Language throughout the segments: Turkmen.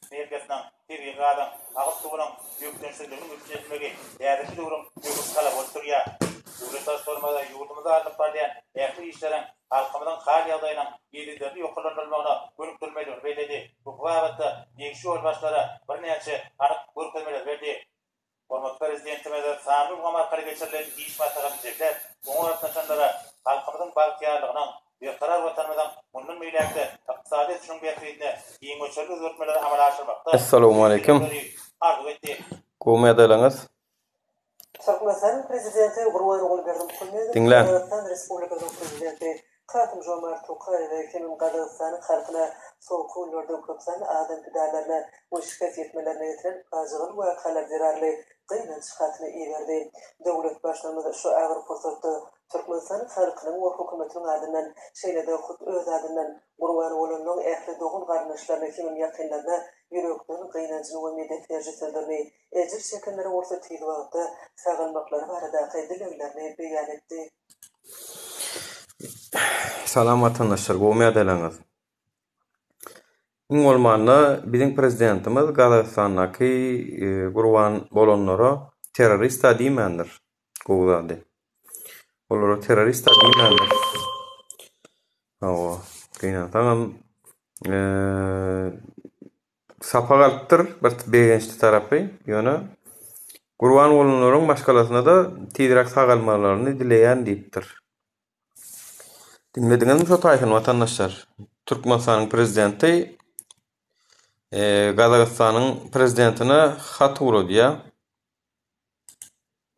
Energiýasynyň, tebigy gazyň, agyz suwunyň bökdençsizliginiň üpjün edilmegi häzirki döwrüň möhüm talaby bolup durýar. Döwlet Baştutanymyz ýurdumyzda alnyp barylýan ähli işleriň halkymyzyň hal-ýagdaýynyň yzygiderli ýokarlandyrylmagyna gönükdirilmelidigini belledi we bu babatda degişli ýolbaşçylara birnäçe anyk görkezmeleri berdi. Hormatly Prezidentimiz sanly ulgam arkaly geçirilen iş maslahatyny jemläp, oňa gatnaşanlara halkymyzyň bagtyýarlygynyň, berkarar Watanymyzyň mundan beýläk-de ykdysady ösüşiniň bähbidine giň möçberli özgertmeleri amala aşyrmakda Essalawmaleýkim. üstünlikleri arzuw etdi. Gowy ýagdaýlaryňyz? Türkmenistanyň Prezidenti Gurbanguly Berdimuhamedow Diňläň. Gazagystan Respublikasynyň Prezidenti Kasym-Žomart Tokaýewe hemem Gazagystanyň halkyna soňky günlerde köpsanly adam pidalaryna we şikes ýetmelerine getiren pajygaly wakalar zerarly gynanç hatyny iberdi. Döwlet Baştutanymyz şu agyr pursatda Türkmenistanyň halkynyň we hökümetiniň adyndan, şeýle-de hut öz adyndan gurban bolanlaryň ähli dogan-garyndaşlaryna hemem ýakynlaryna ýürekden gynanjyny we medet beriji sözlerini Ejir çekenlere bolsa tiz wagtda sagalmaklary baradaky dileglerini beýan etdi. Salam watandaşlar gowmy ýagdaýlaryňyz? Iň bolmanda biziň prezidentimiz Gazagystandaky gurban bolanlara terrorista diýmändir gowy zady. Olara terrorista diýmändir. Hawa, gynansagam Sapak alypdyr, bir begençli tarapy, ýöne gurban bolanlaryň maşgalasyna-da tizräk sagalmalaryny dileýän diýipdir. Diňlediňizmi şo taýsyny watandaşlar? Türkmenistanyň prezidenti Gazagystanyň prezidentine hat ugradýar.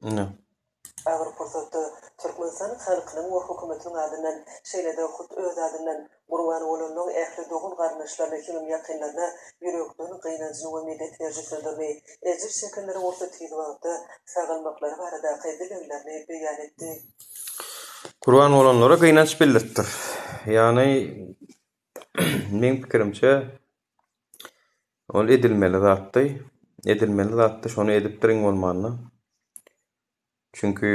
Ine. Agyr pursatda Türkmenistanyň halkynyň we hökümetiniň adyndan, şeýle-de hut öz adyndan gurban bolanlaryň ähli dogan-garyndaşlaryna hemem ýakynlaryna ýürekden gynanjyny we medet beriji sözlerini, ejir çekenlere bolsa tiz wagtda sagalmaklary baradaky dileglerini beýan etdi. Gurban bolanlara gynanç bildiripdir. Ýagny, meň pikirimçe, Ol edilmeli zatdy. Edilmeli zatdy, şony edipdir iň bolmanda. Çünki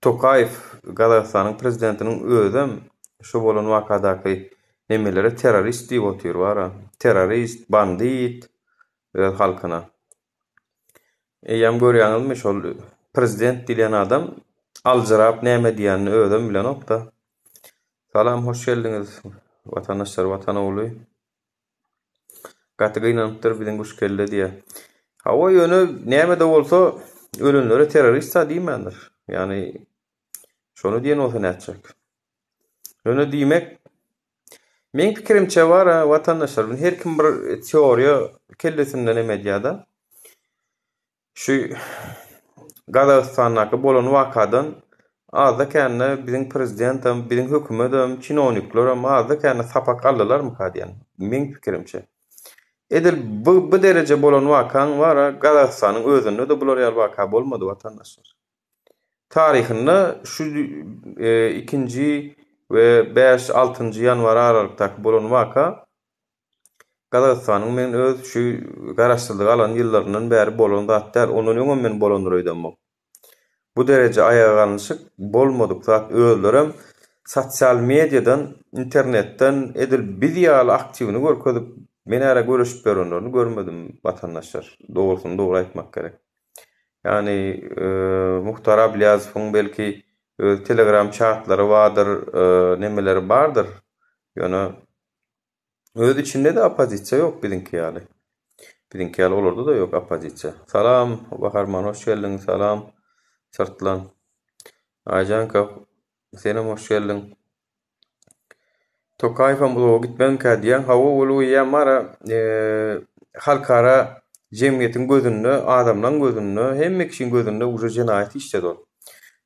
Tokaýew Gazagystanyň prezidentiniň özem şu bolan wakadaky nemelere terrorist diýip otyr bara. Terrorist, bandit öz halkyna. Eýýäm görýäňizmi şol prezident diýlen adam aljyrap näme diýenini özem bilenokda. Salam hoş geldiňiz watandaşlar watan ogly. Gaty gynanypdyr biziň guş kelle diýä. Hawa ýöne näme-de bolsa ölenlere terrorist-a diýmändir. Ýagny şony diýen bolsa nätjek. Ýöne diýmek meň pikirimçe bar-a watandaşlar her kim bir teoriýa kellesinden em edýär-de. Şu Gazagystandaky bolan wakadan azda-kände biziň prezidentem, biziň hökümetem, çinowniklerem azda-kände sapak aldylarmyka diýen, meň pikirimçe. Edil bu bu dereje bolan wakaň bar-a Gazagystanyň özünde-de bular ýaly waka bolmady watandaşlar. Taryhynda şu ikinji we bäş, altynjy ýanwar aralykdaky bolan waka Gazagystanyň men öz şu garaşsyzlygy alan ýyllaryndan bäri bolan zat däl, ondan öňem men bolandyr öýdemok. Bu dereje aýaga galnyşyk bolmadyk zat özlerem sosial mediadan internetden edil biz ýaly aktiwini görkezip men ära göreşip ýörenlerini görmedim watandaşlar dogrusyny dogry aýtmak gerek. Ýagny Muhtar Ablýazowyň belki öz telegram çatlary bardyr nemeleri bardyr ýöne Öz içinde-de oppozisiýa ýok biziňki ýaly. Biziňki ýaly olarda-da ýok oppozisiýa. Salam, Baharman hoş geldiň, salam Syrtlan. Aýjanka, senem hoş geldiň. Tokaýewem uzaga gitmezmikä diýýän. Hawa, ol eýýäm bar-a, halkara jemgyýetiň gözünde, adamlaň gözünde, hemme kişiň gözünde uje jenaýat işledi ol.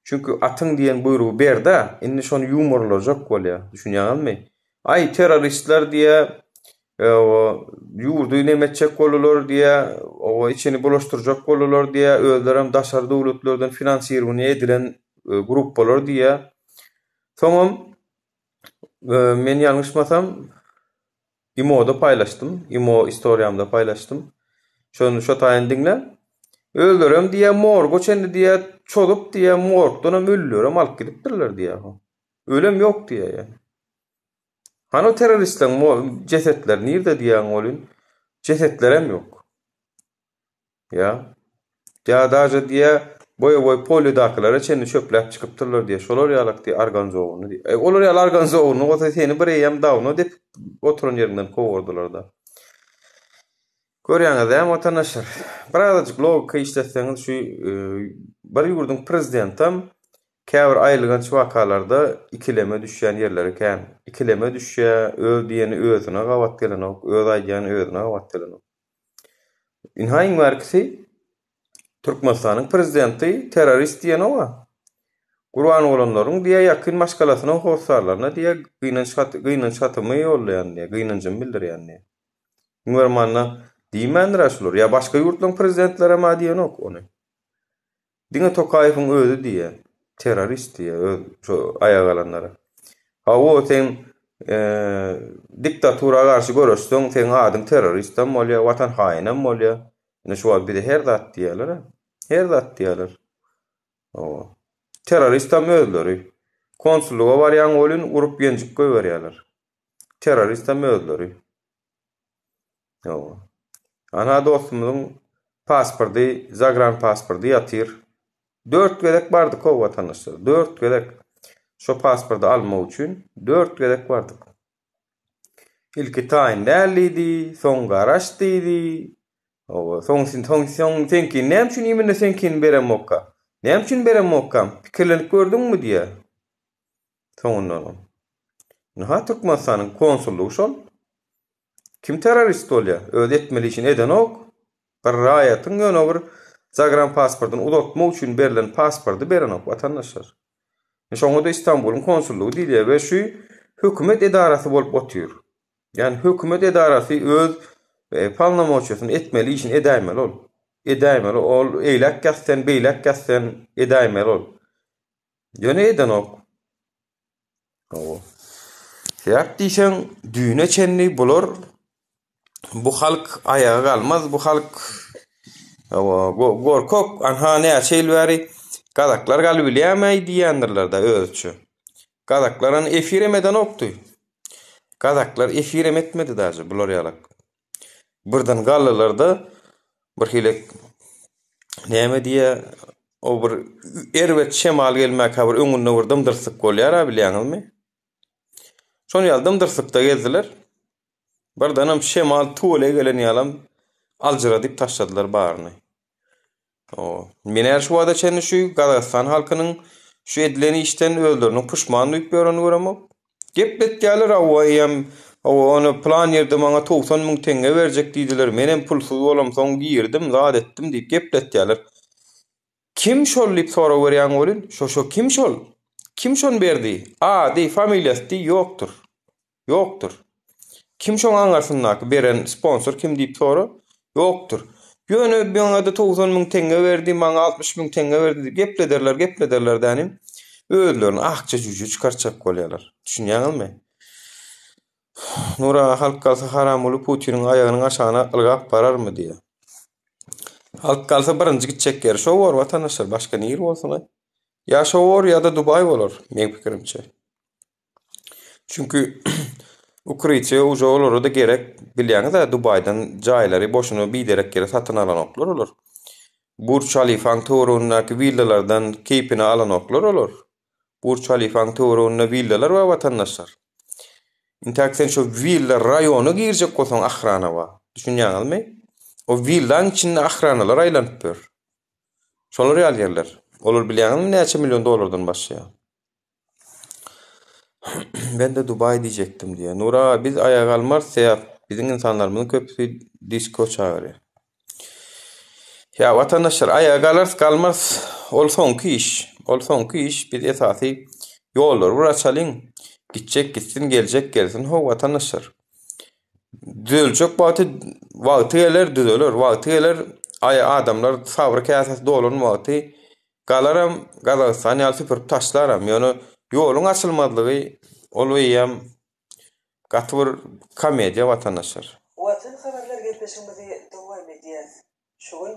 Çünki atyň diýen buýrugy berdi-ä, indi şony ýumurlajak bolýar. Düşünýäňizmi? Aý, terroristler diýýä, ýurdy neme etjek boldular diýýä, oba içini bulaşdyrjak boldular diýýä, özlerem daşary döwletlerden finansirowaniýe edilen gruppalar diýýä. Soňam men ýalňyşmasam imoda paýlaşdym, imo istoriýamda paýlaşdym. Şony şo taýyn diňle. Özlerem diýýä morga çenli diýýä çozup diýýä morgdanam ölülerem alyp gidipdirler diýýä. Ölem ýok diýýär ýa. Hany o terroristleriň jesetleri nirde diýýäň welin. Jesetlerem ýok. Ýa. Ýa daže diýýä, boýewoý polýodakylara çenli çöpläp çykypdyrlar diýýä. Şolar ýalak diýýä organzowany diýýä. E, olar ýaly organzowany bolsa seni bir eýýäm dawno depip oturan ýeriňden kowardylar-da. Görýäňiz dämi watandaşlar? Birazajyk logika işletseňiz şu e, bir ýurduň prezidentem käbir aýylganç wakalarda ikileme düşýän ýerleri kän. Ikileme düşýär, öz diýeni özüne gabat gelenok, öz aýdýany özüne gabat gelenok. Ynha iň bärkisi Türkmenistanyň prezidenti terrorist diýenok-a. Gurban bolanlaryň diýýär ýakyn maşgalasyna, hossarlaryna diýýär gynanç haty, gynanç hatymy ýollaýan diýýär, gynanjymy bildirýän diýýär. Iň bolmanda diýmändir-ä şular. Ýa başga ýurtlaryň prezidentlerem-ä diýenok ony. Diňe Tokaýewiň özi diýýär. Terrorist diýýär öz şo aýaga galanlara. Hawa sen diktatura garşy göreşseň seň adyň terroristem bolýar, watan haýynam bolýar. Ine şu wagt bize her zat diýýärler-ä. Her zat diýýärler. Hawa. Terroristem özleri. Konsullyga barýaň welin urup ýenjip goýberýärler. Terroristem özleri. Hawa. Ana dostumyzyň pasporty, zagran pasporty ýatyr. Dört gezek bardyk ho watandaşlar. Dört gezek. Şo pasporty almak üçin dört gezek bardyk. Ilki taýyn däl diýdi, soň garaş diýdi. Hawa, soň soň soň seňkini näme üçin imенно seňkini beremokka? Näme üçin beremokka? Pikirlenip gördüňmi diýýär. Soňundanam. Ynha Türkmenistanyň konsullygy şol. Kim terrorist bolýar? Öz etmeli işini edenok. Bir raýatyň ýöne bir zagran pasportyny uzatmak üçin berlen pasporty berenok watandaşlar. Şoňa-da Istanbulyň konsullygy diýilýär we şu hökümet edarasy bolup otyr. Ýani hökümet edarasy öz e, polnomoçiýasyny etmeli işini edäýmeli ol. Edäýmeli ol eýläk ýat sen, beýläk ýat sen edäýmeli ol. Ýöne edenok. Hawa. Sebäp diýseň, düýne çenli bular bu halk aýaga galmaz, bu halk hawa, gorkak, anha näçe ýyl bäri gazaklar galybilýärmi diýýändirler-de özüçe. Gazaklar hany efirem edenokdy. Gazaklar efirem etmedi daže bular ýalak. Birden galdylar-da bir hili näme diýýä, o bir erbet şemal gelmäkä bir öňünde bir dymdyrsyk bolýar-a bilýäňizmi? Şonuň ýaly dymdyrsykda gezdiler. Birdenem şemal tüweleý gelen ýalam aljyradyp taşladylar baryny. Men häli şu wagta çenli şu Gazagystan halkynyň şu edilen işden özleriniň puşman duýup ýörenini göremok. Gepletýärler hawa eýýäm hawa ony pylan ýerde maňa 90 müň teňňe berjek diýdiler, menem pulsuz bolamsoň girdim, zat etdim diýip gepletýärler. Kim şol diýip sorag berýäň welin, şo şo kim şol? Kim şony berdi? Ady, familiýasy diý ýokdur. Ýokdur. Kim şoň aňyrsyndaky beren sponsor kim diýip sora, ýokdur. Ýöne maňa-da 90 müň teňňe berdi, maňa 60 müň teňňe berdi diýip geplederler, geplederler dänim. Özlerini akja jüýje çykartjak bolýarlar. Düşünýäňizmi? Nur aga halk galsa Haramguly Putiniň aýagynyň aşagyna ylgap bararmy diýýär. Halk galsa birinji gitjek ýeri şo bor watandaşlar, başga nir bolsun-aý? Ýa şo bor ýa-da Dubaý bolar, meň pikirimçe. Çünki ukrytiýa uje olara-da gerek. Bilýäňiz-ä Dubaýdan jaýlary boşuna biderek ýere satyn alanoklar olar. Burj Halifaň töweregindäki willalardan keýpine alanoklar olar. Burj Halifaň töwereginde willalar bar watandaşlar. Intäk sen şo willa raýona girjek bolsaň ahrana bar. Düşünýäňizmi? O willaň içinde ahranalar aýlanyp ýör. Şolar ýaly ýerler. Olar bilýäňizmi näçe million dollardan başlaýar? Ben-de Dubaý diýjekdim diýýär. Nur aga biz aýaga almarys sebäp biziň ynsanlarymyzyň köpüsi disko çagyrýar. Ýa watandaşlar aýaga galarys galmarys ol soňky iş. Ol soňky iş biz esasy ýollary bir açalyň. Gitjek gitsin geljek gelsin how watandaşlar. Düzeljek wagty wagty geler düzeler wagty geler aý adamlar sabry käsesi dolan wagty Galaram Gazagystan ýaly süpürip taşlaram. Ýöne ýoluň açylmazlygy ol eýýäm gaty bir komediýa watandaşlar. Watan habarlar gepleşigimizi dowam edýäs. Şu gün.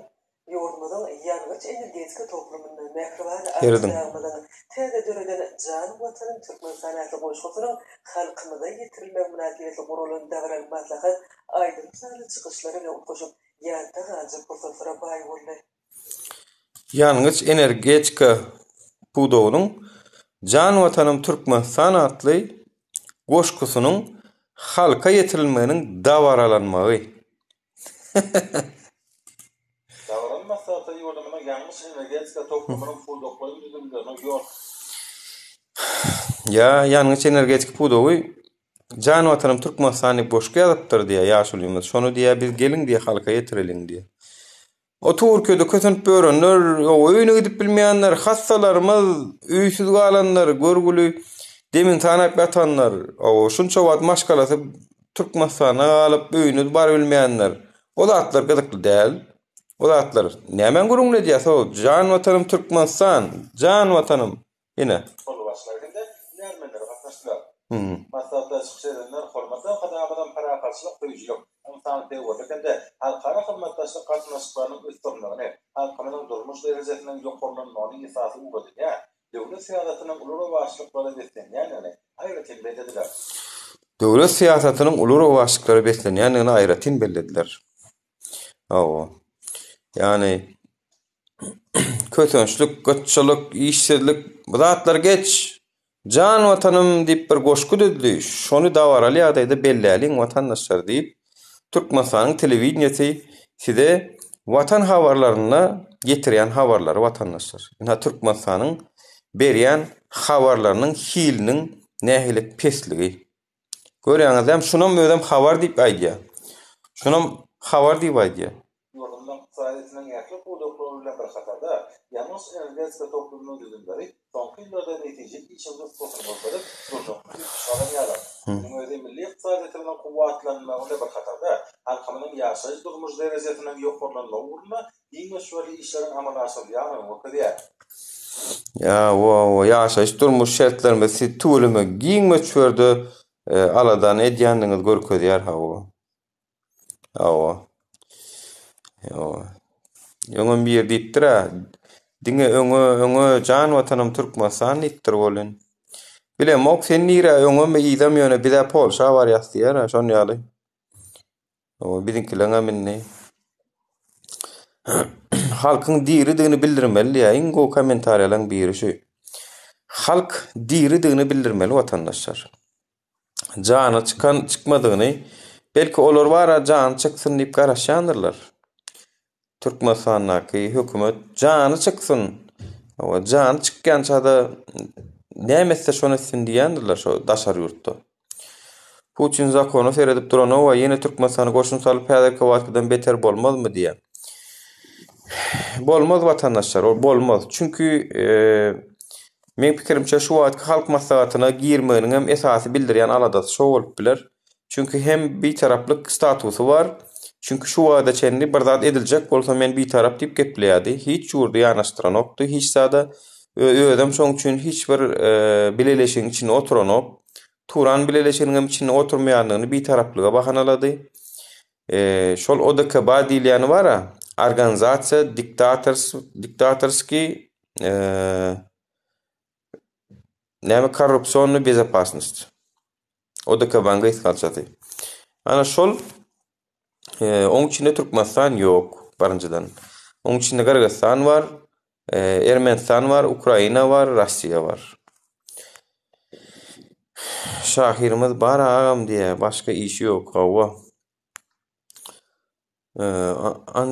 Ýurdumyzyň ýangyç-energetika toplumynda mähriban Serediň. Arkadagymyzyň täze döreden Jan Watanym Türkmenistan atly goşgusynyň halkymyza ýetirilmegi mynasybetli guralan dabaraly maslahat aýdym-sazly çykyşlar bilen utgaşyp, ýatda galyjy pursatlara baý boldy. Ýangyç-energetika pudagynyň Jan Watanym Türkmenistan atly goşgusynyň halka ýetirilmeginiň dabaralanmagy. Dabaraly maslahatda ýurdumyzyň ýangyç-energetika toplumynyň pudaklaýyn düzümleriniň ýol. Ýa ýangyç-energetika pudagy Jan Watanym Türkmenistan diýip goşgy ýazypdyr diýýär ýaşulymyz. Şony diýýär biz geliň diýýär halka ýetireliň diýýär. O Türkiýede kösenip ýörenler, öýüne gidip bilmeýänler, hassalarymyz, öýsüz galanlar, görgüli demini sanap ýatanlar, o şunça wagt maşgalasy Türkmenistanda galyp, öýüne barybilmeýänler. O zatlar gyzykly däl. O zatlar nämäň gürrüňini edýäs o jan watanym Türkmenistan, jan watanym. Ine. Ýolbaşçylar hem-de hünärmenler gatnaşdylar. Maslahatda çykyş edenler hormatly Arkadagymyzyň parahatçylyk söýüjilik, ynsanperwerlik hem-de halkara hyzmatdaşlyk gatnaşyklarynyň ösdürilmegini, halkymyzyň durmuş derejesiniň ýokarlanmagyny esasy ugur edinýän döwlet syýasatynyň uly rowaçlyklara beslenýändigini aýratyn bellediler. Döwlet syýasatynyň uly rowaçlyklara beslenýändigini aýratyn bellediler. Hawa. Ýagny kösençlik, gytçylyk, işsizlik bu zatlary geç. Jan Watanym diýip bir goşgy düzdi. Şony dabaraly ýagdaýda belläliň watandaşlar diýip, Türkmenistanyň telewideniýesi size Watan habarlarynda getirýän habarlary watandaşlar. Ynha Türkmenistanyň berýän habarlarynyň hiliniň nähili pesligi. Görýäňizem şunam özem habar diýip aýdýar. Şunam habar diýip aýdýar. Ýurdumyzyň ykdysadyýetiniň ähli pudaklary bilen bir hatarda, ýangyç-energetika toplumynyň düzümleri soňky ýyllarda netijeli işiň nusgasyny görkezip, durnukly ösüş gazanýarlar. Munuň özi milli ykdysadyýetimiziň kuwwatlanmagy bilen bir hatarda, halkymyzyň ýaşaýyş-durmuş derejesiniň ýokarlanmagy ugrunda giň möçberli işleriň amala aşyrylýandygyny görkezýär. Ýa-wa, ýaşaýyş-durmuş şertlerimiz siz tüweleme giň möçberde aladany edýändigiňizi görkezýär, hawa. Hawa. Hawa. Öňem biri diýipdir-ä, diňe öňe, öňe, jan Watanym Türkmenistan diýipdir welin. Bilemok, sen nirä, öňemi, yzamy, ýöne biz-ä Polşa barýas diýýär-ä, şon ýaly. Hawa, biziňkileňem indi halkyň diridigini bildirmeli diýýär. Iň gowy kommentariýalaryň biri şu. Halk diridigini bildirmeli watandaşlar. Jany çykan çykmadygyny, belki olar bara jany çyksyn diýip garaşýandyrlar. Türkmenistandaky hökümet jany çyksyn. Hawa, jany çykýança-da näme etse şony etsin diýýändirler şo daşary ýurtda. Putin zakona seredip duranoga ýene Türkmenistana goşun salyp häzirki wagtkydan beter bolmazmy diýýär. Bolmaz watandaşlar, ol bolmaz. Çünki meň pikirimçe şu wagtky halk maslahatyna girmeginiň hem esasy bildirýän aladasy şo bolup biler. Çünki hem bitaraplyk statusy bar. Çünki şu wagta çenli bir zat ediljek bolsa men bitarap diýip gepleýärdi. Hiç ýurdy ýanaşdyranokdy hiç zada. Özem şoň üçin hiç bir bileleşigiň içinde oturanok. Turan bileleşiginiň hem içinde oturmaýandygyny bitaraplyga bahanalady. Şol ODKB diýilýäni bar-a, Organizasiýa diktators diktatorskiý näme korrupsionnyý bezopasnost. ODKB-nyň gysgalçasy. Ana şol oň içinde Türkmenistan ýok, birinjiden. Oň içinde Gyrgyzystan bar, Ermenistan bar, Ukraina bar, Russiýa bar. Şahyrymyz bar agam diýýär, başga işi ýok, hawa.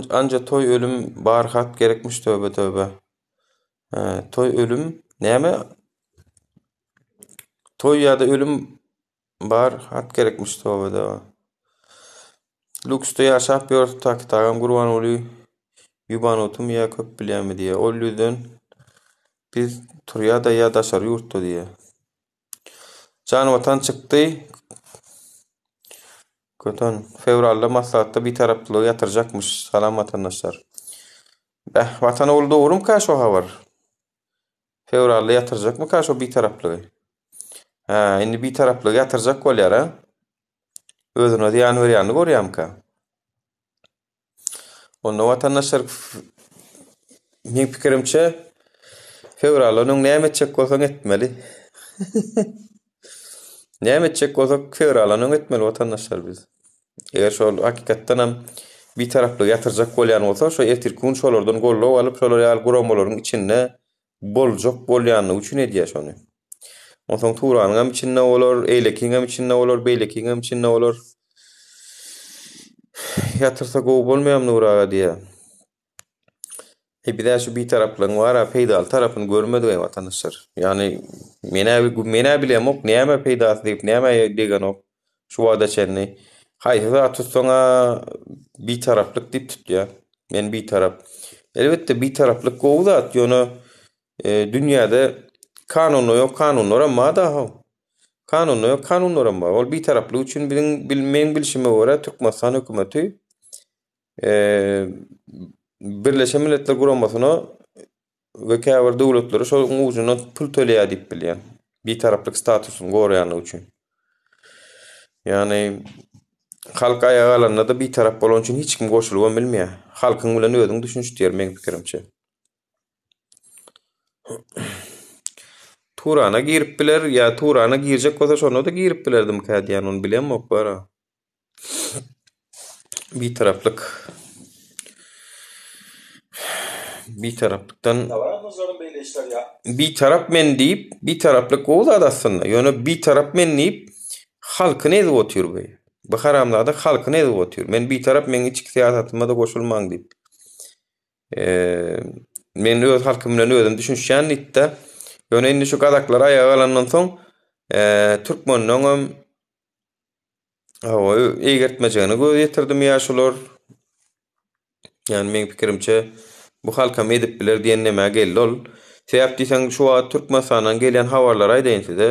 Anca toý ölüm bar hat gerekmiş töbe töbe. Toý ölüm näme? Toý ýa-da ölüm bar hat gerekmiş töbe töbe. Lüksde ýaşap ýör Taki tagam Gurbanguly Ýubanutymy ýa köp bilýämi diýýär. Ol ýüzden biz turýada ýa daşary ýurtda diýýär. Jan Watan çykdy. Köten fewralda maslahatda bitaraplygy ýatyrjakmyş. Salam watandaşlar. Bäh, Watan ogly dogrumyka şo habar? Fewralda ýatyrjakmyka şo bitaraplygy? Hä, indi bitaraplygy ýatyrjak bolýar, a? Özüne zyýan berýänini görýärmika? Onda watandaşlar. Meň pikirimçe fewraldan öň näme etjek bolsaň etmeli. Näme etjek bolsak fewraldan öň etmeli watandaşlar biz. Eger şol hakykatdan hem bitaraplygy ýatyrjak bolýan bolsa, şo ertirki gün şolardan goldaw alyp, şolar ýaly guramalaryň içinde boljak bolýanlygy üçin edýär şony. Onsoň Turanyň hem içinde bolar, eýlekiň hem içinde bolar, beýlekiň hem içinde bolar. Ýatyrsa gowy bolmaýarmy Nury aga diýýär. E bizä şu bitaraplygyň bar-a peýdaly tarapyny görmedik-eý watandaşlar. Ýagny men-ä men-ä bilemok näme peýdasy diýip nämä degenok şu wagta çenli. Haýsy zat tutsaň-a bitaraplyk diýip tutýar. Men bitarap. Elbetde bitaraplyk gowy zat ýöne dünýäde kanunda ýok kanunlaram bar-da how. Kanunda ýok kanunlaram bar. Ol bitaraplyk üçin biziň meň bilşime görä Türkmenistan hökümeti Birleşen Milletler Guramasyna we käbir döwletlere şonuň ujundan pul töleýär diýip bilýän. Bitaraplyk statusyny goraýanlygy üçin. Ýagny halk aýaga galanda-da bitarap bolany üçin hiç kim goşulybam bilmeýär. Halkyň bilen özüň düşüniş diýer meň pikirimçe. Turana girip biler ýa Turana girjek bolsa şonda-da girip bilerdimkä diýýän ony bilemok bara. Bitaraplyk. Bitaraplykdan Bitarap men diýip, bitaraplyk gowy zat aslynda. Ýöne bitarap men diýip halkyny ezip otyr bu. Bu haramzada halkyny ezip otyr. Men bitarap meň içki syýasatyma-da goşulmaň diýip. Men öz halkym bilen özüm düşünişýän diýipdi. Ýöne indi şu gazaklar aýaga galandan soň, türkmenleňem Hawa, eýgertmejegine göz ýetirdim ýaşular. Ýani meň pikirimçe bu halkam edip biler diýen nämä geldi ol. Sebäp diýseň şu wagt Türkmenistandan gelýän habarlary aýdaýyn size.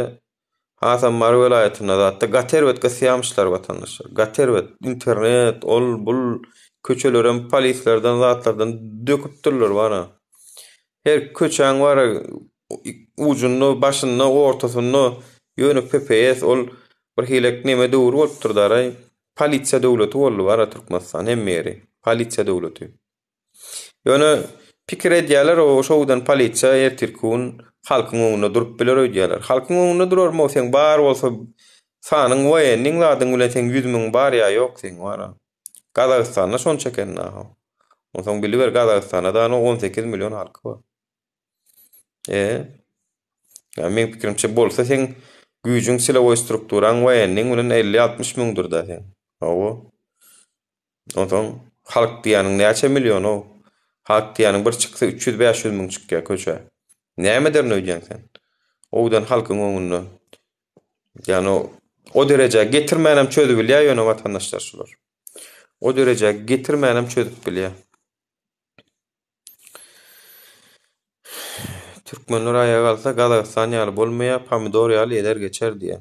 Hasam Mary welaýatynda zatda gaty erbet gysýamyşlar watandaşlar. Gaty erbet. Internet, ol bul köçelerem polislerden zatlardan döküpdirler bara. Her köçäň bara ujunda, başynda, ortasynda ýöne PPS ol Bir hilek neme döwür bolupdyr daraý. Polisiýa döwleti boldy bara Türkmenistan hemme ýeri. Polisiýa döwleti. Ýöne pikir edýärler o şowdan polisiýa ertirki gün halkyň öňünde durup biler öýdýärler. Halkyň öňünde durarmy o seň bar bolsa sanyň woýenniň zadyň bilen seň 100 müň bar ýa ýok seň bara. Gazagystanda şonça eken naho. Onsoň biliber Gazagystanda da 18 million halky bar. E. Ýa meň pikirimçe bolsa seň güýjüň silowoý strukturaň woýenniň bilen 50-60 müňdür-dä seň. Hawa. Onsoň halk diýýäniň näçe million-ow? Halk diýýäniň bir çyksa 300-500 müň çykýar köçä. Näme ederin öýdýäň sen? Owdan halkyň öňünde. Ýagny o derejä getirmänem çözübilýär ýöne watandaşlar şular. O derejä getirmänem çözüp bilýär. Türkmenler aýaga galsa Gazagystan ýaly bolmaýar, pomidor ýaly ezer geçer diýýär.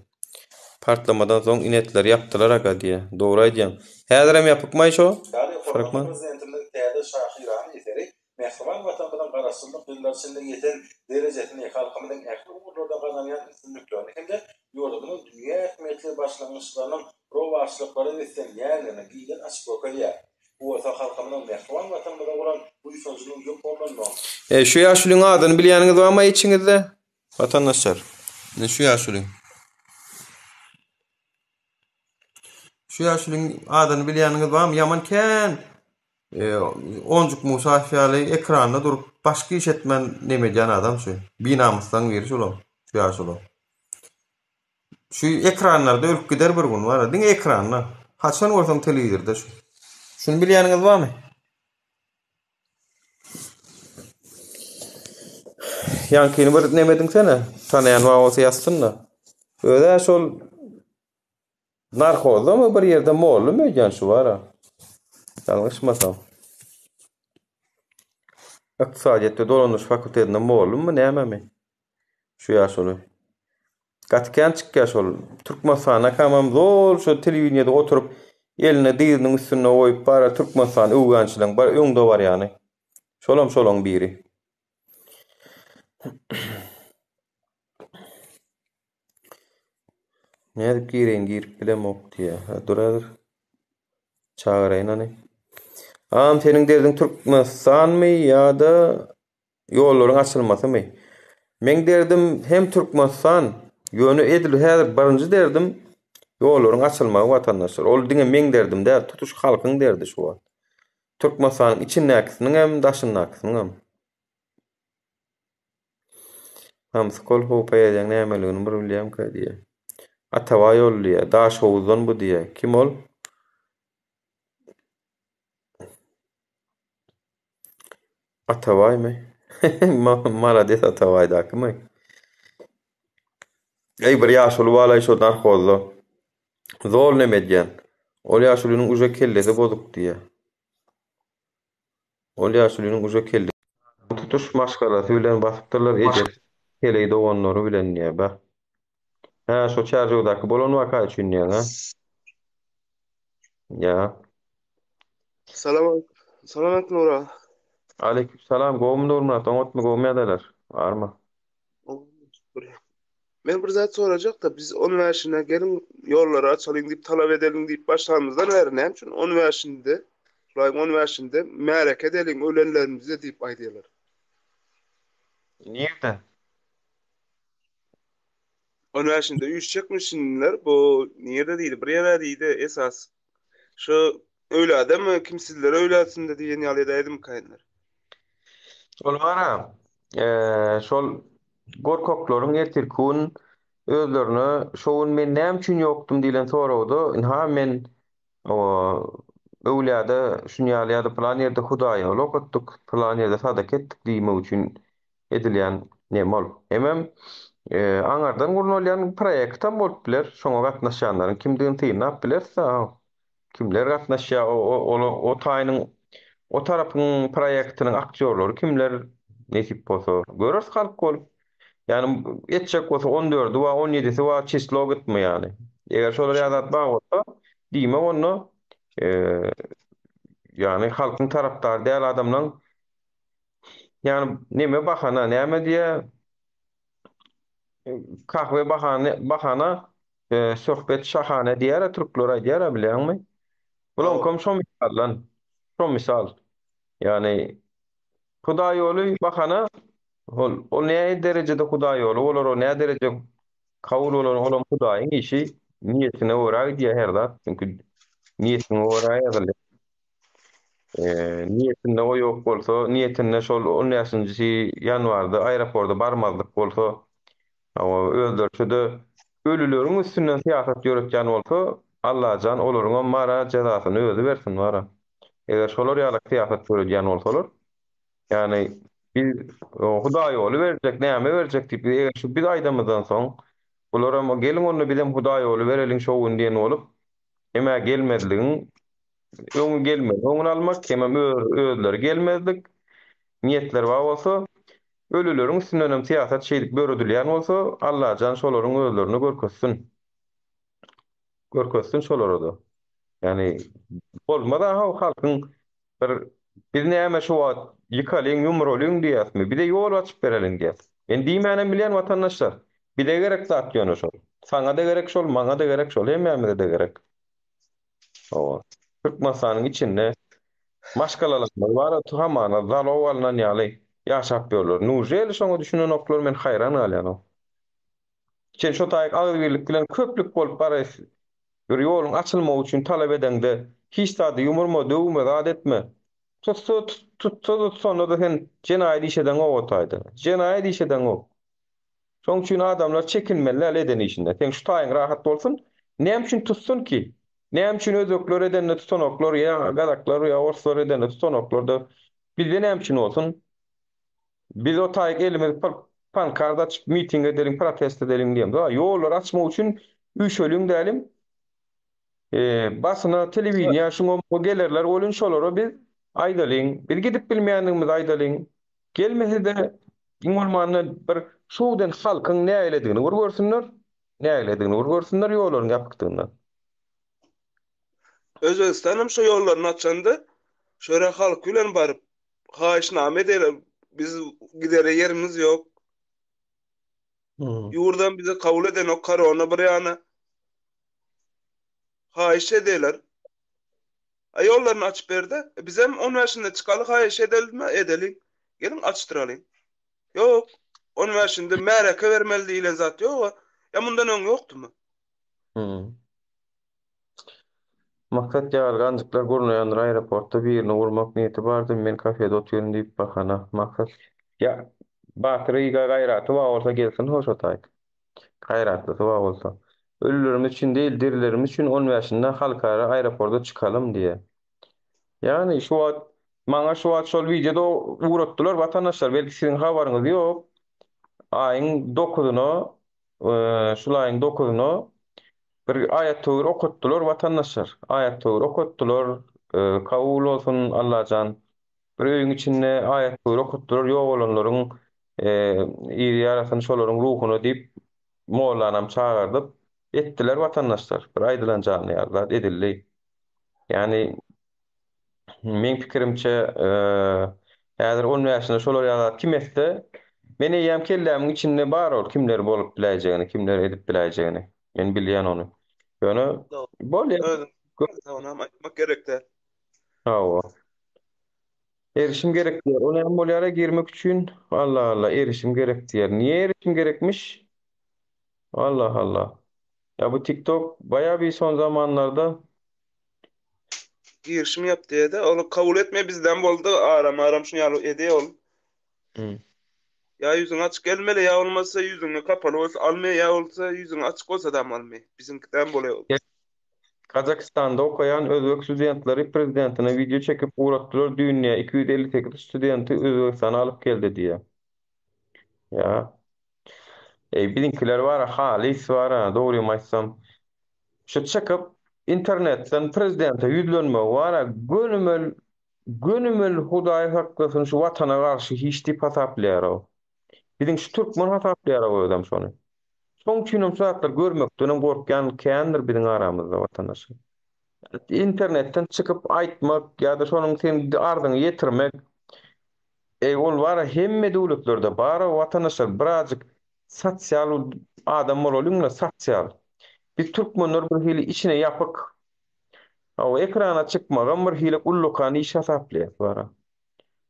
Partlamadan soň inetleri ýapdylar aga diýýär. Dogry aýdýaň. Häzirem ýapykmaý şo? Ýagny hormatly Prezidentimiziň täze şahyrana eseri mähriban Watanymyzyň Garaşsyzlyk ýyllary içinde ýeten derejesini, halkymyzyň ähli ugurlarda gazanýan üstünliklerini hem-de ýurdumyzyň dünýä ähmiýetli başlangyçlarynyň rowaçlyklara beslenýändigini giňden açyp görkezýär. Bu bolsa halkymyzyň mähriban Watanymyza bolan buýsanjynyň ýokarlanmagyna. E, şu ýaşulyň adyny bilýäniňiz barmy içiňizde? Watandaşlar. Ine şu ýaşulyň. Şu ýaşulyň adyny bilýäniňiz barmy? Ýaman kän. E, Onjuk Musaýew ýaly ekranda durup başga iş etmän neme edýän adam şu. Binamyslaň biri şulam. Şu ýaşuly. Şu ekranlarda ölüp gider bir gün bara. Diňe ekranda. Haçan görseň telewizorda şu. Şuny bilýäniňiz barmy? Ýaňkyny bir neme ediňsene. Tanaýan bar bolsa ýazsyn-da. Özä şol narhozdamy bir ýerde mollum öýdýän şu bara. Ýalňyşmasam. Ykdysadyýet we dolandyryş fakultetinde mollummy nämemi? Şu ýaşuly. Gaty kän çykýar şol. Türkmenistanda kamam zol şo telewideniýede oturyp elini dyzynyň üstünde goýup bara Türkmenistan öwgänçileň bar öňde barýany. Şolam şolaň biri. Nädip gireýin girip bilemok diýýär. Ha dur häzir. Çagyraýyn hany. Agam seniň derdiň Türkmenistanmy ýa-da. Ýollaryň açylmasymy? Meň derdim hem Türkmenistan, ýöne edil häzir birinji derdim ýollaryň açylmagy watandaşlar. Ol diňe meň derdim däl, tutuş halkyň derdi şu wagt. Türkmenistanyň içindäkisiniňem, daşyndakysynyňam. Hamsykol how poeziýaň nämeligini bir bilýämkä diýýä. Atabaý ol diýýä. Daşhowuzdan bu diýýä. Kim ol? Atabaýmy? Malades Atabaýdakymy? Eý bir ýaşuly balaý şo narhozda. Zol neme edýän. Ol ýaşulynyň uje kellesi bozuk diýýä. Ol ýaşulynyň uje kelle. Tutuş maşgalasy bilen basypdyrlar ejesi heleý doganlary bilen diýýä. Bah. Hä şo Çärjewdäki bolan waka üçin diýýäň hä? Ýa. Salam Salam aleyküm Nura. Aleyküm salam gowmy Nurmyrat oňatmy gowmy ýagdaýlar? Barmy? Men bir zat sorajakda biz on bäşine geliň ýollary açalyň diýip talap edeliň diýip başlanymyzdan bäri näme üçin on bäşinde şu aýyň on bäşinde märeke edeliň ölenlerimize diýip aýdýarlar. Nirde? On bäşinde üýşjekmişinler bu nirde diýdi bir ýere diýdi esas şu öýlädemi kimsizler öýläsinde diýen ýaly edäýdimikaýynlar. Ol bara şol gorkaklaryň ertirki gün özlerine şo gün men näme üçin ýokdum diýlen soragda ynha men öwlüýada şuny ýaly ýa-da pylan ýerde Hudaýa ýol okatdyk, pylan ýerde sadaka etdik diýmek üçin edilýän neme ol. Hemem aňardan gurnalýan proýektam bolup biler, şoňa gatnaşýanlaryň kimdigini synlap bileris-dä. Kimler gatnaşýar, o taýynyň, o tarapyň proýektiniň aktýorlary kimler, nesip bolsa, göreris halk bolup. Ýagny etjek bolsa on dördi bar, on ýedisi bar, çislo gitme ýaly. Eger şolar ýaly zat bar bolsa, diýmek onda, ýagny halkyň tarapdary däl adamlaň, ýagny neme bahana, näme diýýär, kahwe bahana, bahana Söhbet şahane diýýär-ä türkler aýdýar-a bilýäňmi? Bulaňkam şo mysaldan. Şo mysal. Ýagny Hudaýoly bahana ol ol nä derejede Hudaýoly bolar, o nä dereje kabul bolar, olam Hudaýyň işi. Niýetine görä gidýär her zat. Çünki niýetiňe görä ýazylýar. Niýetinde o ýok bolsa, niýetinde şol on bäşinji ýanwarda aeroporta barmazlyk bolsa, hawa, özleriçe-de ölüleriň üstünden syýasat ýöretýän bolsa, Allajan olaryňam bara jezasyny özi bersin bara. Eger şolar ýaly syýasat ýöredýän bolsalar, ýagny biz Hudaýoly berjek, näme berjek diýip, eger şu biz aýdamyzdan soň, bularam geliň onda bizem Hudaýoly bereliň şo gün diýen bolup, hem-ä gelmezligiň Öňi gelmez, öňüni almak, hemem özleri gelmezlik niýetleri bar bolsa, ölüleriň üstündenem syýasat şeýdip ýöredilýän bolsa, Allajan şolaryň özlerini görkezsin. Görkezsin şolara-da. Ýagny bolmaz-a halkyň bir biz näme şu wagt ýykalyň, ýumralyň diýýäsmi? Bize ýol açyp bereliň diýýäs. Men diýmänem bilýän watandaşlar. Bize gerek zat ýöne şol. Saňa-da gerek şol, maňa-da gerek şol, hemmämize-de gerek. Hawa. Türkmenistanyň içinde maşgalalarymyz bar, hamana zalog alnan ýaly ýaşap ýörler. Nujeli şoňa düşünenoklar men haýran galýanok. Sen şo taýyk agzybirlik bilen köplük bolup baraýs bir ýoluň açylmagy üçin talap edeňde hiç zady ýumurma, döwme, zat etme. Tutsa tutsa tutsanda-da sen jenaýat iş edeňok o taýda. Jenaýat iş edeňok. Şoň üçin adamlar çekinmeli däl eden işinde. Seň şu taýyň rahat bolsun. Näme üçin tutsun ki? Näme üçin özbekler edende tutanoklar ýa gazaklar ýa orslar edende tutanoklar-da bizde näme üçin bolsun? Biz o taýyk elimiz pankart açyp miting edeliň protest edeliň diýemzok. Ýollary açmak üçin üýşeliň dälim. Basyna telewideniýä şuňa muňa gelerler welin şolara biz aýdalyň. Biz gidip bilmeýändigimizi aýdalyň. Gelmese-de, iň bolmanda bir şowden halkyň nägiledigini bir görsünler, nägiledigini bir görsünler ýollaryň ýapykdygyndan. Özbegistanam şo ýollaryny açanda şöre halk bilen baryp haýyşnama edeli biz gidere ýerimiz ýok. Ýurdam bizi kabul edenok korona bir ýana. Haýyş edeler. A ýollaryny açyp berde. Bizem on bäşinde çykaly haýyş edelimi edeliň. Geliň açdyralyň. Ýok. On bäşinde märeke bermeli diýlen zat ýog-a. Ýa mundan öň ýokdumy? Hmm. Maksat ýaly ganjyklar gurnaýandyr aeroportda birini urmak niýeti bardy men kafede otyryn diýip bahana. Maksat Ýa Batyr iga gaýraty bar bolsa gelsin ho şo taýt. Gaýratlysy bar bolsa. Ölülerimiz üçin değil dirilerimiz üçin on bäşinde halkara aeroporda çykalym diýýä. Ýagny şu wagt maňa şu wagt şol wideoda ugratdylar watandaşlar belki siziň habaryňyz ýok. Aýyň dokuzyna şul aýyň dokuzyna bir aýat-töwir okatdylar watandaşlar. Aýat-töwir okatdylar. Kabul bolsun Allajan. Bir öýüň içinde aýat-töwir okatdylar ýogalanlaryň yzy ýarasyn şolaryň ruhuna diýip mollanam çagyrdyp etdiler watandaşlar. Bir aýdylan janly ýaly zat edildi. Ýagny meň pikirimçe häzir on bäşinde şolar ýaly zat kim etse, men eýýäm kellämiň içinde bar ol kimler bolup biläýjegini, kimler edip biläýjegini. Men bilýän ony. Ýöne bolýar. Özüň onam aýtmak gerek däl. Hawa. Erişim gerek diýýär. O näme bolýar-a girmek üçin? Allah Allah, erişim gerek diýýär. Niýe erişim gerekmiş? Allah Allah. Ya bu TikTok bayağı bir son zamanlarda Girişim ýap diýede, ol kabul etme bizden boldy, aram aram şuny ýaly edýä ol. Hmm. Ýa ýüzüň açyk gelmeli, ýa bolmasa ýüzüňi kapaly bolsa almaýar, ýa bolsa ýüzüň açyk bolsa dam almaýar. Biziňkiden bolýar ol. Gazagystanda okaýan özbek studentleri prezidentine wideo çekip ugratdylar düýn diýýär, 258 studenti Özbegistana alyp geldi diýýär. Ýa. Eý biziňkiler bara halys bara dogrymy aýtsam. Şu çykyp internetden prezidente ýüzlenmegi bara gönümel gönümel hudaý saklasyn şu watana garşy hiç diýip hasaplaýarow. Biziň şu türkmen hasaplaýarow özem şony. Şoň üçinem şu zatlary görmekdenem gorkýan kändir biziň aramyzda watandaşlar. Internetden çykyp aýtmak ýa-da şonuň seň arzyňy ýetirmek Eý ol bara hemme döwletlerde bara watandaşlar birazjyk sosial adam bolalyňla sosial. Biz türkmenler bir hili içine ýapyk. Hawa ekrana çykmagam bir hili ullakan iş hasaplaýas bara.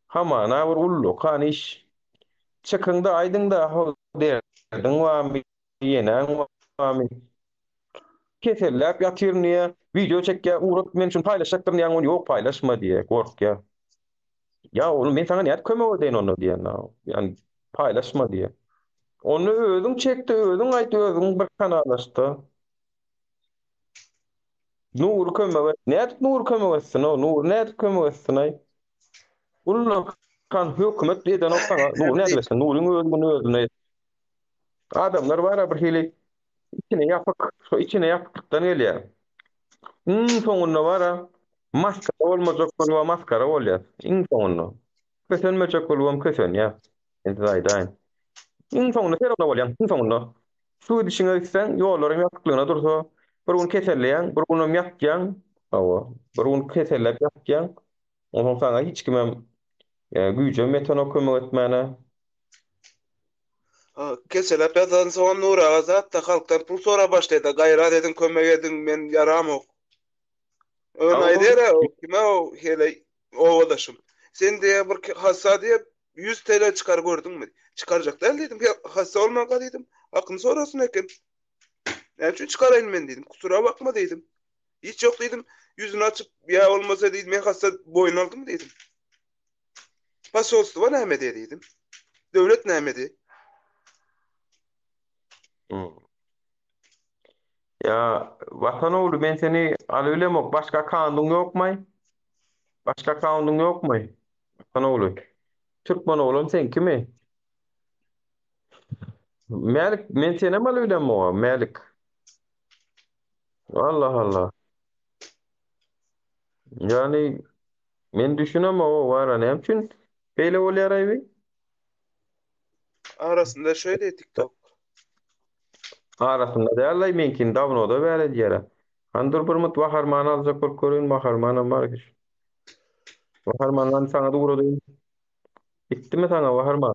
Hamana bir ullakan iş. Çykyňda aýdyňda how derdiň barmy ýeneň barmy. Keselläp ýatyryn diýýä, wideo çekýä, ugrat men şuny paýlaşjakdyryn diýýäň ony ýok paýlaşma diýýä, gorkýa. Ýa ony men saňa nädip kömek edeýin onda diýýän, ýani paýlaşma diýýä. Onda özüň çekde özüň aýt özüň bir kanal açda. Nury kömek et. Nädip Nury kömek etsin o? Nury nädip kömek etsin aý? Ullakan hökümet edenok saňa. Nury nädip etsin? Nuryň özi muny özüne Adamlar bar-a bir hili içine ýapyk, şo içine ýapyklykdan gelýär. Iň soňunda bar-a maskara bolmajak bolubam maskara bolýar. Iň soňunda. Kösenmejek bolubam kösenýär. Men size aýdaýyn. Iň soňunda serhoş bolýaň, iň soňunda. Şu gidişiňe gitseň, ýollaryň ýapyklygyna dursa, bir gün keselleýäň, bir günem ýatýaň. Hawa, bir gün keselläp ýatýaň. Onsoň saňa hiç kimem güýjem ýetenok kömek etmäne. Keselläp ýatansoňam Nury aga zatda halkdan pul sorap başlaýda, gaýrat ediň, kömek ediň, men ýaramok. Ön aýdýar-a, kime o heleý obadaşym. Sen diýýär bir hassa diýýär, 100 TL çykar gördüňmi? Çykarjak däl diýdim, hassa bolmanka diýdim, hakyny sorasyn eken. Näme üçin çykaraýyn men diýdim, kusura bakma diýdim. Hiç ýok diýdim, ýüzüni açyp, ýa bolmasa diýdim, men hassa boýun aldymy diýdim. Posolstwo näme edýär diýdim. Döwlet näme edýär? Hmm. Ya Vatan ogly men seni alybilemok. Başga akkaundyň ýokmy? Başga akkaundyň ýokmy? Vatan ogly. Türkmen oglam seňkimi? Mälik men senem alybilemok. Mälik. Allah Allah. Ýani Men düşünemok wara näme üçin beýle bolýar aýby? Arasynda şeýle TikTok. Arasynda däl-aý meňkini dawnoda bäri edýär-ä. Hany dur bir mut Waharmany aljak bolup göreýin Waharmanam bar eken. Waharmandan saňa-da ugradaýyn. Gitdimi saňa Waharman?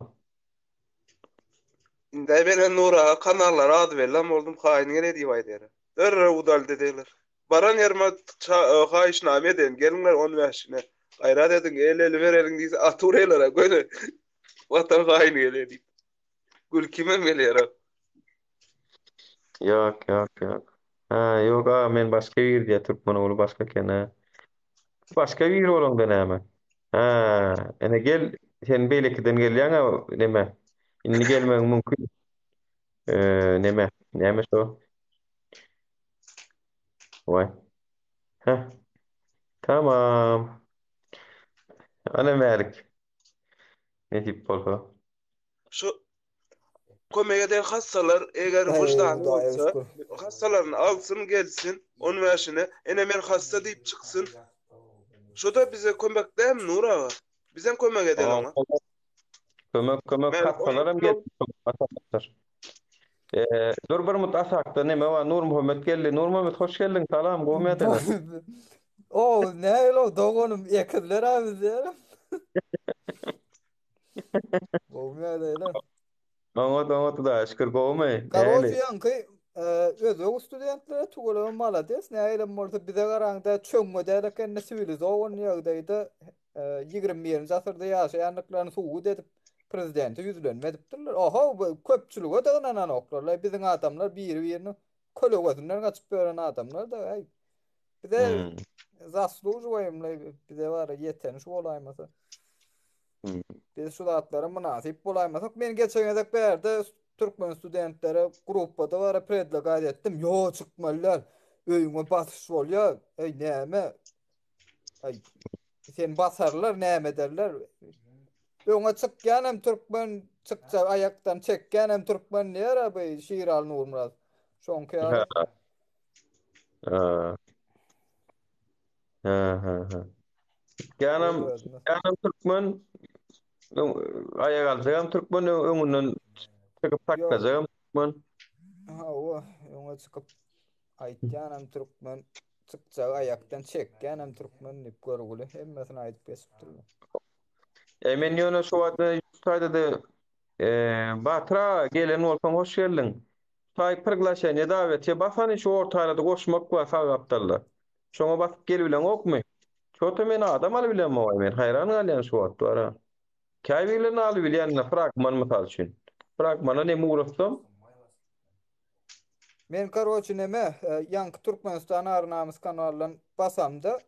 Indä beren Nur aga kanallara ady bellam boldum haýyn gele diýip aýdýar. Derrew udaldy diýler. Baran ýerime haýyşnama edeýin, geliňler on bäşine. Gaýrat ediň, el-eli bereliň diýse, at urýarlar-a göni. Watan haýyny gelýär diýip. Gülkimem gelýär. Ýok, ýok, ýok. Ha, ýok, a, men başga biri diýýär, türkmen ogly başga eken, ha. Başga biri bolaňda näme? Ha, ene gel, sen beýlekiden gelýäň-ä, neme? Indi gelmegiň mümkin. Ee, neme? Näme şo? Waý. Heh. Tamam. Ana Mälik. Nesip bolsa. Şu kömek eden hassalar eger Eý, wyždany Hudaýa bolsa, şükür. hassalaryny alsyn gelsin, on bäşine, ene men hassa diýip çyksyn. Şo-da bize kömek dälmi Nur aga? Bizem kömek edeli oňa. Kömek kömek Mälik hassalar hem geldi. Vatandaşlar. Ee, dur bir mut aşakda neme bar? Nurmuhammet geldi. Nurmuhammet hoş geldiň. Salam, gowy ýagdaýlar? O nähili o doganym ekizler abi diýerim. Gowy ýagdaýlar. Oňat, oňat Hudaýa şükür, gowumy? Karoç Nähili? ýaňky e, özbek studentlere tüweleme malades nähilem bolsa bize garaňda çöňňe däl ekende siwilizowan ýagdaýda e, 21-nji asyrda ýaşaýandyklaryny subut edip prezidente ýüzlenme edipdirler. Oho bu köpçülige-de ynananoklar. Biziň adamlar biri-birini kölegesinden gaçyp ýören adamlar-da. Äý, bize Hmm. zaslužiwaýymly bize bar ýeteni şu bolaýmasa. Hmm. Biz şu zatlara mynasyp bolaýmasak, men geçen gezek bärde türkmen studentlere gruppada bara predlagat etdim. Ýo çykmalylar. Öýüňe basyş bolýar. Eý näme? Aý sen basarlar, näme ederler? Öňe çykýan hem türkmen, çykjak aýakdan çekýän hem türkmen diýer bu Şiraly Nurmyrat. Şoňky ýaly. Ha. Ha, ha, ha. Çykýanam, çykýanam türkmen, aýak aljagam türkmen, öňünden çykyp saklajagam türkmen. Hawa, öňe çykyp aýtýanam türkmen, çykjagy aýakdan çekýänem türkmen diýip görgüli hemmesini aýdyp geçipdirler. E men ýöne şu wagt taýda-da e, Batyr aga gelen bolsaň hoş geldiň. Taý priglaşeniýe dawetçe basany şu orta arada goşmak bar sag gapdalda. Şoňa basyp gelibileňokmy? Ço-to men adam alybilemogay men haýran galýan şu wagt bara. Käbirlerini alybilýän ine Fragman mysal üçin. Fragmana neme ugratsam. Men karoçi neme ýaňky Türkmenistan ar namys kanaldan basamda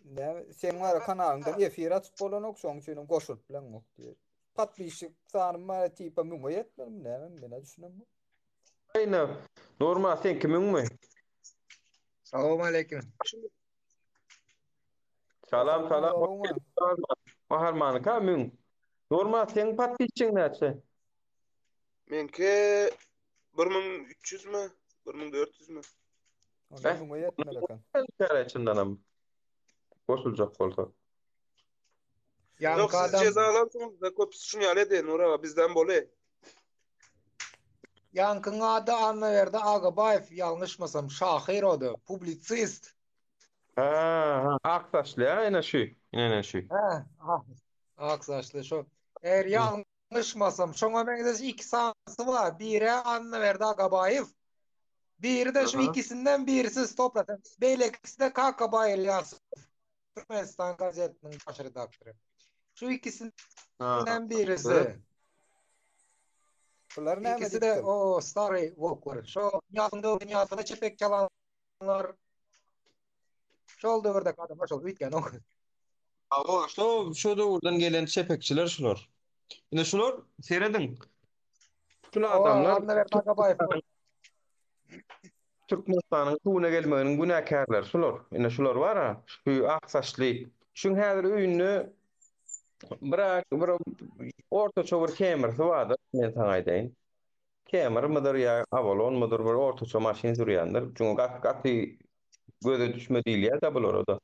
näme seň bara kanalyňdan efir açyp bolanok şoň üçinem goşulyp bileňok diýýär. Podpisçik sanym bar tipa müňe ýetmedimi näme menä düşünemok. Ine Nurma seňki müňmi? Salowmaleýkim. Salam salam. Waharmanyka müň. Nurma seň podpisçiň näçe? Meňki 1300 mi? 1400 mi? Onda müňe ýetmeli eken. Täre çyndanam goşuljak bolsa. Ýok Ýaňky siz adam jeza alarsyňyz da köpüsi şuny ýaly edýär Nur aga bizden boly. Ýaňkyň ady Annaberdi Agabaýew ýalňyşmasam şahyr o-da, publisist. Ha, ha, ak saçly ha ene şu. Ine ene şu. Hä, ak, ak saçly şo. Eger ýalňyşmasam şoňa meňzeş iki sanysy bar. Biri Annaberdi Agabaýew, biri-de şu Aha. ikisinden birisi 100%. Beýlekisi-de Kakabaý Ylýasow. Türkmenistan gazetiniň baş redaktory. Şu ikisinden birisi. Bular näme İkisi de o stary wolklar. Şo Nyýazyň döwründe Nyýazowa çepek çalanlar. Şol döwürdeki adamlar şol üýtgänok. Hawa, şo şo döwürden gelen çepekçiler şular. Ine şular serediň. Şul adamlar Annaberdi Agabaýew. Türkmenistanyň suwuna gelmeginiň günäkärleri şular. Ine şular bar-a, şu ak saçly. Şuň häzir öýünde bir bir ortaça bir Camry-si bardyr, men saňa aýdaýyn. Camry-mydyr ýa Avalon-mydyr bir ortaça maşyn sürýändir. Çünki gaty gaty göze düşme diýilýär-de bulara-da.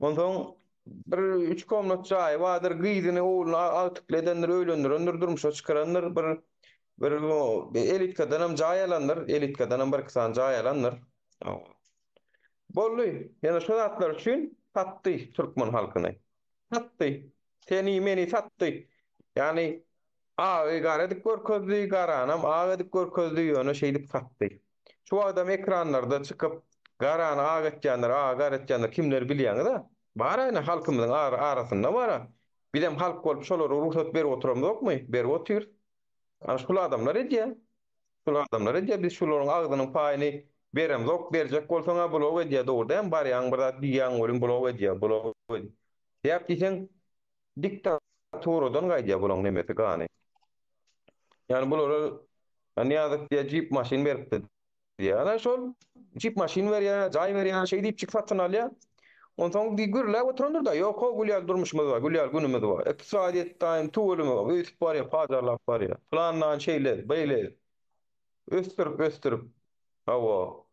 Onsoň bir üç komnat jaýy bardyr, gyzyny, ogluny agtykly edendir, öýlendirendir, durmuşa çykarandyr, bir bir elitkadanam jaý alandyr, elitkadanam bir-iki sany jaý alandyr. Boldy. Ýöne şu zatlar üçin satdy türkmen halkyny. Satdy. Seni, meni satdy. Ýagny Agy gara edip görkezdi, garanam ak edip görkezdi, ýöne şeýdip satdy. Şu wagtam ekranlarda çykyp, garany ak etýänler, agy gara etýänler kimler bilýäňiz-ä? Bar-a ine halkymyzyň arasynda bar-a. Bizem halk bolup şolara rugsat berip oturamzokmy? Berip otyrys. Ana şul adamlar edýär. Şul adamlar edýär. Biz şularyň agzynyň paýyny beremzok. Berjek bolsaň-a blok edýär. Dogry dälmi? Barýaň bir zat diýýäň welin blok edýär. Blok edýär. Sebäp diýseň diktaturadan gaýdýar bulaň nemesi gany. Ýani bulara Nyýazow diýýär jip maşyn beripdi diýýär. Ana şol jip maşyn berýär, jaý berýär, şeý diýipjik satyn alýar. Onsoň diý gürläp oturandyr-da, ýok-how gül ýaly durmuşymyz bar, gül ýaly günümiz bar. Ykdysadyýet daýym tüweleme ösüp barýar, pajarlap barýar. Pylan-dan şeýle, beýle. Ösdürip, ösdürip. Hawa.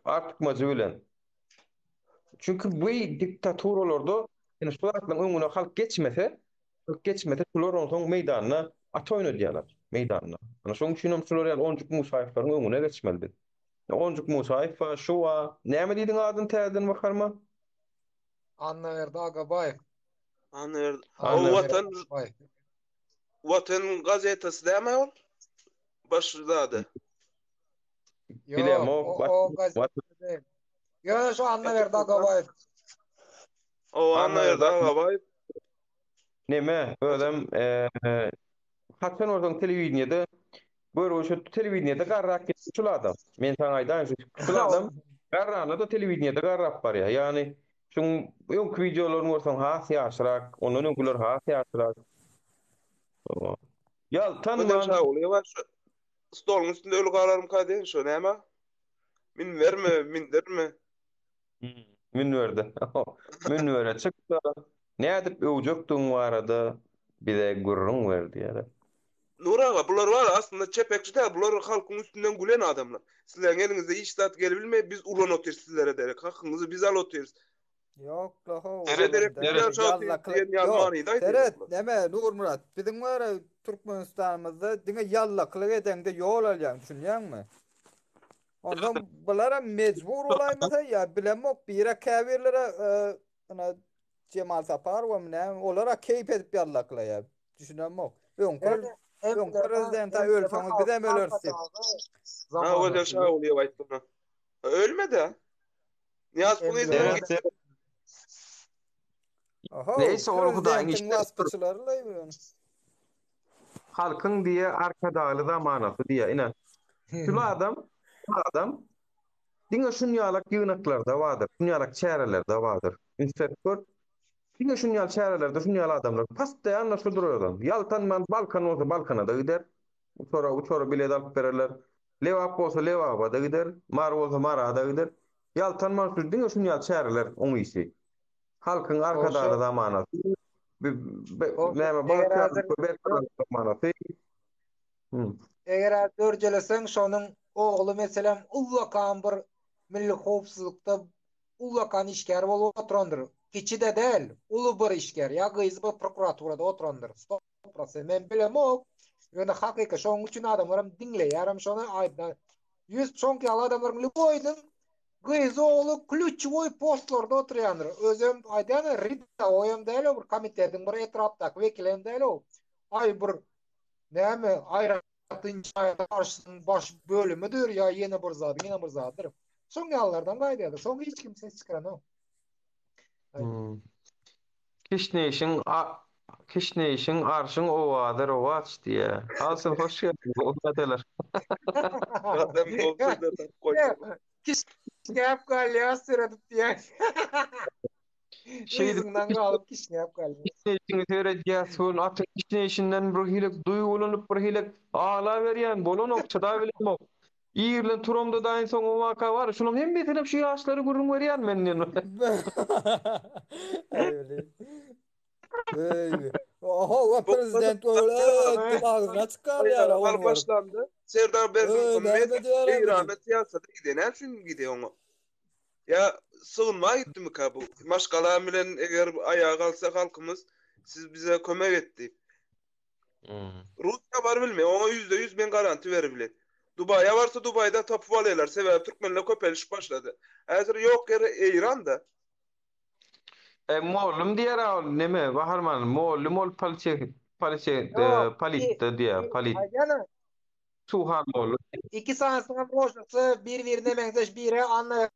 Artykmajy bilen. Çünki bu diktaturalarda ine şu zatlaryň öňüne halk geçmese, halk geçmese şular onsoň meýdanda at oýnadýarlar, meýdanda. Ana şonuň üçin hem şular ýaly Onjuk Musaýewleriň öňüne geçmeli biz. Onjuk Musaýew bar, şu bar. Näme diýdiň adyny täzeden bakarma? Annaberdi Agabaýew. Annaberdi. O Watan Watan gazetasy dämi ol? Baş zady. Bilemok. O gazet. Ýöne şu Annaberdi Agabaýew. O Annaberdi Agabaýew. Neme, özem haçan bolsaň telewideniýede görgü şu telewideniýede garrap gitdi şul adam. Men saňa aýdaýyn şu şul adam garranda-da telewideniýede garrap barýar. Ýagny şuň öňki wideolaryny görseň has ýaşrak, ondan öňküler has ýaşrak. Ýaltanman. Şagulyýew şu stoluň üstünde öli galarmyka diýen şo näme? Münbermi, mündermi? Münberde. Münbere çyk-da, nädip öwjekdigiň barada bize gürrüň ber diýýärler. Nur aga, bular bar aslynda çepekçi däl, bular halkyň üstünden gülen adamlar. Sizleriň eliňizde hiç zat gelibilmeýär, biz ulan otyrys sizlere derek, hakyňyzy biz alyp otyrys. Ýok-la how, Size olam derek däl. biz ýaşap otyrys Ýallakylyk diýen ýaly ýok. manyda aýdýarlar Seret, bular. neme, Nurmyrat, biziň bar Türkmenistanymyzda diňe ýallakylyk edeňde ýol alýaň, düşünýäňmi? Onsoň bularam mejbur bolaýmasa ýa bilemok, bire käbirlere ina Jemal Saparowamy näme, olara keýp edip ýallaklaýar. Düşünemok. Öňki öňki prezident ölseňiz bizem öleris diýip. Ha, Gözel Şagulyýew aýtdy ony. Ölmedi. Niýaz puly Seret, Oho, Neyse ol Hudaýyň prezidentiň işi. waspçylary-laý bu. Halkyň diýe arkadagly zamanasy diýe. Ine. Şul adam, şul adam diňe şun ýalak ýygnaklarda bardyr, şun ýalak çärelerde bardyr. Üns berip gör. Diňe şun ýaly çärelerde şun ýaly adamlar postoýanno şudur özem. Ýaltanman Balkan bolsa Balkana-da gider. Uçara uçara bilet alyp bererler. Lebap bolsa Lebaba-da gider, Mary bolsa Mara-da gider. Ýaltanman şu diňe şun ýaly çäreler oň işi. Halkyň arkadagly zamanasy, näme bagtyýarlyk we berkararlyk zamanasy. Eger dörjeleseň şonuň ogly meselem ullakan bir milli howpsuzlykda ullakan işgär bolup oturandyr. Kiçi-de däl, uly bir işgär ýa gyzy bir prokuraturada oturandyr. Prosent men bilemok. Ýöne hakyky şonuň üçin adamlaram diňleýärem şony aýdyna. Ýüz şoňky ýaly adamlaryň lýuboýynyň gyzy ogly klýuçewoý postlarda oturýandyr. Özem aýdýan ridawoýam däl o bir komitetiň bir etrapdaky wekilem däl o. Aý bir näme aýratyn jenaýata garşysynyň baş bölümidir ýa ýene bir zat, ýene bir zatdyr. Şoň ýalylardan gaýdýarlar. Soň hiç kim ses çykaranok. Hmm. Kişňeýşiň Kişňeýşiň arşyň owazy rowaç diýýär. Alsyn hoş geldiň gowy meseleler. Adam gowy sözler tapyp goýdy. Kişňäp galýar seredip diýýär. Şeýdip Yzyňdan galyp kişňäp galýar. Kişňeýşiňi seredýäs welin atyň kişňeýşinden bir hili duýgulanyp bir hili aglaberýän bolanok çydabilemok. Irden turamda daýyn soň o waka bar. Şunuň hemmesinem şu ýaşlara gürrüň berýän men diýen. Eý. Oho, o prezident ol diýip agzyna çykarýar Alyp ony. başlandy. Serdar Berdimuhamedow Eýrana syýasata gidýär. Näme üçin gidýär oňa? Ýa sygynma gitdimika bu? Maşgala bilen eger aýaga galsa halkymyz siz bize kömek et diýip. Russiýa baryp bilmeýär. Oňa 100% men garanti berip bilen. Dubaýa barsa Dubaýda tapyp alýarlar. Sebäbi türkmenler köpelişip başlady. Häzir ýok ýeri Eýranda. E, mollum diýer ol neme Baharman mollum ol polise polise Ýok, politde diýer polit. Aýdýana. Suhan mollum. Iki sanysynyň rožasy bir-birine meňzeş biri Anna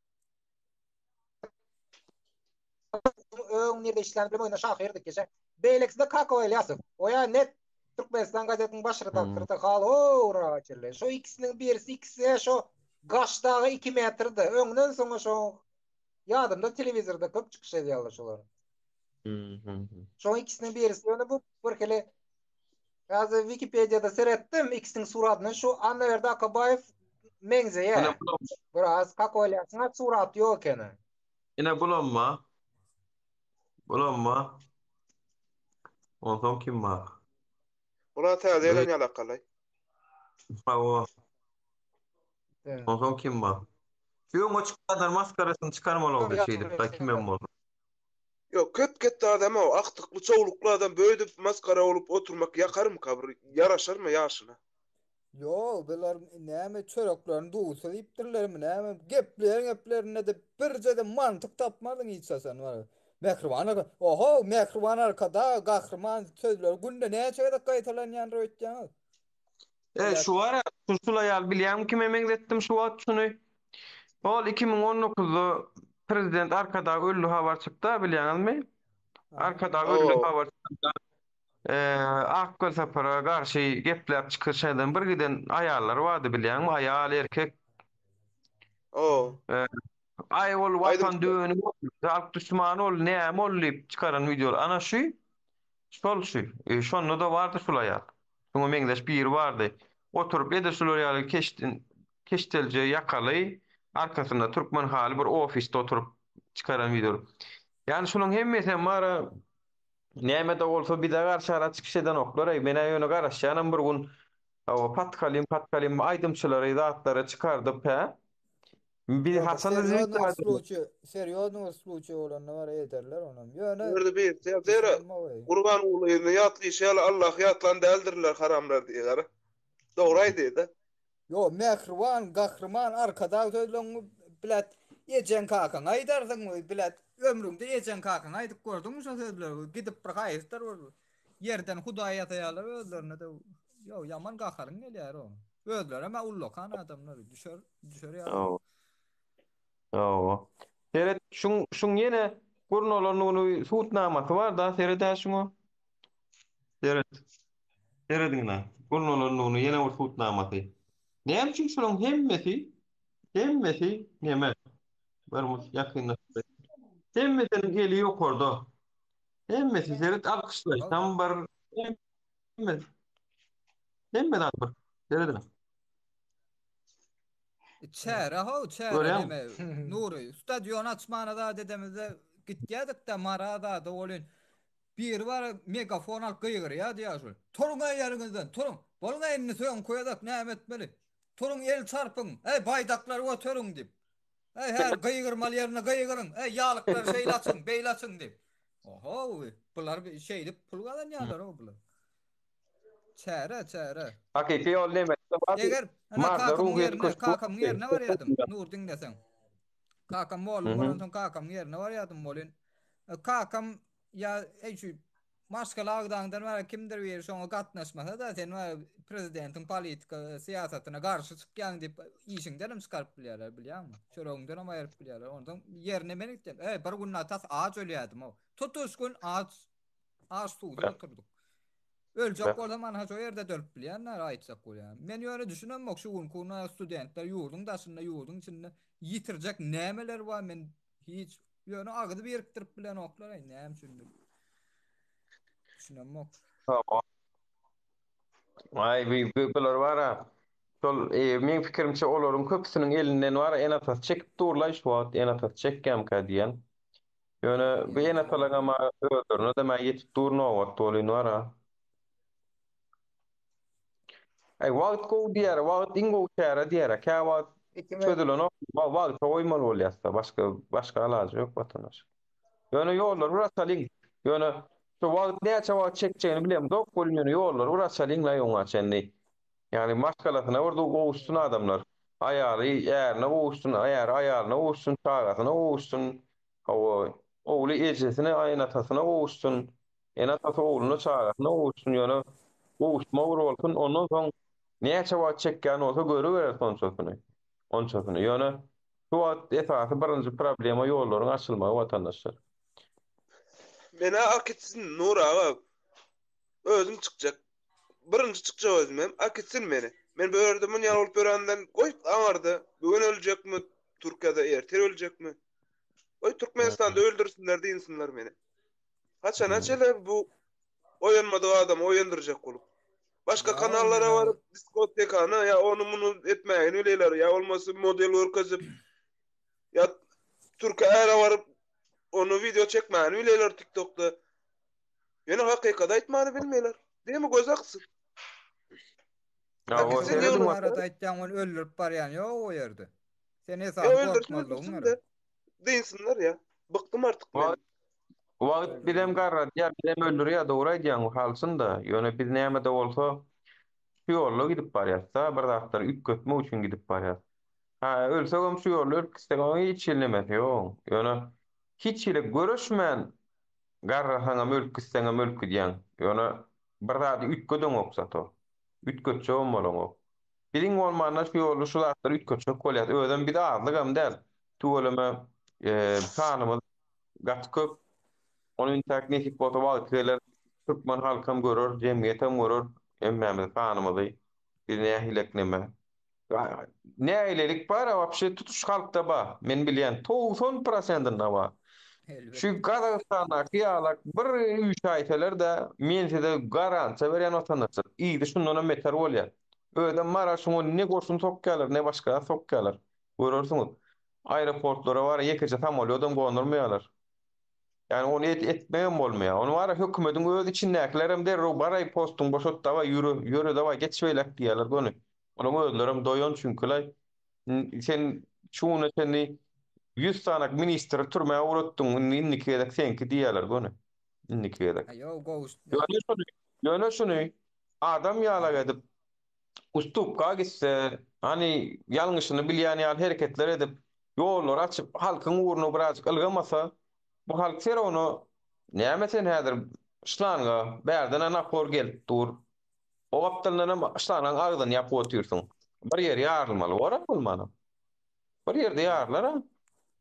öň nirde işlän bilen oýna şahyrdy keşe. Beýlekisi-de Kakow Elýasow. O-ýa net Türkmenistan gazetiniň baş redaktory-da hal-ow çenli. Şo ikisiniň birisi ikisi-de şo gaş dagy 2 metrdi. Öňden soňa şo ýadymda telewizorda köp çykyş edýärler şolar. Şoň ikisiniň birisi ýöne bu bir hili Häzir Wikipediýada seretdim, ikisiniň suratyna şu Annaberdi Akabaýew meňzeýär. Biraz Kakow Elýasyň suraty ýok ekeni. Ine bulamma. Bulamma. Onsoň kim bar? Bular täze gelen ýalakaly. Hawa. Onsoň kim bar? Şu öňe çykanlar maskarasyny çykarmaly boldy şeýdip da kimem bolsa. Ýok, köp ketde adam o, agtykly, çowlukly adam böýdüp masgara bolup oturmak ýakarmyka bir, ýaraşarmy ýaşyna? Ýok, bular näme çöreklerini duzsuz iýipdirlermi näme? Gepleýän geplerinde-de birje-de mantyk tapmarsyň hiç haçan bar. Mähriban Arka, oho, Mähriban Arkadag, Gahryman sözleri günde näçe gezek gaýtalanýandyr öýtýäňiz? E, şu bar-a, şu şul aýal bilýäňmi kime meňzetdim şu wagt şuny? Ol 2019-da prezident Arkadag öldi habar çykdy-a bilýäňizmi? Arkadag öldi habar çykanda Ak Welsapara garşy gepläp çykyş eden bir giden aýallar bardy bilýäňmi? Aýal, erkek. O. Aý ol watan dönügi ol, halk duşmany ol, näme ol diýip çykaran wideolar. Ana şu, şol şu. Şonda-da bardy şul aýal. Şuňa meňzeş biri bardy. Oturyp edil şular ýaly keşdelje ýakaly, arkasynda türkmen haly bir ofisde oturyp çykaran wideolar. Ýani şularyň hemmesem bar-a Näme-de bolsa bize garşy ara çykyş edenoklar-aý. Men-ä ýöne garaşýanam bir gün hawa patkalym patkalym aýdymçylary zatlary çykardyp hä. Biz Ýok, bir haçanda serýoznyý bir zwezda sluçiý, serýoznyý bir sluçiý bolanda bar ederler onam. Ýöne Ýerde bir Zera düşünemok-eý. Gurbangulyny ýatlyşy ýaly Allahy ýatlan däldirler haramlar diýýär. Dogry aýdýada. Ýo mähriban gahryman arkadag sözleňi bilet ejeň kakaňa aýdarsyňmy bilet ömrüňde ejeň kakaňa aýdyp gördüňmi şo sözleri gidip bir haýsydyr bir ýerden hudaý ýasaýarlar özlerine-de ýo ýaman gaharyň gelýär o özlerem-ä ullakan adamlar düşer düşer ýaly Hawa. Hawa. Seret şuň şuň ýene gurnalandygyny sud namasy bar-da seret-ä şuňa. Seret. Serediň-ä, gurnalandygyny ýene bir subutnamasy. Näme üçin şularyň hemmesi, hemmesi neme? Bir mus ýakynlaşdy. Hemmesiniň eli ýokarda. Hemmesi seret alkyşlaýşam bir, hemme hemme zat bir. Serediň. Çäre how, çäre Görýäňmi? neme? Nury, stadion açmana zat edemizde gitýädik-de Mara zada welin Biri bar megafon alyp gygyrýardy ýaşuly. Turuň-aý ýeriňizden, turuň! Boluň-aý indi söňňi köýezek näme etmeli? Turuň el çarpyň, äý baýdaklary göteriň diýip. Äý häzir gygyrmaly ýerinde gygyryň, äý ýalyklary şeýle açyň, beýle açyň diýip. Oho, bular şeýdip pul gazanýarlar-ow bular. Çäre, çäre. Hakyky ýol nemede bar. Eger, ene Marda kakamyň ruhyýet ýerine, köşgi kakamyň bardy. ýerine barýardym, Nur diňleseň. Kakam mollum bolansoň kakamyň ýerine barýardym welin, kakam Ýa eý şu maşgala agzaňdan bäri kimdir biri şoňa gatnaşmasa-da sen bäri prezidentiň politika syýasatyna garşy çykýaň diýip işiňdenem çykaryp bilýärler bilýäňmi? Çöregiňdenem aýryp bilýärler. Onsoň ýerine men gitdim. Eý bir gün tas aç ölýärdim-ow. Tutuş gün aç aç suwsuz oturdyk. Öljek bolsam anha şo ýerde-de ölüp bilýänler aýtjak bolýan. Men ýöne düşünemok şu günki gün studentler ýurduň daşynda ýurduň içinde ýitirjek nämeleri bar men Hiç ýöne agyzy birikdirip bilenoklar aý näme üçindir. Düşünemok. Hawa. Aý bi bi bular bara şol e, meň pikirimçe olaryň köpüsiniň elinden bar ene-atasy çekip durlaý şu wagt ene-atasy çekýämkä diýen. Ýöne bu ene-atalaryňam özlerine-de mä ýetip dur nobat welin bara. Aý wagt gowy diýýär, wagt iň gowy çäre diýýär. Käwagt çözülenok, wagta goýmaly bolýar-da, başga başga alajy ýok watandaş. Ýöne ýollary bir açalyň. Ýöne şu wagt näçe wagt çekjegini bilemzok welin ýöne ýollary bir açalyň-laý oňa çenli. Ýagny maşgalasyna bir gowuşsyn adamlar. Aýaly ärine gowuşsyn, äri aýalyna gowuşsyn, çagasyna gowuşsyn. Hawa, ogly ejesine, ene-atasyna gowuşsyn. Ene-atasy ogluna, çagasyna gowuşsyn, ýöne gowuşma bir bolsun, ondan soň näçe wagt çekýän bolsa görüberer sonçasyny, onçasyny. Ýöne şu wagt esasy birinji problema ýollaryň açylmagy watandaşlar. Menä akitsin Nur aga. Özüm çykjak. Birinji çykjak özüm hem. Akitsin meni. Men bu ýerde munýan bolup ýörenden goý aňarda. Bu gün öljekmi Türkiýede ertir öljekmi? Goý Türkmenistanda öldürsinler diýinsinler meni. Haçana çenli bu oýanmadyk adamy oýandyrjak bolup. Başga kanallara baryp diskotekany ýa ony muny etmäge bilýärler ýa bolmasa model görkezip ýa türke äre baryp ony wideo çekmäni bilýärler TikTokda. Ýöne hakykaty aýtmany bilmeýärler. Diňe göz aksyn. Ya o Sen serediň ýöne- barada aýtýaň ony öldürip barýan ýok o ýerde. Sen esasy Ýa öldürsün gorkmazlygyň öldürsün gerek. de. Dynsinler ýa. Bykdym artyk men. Wagt wagt bizem garradýar, bizem öldürýär, dogry aýdýaň halsyn-da. Ýöne biz näme-de bolsa şu ýolda gidip barýas-da, bir zatlary üýtgetmek üçin gidip barýas. Ha, ölsegem şu ýolda ölüp gitsegem hiç hili nemesi ýok. Ýöne hiç hili göreşmän garrasaňam ölüp gitseňem ölüp gidýäň. Ýöne bir zady üýtgedeňok zato. Üýtgetjegem bolaňok. Biziň bolmanda şu ýolda şu zatlary üýtgetjek bolýas. Özem biz azlygam däl. Tüweleme sanymyz gaty köp. Ony intäk nesip bolsa wagty geler türkmen halkam görer, jemgyýetem görer hemmämizi sanymyzy. Biz nähilek neme. Nägilelik bar-a wapşe tutuş halkda bar. Men bilýän 90 prosentinde bar. Şu Gazagystandaky ýalak bir üýşäýseler-de men size garantiýa berýän watandaşlar yzy şundanam beter bolýar. Özem Mara şuňa ne goşun sokýarlar ne başga zat sokýarlar. Görersiňiz. Aeroportlara bar ýekeje samolýodam gondurmaýarlar. Ýagny ony et etmegem bolmaýar. Ony bar hökümediň öz içindäkilerem derrew baraý postuňy boşat dawaý ýüre ýöre dawaý geç beýläk diýýärler göni. Olaň özlerem doýan çünkilaý. Sen şu güne çenli 100 sanak ministri türmä ugratdyň, indi indiki gezek seňki diýýärler göni. Indiki gezek. Ýo gowşut. Ýöne şuny, ýöne şuny adam ýalak edip ustupka gitse, hany ýalňyşyny bilýän ýaly hereketler edip, ýollary açyp, halkyň ugruna birazjyk ylgamasa, bu halk ser ony näme sen häzir şlanga bärden-ä napor gelip dur. O gapdalyndanam şlangaň agzyny ýapyp otyrsyň. Bir ýeri ýarylmaly bolar bolmanam. Bir ýerde ýarylar-a.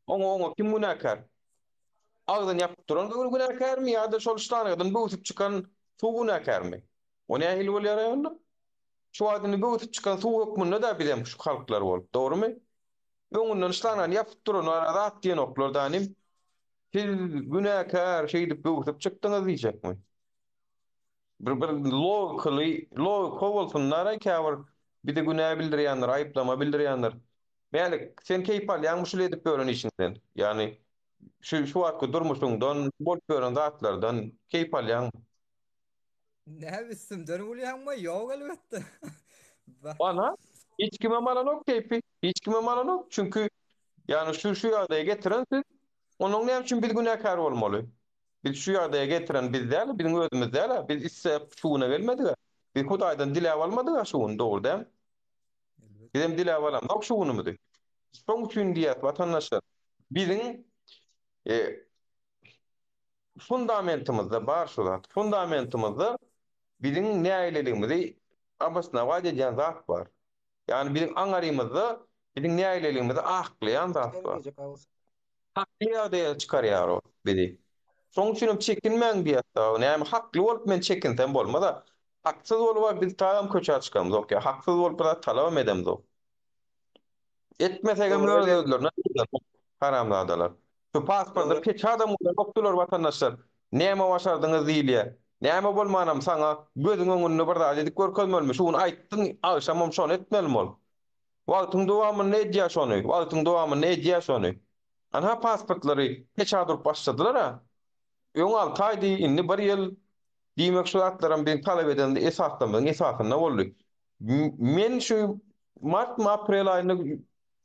Oňa oňa kim günäkär? Agzyny ýapyp duran günäkärmi ýa-da şol şlangadan böwsüp çykan suw günäkärmi? O nähili bolýar-aý onda? Şu wagt indi böwsüp çykan suw hökmünde-dä bizem şu halklar bolup, dogrumy? Öňünden şlangany ýapyp duranlara zat diýenoklar da inim. Siz günäkär şeýdip böwsüp çykdyňyz diýjekmi? Bir bir logikaly logika bolsun-da käbir bize günä bildirýänler, aýyplama bildirýänler. Mälik, sen keýp alýaňmy şul edip ýören işiňden? Ýagny şu şu wagtky durmuşyňdan, bolup ýören zatlardan keýp alýaňmy? Näme üstümden gülýäňmi? Ýok elbetde. Ana, hiç kimem alanok keýpi. Hiç kimem alanok. Çünki ýagny şu şu ýagdaýa getiren siz. Onuň näme üçin biz günäkär bolmaly? Biz şu ýagdaýa getiren biz däl, biziň özümiz däl-ä. Biz isläp şu güne gelmedik-ä. Biz Hudaýdan diläp almadyk-a şu güni, dogry dälmi? Bizem diläp alamzok şu günümizi. Şoň üçin diýýäs, watandaşlar, biziň e, fundamentimizde bar şu zat. Fundamentimizde biziň nägileligimizi obosnować edýän zat bar. Ýagny biziň aňarymyzda biziň nägileligimizi aklaýan zat bar. Hakly ýagdaýa çykarýar ol bizi. Şoň üçinem çekinmäň diýýär dagy. Näme hakly bolup men çekinsem bolmaz-a. Haksyz bolup-a biz tagam köçä çykamzok ýa haksyz bolup bir zat talabam edemzok. Etmesegem Dogry öz aýdýaň. özlerine gyzanok haramzadalar. Şu pasportda Dogry. peçadam goýanokdylar watandaşlar. Näme başardyňyz diýilýär. Näme bolmanam saňa gözüň öňünde bir zat edip görkezmelimi? Şu gün aýtdyň, agşamam şony etmelimi ol? Wagtyň dowamynda edýär şony, wagtyň dowamynda edýär şony. Anha pasportlary peçat urup başladylar-a. Öň alty aýdy, indi bir ýyl. Diýmek şu zatlaram biziň talap eden esaslarymyzyň esasynda boldy. Men şu martmy, aprel aýynda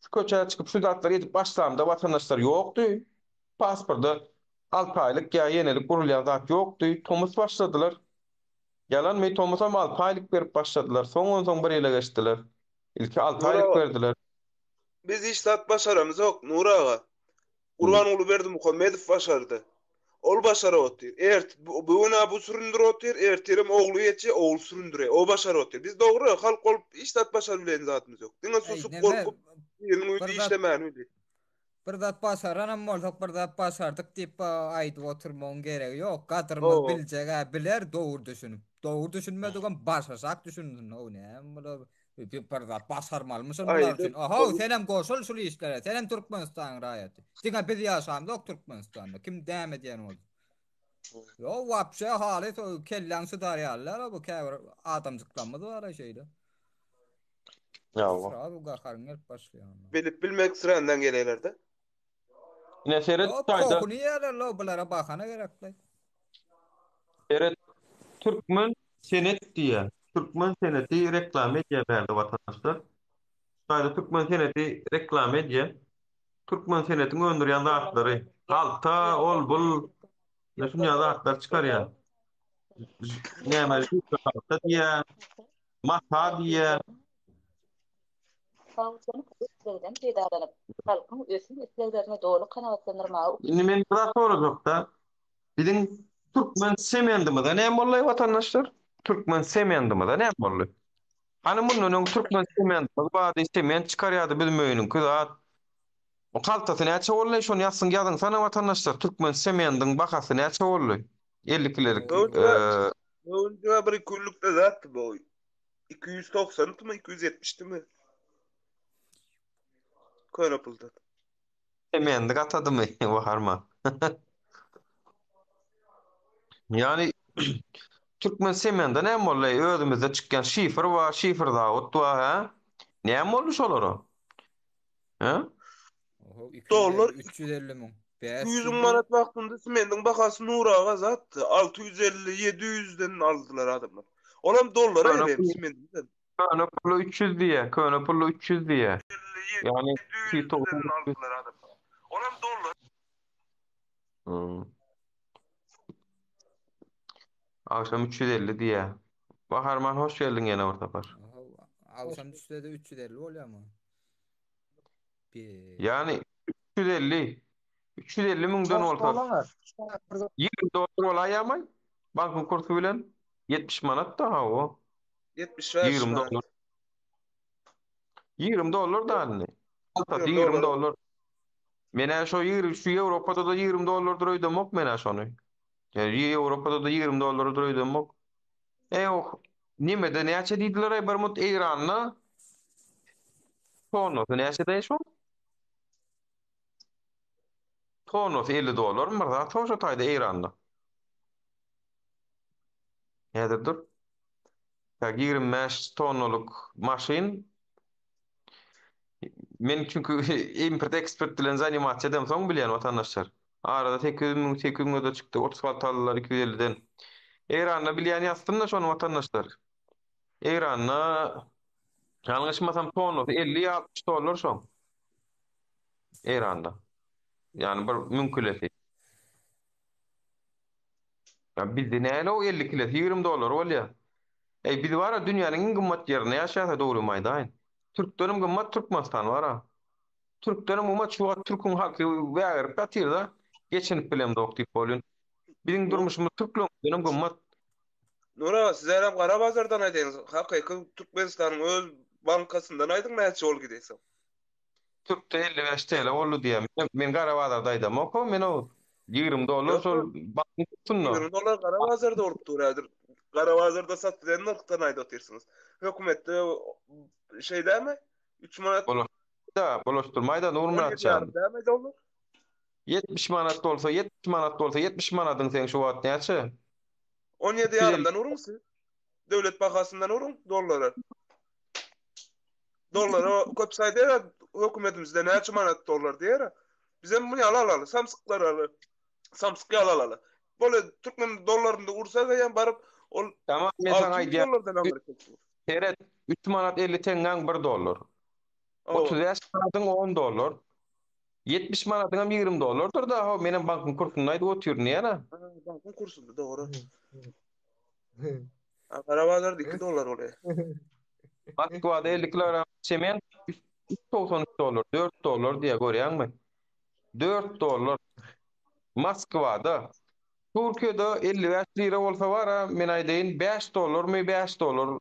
şu köçä çykyp şu zatlary edip başlamda watandaşlar ýokdy. Pasporta alty aýlyk ýa ýenelik urulýan zat ýokdy. Tomus başladylar. Ýalanmy, tomusam alty aýlyk berip başladylar. Soň onsoň bir ýyla geçdiler. Ilki 6 Nur aýlyk aga, berdiler. biz hiç zat başaramyzok, Nur aga. Gurbanguly Berdimuhamedow başardy. Ol başaryp otyr. Ert, bu gün-ä bu süründürip otyr, ertirem ogly geçýär, ogly süründürýär. O başaryp otyr. Biz dogry, halk bolup hiç zat başaryp bilen zadymyz ýok. Diňe Eý, susup, neme, gorkup, biriniň bir öýünde zat işlemäni bilýär. Bir zat başaranam bolsak bir zat başardyk diýip aýdyp oturmagyň geregi ýok. Gadyrymyzy Hawa. biljeg-ä biler dogry düşünip. Dogry düşünmedigem başaşak düşünsin. How näme bular bir zat başarmalymyşyn bular Aýdyp üçin. Ahow bolup senem goşul şul işlere. Senem Türkmenistanyň raýaty. Diňe biz ýaşamzok Türkmenistanda. Kim näme diýen bolsa. Ýok wapşe halys kelläň çydar ýaly däl bu käbir adamjyklarymyz bar-a şeýle. Ýa. Srazu gaharyň gelip başlaýar onda. Bilip bilmek sürenden geleýlerde. Ine seret Ýok, taýda. pohuny ýerler lo bulara bahana gerekli. Seret Türkmen senet diýýär. Türkmen seneti reklama edýär bärde watandaşlar. Taýda Türkmen seneti reklama edýär. Türkmen senetiň öndürýän zatlary. Halta, ol bul, ne şunýa zatlar çykarýar. Näme halta diýýär. Mata diýýär. Sawçylyk islegden peýdalanyp, halkyň ösüm isleglerini doly kanagatlandyrmaga Indi men bir zat sorajakda. Biziň türkmen semendimize näme boldy watandaşlar? Türkmen semendimize näme boldy? Hany mundan öň türkmen semendimiz bardy, sement çykarýardy biz möýüniňki zat. O haltasy näçe boldy? Şony ýazsyň ýazyňsana watandaşlar. Türkmen semendiň bahasy näçe boldy? 50 kilelik. Öňde bir günlükde zatdy bu. 290 mı 270 mi? Köne puldan. Semendi gatadymy Baharma? Ýani türkmen semende näme boldy? Özümizde çykýan şifr bar, şifr zawod bar, hä? Näme boldy şolara? Hä? Oho, 250, Dollar 350 müň. 200 500 müň diýýär. manat wagtynda semendiň bahasy Nur aga zatdy. 650, 700-den aldylar adamlar. Olam dollara Köne gerek pul, semenden. köne puly 300 diýýär, köne puly 300 diýýär. Ýani 290 700-den aldylar adamlar. Olam dollar. Hmm. Agşam 350 diýýär. Baharman hoş geldiň ýene bir sapar. Oho, agşam düşse-de 350 bolýarmy? Bir. Ýani 350 350 müňden Hoş bolsa bolaňyz. 20 dollar bolaýýarmy? Bankyň kursy bilen 70 manat da hawa. 75 20 manat. dollar. 20 dollar da indi. Haltasy 20 20 dollar. dollar. Men-ä şo 20 şu Ýewropada-da 20 dollardyr öýdemok men-ä şony. Ýa Ýewropada-da 20 dollardyr öýdemok. Eý oh, nemede näçe diýdiler-aý bir mut Eýranda tonnasy näçe-deý şoň? Tonnasy 50 dollarmy bir zat şo taýda Eýranda. Häzir dur. Tak 25 tonnalyk maşyn Men çünki import eksport bilen zanimasiýa edemsoň bilýän watandaşlar. Arada 800 müň 800 müňe-de çykdy. 30 halta aldylar 250-den. Eýranda bilýän ýazsyn-da şony watandaşlar. Eýranda ýalňyşmasam tonnasy 50 ýa 60 dollar şoň. Eýranda. Ýani bir müň kilesi. Ýa bizde näle o 50 kilesi 20 dollar bolýa. Eý biz bara dünýäniň iň gymmat ýerinde ýaşaýas dogrymy aýdaýyn. Türkdenem gymmat Türkmenistan bara. Türkdenem gymmat şu wagt türküň halky wägirip ýatyrda geçinip bilemzok diýip bolýan. Biziň durmuşymyz türkleňdenem gymmat. Nur aga siz ärem gara bazardan aýdaýyň hakyky Türkmenistanyň öz bankasyndan aýdyň näçe bol gidýse. Türkde 55 TL boldy diýýär. Men, men gara bazarda aýdamok, men o 20 dollar Ýok, şol bankyň kursunda. 20 dollar gara bazarda bolup dur häzir. Gara bazarda satylan nyrhdan aýdyp otyrsyňyz. Hökümetde şeý dämi? 3 manat Da, bulaşdyrmaý-da Nurmyrat 17 jan. ýarym dämi dollar? 70 manat bolsa, 70 manat bolsa, 70 manadyň seň şu wagt näçe? 17 ýarymdan uruň siz. Döwlet bahasyndan uruň dollara. Dollara köp saýdyr hökümetimizde näçe manat dollar diýer. Bizem muny ýaly alaly, samsyklar alaly. Samsyk ýaly alaly. Bole türkmen dollarynda ursa gaýan baryp ol Tamam men saňa 600 aýdýan. dollardan aňryk köp. Seret, 3 manat 50 teňňäň 1 dollar. Hawa. 35 manadyň 10 dollar. 70 manadyňam 20 dollardyr da, ho, menem bankyň kursunda aýdyp otyryn diýýän-ä. Ha, Bankyň kursunda dogry. Ha, Gara bazarda 2 dollar bolýar. Moskwada 50 kilogram sement 3.93 dollar, 4 dollar diýýär, görýäňmi? 4 dollar. Moskwada. Türkiýede 55 lira bolsa bar-a, men aýdaýyn, 5 dollarmy, 5 dollar.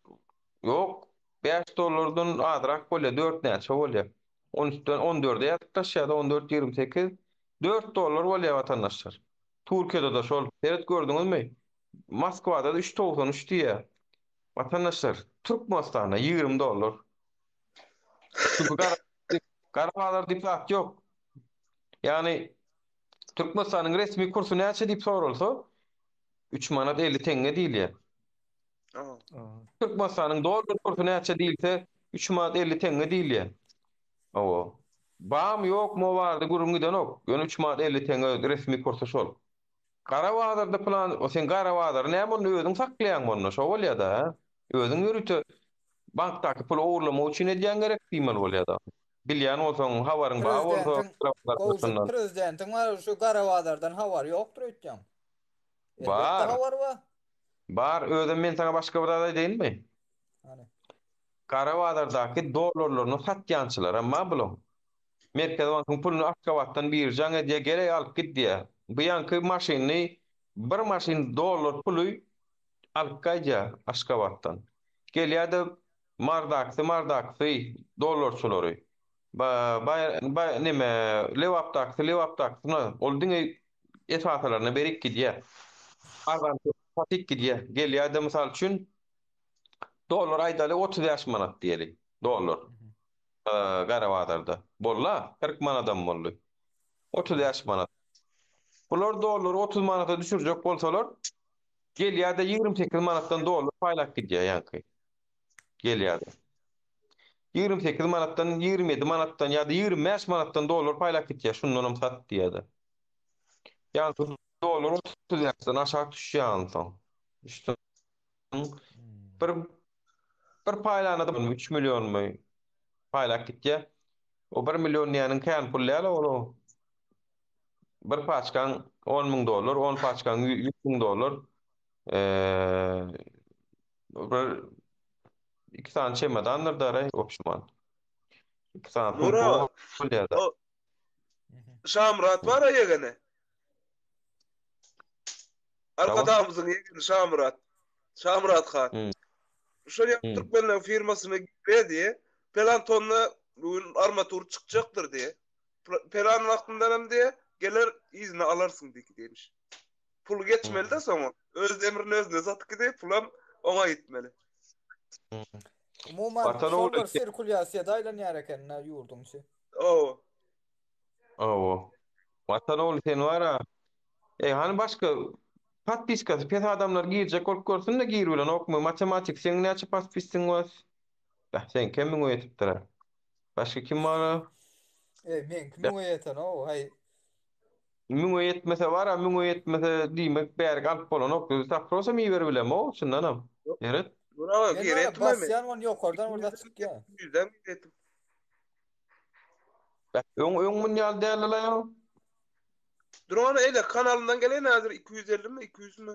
Ýok, 5 dollardan azrak bolýar, 4 näçe bolýar. On üçden on dörde ýaklaşýar-da, 14, 28. 4 dollar bolýar watandaşlar. Türkiýede-de şol. Seret gördüňizmi? Moskwada-da 3,93 diýýär. Watandaşlar, Türkmenistanda 20 dollar. Çünki gara, gara bazar diýip zat ýok. Ýagny Türkmenistanyň resmi kursy näçe diýip soralsa, 3 manat 50 teňňe diýilýär. Türkmenistanyň dollar kursy näçe diýilse, 3 manat 50 teňňe diýilýär. Hawa. Barmy ýokmy o barada gürrüň gidenok. Ýöne 3 manat 50 teňňe resmi kursy şol. Gara bazarda pylan, o sen gara bazary näme onda özüň saklaýaňmy onda? Şo bolýa-da, hä? Özüň ýörite bankdaky puly ogurlamak üçin edýäň gerek diýmeli bolýa-da. Bilýän bolsaň, habaryň bar bolsa, Prezidentiň gara bazar Gowşut başyndan. prezidentiň bar şu gara bazardan habary ýokdur öýtýän. Elbetde Bar. habary bar. Bar, özem men saňa başga bir zat aýdaýynmy? Hany. Gara bazardaky dollarlaryny satýançylaram bar bulaň. Merkezi bankyň puluny Aşgabatdan biri jaň edýär, geleý alyp git diýýär. Bu ýaňky maşynyny bir maşyn dollar puly alyp gaýdýar Aşgabatdan. Gelýär-de Mardakysy Mardakysy dollarçylary. Ba, ba, ba, neme, Lebapdakysy Lebapdakysyna, ol diňe esasalaryna berip gidýär. Arzan satyp gidýär. Gelýär-de mysal üçin dollar aýdaly 35 manat diýeli, dollar. Gara bazarda. Boldy-a, 40 manadam boldy. 35 manat. Bular dollary 30 manata düşürjek bolsalar, gelýär-de 28 manatdan dollar paýlap gidýär ýaňky. Gelýär-de. 28 manatdan, 27 manatdan ýa-da 25 manatdan dollar paýlap gidýär, şundanam sat diýýär-de. Ýaňky dollar 35-den aşak düşýär onsoň. Düşdüň. Bir bir paýlanda 3 millionmy paýlap gitýär. O 1 million diýýäniň kän pul däl ol. Bir paçkaň 10 müň dollar, 10 paçkaň 100 müň dollar. Eee bir iki sany çemodandyr dara opşuman. Iki sany sumka Nura, bolýar da. o Şamyrat bar a ýegeni. Arkadagymyzyň ýegeni Şamyrat. Şamyrat han. Hmm. Şol ýa Hmm. türkmenleň firmasyna girýär diýe. Pelan tonna bu gün armatur çykjakdyr diýe. Pelan wagtyndan hem diýe, geler yzyna alarsyň diýip diýmiş. Pul geçmeli de soňa. Öz demrini özüne satyp gidip, pulam oňa gitmeli. Umuman Watan şol ogly bir sirkulýasiýada aýlanýar eken-dä ýurduň içi. Ow. Ow. Watan ogly sen bar-a. Eý, hany başga podpiskasy pes adamlar girjek bolup görsün-de giribilenokmy? Matematik seň näçe podpisiň bar? Beh, seňkem müňe ýetipdir-ä. Başga kim bar-a? Eý, meňki müňe ýetenok, haý. Müňe ýetmese bar-a, müňe ýetmese diýmek bärik alyp bolanok. Zaprosam iberibilemok, çyndanam. Seret. Bravo, Men bar-a giretdim men. basýan ony ýokardan bir zat çykýar. Ýüzden giretdim. Beh, öň öň mun ýaly däldi-la ýa. Dur ony eýle kanalyndan gelen häzir 250 mi 200 mi?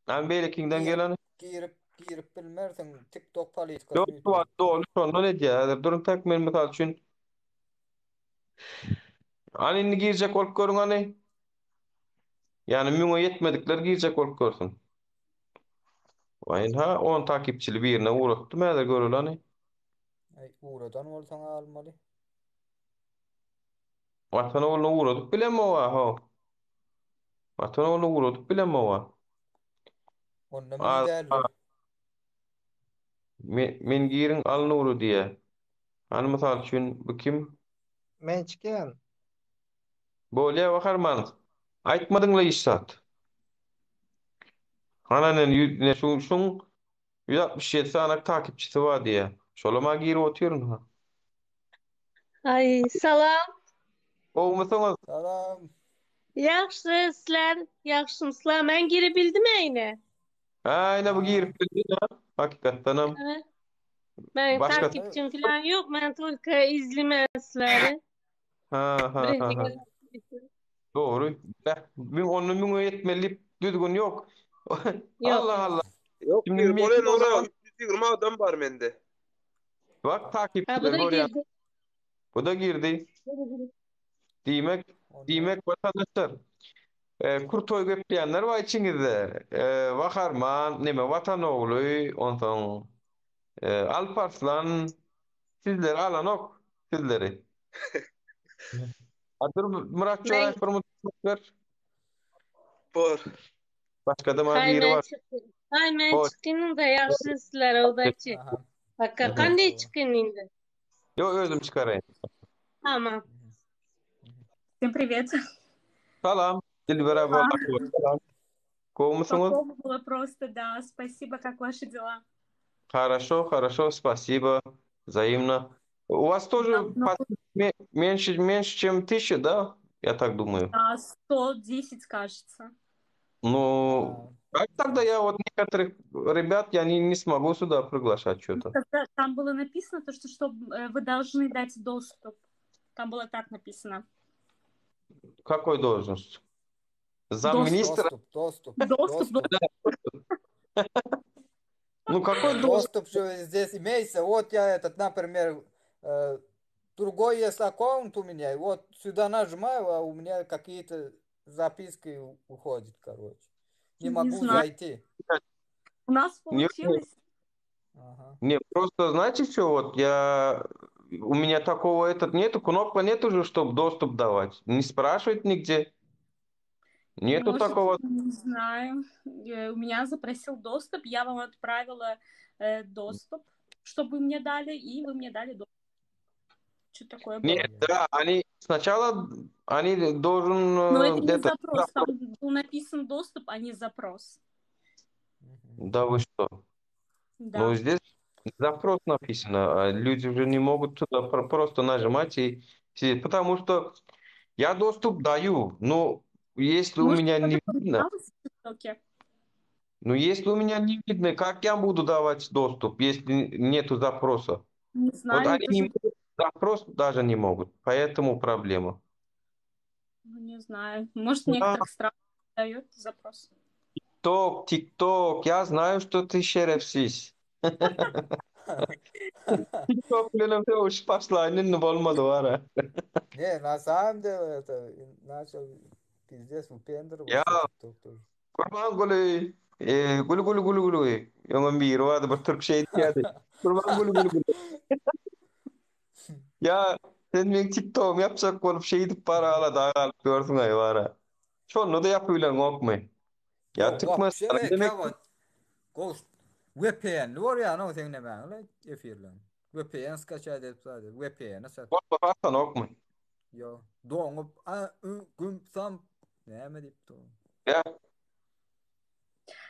Lan beýlekiňden Girip geleni. girip girip bilmersiň TikTok Ýok, politikasyny şu wagt üýtgetdi. doly şondan edýär. Häzir durun tak men mysal üçin Hany indi girjek bolup görüň hany. Ýani müňe ýetmedikler girjek bolup görsün. Waý ha 10 takipçili birine ugratdym häzir göreli hany. Aý ugradan bolsaň almaly. Watan ogluna ugradyp bilemok-a ho. Watan ogluna ugradyp bilemok-a. Onda müň däldir. Men, men giriň al Nury diýýä. Hany mysal üçin bu kim? Men çykýan. Bolýa Waharman. Aýtmadyňla hiç zat. Hana nen ýüz ne şu şuň 167 sany takipçisi bar diýýä. Şolam-a girip otyryn ha. Ay salam. Gowumysyňyz? Salam. Ýagşy sizler, ýagşymyslar. Men girebildim ýene. Ha, ine bu Ha. girip bildi ha. Hakykatdanam. Evet. Ben Başga takipçim falan yok. Ben только izleme sizleri. ha ha Birinji ha ha. gezek. Dogry. Beh, müň onda müňe ýetmeli diýip düzgün ýok. Yok. Allah Allah. Yok Şimdi girip men bolýan o ora zaman 320 adam bar mende. bak Ha bu takipçiler da görýän. girdi. Bu da girdi. Diýmek, Onda diýmek watandaşlar. E, kurtoý gepleýänler bar içiňizde. E, Waharman, neme Watan ogly, onsoň e, Alparslan sizleri alanok sizleri. A dur Myrat Men Joraýew bir mut ber. Bor. Başga-da maňa Haý biri men bar. çykyn. Haý men Hoş. çykyn da ýagşy sizlere udaçi. Aha. Paka Mhm. kanday çykyn indi. Ýok özüm çykaraýyn. Tamam. Всем привет. Salam. Dilber abla. Salam. Gowumysyňyz? Попробовала было просто, да. Спасибо, как ваши дела? Хорошо, хорошо, спасибо. Взаимно. У вас тоже Давно. по- ме- меньше, меньше, чем 1000, да? Я так думаю. Да, 110, кажется. Ну, А, как тогда я вот некоторых ребят я не, не смогу сюда приглашать Ну, что-то. Когда там было написано, то, что, что э, вы должны дать доступ. Там было так написано. Какой должность? Доступ. Замминистра? Доступ, доступ, Доступ, доступ. Ну, какой доступ? Доступ же здесь имеется. Вот я этот, например, э, другой есть аккаунт у меня. и Вот сюда нажимаю, а у меня какие-то записки у- уходят, короче. Не Не могу знаю. зайти. У нас Не, получилось. Ага. не, просто знаете что, вот я, у меня такого этот нету, кнопка нету же, чтобы доступ давать. Не спрашивать нигде. Нету Может, такого. не знаю. Э, У меня запросил доступ. Я вам отправила э, доступ, чтобы вы мне дали, и вы мне дали доступ. Что такое было? Нет, да, они сначала, они должен Но э, это не этот, запрос. Там был написан доступ, а не запрос. Мгм. да вы что? Да. Ну, здесь запрос написано, а люди уже не могут туда про- просто нажимать и сидеть, потому что я доступ даю, но если у Может, меня что-то не видно, поменялось в ТикТоке? ну, если у меня не видно, как я буду давать доступ, если нету запроса? Не Вот знаю, они не тоже, могут, запрос даже не могут, поэтому проблема. ну, не знаю. Может, в Да, некоторых странах дают запрос. ТикТок, ТикТок, я знаю, что ты şerefsiz. TikTok bilen söweşip başlaýyn indi bolmady bar. Не, на самом деле это начал пиздец Ýa выпендриваться TikTok тоже. Gurbanguly, e, gül gül gül gül. Öňem biri bardy bir türk şey diýýärdi. Gurbanguly gül gül. Ýa sen meň TikTokymy ýapjak bolup şeýdip bara ala daga alyp görsüň aý bara. Şonda da ýapybilen gokmy? Ýa Ýok, вообще Türkmenistanyň ey, demek käwagt Ghost VPN-li bolýar, o seň nämäň efirleň. VPN skaçat edip zat VPN-e sat. bolmasa atanokmy? Ýok, doňup, a, ü, güm, sam näme diýip dur. Ýa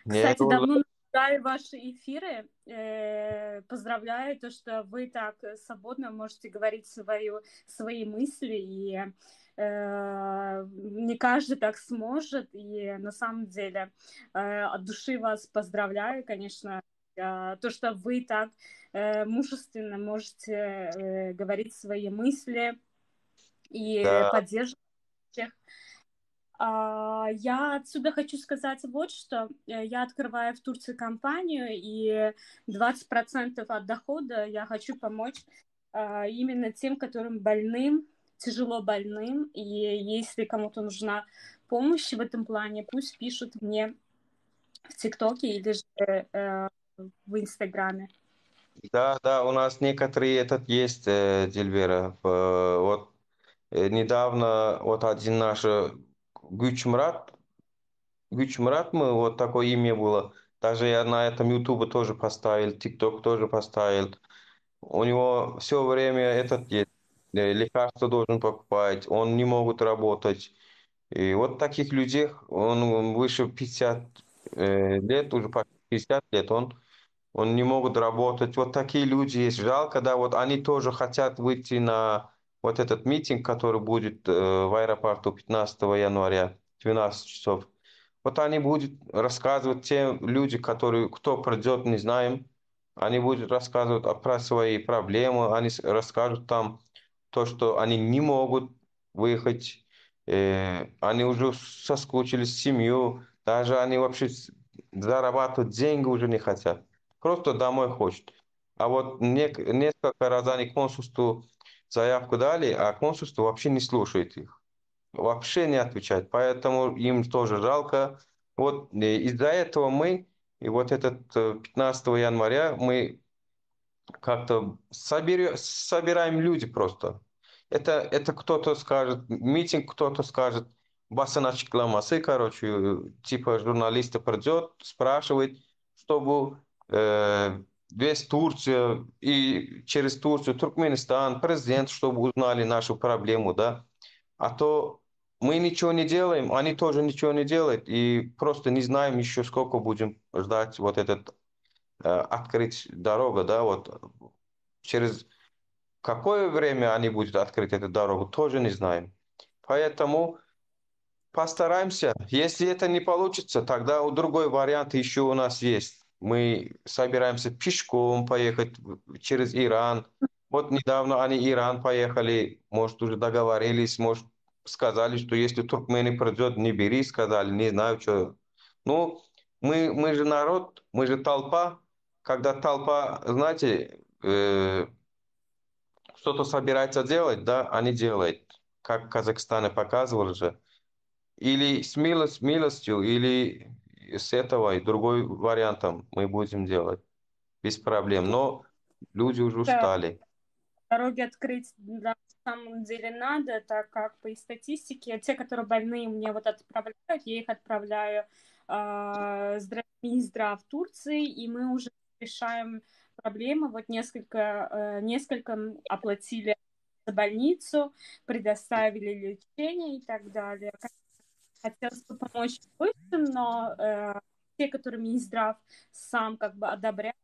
ne Кстати, boldy? давно наблюдаю ваши эфиры. Э, Поздравляю, то, что вы так э, свободно можете говорить свою, свои мысли, и э, не каждый так сможет. И на самом деле э, от души вас поздравляю, конечно, э, то, что вы так э, мужественно можете э, говорить свои мысли и Да. поддерживать всех. А, Я отсюда хочу сказать вот что. Э, Я открываю в Турции компанию, и 20% от дохода я хочу помочь а, именно тем, которым больным, тяжело больным. И если кому-то нужна помощь в этом плане, пусть пишут мне в ТикТоке или же э, в Инстаграме. Да, да, у нас некоторые этот есть, э, Дильбера. Э, Вот э, недавно вот один наш э, Гүчмурат, Гүчмурат мы, вот такое имя было. Даже я на этом Ютубе тоже поставил, ТикТок тоже поставил. У него все время этот есть, э, лекарства должен покупать, он не могут работать. И вот таких людей, он выше 50 э, лет, уже по 50 лет, он он не могут работать. Вот такие люди есть. Жалко, да, вот они тоже хотят выйти на вот этот митинг, который будет э, в аэропорту 15 января, 12 часов. Вот они будут рассказывать те люди, которые, кто придет, не знаем, они будут рассказывать о- про свои проблемы, они с- расскажут там то, что они не могут выехать, э, они уже соскучились с семью, даже они вообще с- зарабатывать деньги уже не хотят. Просто домой хочет. А вот нек- несколько раз они консульству заявку дали, а консульство вообще не слушает их. Вообще не отвечает. Поэтому им тоже жалко. Вот э, из-за этого мы, и вот этот э, 15 января мы как-то соберё- собираем люди просто. Это, это кто-то скажет, митинг кто-то скажет, basyn açyklamasy, короче, типа журналисты придет, спрашивает, чтобы э, весь Турция и через Турцию Туркменистан, президент, чтобы узнали нашу проблему, да. А то мы ничего не делаем, они тоже ничего не делают, и просто не знаем еще сколько будем ждать вот этот э, открыть дорогу, да, вот через какое время они будут открыть эту дорогу, тоже не знаем. Поэтому постараемся. Если это не получится, тогда другой вариант еще у нас есть. Мы собираемся пешком поехать через Иран. Вот недавно они Иран поехали, может, уже договорились, может, сказали, что если туркмены придет, не бери, сказали, не знаю, что. Ну, мы, мы же народ, мы же толпа. Когда толпа, знаете, э, что-то собирается делать, да, они делают. Как в Казахстане показывали же. Или с милость, милостью, или с этого и другой вариантом мы будем делать. Без проблем. Но люди уже Да, устали. дороги открыть на самом деле надо, так как по статистике те, которые больные, мне вот отправляют, я их отправляю э, Минздрав Турции, и мы уже решаем проблемы. Вот несколько, э, несколько оплатили за больницу, предоставили лечение и так далее. Хотелось бы помочь больше, но э, те, которые Минздрав сам как бы одобряет,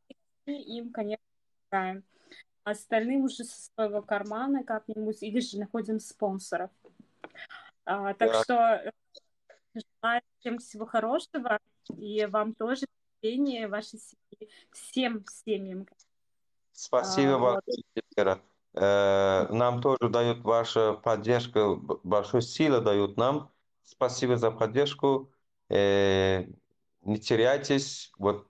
им, конечно, помогаем. Остальным уже со своего кармана как-нибудь или же находим спонсоров. А, так Да. что э, желаю всем всего хорошего и вам тоже терпения, вашей семье, всем семьям. Спасибо А, вот. большое, Вера. Э, Нам тоже дает ваша поддержка, б- большую силу дают нам. Спасибо за поддержку. Э, Не теряйтесь вот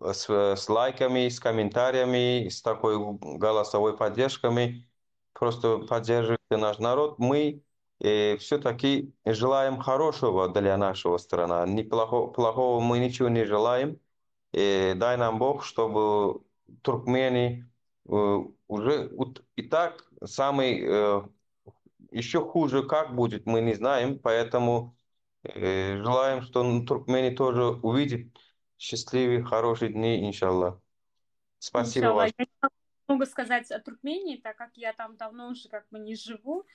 с, с лайками, с комментариями, с такой голосовой поддержками. Просто поддерживайте наш народ. Мы все-таки желаем хорошего для нашего страны. Не плохого, плохого мы ничего не желаем. Э, дай нам Бог, чтобы туркмены э, уже вот и так самый э, еще хуже как будет, мы не знаем, поэтому э, желаем, что туркмены тоже увидят счастливые, хорошие дни, иншаллах. Спасибо Иншаллах. большое. Я не могу много сказать о Туркмении, так как я там давно уже как бы не живу,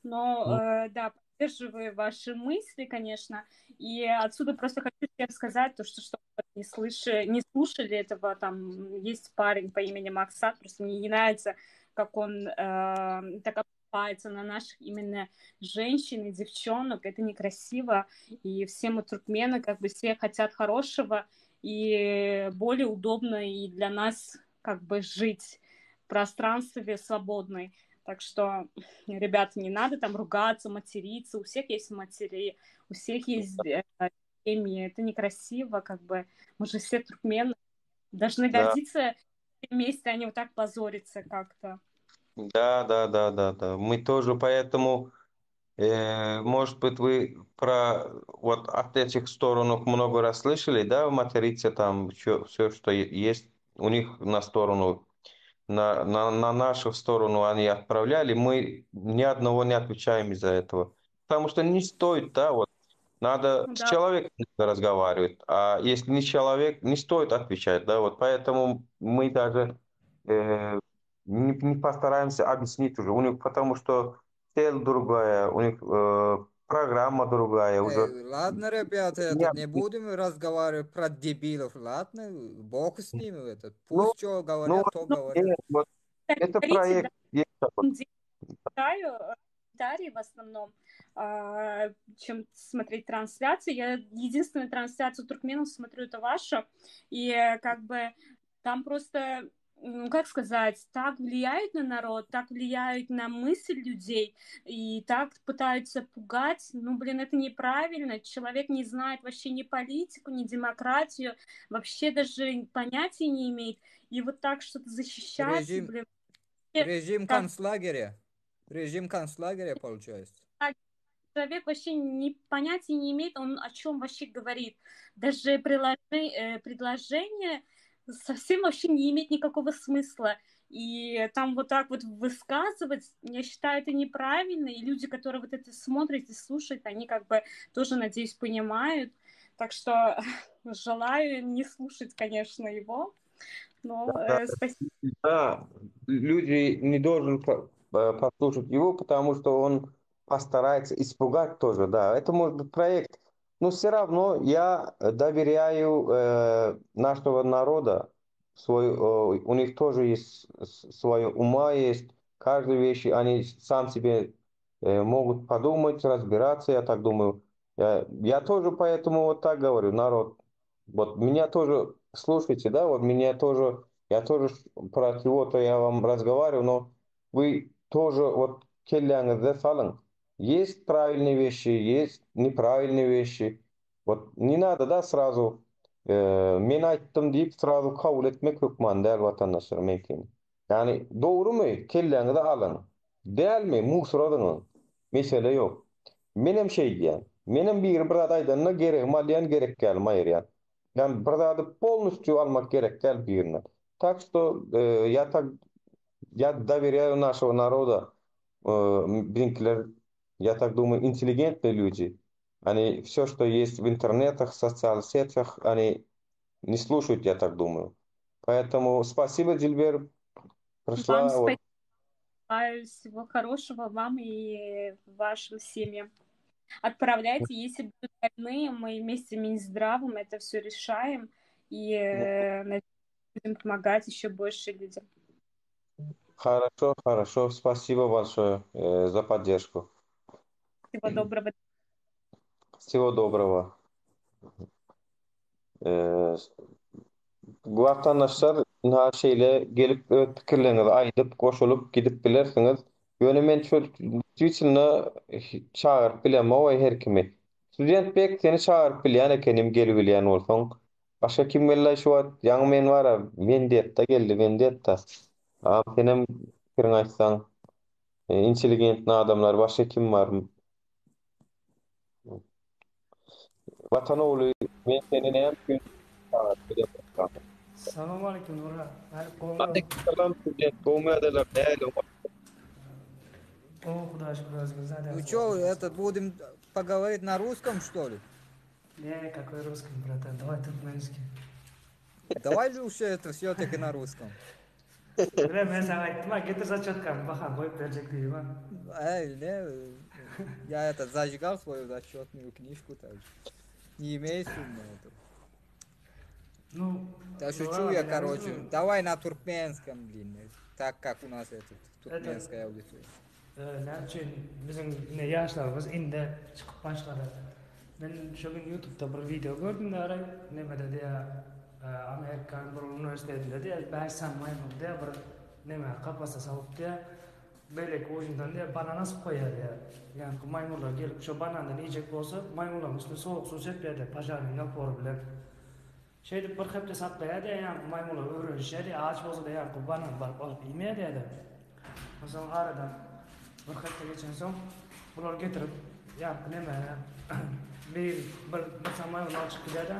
но э, да, поддерживаю ваши мысли, конечно, и отсюда просто хочу всем сказать, то, что чтобы не, слышали, не слушали этого, там есть парень по имени Максат, просто мне не нравится, как он э, так обзывается на наших именно женщин и девчонок, это некрасиво, и все мы туркмены, как бы все хотят хорошего, и более удобно и для нас как бы жить в пространстве свободной. Так что, ребята, не надо там ругаться, материться. У всех есть матери, у всех есть э, семьи. Это некрасиво, как бы. Мы же все туркмены. Должны Да, гордиться вместе, а не вот так позориться как-то. да, да, да, да, да. Мы тоже поэтому, э, может быть, вы про вот от этих сторон много раз слышали, да, материться там все, все, что е- есть у них на сторону на, на, на нашу сторону они отправляли, мы ни одного не отвечаем из-за этого. Потому что не стоит, да, вот надо Ну с Да, человеком разговаривать, а если не человек, не стоит отвечать, да, вот поэтому мы даже э, не, не постараемся объяснить уже у них, потому что цель другая, у них э, программа другая уже. Эй, ладно, ребята, Не этот, не объяснить. будем разговаривать про дебилов, ладно, бог с ними, этот, Ну, пусть что ну говорят, вот, то ну, говорят. нет, вот это говорите, да, проект есть такой. читаю э, комментарии в основном, а, чем смотреть трансляции. Я единственную трансляцию туркменов смотрю, это ваша. И э, как бы там просто, ну, как сказать, так влияют на народ, так влияют на мысль людей, и так пытаются пугать. Ну, блин, это неправильно. Человек не знает вообще ни политику, ни демократию, вообще даже понятия не имеет. И вот так что-то защищать, Режим, блин, режим как концлагеря, режим концлагеря получается. человек вообще ни понятия не имеет, он о чем вообще говорит. Даже приложи, э, предложение совсем вообще не имеет никакого смысла. И там вот так вот высказывать, я считаю, это неправильно. И люди, которые вот это смотрят и слушают, они как бы тоже, надеюсь, понимают. Так что желаю не слушать, конечно, его. Но э, спасибо. Да, люди не должен э, послушать его, потому что он постарается испугать тоже, да. Это может быть проект. Но все равно я доверяю э, нашего народа. Свой, э, у них тоже есть свое ума есть. Каждой вещи они сам себе э, могут подумать, разбираться, я так думаю. Я, я тоже поэтому вот так говорю, народ. Вот меня тоже слушайте, да, вот меня тоже, я тоже про чего-то я вам разговариваю, но вы тоже вот kelläňizde salyň. Есть правильные вещи, есть неправильные вещи. Вот не надо, да, сразу e, men aýtdym diýip srazu kabul etmek hökman däl watandaşlar meňkini. Ýagny dogrumy kelläňize alyň. Dälmi musora zyňyň. Mesele ýok. Menem şeý diýýän. Menem biri bir zat aýdanda geregimi alýan gerek dälimi aýyrýan. Ýagny bir zady polnostýu almak gerek däl birinden. Tak şto ýa tak ýa dowerýaýu našego naroda biziňkiler ýa tak dumаю intelligentnyý lýudi. Oni wsё što ýest w internetah, sosial setýah oni ne slušaýut ýa tak dumаю. Поэтому спасибо, Дильбер, пришла. Вам вот. спасибо. Всего хорошего вам и вашим семьям. Отправляйте, если будут больные, мы вместе Минздравом это все решаем и э, будем помогать еще больше людям. Хорошо, хорошо. Спасибо большое э, за поддержку. Всего доброго. Всего доброго. Э, Watandaşlar ynha şeýle gelip öz pikirleriňizi aýdyp goşulyp gidip bilersiňiz. Ýöne men şol dýuýtylno çagyryp bilemog-aý her kimi. Student bek seni çagyryp bilýän ekenim gelibilýän bolsaň. Başga kim geldi-aý şu wagt? Ýaňy men bar-a Wendetta geldi Wendetta. Agam senem pikiriňi aýtsaň. Intelligentny adamlar başga kim bar? Watan ogly men seni näme üçin çagyryp bilemok. Salam aleyküm Nura. Nädip gowmy? Aleyküm salam student gowmy ýagdaýlar nähili Gowy Hudaýa şükür özüňiz Ну nädýäňiz чё, этот, будем поговорить на русском, что ли? Не, какой русский, братан, давай туркменский. Давай лучше это все-таки на русском. Bile men saňa aýtdym-a, getir zaçetkamy, baha goýup berjek diýip-a. Эй, не, я это зажигал свою зачетную книжку также. Не имеется у меня этого. Ну, Да шучу я, короче. Давай на туркменском, блин. Так как у нас этот туркменская аудитория. Näme üçin biziň ine ýaşlarymyz indi çykyp başlady. Men şu gün ýutubda bir wideo gördüm däri, nemede diýä Amerikanyň bir uniwersitetinde diýä bäş sany maýmyn diýä bir neme kapasa salyp diýä beýleki ujundan diýä banan asyp goýýar diýä. Ýaňky maýmynlar gelip şo banandan iýjek bolsa maýmynlaryň üstüne sowuk suw sepýär diýä požarnyý napory bilen. Şeýdip bir hepde saklaýar diýä ýaňky maýmynlar öwrenişýär diýä aç bolsa-da ýaňky banany baryp alyp iýmeýär diýä-de. Onsoň aradan bir hepde geçensoň bular getirip ýaňky nemäni bir bir bir sany maýmyn alyp çykyp gidýär-de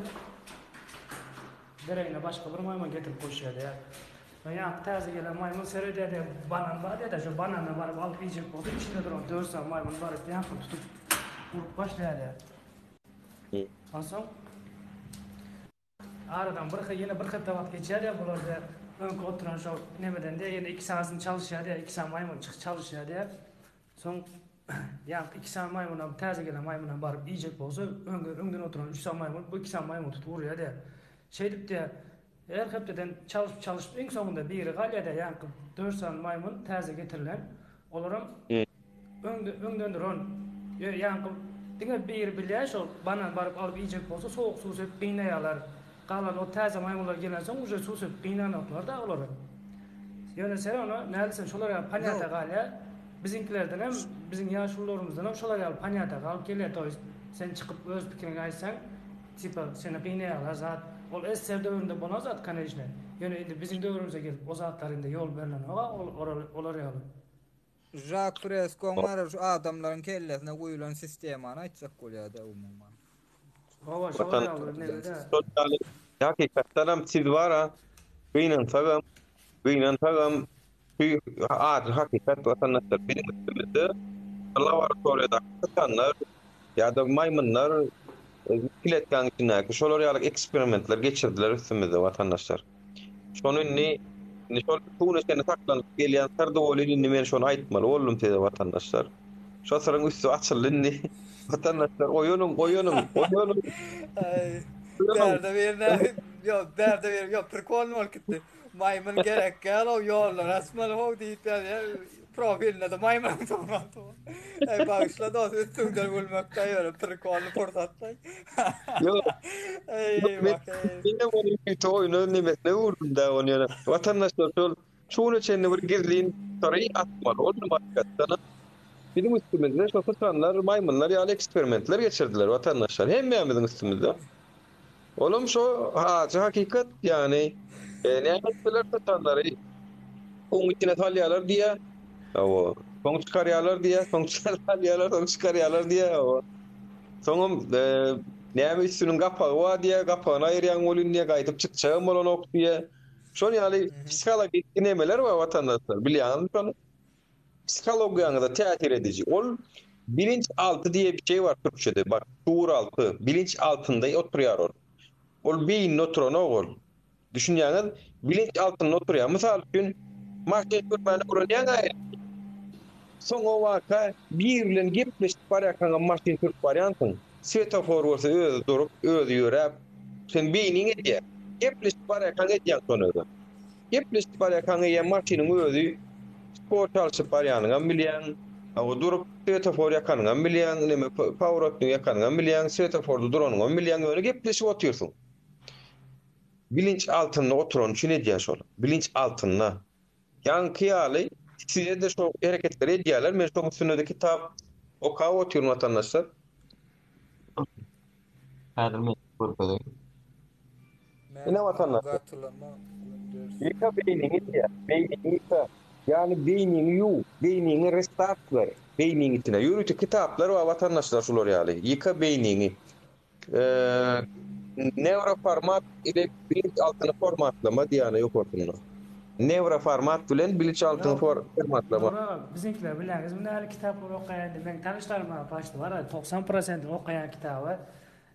deregine başga bir maýmyn getirip goşýar diýýär. Soň ýaňky täze gelen maýmyn seredýär diýýär, banan bar diýýär-de, şo banany baryp alyp iýjek bolsa içinde duran dört sany maýmyn baryp ýaňkyny tutup urup başlaýar diýýär. Onsoň Aradan bir ýene bir hepde wagt geçýär diýýär, bular diýýär, öňki oturan şo nemeden diýýär, ýene iki sanysyny çalyşýar diýýär, iki sany maýmyn çykyp çalyşýar diýýär. Soň ýaňky iki sany maýmynam, täze gelen maýmynam baryp iýjek bolsa, öňe öňden oturan üç sany maýmyn bu iki sany maýmyny tutup urýar diýýär. Şeýdip diýýär, her hepdeden çalyşyp çalyşyp iň soňunda biri galýar diýýär, ýaňky dört sany maýmyn täze getirilen, olaram Öňde öňden duran ýö ýaňky diňe biri bilýär şol banan baryp alyp iýjek bolsa sowuk suw sepip gynaýarlar. Galan o täze maýmynlar gelensoň uje suw sepip gynanoklar-da olary. Ýöne sen ony nädipsen şolar ýaly panýata galýar. Biziňkilerdenem biziň ýaşulularymyzdanam şolar ýaly panýata galyp gelýär to ýest sen çykyp öz pikiriňi aýtsaň tipa seni gynaýarlar zat. Ol SSR döwründe bolan zat koneçne. Ýöne indi biziň döwrümize gelip o zatlar indi ýol berlenok-a olar ýaly. Žak Freskoň bar şu adamlaryň kellesine guýulan sistemany aýtjak bolýada umuman. Hawa şol ýaly nemede. Şol ýaly hakykatdanam siz bara gynansagam gynansagam. Şu ajy hakykat watandaşlar biziň üstümizde laboratoriýadaky syçanlar ýa-da maýmynlar kletkanyň içindäki şolar ýaly eksperimentler geçirdiler üstümizde watandaşlar. Şony indi indi şol şu güne çenli saklanyp gelýän syrdy welin indi men şony aýtmaly boldum size watandaşlar. Şo syryň üsti açyldy indi. Watandaşlar oýanyň oýanyň oýanyň. Aý, bärde birine ýok bärde bir ýok prikol bolup gitdi. Maýmyn gerek gel o ýollar açmaly how diýip ýazýar. Profilinde-de maýmynyň suraty bar. Eý bagyşla dost üstüňden gülmekde ýöne prikolny pursatlaý. Ýok. Eý Men bak eý. menem ony ýörite oýna nemesine öwürdim dä ony ýöne. Watandaşlar şol şu güne çenli bir gizlin syry atmaly boldum hakykatdanam. Biziň üstümizde şo syçanlar, maýmynlar ýaly eksperimentler geçirdiler watandaşlar hemmämiziň üstümizde. Olam şo ajy hakykat, ýagny näme etseler syçanlary suwuň içine salýarlar diýýär. Hawa. Soň çykarýarlar diýýär, soň salýarlar, soň çykarýarlar diýýär. Hawa. Soňam näme üstüniň gapagy bar diýýär, gapagyny aýyrýaň welin diýýär, gaýdyp çykjagam bolanok diýýär. Şol ýaly psihologik nemeler bar watandaşlar, bilýäňizmi şony? Psihologiýaňyza täsir ediji. Ol bilinç alty diýe bir şey bar türkçede. Bak, şuur alty, bilinç altynda oturýar ol. Ol beýninde oturanok ol. Düşünýäňiz? Bilinç altynda oturýar. Mysal üçin, maşyn sürmäni öwrenýäň-ä ilki. Soňabaka biri bilen gepleşip barýarkaňam maşyn sürüp barýansyň. Swetofor bolsa özi durup, özi ýöräp, seň beýniň edýär. Gepleşip barýarkaň edýäň şony özem. Gepleşip barýarkaň eýýäm maşynyň özi skor çalşyp barýanyňam bilýäň, hawa durup swetofor ýakanyňam bilýäň, neme powrotnik ýakanyňam bilýäň, swetoforda duranyňam bilýäň, ýöne gepleşip otyrsyň. Bilinç altynda oturany üçin edýär şol. Bilinç altynda. Ýaňky ýaly size-de şo hereketleri edýärler. Men şoň üstünde-de kitap okap otyryn watandaşlar. Häzir men görkezeýin. Ine watandaşlar. Ýyka beýniňi diýýär. Beýniňi ýyka. Ýagny beýniňi ýuw, beýniňi restart ber. Beýniň içine. Ýörite kitaplar bar watandaşlar şular ýaly. Ýyka beýniňi. Newroformat ile bilinç altyny formatlama diýýär ýokarsynda. Newroformat bilen bilinç altyny formatlama. Nur aga, biziňkiler bilýäňizmi nähili kitaplar okaýan diýip, meň tanyşlarym paçti bar, 90 prosenti okaýan kitaby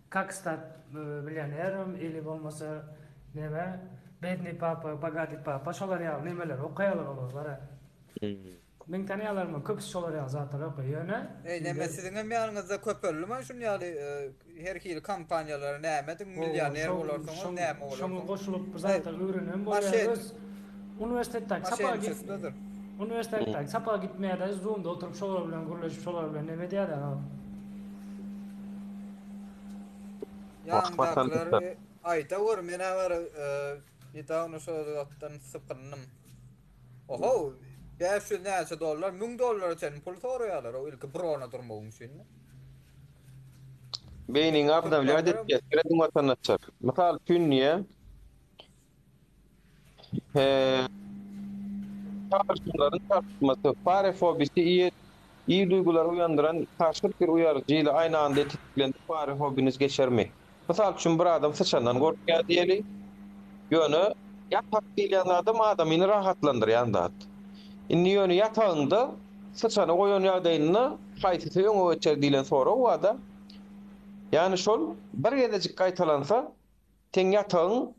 Kak stat millionerom ili bolmasa neme Bednyý papa, Bogatyý papa şolar ýaly nemeleri okaýarlar olar bara. Meň tanaýanlarymyň köpüsi şolar ýaly zatlary okaýar ýöne Eý neme siziňem ýanyňyzda köpeldimi şun ýaly her hili kompaniýalara nämediň millioner bolarsyňyz näme bolarsyňyz. Şoňa goşulyp bir zatlar öwrenen bolýar öz uniwersitetdäki sapaga uniwersitetdäki sapaga gitmeýärde zoomda oturyp şolar bilen gürleşip şolar bilen neme edýärde. Ýanyňdakylar aýda gör menä bar niedawno şo zatdan sypyndym. Oho 500 näçe dollar 1000 dollara çenli pul soraýarlar o ilki brona durmagyň üçin. Beýniňi obnawlýat etýär, serediň watandaşlar. Mysal üçin diýýär. Çagyrşymlaryň çarpyşmasy, fare fobisi iyi iyi duýgulary uýandyran karşyt bir uýaryjy ile aýny anda tetiklende fare fobiniz geçermi? Mysal üçin bir adam syçandan gorkýar diýeli. Ýöne ýatak diýilýän zadam adamyny rahatlandyrýan zat. Indi ýöne ýatagyňda syçany goýan ýagdaýynda haýsysy öňe geçer diýlen sorag barda. Ýagny şol bir gezejik gaýtalansa seň ýatagyň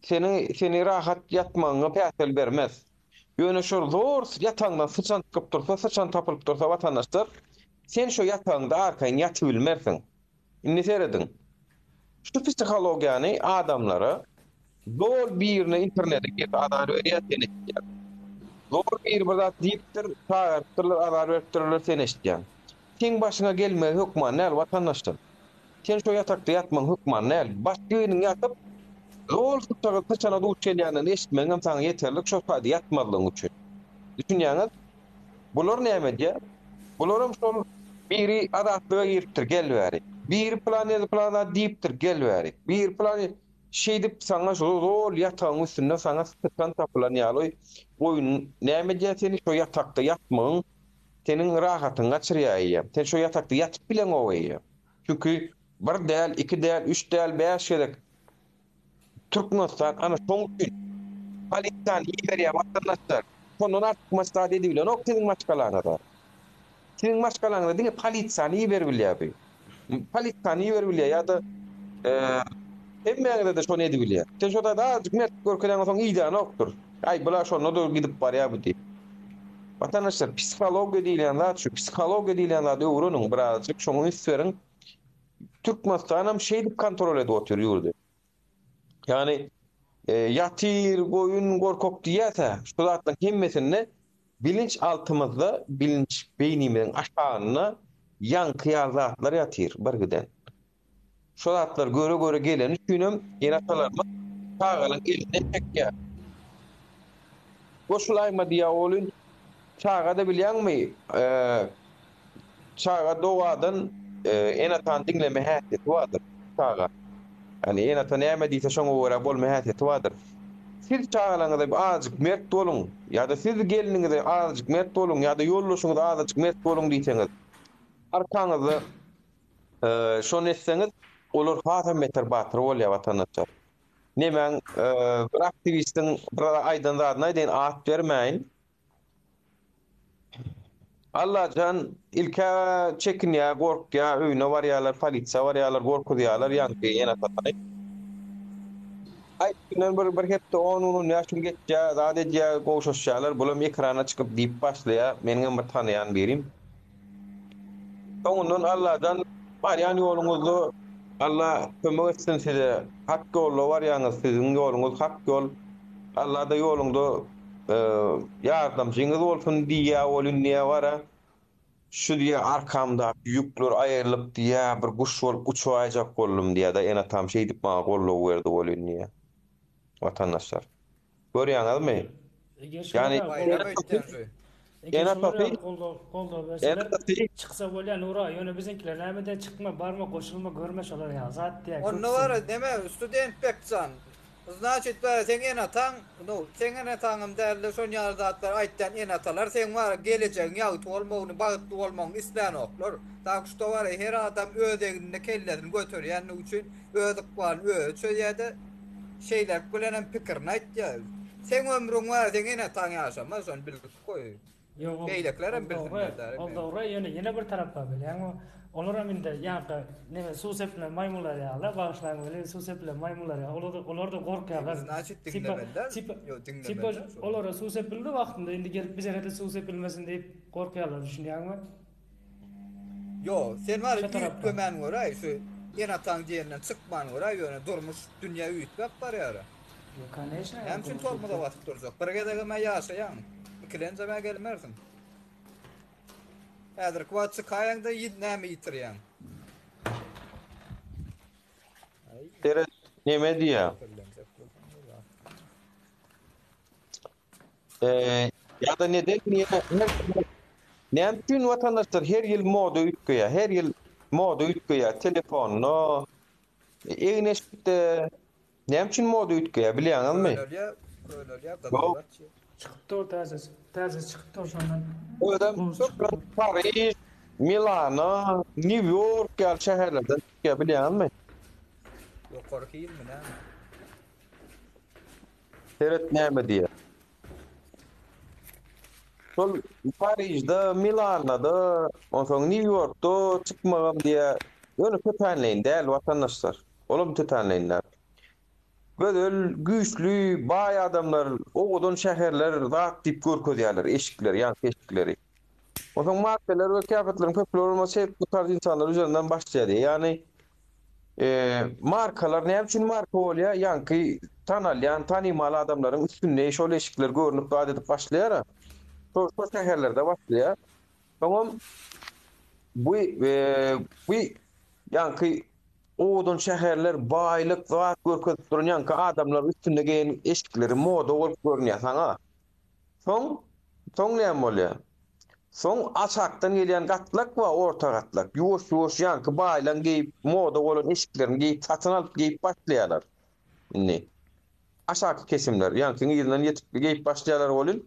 seni seni rahat ýatmagyňa päsgel bermez. Ýöne şol zor ýatagyňdan syçan çykyp dursa, syçan tapylyp dursa watandaşlar, sen şo ýatagyňda arkaýyn ýatybilmersiň. Indi serediň. Şu psihologiýany adamlara zor birine internete girse azar berýär, sen eşidýäň. Zor biri bir zat diýipdir, çagyrypdyrlar, azar beripdirler, sen eşidýäň. Seň başyňa gelmegi hökman däl watandaşlar. Sen şo ýatakda ýatmaň hökman däl. Başga biriniň ýatyp, zol syçagy syçana duş gelýändigini eşitmegiňem saňa ýeterlik şo taýda ýatmazlygyň üçin. Düşünýäňiz? Bular näme edýär? Bularam şol biri Azatlyga giripdir, gel bäri. Biri pylan ýerde pylan zat diýipdir, gel bäri. Biri pylan şeýdip saňa şo zol ýatagyň üstünde saňa syçan tapylan ýaly oýun näme edýär seni şo ýatakda ýatmagyň seniň rahatyňy gaçyrýar eýýäm. Sen şo ýatakda ýatyp bileňok eýýäm. Çünki bir däl, iki däl, üç däl, bäş gezek Türkmenistan ana şoň üçin polisiýany iberýär watandaşlar. Şondan artykmaç zat edibilenok siziň maşgalaňyza. Siziň maşgalaňyza diňe polisiýany iberibilýär bu. Polisiýany iberibilýär ýa-da hemmäňize-de şony edibilýär. Sen şo zady azajyk mertlik görkezeňsoň soň idänokdyr. Aý bular şonda-da gidip barýar bu diýip. Watandaşlar psihologiýa diýilýän zat şu. Psihologiýa diýilýän zady öwreniň birazajyk şoňa üns beriň. Türkmenistanam şeýdip kontrol edip otyr ýurdy. Ýagny ýatyr, goýun, gorkak diýýäs-ä, şu zatlaryň hemmesinde bilinç altymyzda, bilinç beýnimiziň aşagynda ýaňky ýaly zatlar ýatyr birgiden. Şo zatlar göre-göre geleni üçinem ene-atalarymyz çagalaryň elinden çekýär. Goşulaýma diýýär welin, çaga-da bilýäňmi, Çaga dogadan ene-atany diňleme häsiýeti bardyr. Çaga. Ýagny ene-ata näme diýse şoňa görä bolma häsiýeti bardyr. Siz çagalaryňyza bir azajyk mert boluň ýa-da siz gelniňize azajyk mert boluň ýa-da ýoldaşyňyza azajyk mert boluň diýseňiz, arkaňyzda şony etseňiz, olar hasam beter batyr bolýar watandaşlar. Nemäň bir aktiwistiň bir aýdan zadyny aýdaýyn, at bermäýin. Allajan ilkä çekinýär, gorkýar, öýüne barýarlar, polisiýa barýarlar, gorkuzýarlar ýaňky ene-atasyny. Aý, üstünden bir, bir hepde, on gün, on bäş gün geçýär, zat edýär, gowşaşýarlar, bulam ekrana çykyp diýip başlaýar, meniňem bir tanaýan birim. Soňundan Allajan barýan ýoluňyzda Alla kömek etsin size, hak ýolda barýaňyz, siziň ýoluňyz hak ýol, Alla-da ýoluňda Ýardamçyňyz bolsun diýýä welin diýýä bara, şu diýýä arkamdaky ýükler aýrylyp diýýä bir guş bolup uçaýjak boldum diýýä-de ene-atam şeýdip maňa goldaw berdi welin diýýä. Watandaşlar. Görýäňizmi? Ýagny ene-atasy goldaw berseler çyksa bolýa Nura ýöne biziňkiler näme diýýä çykma barma goşulma görme şolar ýaly zat diýýä. Onda bara neme student Bekjan Znaçit bara seň ene-ataň, nu, seň ene-ataňam dälde şon ýaly zatlar aýtýan ene-atalar seň bara gelejegiň ýagty bolmagyny, bagtly bolmagyňy islänoklar. Tak şto bara her adam öz egninde kellesini göterýänligi üçin öz ykbalyny özi çözýärde şeýlelik bilenem pikirini aýtýar. Seň ömrüň bara seň ene-ataň ýaşamaz şony bilip goý. Ýok ol Beýlekilerem ol dogry, bilsinler ol dogry, ýöne ýene bir tarap bar bilýäňmi? Olaram indi ýaňky neme suw sepilen maýmynlar ýaly, bagyşlaň weli suw sepilen maýmynlar ýaly, olar olar-da gorkýarlar. Znaçit Tipa diňlemeliler. tipa Ýok tipa diňlemeliler şony. olara suw sepildi wagtynda indi gelip bize-de suw sepilmesin diýip gorkýarlar düşünýäňmi? Ýok, sen bary Şo tarapdan. üýtgemän göräý, şu ene-ataň diýeninden çykman göräý, ýöne durmuş dünýä üýtgäp barýara. Ýok, koneçno Näme üçin durmuş tormoza üýtgäp. basyp durjak? Bir gezegem-ä ýaşaýaň, ikilenjem-ä gelmersiň. Häzirki wagt çykaýaňda näme ýitirýäň? Aý, Seret, neme diýýär? pikirlenjek bolsaň bolýar. Ýa-da neden niýe Näme üçin watandaşlar her ýyl moda üýtgeýär? Her ýyl moda üýtgeýär telefonda, egin-eşikde. Näme üçin moda üýtgeýär bilýäňizmi? Könelýär, könelýär, gyzyl gaçýar. Çykyp dur täzesi. Täzesi çykyp dur şondan. Özem Gowusy çykyp dur. Pariž, Milano, Nýu-Ýork ýaly şäherlerden çykýar bilýäňizmi? Ýokary hilmi näme? Seret näme diýýär. Şol Parižde, Milanda-da, onsoň Nýu-Ýorkda çykmagam diýýär. Ýöne tötänleýin däl, watandaşlar. Olam tötänleýin däl. Gözel, güýçli, baý adamlar, owadan şäherler zat diýip görkezýärler eşikleri, ýaňky eşikleri. Onsoň markalar we käfetleriň köpler bolmasa şeýdip bu tarz insanlar üzerinden başlaýar diýýär. Ýagny Markalar näme üçin marka bolýar? Ýaňky tanalýan, tanymal adamlaryň üstünde şol eşikler görnüp zat edip başlaýar-a. Şol şol şäherlerde başlaýar. Soňam bu bu ýaňky owadan şäherler, baýlyk, zat görkezip duran ýaňky adamlar üstünde geýen eşikleri moda bolup görünýär saňa. Soň, soň näme bolýar? Soň aşakdan gelýän gatlak bar, orta gatlak. Ýuwaş-ýuwaş ýaňky baýlaň geýip, moda bolan eşiklerini geýip, satyn alyp geýip başlaýarlar. Indi aşaky kesimler ýaňkyň yzyndan ýetip geýip başlaýarlar welin,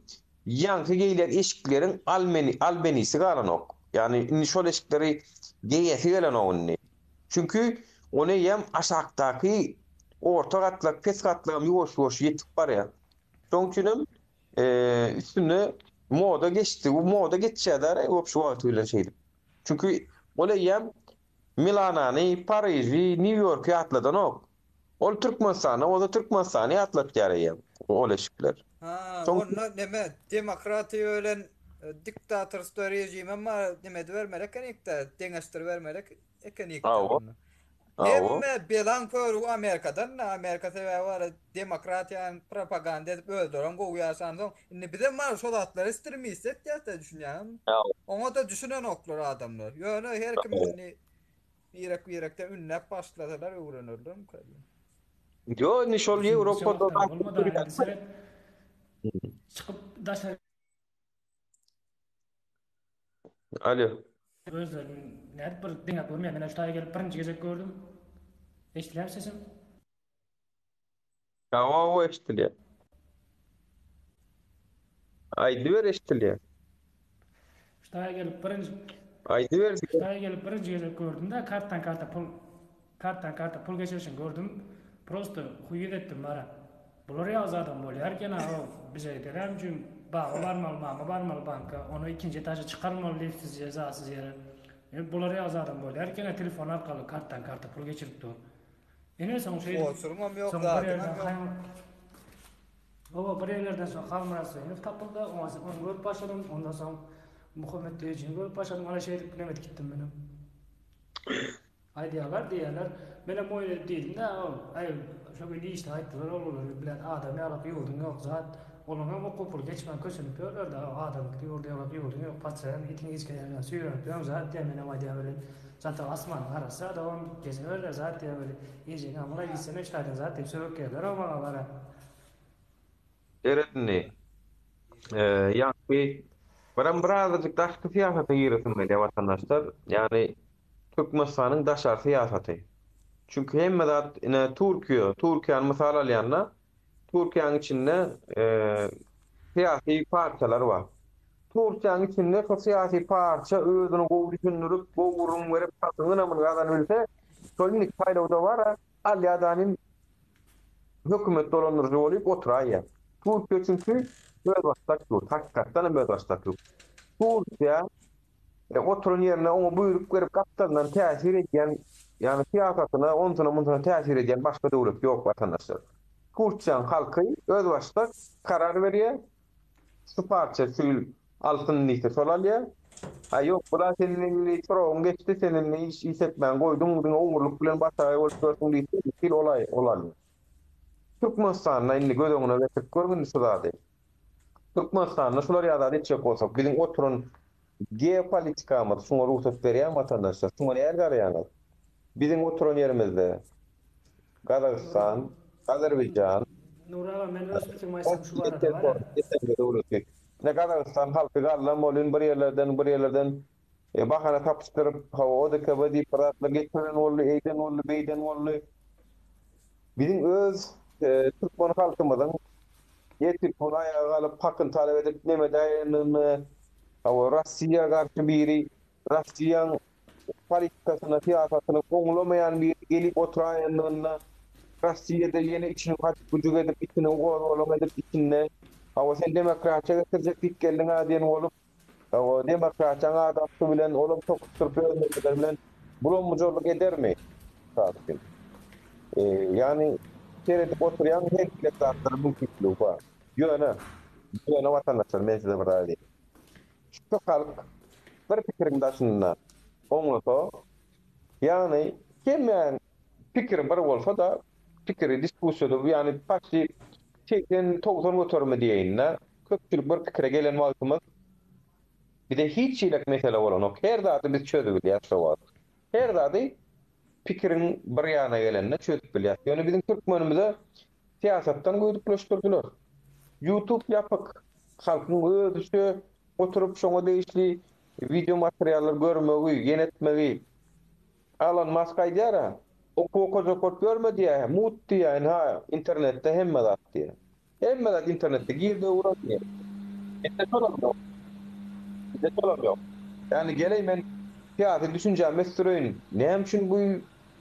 ýaňky geýlen eşikleriň almeni, albenisi galanok. Ýagny indi şol eşikleri geýesi gelenok indi. Çünki ony eýýäm aşakdaky orta gatlak, pes gatlagam ýuwaş-ýuwaş ýetip barýar. Şonuň üçin hem. üstünde moda geçdi. Bu moda geçýär-dä wobşe wagty bilen şeýdip. Çünki ol eýýäm Milanany, Pariži, Nýu-Ýorky ýatladanok. Ol Türkmenistanda bolsa Türkmenistany ýatlatýar eýýäm ol eşikler. Ha, onda neme demokratiýa bilen diktatorstwo režimem bar, neme edibermeli ekenik-dä, deňeşdiribermeli ekenik-dä. Hawa. Hemme belaň körügi Amerikadan-da, Amerika sebäbi bar, demokratiýany propaganda edip özlerem gowy ýaşansoň, indi bizem bar şo zatlary strimist etýäs-dä düşünýäňmi? Oňa-da düşünenoklar adamlar. Ýöne her kim indi birek-birekden ündäp başlasalar öwrenerlermikä diýýän. Ýok, indi şol Ýewropada Çykyp daşary Alo. Özlerini nädip bir deňäp görmeýär. Men şu taýa gelip birinji gezek gördüm. Eşidilýärmi sesim? Hawa, hawa eşidilýär. Aýdyber eşidilýär. Şu taýa gelip birinji Aýdyber. Şu taýa gelip birinji gezek gördüm-de kartdan karta pul kartdan karta pul geçirişini gördüm. Prosto huýet etdim bara. Bular ýaly zadam bolýar eken a bize näme üçin baga barmaly mama barmaly banka ony ikinji etaža çykarmaly liftsiz zatsyz ýere. Bular ýaly zadam bolýar eken telefon arkaly kartdan karta pul geçirip dur. Ine soň şeýdip Oçuryňam ýok, soň bir zadyňam ýerden ýok. Haým Hawa, bir ýerlerden soň Halmyrat Söýünow tapyldy, oňa ony görüp başladym, ondan soň Muhammet Döýjini görüp başladym, ana şeýdip nemet gitdim menem. Aýdýarlar, diýýärler. Menem oýun edip diýdim-dä, ol, aý, şo gün işde aýtdylar oglanlar, bilen adam ýalak ýurduň ýok, zat. Olaňam okuw puly geçmän kösenip ýörler-dä, adam ýurdy ýalak ýurduň ýok, patyşaýam itiň içgä ýaly süýrenip ýöň zat diýýär, menem aýdýan welin. Çatak asmanyň arasy adamam geziberler zat diýýär weli ejeňe amyla gitsene üç taýdan zat diýip sögüp geldiler-ow maňa bara. Seret indi. Ýaňky birem birazajyk daşky syýasata giresim gelýär watandaşlar. Ýagny Türkmenistanyň daşary syýasaty. Çünki hemme zat ine Türkiýe, Türkiýäni mysal alýanda Türkiýäniň içinde syýasy partiýalar bar. Türkiýäniň içinde şo syýasy partiýa özüni gowy düşündirip, gowy gürrüň berip, halkyň ynamyny gazanybilse, şol indiki saýlawda bar-a, alýadanym hökümet dolandyryjy bolup oturaýýar. Türkiýe çünki özbaşdak ýurt, hakykatdan hem özbaşdak ýurt. Türkiýe oturan ýerinde oňa buýruk berip gapdalyndan täsir edýän, ýagny syýasatyna, onsyna-munsyna täsir edýän başga döwlet ýok watandaşlar. Türkiýäniň halky özbaşdak karar berýär, şu partiýa şu ýyl alsyn diýse şol alýar. A ýok bula sen indi soragyň geçdi, sen indi iş iş etmäni goýduň, diňe ogurlyk bilen başagaý bolup ýörsüň diýse, şu ýyl ol ol alýar. Türkmenistanda indi göz öňüne getirip görüň indi şu zady. Türkmenistanda şular ýaly zat etjek bolsak, biziň oturan geopolitikamyz şuňa rugsat berýärmi watandaşlar? Şuňa nähili garaýaňyz? Biziň oturan ýerimizde Gazagystan, Azerbaýjan, Nury aga men öz pikrimi aýtsam şu barada bar ýa. döwleti. Ine Gazagystan halky gallam bolýan bir ýerlerden bir ýerlerden bahana tapyşdyryp, hawa ODKB diýip bir zatlar getiren boldy, eýden boldy, beýden boldy. Biziň öz türkmen halkymyzyň Ýetip pul aýaga galyp hakyny talap edip neme däýendigini hawa Rossiýa garşy biri Rossiýaň politikasyna syýasatyny oňlamaýan biri gelip oturaýandygynda Rossiýada ýene içini haçyp güjük edip içini gozgalaň edip içinde hawa sen demokratiýa getirjek diýip geldiň-ä diýen bolup Hawa, demokratiýaň adamsy bilen olam tokuşdyryp öz nemeleri bilen bulam-bujarlyk edermi? Mysal üçin. Ýagny seredip oturýaň her hili zatlara mümkinçiligi bar. Ýöne, ýöne watandaşlar men size bir zat aýdaýyn. Şu halk bir pikiriň daşynda oňlasa, ýagny hemmäň pikiri bir bolsa-da, pikiri diskussiýada ýagny paçti 80, 90 göterimi diýeýin-de, Köpçülik bir pikire gelen wagtymyz bize hiç hili mesele bolanok. Her zady biz çözübilýäs şo wagt. Her zady pikiriň bir ýana gelende çözüp bilýäs. Ýöne biziň türkmenimize syýasatdan göýdükleşdirdiler. Youtube ýapyk. Halkyň özüçe oturyp şoňa degişli wideo materiallar görmegi, ýene etmegi. Alan Mask aýdýar-a, okuw okajak bolup ýörme diýýär, mugt diýýär, ynha internetde hemme zat diýýär. Hemme zat internetde girde öwren diýýär. Bizde şolam ýok. Bizde şolam ýok. Ýagny geleý men syýasy düşünjämi ösdüreýin. Näme üçin bu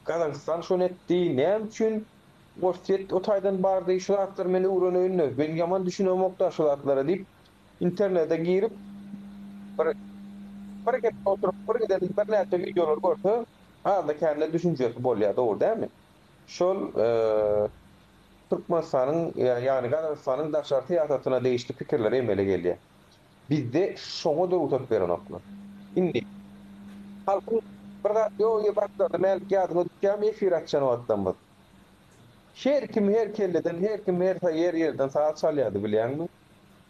Gazagystan şony etdi? Näme üçin? Orsýet o taýdan bardy, şu zatlary men öwreneýin-le, men ýaman düşünemok-da şu zatlara diýip, internete girip, bir bir hepde oturyp, bir giden birnäçe wideolary görse, azda-kände düşünjesi bolýar, dogry dälmi? Şol Türkmenistanyň, ýagny Gazagystanyň daşary syýasatyna degişli pikirler emele gelýär. Bizde şoňa-da rugsat berenoklar. Indi halkyň bir zat ýok ýa başlarda Mälik ýadyňa düşýärmi efir açýan wagtlarymyz? Her kim her kelleden her kim her ýer ýerden saz çalýardy bilýäňmi?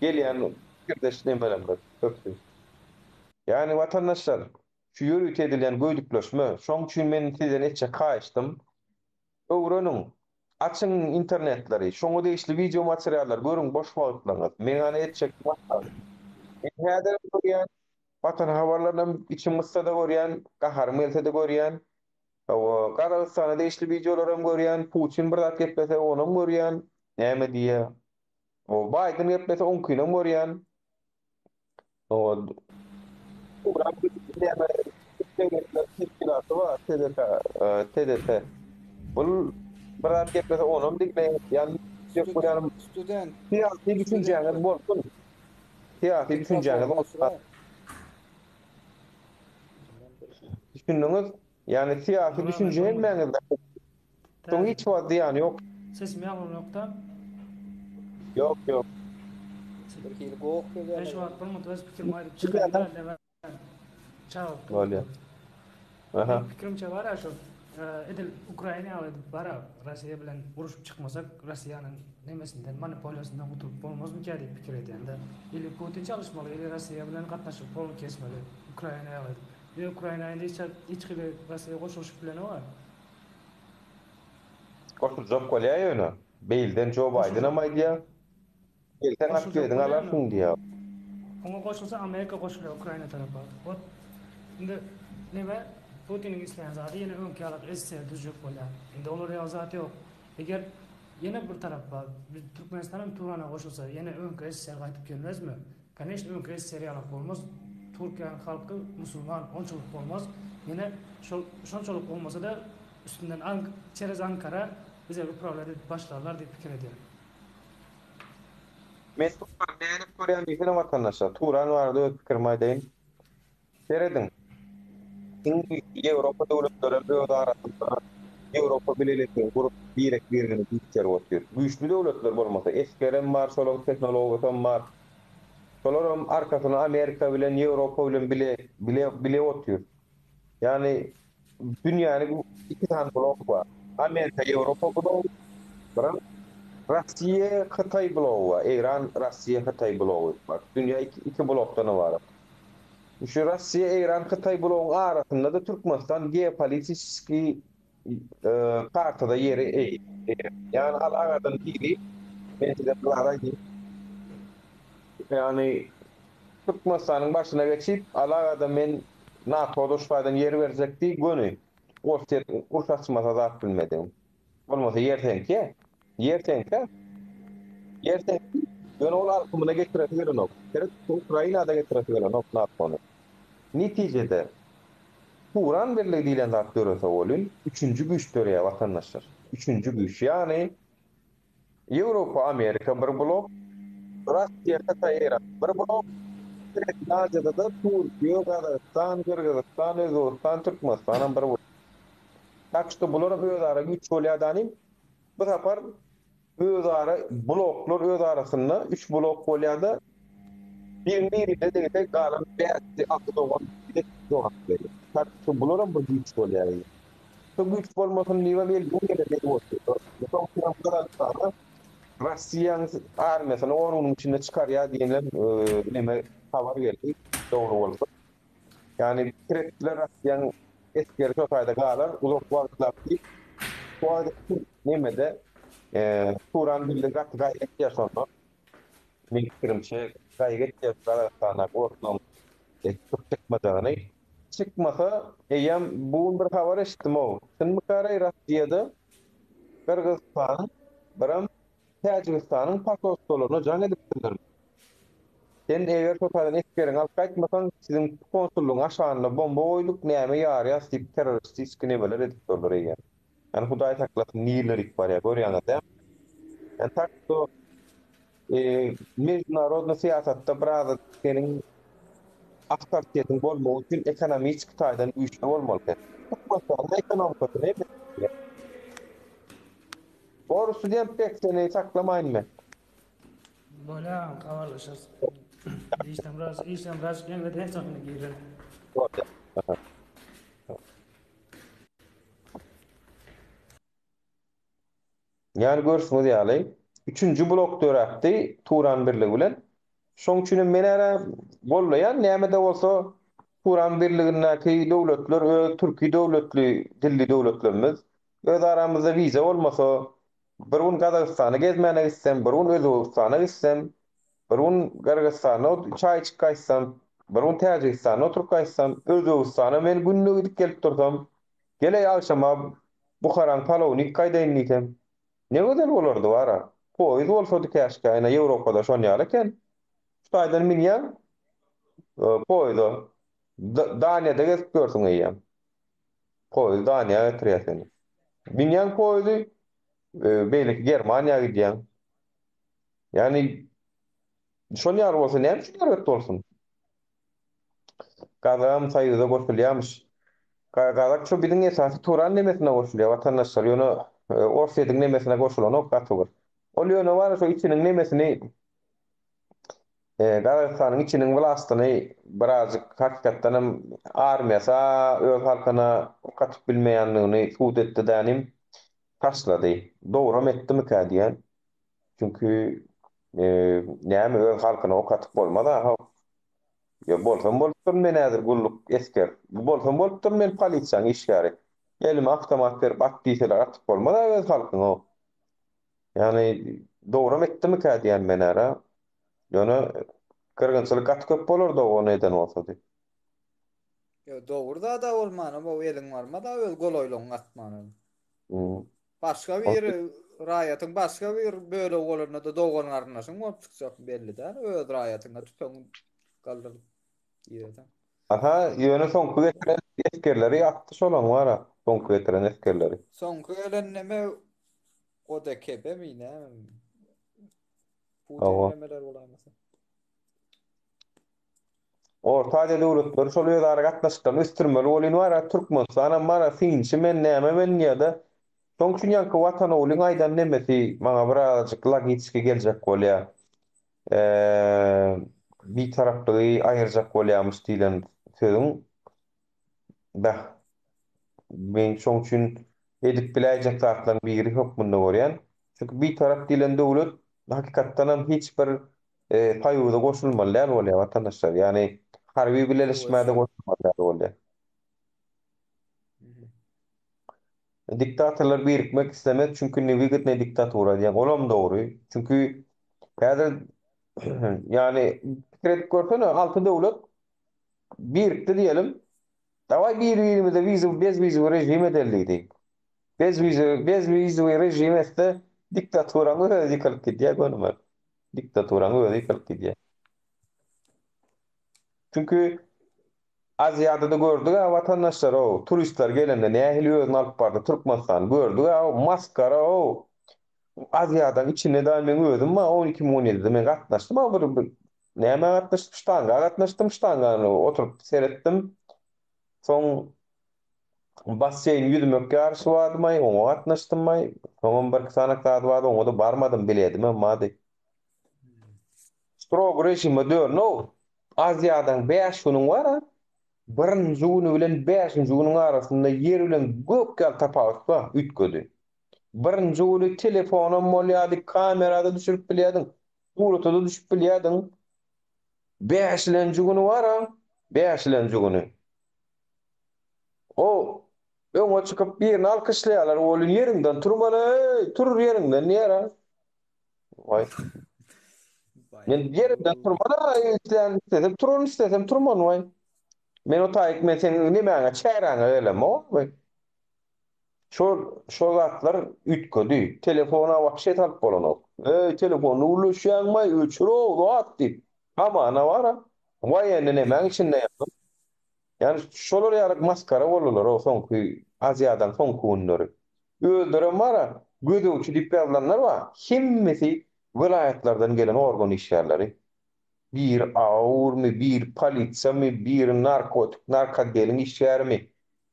Gelýän pikirdeş nemelerimiz köpdi. Ýagny watandaşlar şu ýörite edilýän göýdükleşme şoň üçin men sizden etjek haýyştym Öwreniň. Açyň internetleri, şoňa degişli wideo materiallar görüň boş wagtlaryňyz. Meň hany etjek maslahatym. Men häzirem görýän, Watan habarlarynam içim gyssada görýän, gaharym gelsede görýän. Hawa, Gazagystana degişli wideolaram görýän, Putin bir zat geplese onam görýän, näme diýýär. Hawa, Baýden geplese oňkynam görýän. Hawa, Turan näme döwletler teşkilaty bar, TDK, TDT. Bul bir zat geplese onam diňleýän, ýagny diýjek bolýanym Student, syýasy düşünjäňiz bolsun. Syýasy düşünjäňiz bolsun. Düşündiňiz? Ýagny syýasy düşünje hemmäňizde. Şoň hiç wagt zyýany ýok. Sesim ýaňlanokda. Ýok ýok. Bir hili goh gelýär. Men şu wagt bir minut öz pikirimi aýdyp çykaýyn da näme çagyryp Bolýar. Aha. Meň pikirimçe bar-a şu edil Ukraina ýaly edip bar-a Russiýa bilen uruşyp çykmasak Russiýanyň nemesinden monopoliýasyndan gutulyp bolmazmyka diýip pikir edýän-de. Ili Putin çalyşmaly ili Russiýa bilen gatnaşygy polny kesmeli Ukraina ýaly edip. Ýöne Ukraina indi hiç hiç hili Russiýa goşulyşyp bilenok-a. Goşuljak bolýar ýöne. Beýlden Jo Baýdenam aýdýar. Gelseň Goşuljak atwediňi bolýar ýöne. alarsyň diýýär. Oňa goşulsa Amerika goşulýar Ukraina tarapa. Ot indi neme Putiniň isleýän zady ýene öňki ýaly SSR düzjek bolýar. Indi olar ýaly zat ýok. Eger ýene bir tarap bar. Biz Türkmenistanam Turana goşulsa ýene öňki SSR gaýdyp gelmezmi? Koneçno öňki SSR ýalak bolmaz. Türkiýäniň halky musulman onçalyk bolmaz. Ýene şol şonçalyk bolmasada üstünden Ank çerez Ankara bize upravlýat edip başlarlar diýip pikir edýän. Men Turany nädip görýän diýsene watandaşlar. Turan barada öz pikirimi aýdaýyn. Serediň. Iň güýçli Ýewropa döwletlerem öz arasynda Ýewropa Bileleşigini gurup birek-biregini güýçlerip otyr. Güýçli döwletler bolmasa esgerem bar şolaň tehnologiýasam bar. Şolaram arkasyny Amerika bilen Ýewropa bilen bile bile bile otyr. Ýagny dünýäni iki sany blok bar. Amerika Ýewropa blogy biram Russiýa Hytaý blogy bar. Eýran Russiýa Hytaý blogy bar. Dünýä iki iki blokdan ybarat. Şu Russiýa Eýran Hytaý blogyň arasynda-da Türkmenistan geopolitiçeskiý kartada ýeri eýeleýär. Ýagny alagadan biri men size bir zat aýdayyn. Ýagny Türkmenistanyň başyna geçip alagada men NATO-da şu taýdan ýer berjek diý göni Orsýet uruş açmasa zat bilmedigim. Bolmasa ýer seňki. Ýer seňki. Ýer seňki. Ýöne ol alkymyna getiresi gelenok. Seret, Ukrainada getiresi gelenok NATO-ny. Netijede, Turan birligi diýlen zat dörese welin, üçünji güýç döreýär watandaşlar. Üçünji güýç. Ýagny, Ýewropa, Amerika bir blok, Russiýa, Hytaý, Eýran bir blok, Merkezi Aziýada-da Türkiýe, Gazagystan, Gyrgyzystan, Özbegistan, Türkmenistanam bir blok. Tak şto bularam özara güýç bolýar danym. Bu sapar özara bloklar öz arasynda üç blok bolýar-da biriň birine degse galan bäşi alty dogan bile jogap berýär. Tak şto bularam bir güýç bolýar. Şu güýç bolmasyn diýibem elden geleni edip otyrlar. Soň Tramp Gazagystana Russiýanyň armiýasyny on günüň içinde çykarýar diýen neme habar geldi. Dogry bolsa. Ýagny pikir etdiler Russiýanyň esgeri şo taýda galar uzak wagtlap diýip. Şu wagt nemede Turan birligi gaty gaýgy etýär şonda. Meň pikirimçe gaýgy etýär Gazagystandaky orslaryň çykyp çykmajagyny. Çykmasa eýýäm bu gün bir habar eşitdim-ow. Çynmykaraý Russiýada Gyrgyzystanyň biram Täjigistanyň posolstwalaryna jaň edipdirler. Sen eger şo taýdan esgeriňi alyp gaýtmasaň, siziň konsullygyň aşagynda bomba goýduk, näme ýarýas diýip terroristiski nemeler edip durlar eýýäm. Ýani Hudaý saklasyn nirlerik barýar görýäňiz dämi? Ýani tak şto mejdunarodnyý syýasatda biraz seniň awtoritetiň bolmagy üçin ekonomiçki taýdan güýçli bolmaly sen. Türkmenistanyň ekonomikasy näme? Bor student bek seni saklamaýyn men. Bolýa habarlaşarys. Işden biraz işden biraz ýeňledi en soňunda girerin. Bolýa. Ýani görşüňiz ýaly, üçünji blok döräpdi Turan birligi bilen. Şoň üçinem men ärä gollaýan, näme-de bolsa Turan birligindäki döwletler öz türki döwletli dilli döwletlerimiz. Öz aramyzda wiza bolmasa, bir gün Gazagystana gezmäne gitsem, bir gün Özbegistana gitsem, bir gün Gyrgyzystanda çaý içip gaýtsam, bir gün Täjigistanda oturyp gaýtsam, Özbegistana men günde gidip gelip dursam, geleý agşama Buharaň palowyny iýip gaýdaýyn diýsem, ne gözel bolardy bar-a. Poýuz bolsady käşgä, ine Ýewropada şon ýaly eken. Şu taýdan münýäň, poýuza. Daniýada gezip ýörsüň eýýäm. Poýuz Daniýa getirýär seni. Münýäň poýuzy, beýleki Germaniýa gidýäň. Ýagny şon ýaly bolsa näme üçin erbet bolsun? Gazagam soýuza goşulýarmyş. Gazak şo biziň esasy Turan nemesine goşulýar watandaşlar ýöne Orsýetiň nemesine goşulanok gaty bir. Ol ýöne bar şo içiniň nemesini Gazagystanyň içiniň wlastyny birazjyk hakykatdan hem armiýasy öz halkyna ok atyp bilmeýändigini subut etdi dänim taşlady. Dogram etdimikä diýen. Çünki näme öz halkyna ok atyp bolmaz-a. Ýa bolsam bolupdyryn men häzir gulluk esger. Bolsam bolupdyryn men polisiýaň işgäri. Elime awtomat berip at diýseler atyp bolmaz-a öz halkyňa. Ýagny dogram etdimikä diýýän men ara. Ýöne gyrgynçylyk gaty köp bolardy ony eden bolsady. Ýo dogry zada bolmanam o eliň barmaz-a öz golaýlygyňy atmana. Başga bir raýatyň başga bir bölegi bolanda-da dogan garyndaşyň bolup çykjak belli däl. Öz raýatyňa tüpeňi galdyryp gireseň. Aha, ýöne soňky getiren esgerleri atdy şolaň bara, soňky getiren esgerleri. Soňky gelen neme ODKB-mi näme? Putin nemeler bolaýmasa. Orta Aziýa döwletleri şol özara gatnaşyklaryny ösdürmeli welin bar-a Türkmenistanam bar-a synçy men näme men diýýär-de. Şoň üçin ýaňky Watanoglyň aýdan nemesi maňa birazajyk logiçki geljek bolýar. Bitaraplygy aýyrjak bolýarmyş diýlen sözüň bäh men şoň üçin edip biläýjek zatlaryň biri hökmünde görýän. Çünki bitarap diýlen döwlet hakykatdanam hiç bir soýuza goşulmaly däl bolýar watandaşlar. Ýagny harby bileleşmä-de goşulmaly däl bolýar. Diktatorlar birikmek islemez, çünki newygodnyý diktatura diýen, olam dogry. Çünki häzir ýagny pikir edip görsene, alty döwlet birikdi diýelim. Dawaý bir-birimize wizowy, bezwizowy režim edeli diýdi. Bezwizowy, bezwizowy režim etse, diktaturaň özi ýykylyp gidýär gönümel. Diktaturaň özi ýykylyp gidýär. Çünki Aziýada-da gördük-ä watandaşlar-ow, turistler gelende nähili özüni alyp bardy Türkmenistan, gördük-ä-ow, masgara-ow. Aziýadaň içinde dagy meň özüm bar, 12 2017-de men gatnaşdym-a bir, bir nämä gatnaşdym, ştanga gatnaşdym, ştangany oturyp seretdim. Soň basseýn ýüzmek ýaryşy bardy-maý, oňa gatnaşdym-maý. Soňam birki sany zat bardy, oňa-da barmadym, biledimem bardy. Strog režime dörnow. Aziýadaň bäş günüň bar-a. Birinji güni bilen bäşinji günüň arasynda ýer bilen gök ýaly tapawut bar, üýtgedi. Birinji güni telefonam bolýardy, kamera-da düşürip bilýärdiň, surata-da düşüp bilýärdiň. Bäşilenji güni bar-a, bäşilenji güni. O öňe çykyp birini alkyşlaýarlar welin ýeriňden turmaly, tur ýeriňden diýýär-a. Waý. Men ýerimden turman-a, islän islesem turaryn, islesem turman, waý. Men o taýyk men seň nemäňe, çäräňe gelemok, waý. Şol, şol zatlar üýtgedi. Telefona wapşe salyp bolanok. Eý, telefonda gürleşýäňmi, öçür-ow, zat diýip. Hamana bar-a. Waýenni nemäň içinde ýaly. Ýani şolar ýaly maskara boldular-ow soňky Aziadaň soňky günleri. Özlerem bar-a, gözegçi diýip ýazylanlar bar, hemmesi welaýatlardan gelen organ işgärleri. Biri AUR-my, biri polisiýamy, biri narkotik, narkootdeliň işgärimi,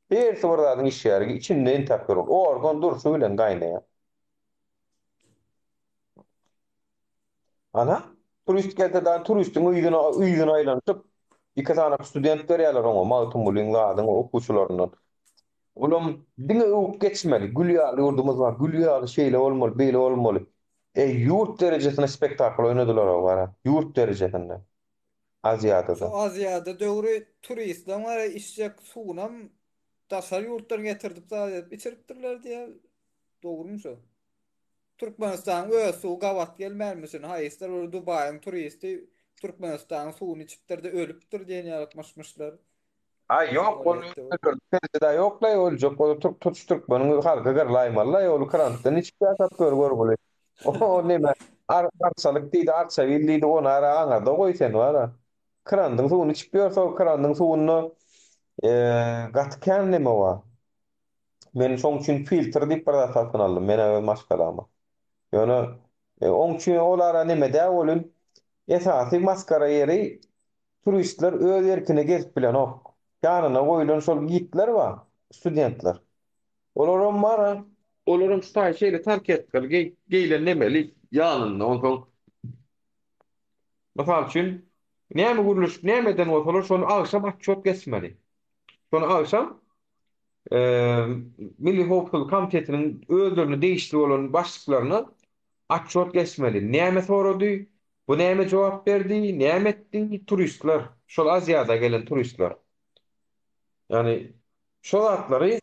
hersi bir zadyň işgäri, içinde entäp ýör ol. Organ durşy bilen gaýnaýar. Ana, turist gelse dagy turistiň yzyna yzyna aýlanyşyp, iki sany student berýärler oňa, Magtymgulyň zadyň okuwçylaryndan. Olam diňe öwüp geçmeli, gül ýaly ýurdumyz bar, gül ýaly şeýle bolmaly, beýle bolmaly. Eý, ýurt derejesinde spektakl oýnadylar-ow gara, ýurt derejesinde. Şu Aziadada. Aziada döwri turistleň bar içjek suwunam daşary ýurtdan getirdip zat edip içiripdirler diýýär. Dogrumy şo? Türkmenistanyň öz suwy gabat gelmänmişin, haýsydyr bir Dubaýyň turisti Türkmenistanyň suwuny içipdir-de ölüpdir diýen ýaly myş-myşlar. Aý ýok ol Perjeda ýoklaý öljek bolsa türk tutuş türkmeniň halky gyrlaýmalylaý ol krantdan içip ýaşap gör görgüli o neme arçalyk diýdi arçabil diýdi ony ara aňarda goý sen wara krandyň suwuny içip ýörse ol krandyň suwunda gaty kän neme bar Men şoň üçin filtr diýip bir zat satyn aldym menä öz maşgalama. Ýöne oň üçin ol ara neme däl welin esasy maskara ýeri turistler öz erkine gezip bilenok. Ýanyna goýulan şol gidler bar, studentler. Olaram bar-a. Olaram şu taýy şeýle tarketkaly geýlen nemeli ýanynda onsoň mysal üçin näme gürleşip näme eden bolsalar şony agşam otçot geçmeli. Şony agşam Milli howpsuzlyk komitetiniň özlerine degişli bolan başlyklaryna otçot geçmeli. Näme sorady, bu näme jogap berdi, näme etdi turistler, şol Aziada gelen turistler. Ýagny şo zatlary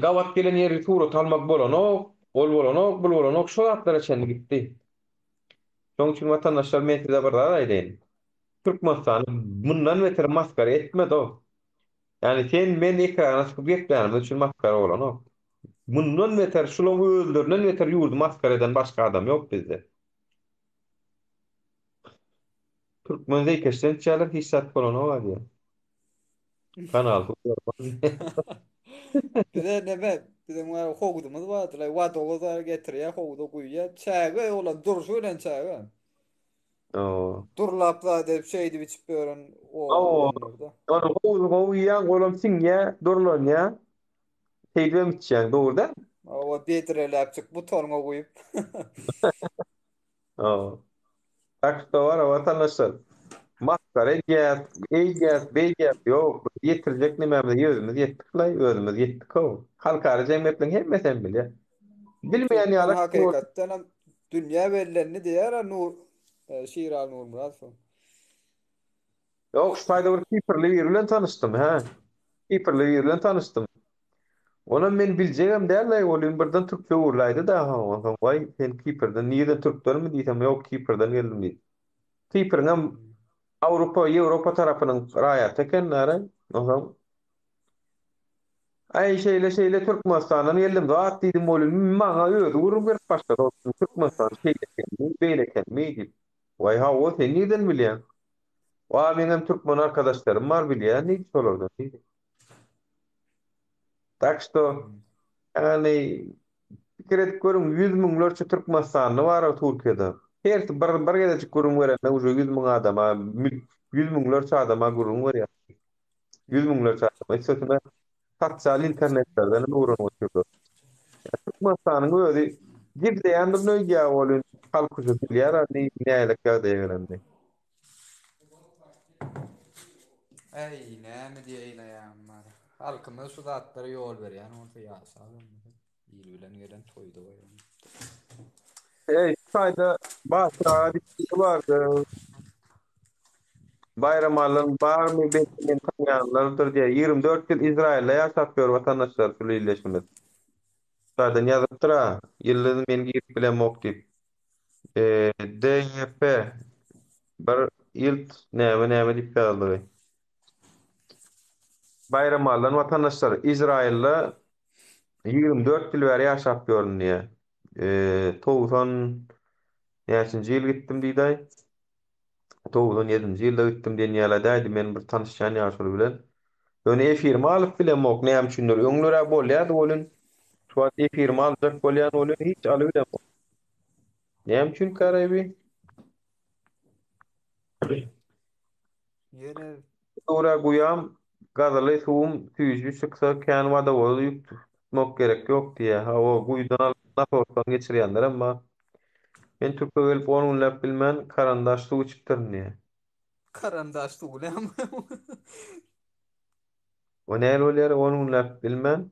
gabat gelen ýeri surat almak bolanok, ol bolanok, bul bolanok, şo zatlara çenli gitdi. Şonuň üçin watandaşlar men size bir zat aýdaýyn. Türkmenistany mundan beter masgara etme-dow. Ýagny sen men ekrana çykyp geplänimiz üçin masgara bolanok. Mundan beter şulaň özlerinden beter ýurdy masgara eden başga adam ýok bizde. Türkmen zeýkeşden içýärler hiç zat bolanok-a diýýär. Kanal Bize neme biziň bar howdumyz bardyr. Wadowoz bar getirýär howda guýýar. Çäge olam durşy bilen çäge. Oo. Durlap zat edip şeýdip içip ýören oba Oo. oglanlarda. Ony gowy gowy iýýäň, olam siňýär, durlanýar. Şeýdibem içýäň, dogry däl? Oba bedreläpjik butonyňa guýup. Oo. Tak şto bar watandaşlar. Masgara edýäs, eýdýäs, beýdýäs. Ýok, biz ýetirjek nemämize özümiz ýetdik-laý, özümiz ýetdik-ow. Halkara jemgyýetligiň hemmesem bilýär. Bilmeýän Türkmen ýaly hakykatdanam dünýä bellendi diýýär-ä Nur Şiraly Nurmyradow. Ýok, şu taýda bir kiprli biri bilen tanyşdym, hä. Kiprli biri bilen tanyşdym. Onam men biljegem däl-aý, welin birden türkçe gürläýdi-dä, onsoň, Waý, sen Kiprden, nireden türkdenmi diýsem, Ýok, Kiprden geldim diýdi. Kipriňem Awrupa, Ýewropa tarapynyň raýaty eken-dä, onsoň, Aý, şeýle-şeýle Türkmenistandan geldim, zat diýdim welin, maňa özi gürrüň berip başlady, ol Türkmenistan şeýle ekenmi, beýle ekenmi diýip. Waý, hawa, sen nirden bilýäň? Wa, meňem türkmen arkadaşlarym bar, bilýän diýdi, şolardan diýdi. Tak şto, ýagny, pikir edip görüň, ýüz müňlerçe türkmenistanly bar Türkiýede. Hersi bir, bir gezejik gürrüň berende uje 100 müň adama, ýüz müňlerçe adama gürrüň berýär. Ýüz müňlerçe adama. Üstesine sosial internetlerden hem öwrenip otyrlar. Türkmenistanyň özi gizleýändirin öýdýär welin, halk uje bilýär-ä nähili ýagdaýa gelenini. Äý, näme diýeýin aýagym bar. Halkymyz şu zatlara ýol berýän bolsa ýaşap ölmese, il bilen gelen toýda goýan. Eý, şu taýda Batyr aga diýip biri bardy. Baýramalyň barmy belki meni tanaýanlardyr diýýär. 24 ýyl Izraýylda ýaşap ýör watandaşlar şul ildeşimiz. Şu taýdan ýazypdyr-a, Ýyldyz men girip bilemok diýip. DYP bir ýylt näme näme diýip ýazylgy. Baýramalydan watandaşlar Izraýylda 24 ýyl bäri ýaşap ýörün diýýär. 90 näçinji ýyl gitdim diýdaý. 97-nji ýylda gitdim diýen ýaly däýdi men bir tanyşýan ýaşuly bilen. Ýöne efirimi alyp bilemok näme üçindir. Öňler-ä bolýardy welin şu. Şu wagt efirimi aljak bolýan welin hiç alybilemok. Näme üçin Karabi? Ýene Dura guýam gazyly suwum süýji çyksa kän wodowoz ýük tutmak gerek ýok diýýä. Hawa guýudan alyp nasosdan geçirýänlerem bar. Men türke gelip on günläp bilmän karandaş suw içipdirin diýýä. Karandaş suwy näme? O näl bolýar on günläp bilmän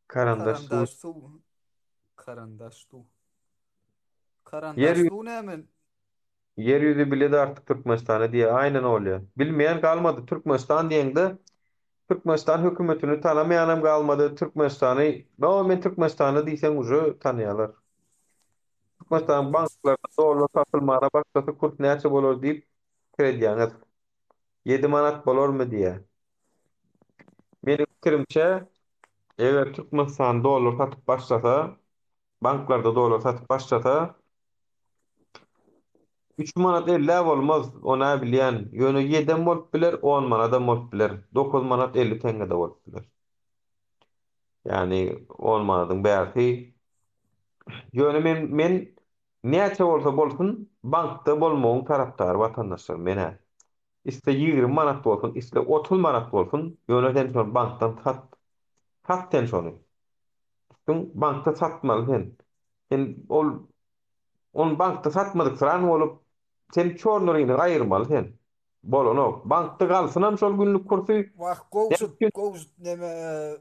karandaş suw. Karandaş suw. Karandaş suw. Ýer Karandaş suw näme? Ýer ýüzi biledi artyk Türkmenistany diýýär. Aýnen bolýar. Bilmeýän galmady Türkmenistan diýeňde Türkmenistan hökümetini tanamaýanam galmady Türkmenistany no men Türkmenistanly diýseň uje tanaýarlar. Türkmenistanyň banklarynda dollar satylmana başlasa kurs näçe bolar diýip pikir edýäňiz. 7 manat bolarmy diýýär. Meniň pikirimçe eger Türkmenistan dollar satyp başlasa Banklarda dollar satyp başlasa 3 manat 50 bolmaz, ona bilýän. Ýöne 7-em bolup biler, 10 manadam bolup biler. 9 manat 50 teňňe-de bolup biler. Ýagny 10 manadyň bärsi. Ýöne men men näçe bolsa bolsun bankda bolmagyň tarapdary watandaşlar men-ä. Isle 20 manat bolsun, isle 30 manat bolsun, ýöne sen şony bankdan sat. Sat sen şony. Sen bankda satmaly sen. Sen ol ony bankda satmadyk syran bolup sen çornuryny aýyrmaly sen. Bolanok. Bankda galsynam şol günlük kursy. Wah Gowşut Gowşut neme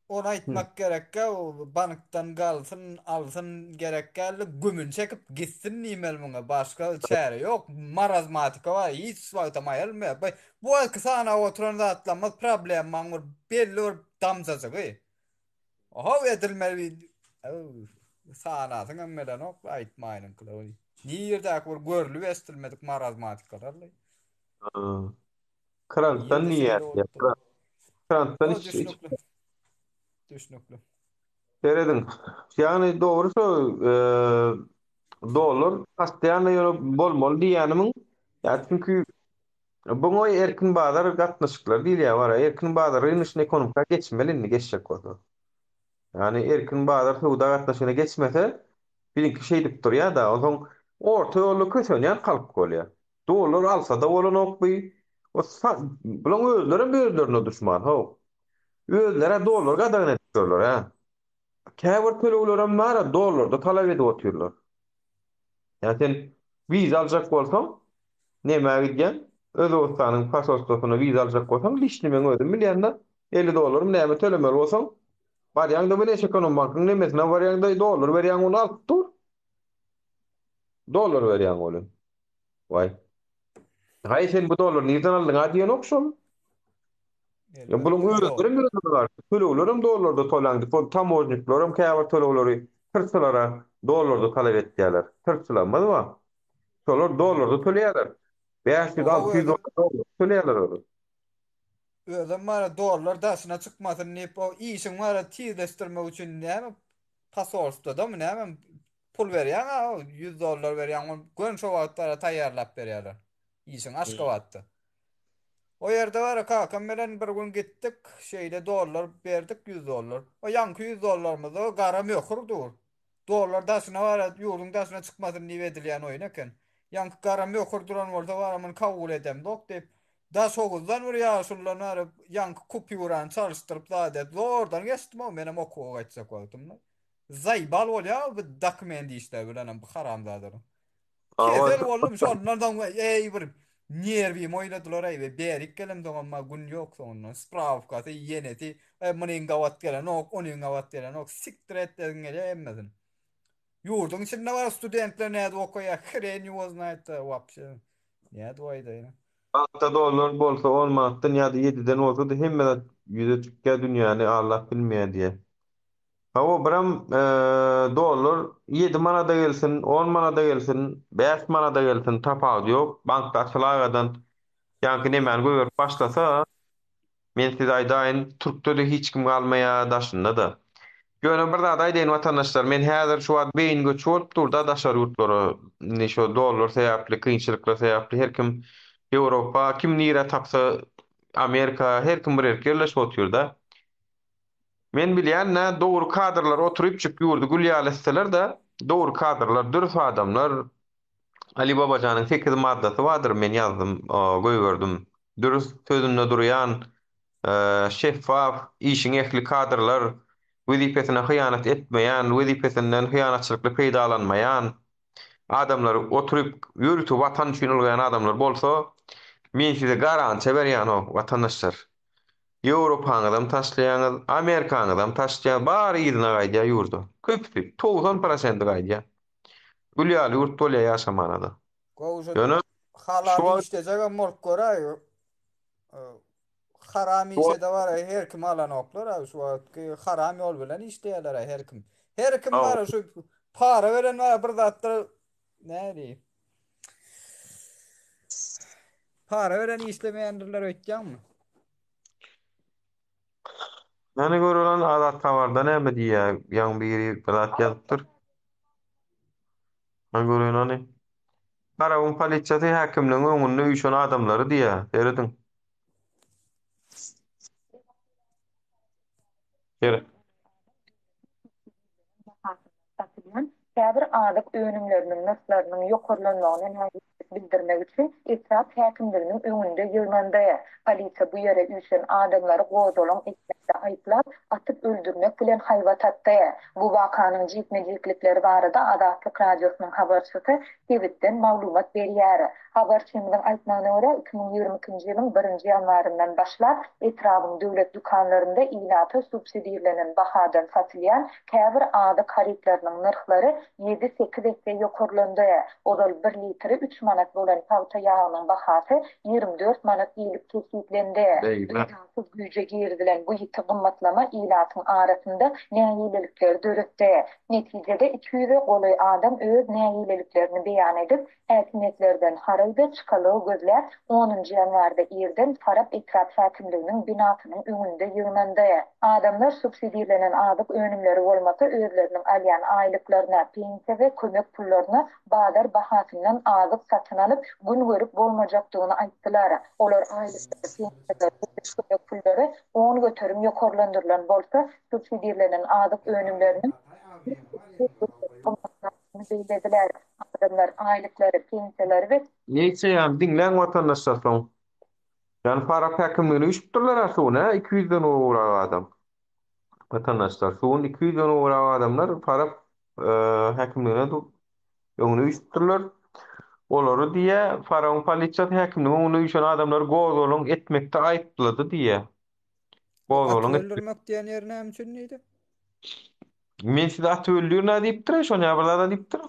ony aýtmak gerekkä o bankdan galsyn alsyn gerek däldi gümüni çekip gitsin diýmeli muňa başga çäre ýok marazmatika bar hiç wagtam aýrylmaýar bu bu wagtky sanap oturan zatlarymyz problemaň bir belli bir damjajygy How edilmeli sanasyňam gelenok aýtmaýynyňkylar. Nirdäki bir görlüp eşdilmedik marazmatikalar. Krantdan diýýär. Krantdan iç. Düşnükli. Düşnükli. Serediň. Ýagny dogry şo dollar postoýanno ýöne bolmaly diýýänimiň. Ýa çünki Buňa erkin bazar gatnaşyklary diýilýär bara. Erkin bazar rynочny ekonomika geçmeli indi geçjek bolsa. Ýagny erkin bazar söwda gatnaşygyna geçmese biziňki şeýdip durýar-da. Onsoň orta ýolda kösenýän halk bolýar. Dollar alsa-da bolanok bu. O bulaň özlerem özlerine duşman how. Özleri-ä dollar gadagan edip ýörler hä. Käbir töleglerem bar-a dollarda talap edip otyrlar. Ýa sen wiza aljak bolsaň, nämä gidýäň? Özbegistanyň posolstwosyna wiza aljak bolsaň, liçni meň özüm bilýän-de, 50 dollarmy näme tölemeli bolsaň, barýaň-da Wneşekonombankyň nemesine barýaň-da, dollar berýäň, ony alyp dur. Dollar berýäň welin. Waý. Haý sen bu dollary nirden aldyň-a diýenok şol. Ýa buluň özlerem özlerine garşy. Töleglerem dollarda tolan diýip, ol tamožniklerem käbir tölegleri syrçylara dollarda talap etýärler. Syrçylarymyz bar. Şolar dollarda töleýärler. 500, 600 dollar dollarda töleýärler olar. Özem bara dollar daşyna çykmasyn diýip, o işiň bara tizleşdirmek üçin näme posolstwodamy näme pul berýäň-a, 100 dollar berýäň, ony göni şo wagt bara taýýarlap berýärler. Işiň Aşgabatda. O ýerde bara kakam bilen bir gün gitdik, şeýle dollar berdik 100 dollar. O ýaňky 100 dollarymyzda gara möhür dur. Dollar daşyna bara ýurduň daşyna çykmasyn diýip edilýän oýun eken. Ýaňky gara möhür duran bolsa bara muny kabul edemzok diýip, Daşoguzdan bir ýaşuludan baryp ýaňky kupýurany çalyşdyryp zat edip zordan geçdim-ow menem okuwa gaýtjak wagtymda. Zaýbal bolýa bu dokument işleri bilenem bu haramzadalaryň. Kesel boldum şondan soň eý bir nerwimi oýnadylar eý bärik gelemsoňam ma gün ýok soňundan sprawkasy ýenesi eý munyň gabat gelenok onuň gabat gelenok sikdir et degiň gelýär hemmesini. Ýurduň içinde bar studentler nädip okaýar hren ýuwa znaýt wapşe nädip aýdaýyn. Bankda dollar bolsa on manatdan ýa-da ýediden bolsa-da hemme zat ýüze çykýar dünýäni aldap bilmeýär diýýär. Hawa biram dollar ýedi manada gelsin, on manada gelsin, bäş manada gelsin tapawudy ýok. Bankda açylaýgadan ýaňky nemäni goýberip başlasa, men size aýdaýyn, türkde-de hiç kim galmaýar, daşynda-da. Ýöne bir zat aýdaýyn watandaşlar, men häzir şu wagt beýin göçi bolup dur-da daşary ýurtlara, indi şo dollar sebäpli, kynçylyklar sebäpli her kim Ýewropa, kim nirä tapsa Amerika, her kim bir ýerki ýerleşip otyr-da. Men bilýän-dä, dogry kadrlar oturypjyk ýurdy gül ýaly etseler-de, dogry kadrlar, dürs adamlar, Ali Babajanyň sekiz maddasy bardyr, men ýazdym, goýberdim. Dürs sözünde durýan, şeffaf, işiň ehli kadrlar, wezipesine hyýanat etmeýän, wezipesinden hyýanatçylykly peýdalanmaýan adamlar oturyp, ýörite Watan üçin ylgaýan adamlar bolsa, men size garantiýa berýän-ow, watandaşlar. Ýewropaňyzam taşlaýaňyz, Amerikaňyzam taşlaýaňyz, bary yzyna gaýdýar ýurda. Köpüsi, 90 prosenti gaýdýar. Gül ýaly ýurt bolýar ýaşamana-da. Gowşut Ýöne şu halal wagt işlejegem bolup göräý. Haram şu wagt işe-de bar her kim alanoklar şu wagtky haram ýol bilen işleýärler her kim. Her kim Hawa. bar şu para beren bar bir zatlar näli. Para beren işlemeýändirler öýtýäňmi? Meni görülen Azat habarda näme diýýär? Ýaňy biri bir zat ýazypdyr. Men göreýin ony. Garawyň polisiýasy häkimligiň öňünde üýşen adamlary diýýär. Serediň. Seret. Satylýan käbir azyk önümleriniň nyrhlarynyň ýokarlanmagyna nägilelik bildirmek üçin etrap häkimliginiň öňünde ýygnandy. Polisiýa bu ýere üýşen adamlary gozgalaň etmekde aýyplap, atyp öldürmek bilen haýbat atdy. Bu wakanyň jikme-jiklikleri barada Azatlyk Radiosynyň habarçysy sebitden maglumat berýär. Habarçymyzyň aýtmagyna görä, 2022-nji ýylyň birinji ýanwaryndan başlap, etrabyň döwlet dükanlarynda ilata subsidirlenen bahadan satylýan käbir azyk harytlarynyň nyrhlary ýedi-sekiz esse ýokarlandy. Ozal bir litri üç manat bolan pagta ýagynyň bahasy 24 manat diýlip kesgitlendi. Duýdansyz güýje girizilen bu ýiti gymmatlama ilatyň arasynda nägilelikleri döretdi. Netijede, 200-e golaý adam öz nägileliklerini beýan edip, Häkimiýetlerden haraý we çykalga gözläp, onunjy ýanwarda irden Farap etrap häkimliginiň binasynyň öňünde ýygnandy. Adamlar subsidirlenen azyk önümleri bolmasa özleriniň alýan aýlyklaryna, pensiýa we kömek pullaryna bazar bahasyndan azyk satyn alyp, gün görüp bolmajakdygyny aýtdylar. Olar aýlyklary, pensiýalary we kömek pullary 10% ýokarlandyrylan bolsa, subsidirlenen azyk önümleriniň gymmatlandygyny bellediler. Adamlar aýlyklary, pensiýalary we. Neýse ýany diňläň watandaşlar soň. Ýany Farap häkimligine üýşüpdirler-ä şu gün hä 200-den gowrak adam. Watandaşlar şu gün 200-den gowrak adamlar Farap häkimligine öňüne üýşüpdirler. Olary diýýä Farabyň polisiýasy häkimligiň öňüne üýşen adamlary gozgalaň etmekde aýyplady diýýä. Bu atyp Gozgalaň etmek. öldürmek diýen ýeri näme üçin diýdi? Men sizi atyp öldürin-ä diýipdir-ä, şony ýa bir zada diýipdir.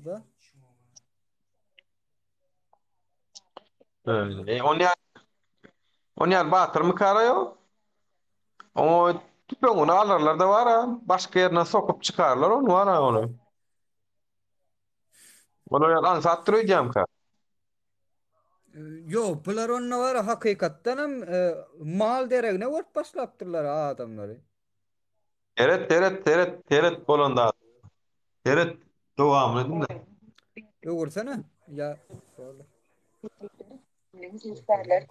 Da. E, ony ýa ony ýaly batyrmykara ýok. Oňa tüpeňini alarlar-da bar-a, başga ýerinden sokup çykarlar ony bar-a ony. Olar ýaly aňsatdyr öýdýämkä. Ýok, bular onda bar hakykatdan hem mal deregine görüp başlapdyrlar adamlary. Seret, seret, seret, seret bolan zat. Seret, dowamyny diňle. Öwürsene. Ýa boldy. Işgärler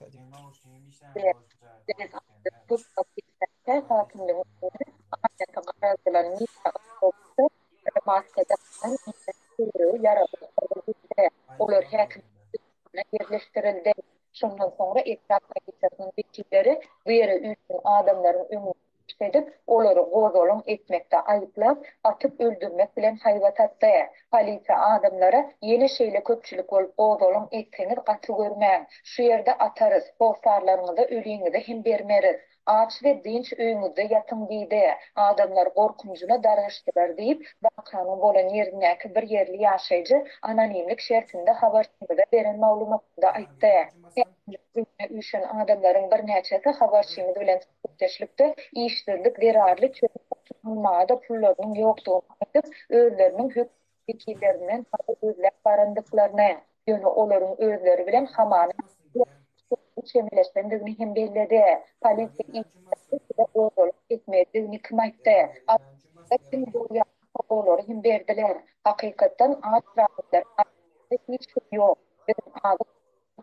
Olar häkimlik binasyna ýerleşdirildi. Şondan soňra etrap polisiýasynyň wekilleri bu ýere üýşen adamlaryň öňünde çykyş edip, olary gozgalaň etmekde aýyplap, atyp öldürmek bilen haýbat atdy. Polisiýa adamlara, Ýene şeýle köpçülik bolup gozgalaň etseňiz gaty görmäň. Şu ýerde atarys, hossarlaryňyza öliňizi hem bermeris. Aç we dynç öýüňizde ýatyň diýdi. Adamlar gorkunjyna dargaşdylar diýip, wakanyň bolan ýerindäki bir ýerli ýaşaýjy anonimlik şertinde habarçymyza beren maglumatynda aýtdy. Häkimlik öýüne üýşen adamlaryň birnäçesi habarçymyz bilen söhbetdeşlikde işsizlik zerarly çörek satyn almaga-da pullarynyň ýokdugyny aýdyp, özleriniň hökümet wekillerinden habar gözläp barandyklaryny, ýöne olaryň özleri bilen hamana ýalňyş çemeleşendigini hem belledi. Polisiýa işgärleri size gozgalaň etmelidigini kim aýtdy? Arasynda kim bolýan soraglary hem berdiler. Hakykatdan aç raýatlaryň arasynda hiç kim ýok. Biziň azyk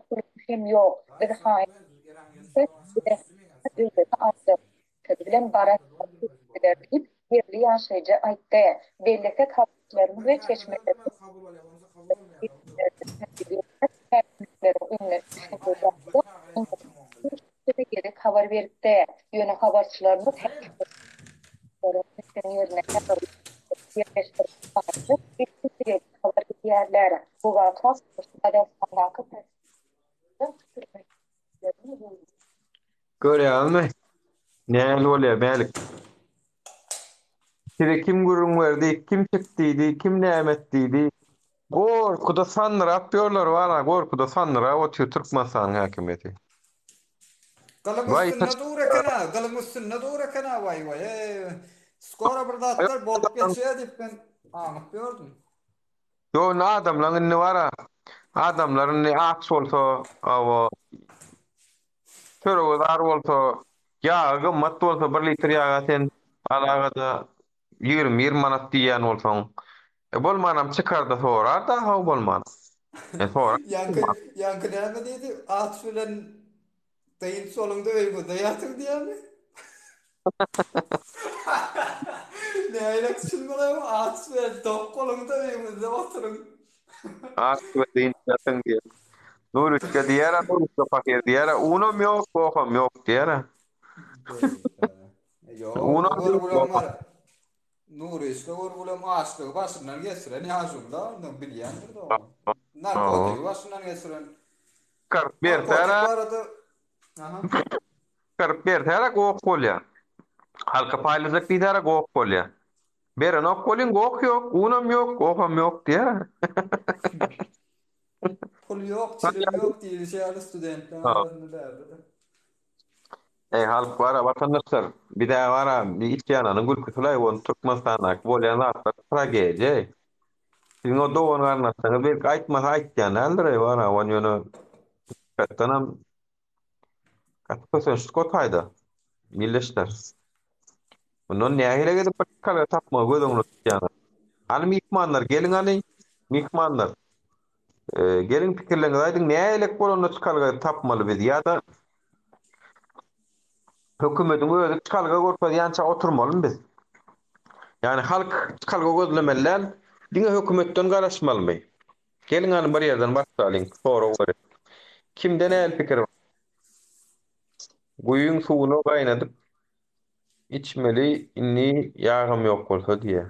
pulumyz hem ýok. Biz haýyş bize döwleti aldyk. bilen baran ýaly diýip, ýerli ýaşaýjy aýtdy. Bellesek, habarçylarymyz we çeşmelerimiz häkimiýetleriň öňüne düşen gezek habar beripdi. Ýöne habarçylarymyz häkimiýetleriň ýerine ýerleşdirmek barada ilkinji gezek habar berýärler. Bu waka Gazagystandaky Görýäňizmi? Nähili bolýar, Mälik? Size kim gürrüň berdi, kim çyk diýdi, kim näme et diýdi. Gorkuda sandyrap ýörler bar-a, gorkuda sandyrap otyr Türkmenistanyň häkimiýeti. Gylyň Waý, üstünde dur eken-ä, gylyň üstünde dur eken-ä, waý, waý, eý. Skoro bir zatlar bolup geçýär diýip men aňyp ýördüm. Ýok indi adamlaň indi bara adamlar indi aç bolsa hawa çörege zar bolsa ýagy gymmat bolsa bir litr ýaga sen alagada 21 manat diýýän bolsaň e bolmanam çykarda sorar da haw bolman e sorar Ýaňky ýaňky näme diýdi? Aç bilen Dynç boluňda öýüňizde ýatyň diýýärmi? Nähili düşünmeli bu aç we dok boluňda öýüňizde oturyň. Aç we dynç ýatyň diýýär. Nuruşka diýýär, Nuruşka pahyr diýýär, unam ýok, goham ýok diýýär. Ýok, Unam o ýok, görgülem goham. bar. Nuryşka görgülem açlygy başyndan geçiren ýaşuly-da, ondan bilýändir-de o. Narkotigi başyndan geçiren. Çykaryp Narkotik bersära, barada Aha. çykaryp bersära goh bolýar. Halka paýlajak diýsära goh bolýar. Berenok welin goh ýok, unam ýok, goham ýok diýär. Pul ýok, çilim ýok diýlişi ýaly studentleriň arasynda bärde-de. Eý halk bara watandaşlar, bizä bara bir iç ýananyň gülküsilaý ony Türkmenistandaky bolýan zatlar tragediýa. Siziň o dogan garyndaşlaryňyz belki aýtmasa aýtýan däldir-eý bara ony ýöne hakykatdanam gaty kösençlik o taýda ildeşler. Mundan nähili edip bir çykalga tapmagy göz öňünde tutýaňyz? Hany myhmanlar geliň hany myhmanlar. Geliň pikirleriňizi aýdyň nähilek bolanda çykalga tapmaly biz ýa-da hökümediň özi çykalga görkezýänçä oturmalymy biz? Ýagny halk çykalga gözlemeli däl, diňe hökümetden garaşmalymy? Geliň hany bir ýerden başlalyň, sorag berip. Kimde nähili pikir bar? Guýyň suwuny gaýnadyp içmeli indi ýagam ýok bolsa diýýär.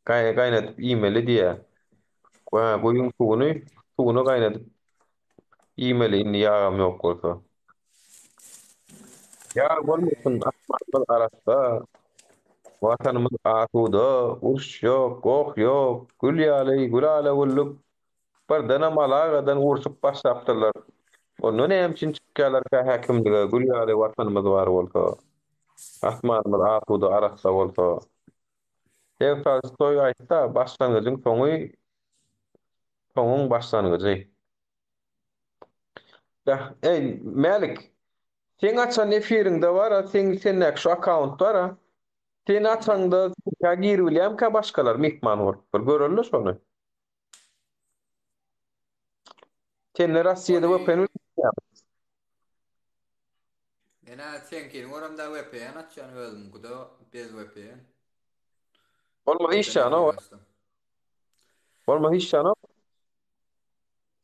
Gaýnadyp iýmeli diýýär. Guýyň suwuny suwuny gaýnadyp iýmeli indi ýagam ýok bolsa. Ýag bolmasyn asmanymyz arassa, Watanymyz asuda, uruş ýok, goh ýok, gül ýaly gülala-güllük Birdenem alagadan urşup başlapdyrlar. Onda näme üçin çykýarlarka häkimlige, gül ýaly watanymyz bar bolsa, asmanymyz asuda, arassa bolsa. Lew Tolstoý aýtsa, başlangyjyň soňy, soňuň başlangyjy. Beh, eý, Mälik, seň açan efiriňde bar-a, seň sendäki şu akkaunt bar-a. Sen açaňda seňkä giribilýärmikä başgalar myhman bolup? Bir göreli-le şony. Sende Rossiýada Ony VPN bilen Men-ä seňkini göremde VPN açýan özümiňkide bez VPN. Bolmaz Birden iş ýanok. efir açsam. Bolmaz iş ýanok.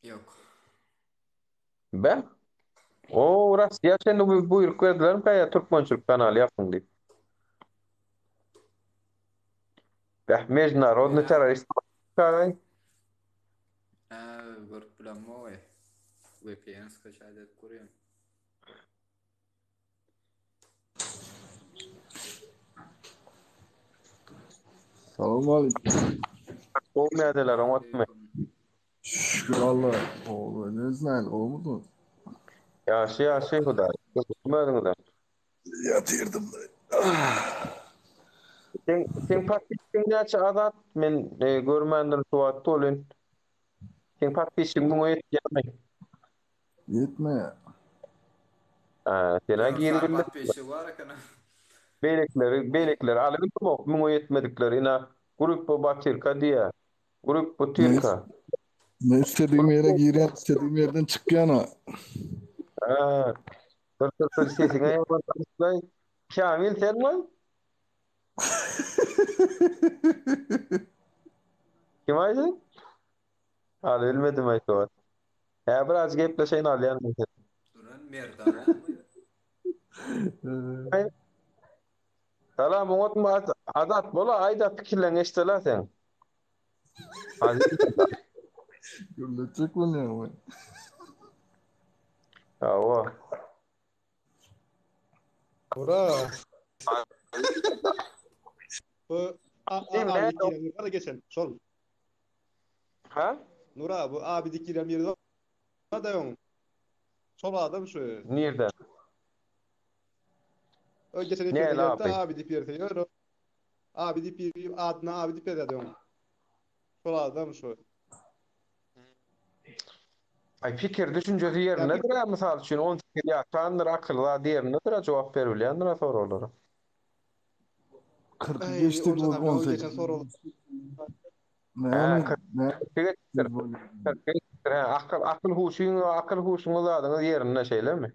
Ýok. Be. O Rossiýa çenli bu buýruk berdilermikä ýa türkmençilik kanaly ýapyň diýip. Beh, mejnarodny Men-ä terrorist çagaý. Ä, görüp bilemok-aý. VPN skaçat edip görýän. Salam aleyküm. Gowy nädeler oňatmy? Şükür Alla. Oğlu ne znal, gowumydyňyz? Ýagşy ýagşy Hudaý. Şükür özüňize. Ýatyrdym. Seň seň podpisçiň näçe Azat? Men e, görmändirin şu wagt welin. Seň podpisçiň müňe ýetýärmi? Ýetmeýär. Ha, sen-ä Dört giri sany bilmezsiň. podpisçi bar eken. Beýlekileri, beýlekileri alybilmok, müňe ýetmedikleri. Ina, Gruppa Batyrka diýýär. Grup Men, Butyrka. men istedigim ýere girýän, istedigim ýerden çykýan-a. Ha. Dur dur dur sesiňe ýaman tanyşlaý. Kamil senmi? Kim aýdy? Al bilmedim aý şu wagt. Hä biraz gepleşeýin alýan men seni. Duran Merdan. Salam oňatmy Azat bola aýda pikirleň eşdela seň. Gürletjek bolýaňmy? Hawa. Ura. Bu abi diýen ýeri geçen şol. Ha? Nura bu abi dikilen ýeri bar da öň. Şol adam şu. Nirde? Ö geçen efirde geldi abi diýip ýerse ýör. Abi diýip adyna abi diýip ýazýardy öň. Şol adam şu. Aý pikir düşünjesi ýerindedir-ä mysal üçin 18 ýaşandyr akyly zady ýerindedir-ä jogap beribilýändir-ä soraglara. 40 geçdik ol 18. Näme? Geçipdir. Geçipdir. Hä, akyl akyl huşuň akyl huşuňyz zadyňyz ýerinde şeýlemi?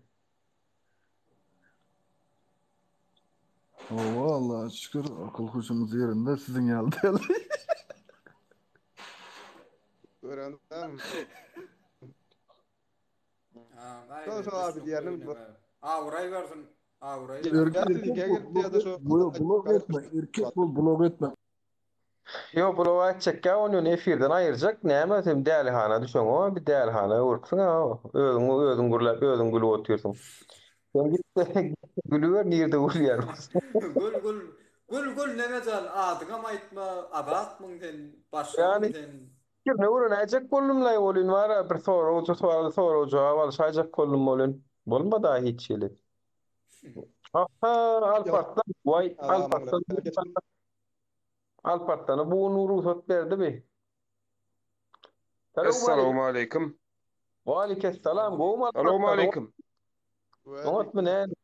Hawa Allaha şükür akyl huşumyz ýerinde siziň ýaly däl. Görendim. Şo şo abi diýenim bu. Abraý bersin. Abraý. Blok etme, erkek bol blok etme. Ýok bular aýtjakýa ony ýöne efirden aýyrjak näme sen dälihana düşeňoga bir dälihana öwrüpsiň a özüň özüň gürläp özüň gülüp otyrsyň. Sen gitde gülüber nirde gülýän bolsaň. Gül gül gül gül nenejan adyňam aýtma azatmyň sen başgamyň sen. Pikirini öwrenäýjek boldumlaý welin bara bir sorag sorag jogap alyşaýjak boldum welin bolmada hiç hili. Aha Alparslan waý Alparslan Alparslana bu gün rugsat berdimi? Essalawmaleýkim. Waleýkessalam, gowumy Alparslan? Salowmaleýkim. Oňatmy näme?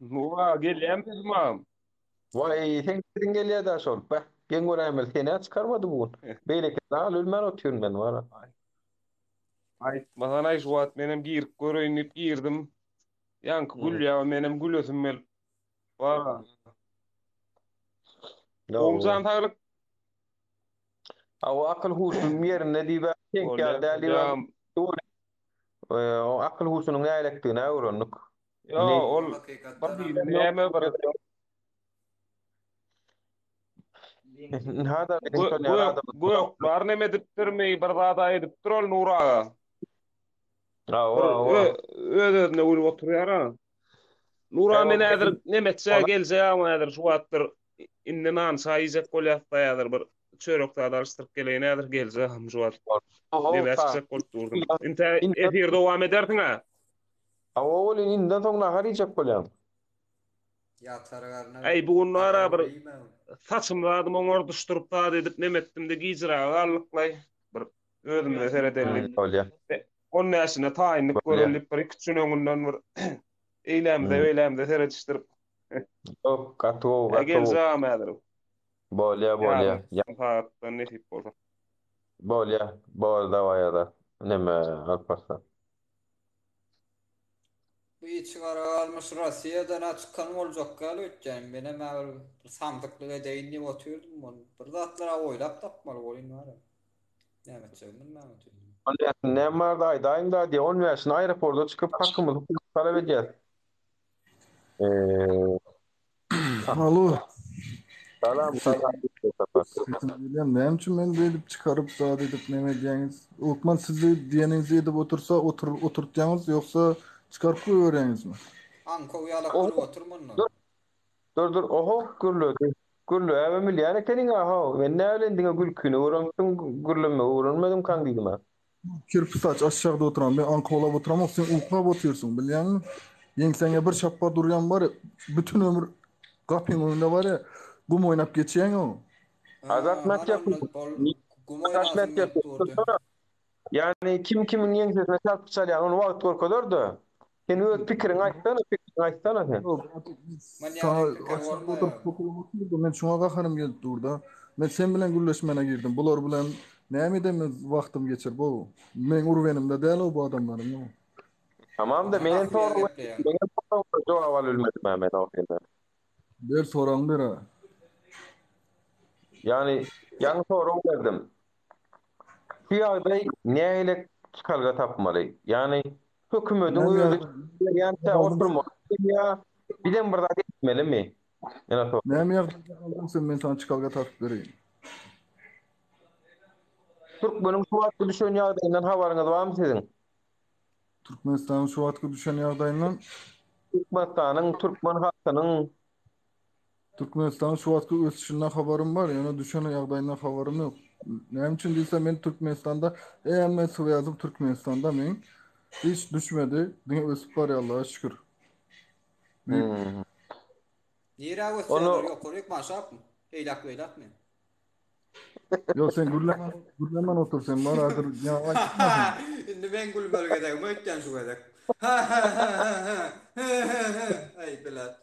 Nura gelýämi sesim agam? Waý, seň sesiň gelýär-dä şol. Beh, geň göräýmeli, sen-ä çykarmady bu gün. Beýlekisini al bilmän otyryn men wara. Aýtmasana şu wagt menem girip göreýin diýip girdim. Ýaňky gülýär, menem gülesim gelip Bar. Gowmy jan saglyk? Aw akyl huşum ýerinde diýip seňki ýaly däl diýip. O akyl huşunyň nälikdigini öwrendik. Ýo ol bir hili näme bir Gökbar neme edipdirmi bir zada edipdir ol Nur aga. Öz-özüne gülüp oturýar ha. Nura men häzir nemetçä geljek agam häzir şu wagtlar indi nan çaý iýjek bolýas-da häzir bir çörek zat alyşdyryp geleýin häzir geljek agam şu wagt. Neme çykjak bolup durdum. Inte efir dowam edersiň-ä. Hawa welin indiden soň nahar iýjek bolýan. Ýatar garna. Äý bu gün bara bir saçym zadym oňardyşdyryp zat edip nemetdim-de gijräge galdyklaý. Bir özümize seredeli diýip. Bolýa. On bäşine taýynlyk göreli diýip bir iki-üç gün öňünden bir eýlämize beýlämize seredişdirip. Ýok, gaty gowy, gaty gowy. Geljegem häzir. Bolýa, bolýa. Ýarym sagatdan nesip bolsa. Bolýa, bor dawaý ýa-da neme Alparslan. Bu içi gara galmyş Rossiýadan-a çykan boljak ýaly öýtýän. Menem-ä bir samsyklyk edeýin diýip otyrdym. Ol bir zatlar-a oýlap tapmaly bolýn bar. Näme etjegimi bilmän otyryn. On bäşinde näme bardy aýdaýyň-da diýýär. On bäşinde aeroporta çykyp hakymyzy talap edýäs. Eee. Alo. Salam, salam. Sesim gelýärmi? Näme üçin meni beýdip çykaryp zat edip neme edýäňiz? Lukman sizi diýeniňizi edip otursa otur oturtýaňyz ýogsa çykaryp goýberýäňizmi? Aňkow ýalak gülüp otur munda. Dur, dur, dur. Oho, gürledi. Gürläbem bilýän ekeniň-a, how. Men näbileýin diňe gülkini öwrenipsiň, gürlemegi öwrenmediňkaň diýdim-ä. Kirpi saç aşagda oturan men aňkowlap oturamok sen uklap otyrsyň bilýäňmi ýeňsäňe bir şapbat urýan bar bütin ömür gapyň öňünde bar ýa gum oýnap geçýäň o. Azat Mätýakubow Azat Mätýakubow Ýagny kim kimiň ýeňsesine çarpyk çalýan ony wagt görkezer-de. Sen öz pikiriňi aýtsana, pikiriňi aýtsana sen. Saňa aşakda oturyp oturyp otyrdy men şuňa gaharym gelip durda. Men sen bilen gürleşmäne girdim bular bilen näme edem men wagtym geçir bu meň urwenimde däl o bu adamlaryň o. Tamam-da, Ondan menem ahwyýa sorag gepleýäň. menem soragyma jogap alyp bilmedim-ä men o senden. Ber soragyňy ber-ä. Ýagny, ýaňy sorag berdim. Şu ýagdaý nähili çykalga tapmaly? Ýagny, hökümediň Näme özi ýagdaý? berýänçä Aldyň sen? oturmaly ýa bizem bir zat etmelimi? Ýene sor. Näme ýagdaýda aldyň sen men saňa çykalga tapyp bereýin. Türkmeniň şu wagtky düşen ýagdaýyndan habaryňyz barmy siziň? Türkmenistanyň şu wagtky düşen ýagdaýyndan Türkmenistanyň, türkmen halkynyň Türkmenistanyň şu wagtky ösüşinden habarym bar, ýöne düşen ýagdaýyndan habarym ýok. Näme üçin diýse men Türkmenistanda hemme swýazym Türkmenistanda meň. Hiç düşmedi, diňe ösüp barýar Allaha şükür. Büyük. Hmm. Nirä Onu ösýärler ýokaryk aşakmy? Eýläk beýläkmi? Ýok sen gürlemän gürlemän otur sen bar häzir ýa aýtma sen. Indi meň gülmeli gezegim öýtýän şu gezek. Aý bilat.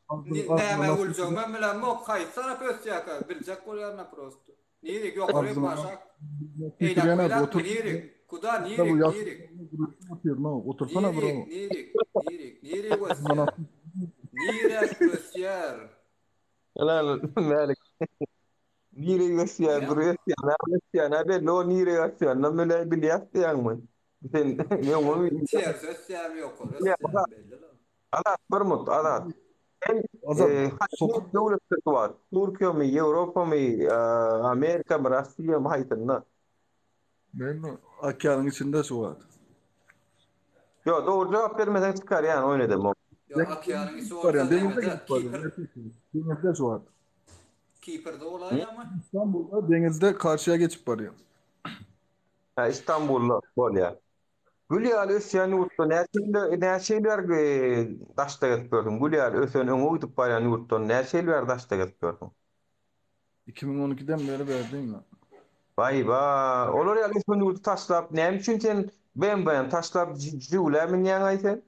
Agzyny Nämä agzyna nasıl güljegimem bilemok, haýsy tarap ösýärkä biljek bolýaryn-a prosto. Nirik ýokaryk agzyna aşak? Eýläk tüýkürýän beýläkmi otur. nirik? Kuda Bu nirik ýaş nirik? gürleşip otyryn o otursana bro. Nirik nirik nirik nirik Agzyna ösýär? nasıl Niräk ösýär? Helal Mälik. Nire ösýär, bir ösýär, näme ösýär, nä belli o nire ösýär, näme bile bilýäs diýýäňmi? Sen öňe Ters ösýärmi ýokary ösýärmi belli la. Azat bir mut, Azat. Sen Azat e, haýsy sokak döwletde şu wagt? Türkiýemi, Ýewropamy, e, Amerikamy, Russiýamy haýsynda? Men okeanyň içinde şu wagt. Ýok, dogry jogap bermeseň çykarýan oýun edemok. Ýok, okeanyň içi bolsa Barýan, deňizde nämede gidip barýan. Kipr. Deňizde şu wagt. Kiprde bolaýýamy? İstanbulda deňizde karşıya geçip barýan. Ha, İstanbulda bolýar. Gül ýaly ösýän ýurtda näçe ýyl näçe ýyl bäri daşda gezip ýörsüň? Gül ýaly ösen, öňe gidip barýan ýurtdan näçe ýyl bäri daşda gezip ýörsüň? 2012-den beri bärdeyim ben. Baý ba, olar ýaly ösen ýurdy taşlap, näme üçin sen BMW-ni taşlap Žigulä münýäň-aý sen?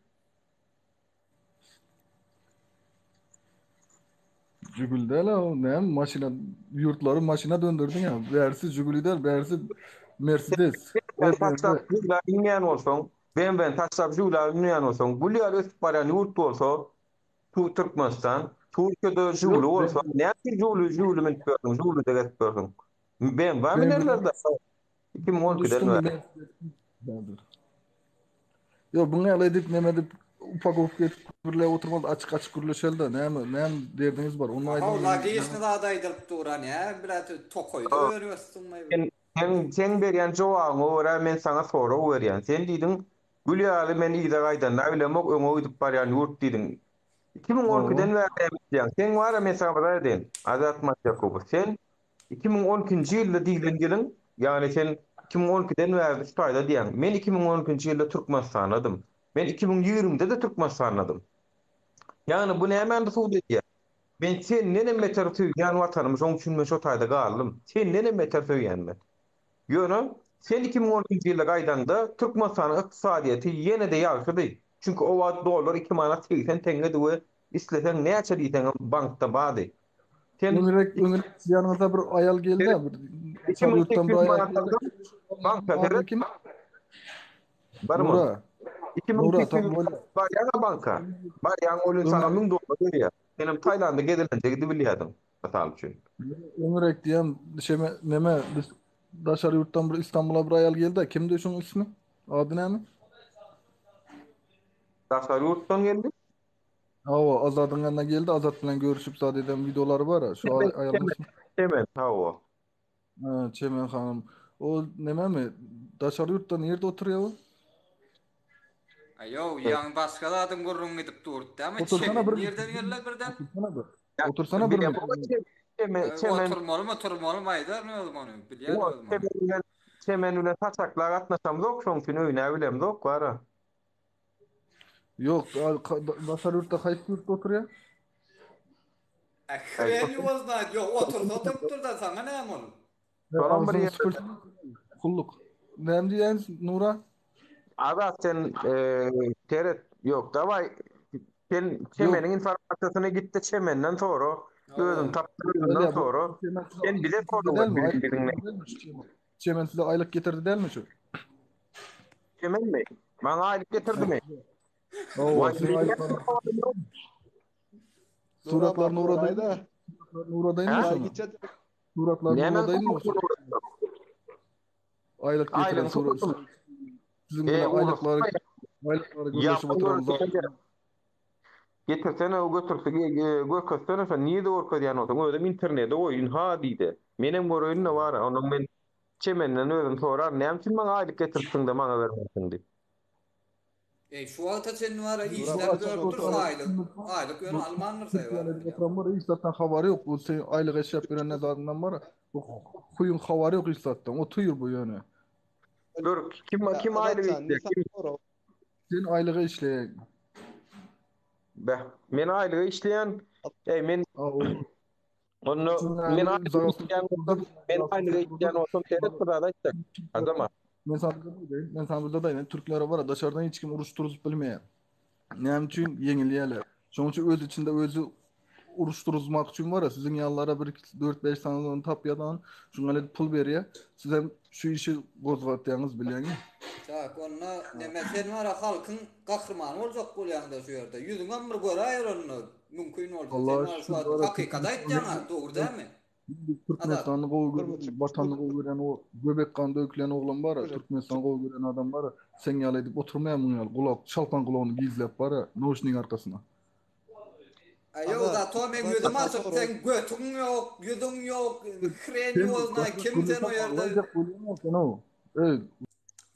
Jigul däl o, näme maşyna, ýurtlary maşyna dönderdiň ýa. Bärsi Jiguli däl, bärsi Mercedes. O BMW-ni taşlap BMW. Žigulä münýän bolsaň, BMW-ni taşlap Žigulä münýän bolsaň, gül ýaly ösüp barýan ýurt bolsa, Tu Türkmenistan, Türkiýede Žiguli Ýok, bolsa, BMW. näme üçin Žiguli, Žiguli münüp ýörsüň, Žigulide gezip ýörsüň? BMW münerler-de 2012-den Düşdüm bäri. Mercedes'den. Ýok, buň ýaly edip neme edip upakowka edip gürläp oturmaz, açyk açyk gürleşeli-de, näme, näme derdiňiz bar, ony Haw, aýdyň men logiçny zat aýdylyp dur-a, näme bilet tokaýda öri ösdüňmi? Sen, sen, seň berýän jogabyňa görä men saňa sorag berýän. Sen diýdiň, gül ýaly men yza gaýdanda bilemok, öňe gidip barýan ýurt diýdiň. 2012-den Hawa. bäri näme edýäň? Seň bar-a men saňa bir zat aýdaýyn, Azat Matýakubow, sen 2012-nji ýylda diýlen ýylyň, ýagny sen 2012-den bäri şu taýda diýýäň. Men 2012-nji ýylda Türkmenistandadym. Men 2020-de-de Türkmenistandadym. Ýagny bu nämäni subut edýär? Men sendenem beter söýýän Watanymy, şonuň üçin men şo taýda galdym. Sendenem beter söýýän men. Ýöne sen 2012-nji ýylda gaýdaňda Türkmenistanyň ykdysadyýeti ýene-de ýagşydy. Çünki o wagt dollar 2 manat 80 teňňedi we isleseň näçe diýseňem bankda bardy. Sen Öňürek, öňürek ýanyňyza bir aýal geldi, bir daşary ýurtdan bir 2800 aýal manat geldi. alsaň, banka Ady seret. kim? Barmy? Nura. Nura, tam 2800 bolýar. barýaň-a banka. Barýaň, ol gün saňa 1000 dollar berýär. Senem Taýlanda gezelenje gidibilýärdiň, mysal üçin. Öňürek diýem, şeme, neme, biz daşary ýurtdan bir Istanbula bir aýal geldi, kimdi şoň ismi? Ady näme? Daşary ýurtdan geldi? Hawa, Azadyň ýanyna geldi, Azat bilen görüşip zat eden wideolary bar-a, şu Çemen, aýalyň Çemen, ismi. Çemen, hawa. Ha, Çemen hanym. O nememi? Daşary ýurtda nirde oturýar o? Aýow, ýaňy başga zadyň gürrüňi gidip durdy dämi? Otursana Çemen bir nirden geldi birden? Otursana bir. Otursana bir Bilemok, minut. Çemen, Çemen, Oturmalymy, turmalymy aýdaryn özüm ony, bilýän Ýok, özüm ony. Çemen bilen, Çemen bilen saçakla gatnaşamzok, şoň üçin öýüne bilemzok, bar-a. Ýok, daşary ýurtda haýsy ýurtda oturýar? A hren ýuwa znat, ýok otursa oturypdyr-da, saňa näme ol? Şolam bir Agzyňy ýerde. süpürsene, kulluk. Näme diýýäň, Nura? Azat sen seret, ýok, dawaý, sen Çemeniň informasiýasyny git-de Çemenden sora, özüň tapdyr özünden sora. Sen bize sorag ber, biziň biziň näme. Çemen size aýlyk getirdi dälmi şu? Çemenmi? Maňa aýlyk getirdimi? Hawa, siziň aýlyklaryň Suratlaryny ugradaýyn. Suratlaryny ugradaýynmy şoňa? Suratlaryny ugradaýynmy? Aýlyk getiren surat. Siziň bilen aýlyklary aýlyklary gürleşip oturan zat. Getirsene, götürse, görkezsene şony, nirde görkezýän bolsaň, özem internete goý, ynha diýdi. Menem göreýin-de bar, onnoň men Çemenden özüm soraryn, näme üçin maňa aýlyk getiripsiň-de, maňa bermänsiň diýip. Eý, şu wagta çenli bar-a işläp ýörüpdir aýlyk, aýlyk ýöne almandyr saýbar. Bar hiç zatdan habary ýok, bu sen aýlyk eşäp ýören ne zadyndan bar, bu huýyň habary ýok hiç zatdan, otyr bu ýöne. Dur, kim kim aýlyk işleýär, kim? Sen aýlyga işleýäň. Beh, men aýlyga işleýän, eý men Onda men aýlyga işleýän bolsam, men aýlyga işleýän bolsam, seret bir zat aýtjak. Azamat. Men sana bir zat aýdaýyn, men sana bir zat aýdaýyn. Türklere bar, daşardan hiç kim uruş turuzyp bilmeýär. Näme üçin ýeňilýärler? Şonuň üçin öz içinde özi uruş turuzmak üçin bar, siziň ýalylara bir 4-5 sany tapýardan, şuňa edip pul berýär. Siz hem şu işi gozgatýaňyz bilýäňmi? Tak, onda neme sen bar halkyň gahrymany boljak bolýaňda şu ýerde. Ýüzüňem bir göräýer onda. Mümkin bolsa. Sen bar şu wagt hakykaty aýtýaň-a, dogry dälmi? Türkmenistany gowy görýän, watanyny gowy görýän o göbek gan dökülen oglan bar, Türkmenistany gowy görýän adam bar, seň ýaly edip oturmaýar muň ýaly gulak, çalpan gulagyny gizläp bar, nauşnigiň arkasyna. Aý ýok zato meň ýüzüm açyk seň götüň ýok, ýüzüň ýok, hren ýok zna kim sen o ýerde.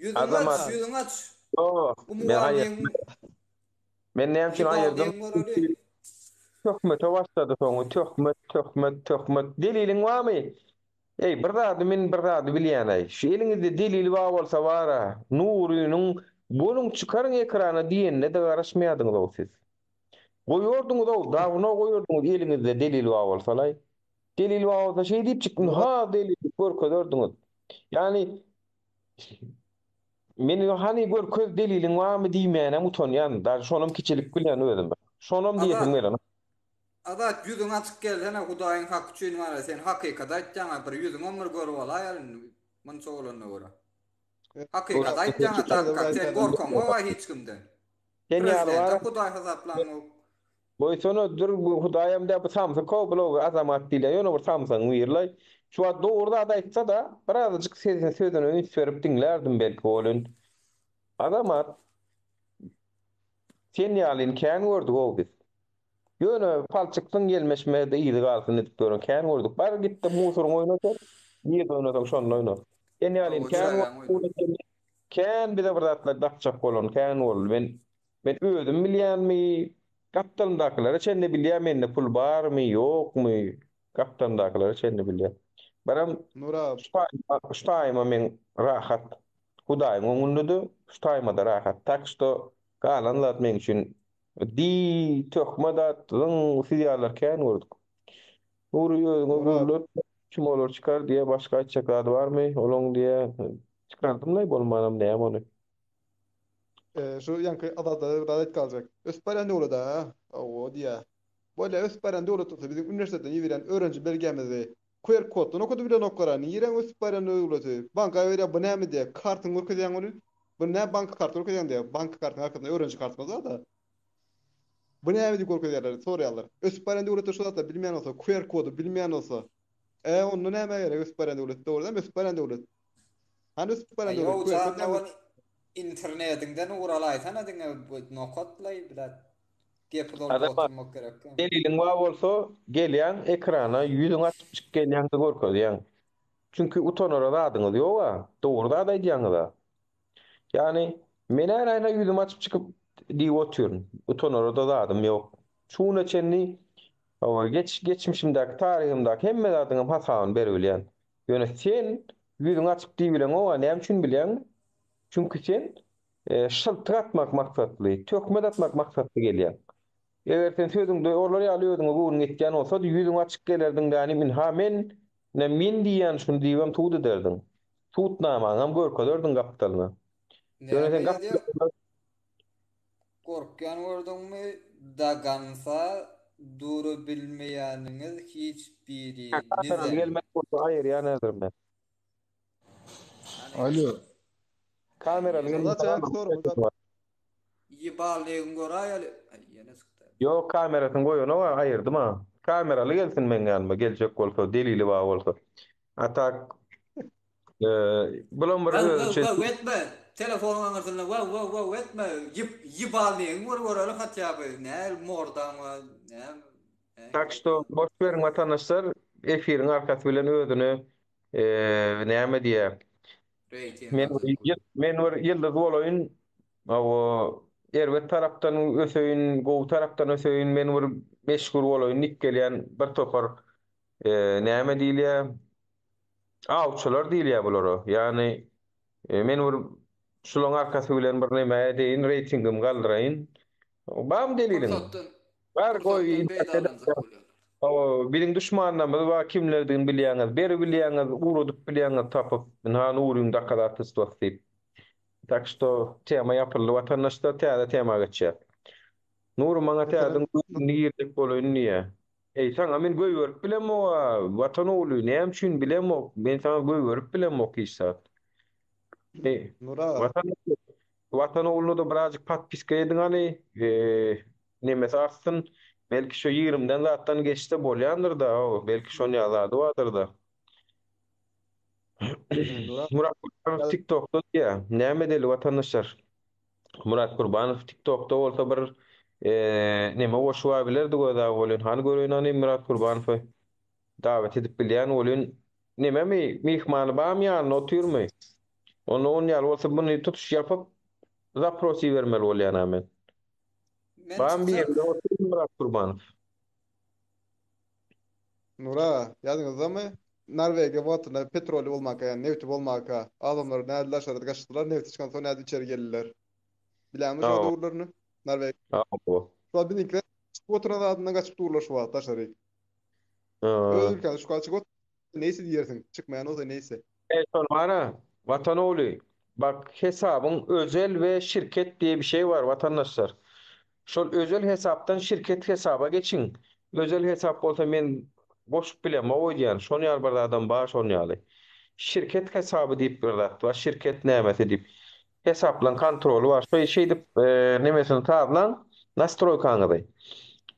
Ýüzüňi aç, ýüzüňi aç. Ýok, men aýyrtma. Men näme üçin aýyrdym? Töhmete başlady soňy, töhmet, töhmet, töhmet. Deliliň barmy? Eý, bir zady men bir zady bilýän-aý. Şu eliňizde delil bar bolsa bar-a, Nurynyň boluň çykaryň ekrana diýenine-de garaşmaýardyňyz-ow siz. Goýardyňyz-ow, dawno goýardyňyz eliňizde delil bar bolsa-laý. Delil bar bolsa şeý diýip çyk, ynha delil diýip görkezerdiňiz. Ýagny Men hany görkez deliliň barmy diýmänem utanýan. Daže şonam kiçilik bilýän özüme. Şonam diýesim Azat. gelenok. Azat ýüzüň açyk gelsene hudaýyň haky üçin bara sen hakykaty aýtýaňa bir ýüzüňem bir görüp alaýaly indi munça bolanyna görä. Hakykaty aýtýaňa tak kak sen gorkaňoga hiç kimden. Sen ýaly Prezidentem bara hudaý hasaplaňok. Goýsana dur bu hudaýam däl bu samsyk-ow bul Azamat diýilýän ýöne bir samsygyň biri-laý. Şu wagt dogry zat aýtsa-da birazajyk sesine sözüne üns berip diňlärdim belki welin Azamat sen ýalyny kän gördük-ow biz. Ýöne palçyksyň ýelmeşmede yzy galsyn edip ýören kän gördük. Bar git-de musoryňy oýna sen. Nirde oýnasaň şonda oýna. Sen ýalyny kän gördük. Kän bize bir zatlar dakjak bolan kän boldy. Men Men özüm bilýänmi, gapdalymdakylara çenli bilýän mende pul barmy, ýokmy, gapdalymdakylara çenli bilýän. Birem Nura. şu taýyma, şu taýyma men rahat. Hudaýyň öňünde-de, şu taýyma-da rahat. Tak şto galan zat meň üçin diý, töhmet at, zyň, siz ýalylar kän gördük. Nury özüňe Nura. gürlet, kim olar çykar diýýä, başga aýtjak zady barmy olaň diýýä. Çykardym-laý bolmanam näme ony. Şu ýaňky Azatlara bir zat aýdyp galjak. Ösüp barýan döwlet-ä, hawa diýýä. Bolýa, ösüp barýan döwlet bolsa biziň uniwersitetden iberýän öwrenji belgämizi QR koddan okadyp bilenoklar-a. Niräň ösüp barýan döwleti? Banka berýär, bu näme diýýär. Kartyňy görkezýäň welin, bu nä bank karty görkezýäň diýýär. Bank kartynyň arkasynda öwrenji kartymyz bar-da. Bu näme diýip görkezýärler, soraýarlar. Ösüp barýan döwletde şu zatlary bilmeýän bolsa, QR kody bilmeýän bolsa, e, onda nämä gerek ösüp barýan döwlet? Dogry dälmi ösüp barýan döwlet? Hany ösüp barýan döwlet? Aýow QR kod jan näme? ol internetiňden ugur alaýsana diňe bu nokatlaý bilat gep uzalyp Adama oturmak gerek däl. deliliň bar bolsa gelýäň ekrana ýüzüňi açyp çykyp gelýäňde görkezýäň. Çünki utanara zadyňyz ýoga, dogry zat aýdýaňyza. Ýagny men-ä ine ýüzümi açyp çykyp diýip otyryn. Utanara-da zadym ýok. Şu güne çenli hawa geç geçmişimdäki taryhymdaky hemme zadyňam hasabyny beribilýän. Ýöne sen ýüzüňi açyp diýibileňoga näme üçin bilýäňmi? Çünki sen şyltyk atmak maksatly, töhmet atmak maksatly gelýäň. Eger sen sözüňde olar ýaly özüňe göwnüň ýetýän bolsady, ýüzüňi açyk gelerdiň dänim ynha men, ine men diýýän şuny diýibem sud ederdiň. Sudnamaňam görkezerdiň gapdalyna. Ýöne Näme sen ýazýar? gapdalyna Gorkýan gördüňmi dagansa durubilmeýäniňiz hiç Kamerany birinizem. gelmek bolsa aýyrýan häzir men. Alo. Kamerany Azat gelmese ýaňky soragymyza aýyrýan. Ýebalnigiň göräýeli. Aý ýene çykdy. Ýok kamerasyny goýanok a aýyrdym a. Kameraly gelsin meň ýanyma geljek bolsa delili bar bolsa. A tak bulam bir Waw waw özüçe waw etme. Telefonyň aňyrsynda waw waw waw etme. Ýyp ýebalnigiň bir göreli hatýa by. Näl mordaň bar näme. Tak şto boş beriň watandaşlar efiriň arkasy bilen özüne näme diýýär Reýting Men aljak bir bolýar. men bir ýyldyz bolaýyn, hawa, erbet tarapdan öseýin, gowy tarapdan öseýin, men bir meşhur bolaýyn diýip gelýän bir topar näme diýilýär, awçylar diýilýär bulara. Ýagny men bir şularyň arkasy bilen bir neme edeýin, reýtingimi galdyraýyn. Barmy deliliň? Pursatdan Bar goý pursatdan peýdalanjak bolýarlar. Hawa, biziň duşmanlarymyz bar, kimlerdigini bilýäňiz, beri bilýäňiz, ugradyp bilýäňiz tapyp, ynha Nuryň dokazatelstwosy diýip. Tak şto tema ýapyldy watandaşlar, täze tema geçýäs. Nury maňa Meselem, täzeden göwnüni girjek bolaýyn diýýä. Eý saňa men goýberip bilemok-a, Watan ogly, näme üçin bilemok, men saňa goýberip bilemok hiç zat. Eý, Nury aga. Watan ogly, Watan ogluna-da birazjyk podpiska ediň hany, nemesi artsyn. Belki şo ýigrimden zatdan geçse bolýandyr-da, belki şon ýaly zady bardyr-da. Nury Murat Gurbanow TikTokda diýýär. Näme edeli watandaşlar? Murat Gurbanow TikTokda bolsa bir neme goşup bilerdi göz-ä welin. Hany göreýin hany Murat Gurbanowy dawet edip bilýän welin Nememi, myhmany barmy ýanynda otyrmy? Onda on ýaly bolsa muny tutuş ýapyp zapros ibermeli bolýan-a men. Men Barmy bir çykjak. ýerinde otyrmy Myrat Gurbanow? Nur aga, ýadyňyzdamy? Norwegiýa wagtynda petroly bolmanka, ýagny nebti bolmanka, adamlar nädip daşary gaçdylar, nebti çykansoň nädip içeri geldiler? Bilýäňmi şo Hawa. döwürlerini? Norwegiýa. Hawa. Şu wagt biziňkiler çykyp oturan zadyndan gaçyp durlar şu wagt daşary. Öz ülkäňde şu wagt çykyp Neýse diýersiň, çykmaýan bolsa neýse. Eý şol bara, Watan ogly, bak hesabyň özel we şirket diýe bir şey bar watandaşlar. Şol özel hesapdan şirket hesaba geçiň. Özel hesap bolsa men goşup bilemok öýdýän. Şon ýaly bir zadam bar şon ýaly. Şirket hesaby diýip bir zat bar, şirket nämesi diýip. Hesaplaň kontroly bar. Şeý şeýdip nemesini sazlaň nastroýkaňyzy.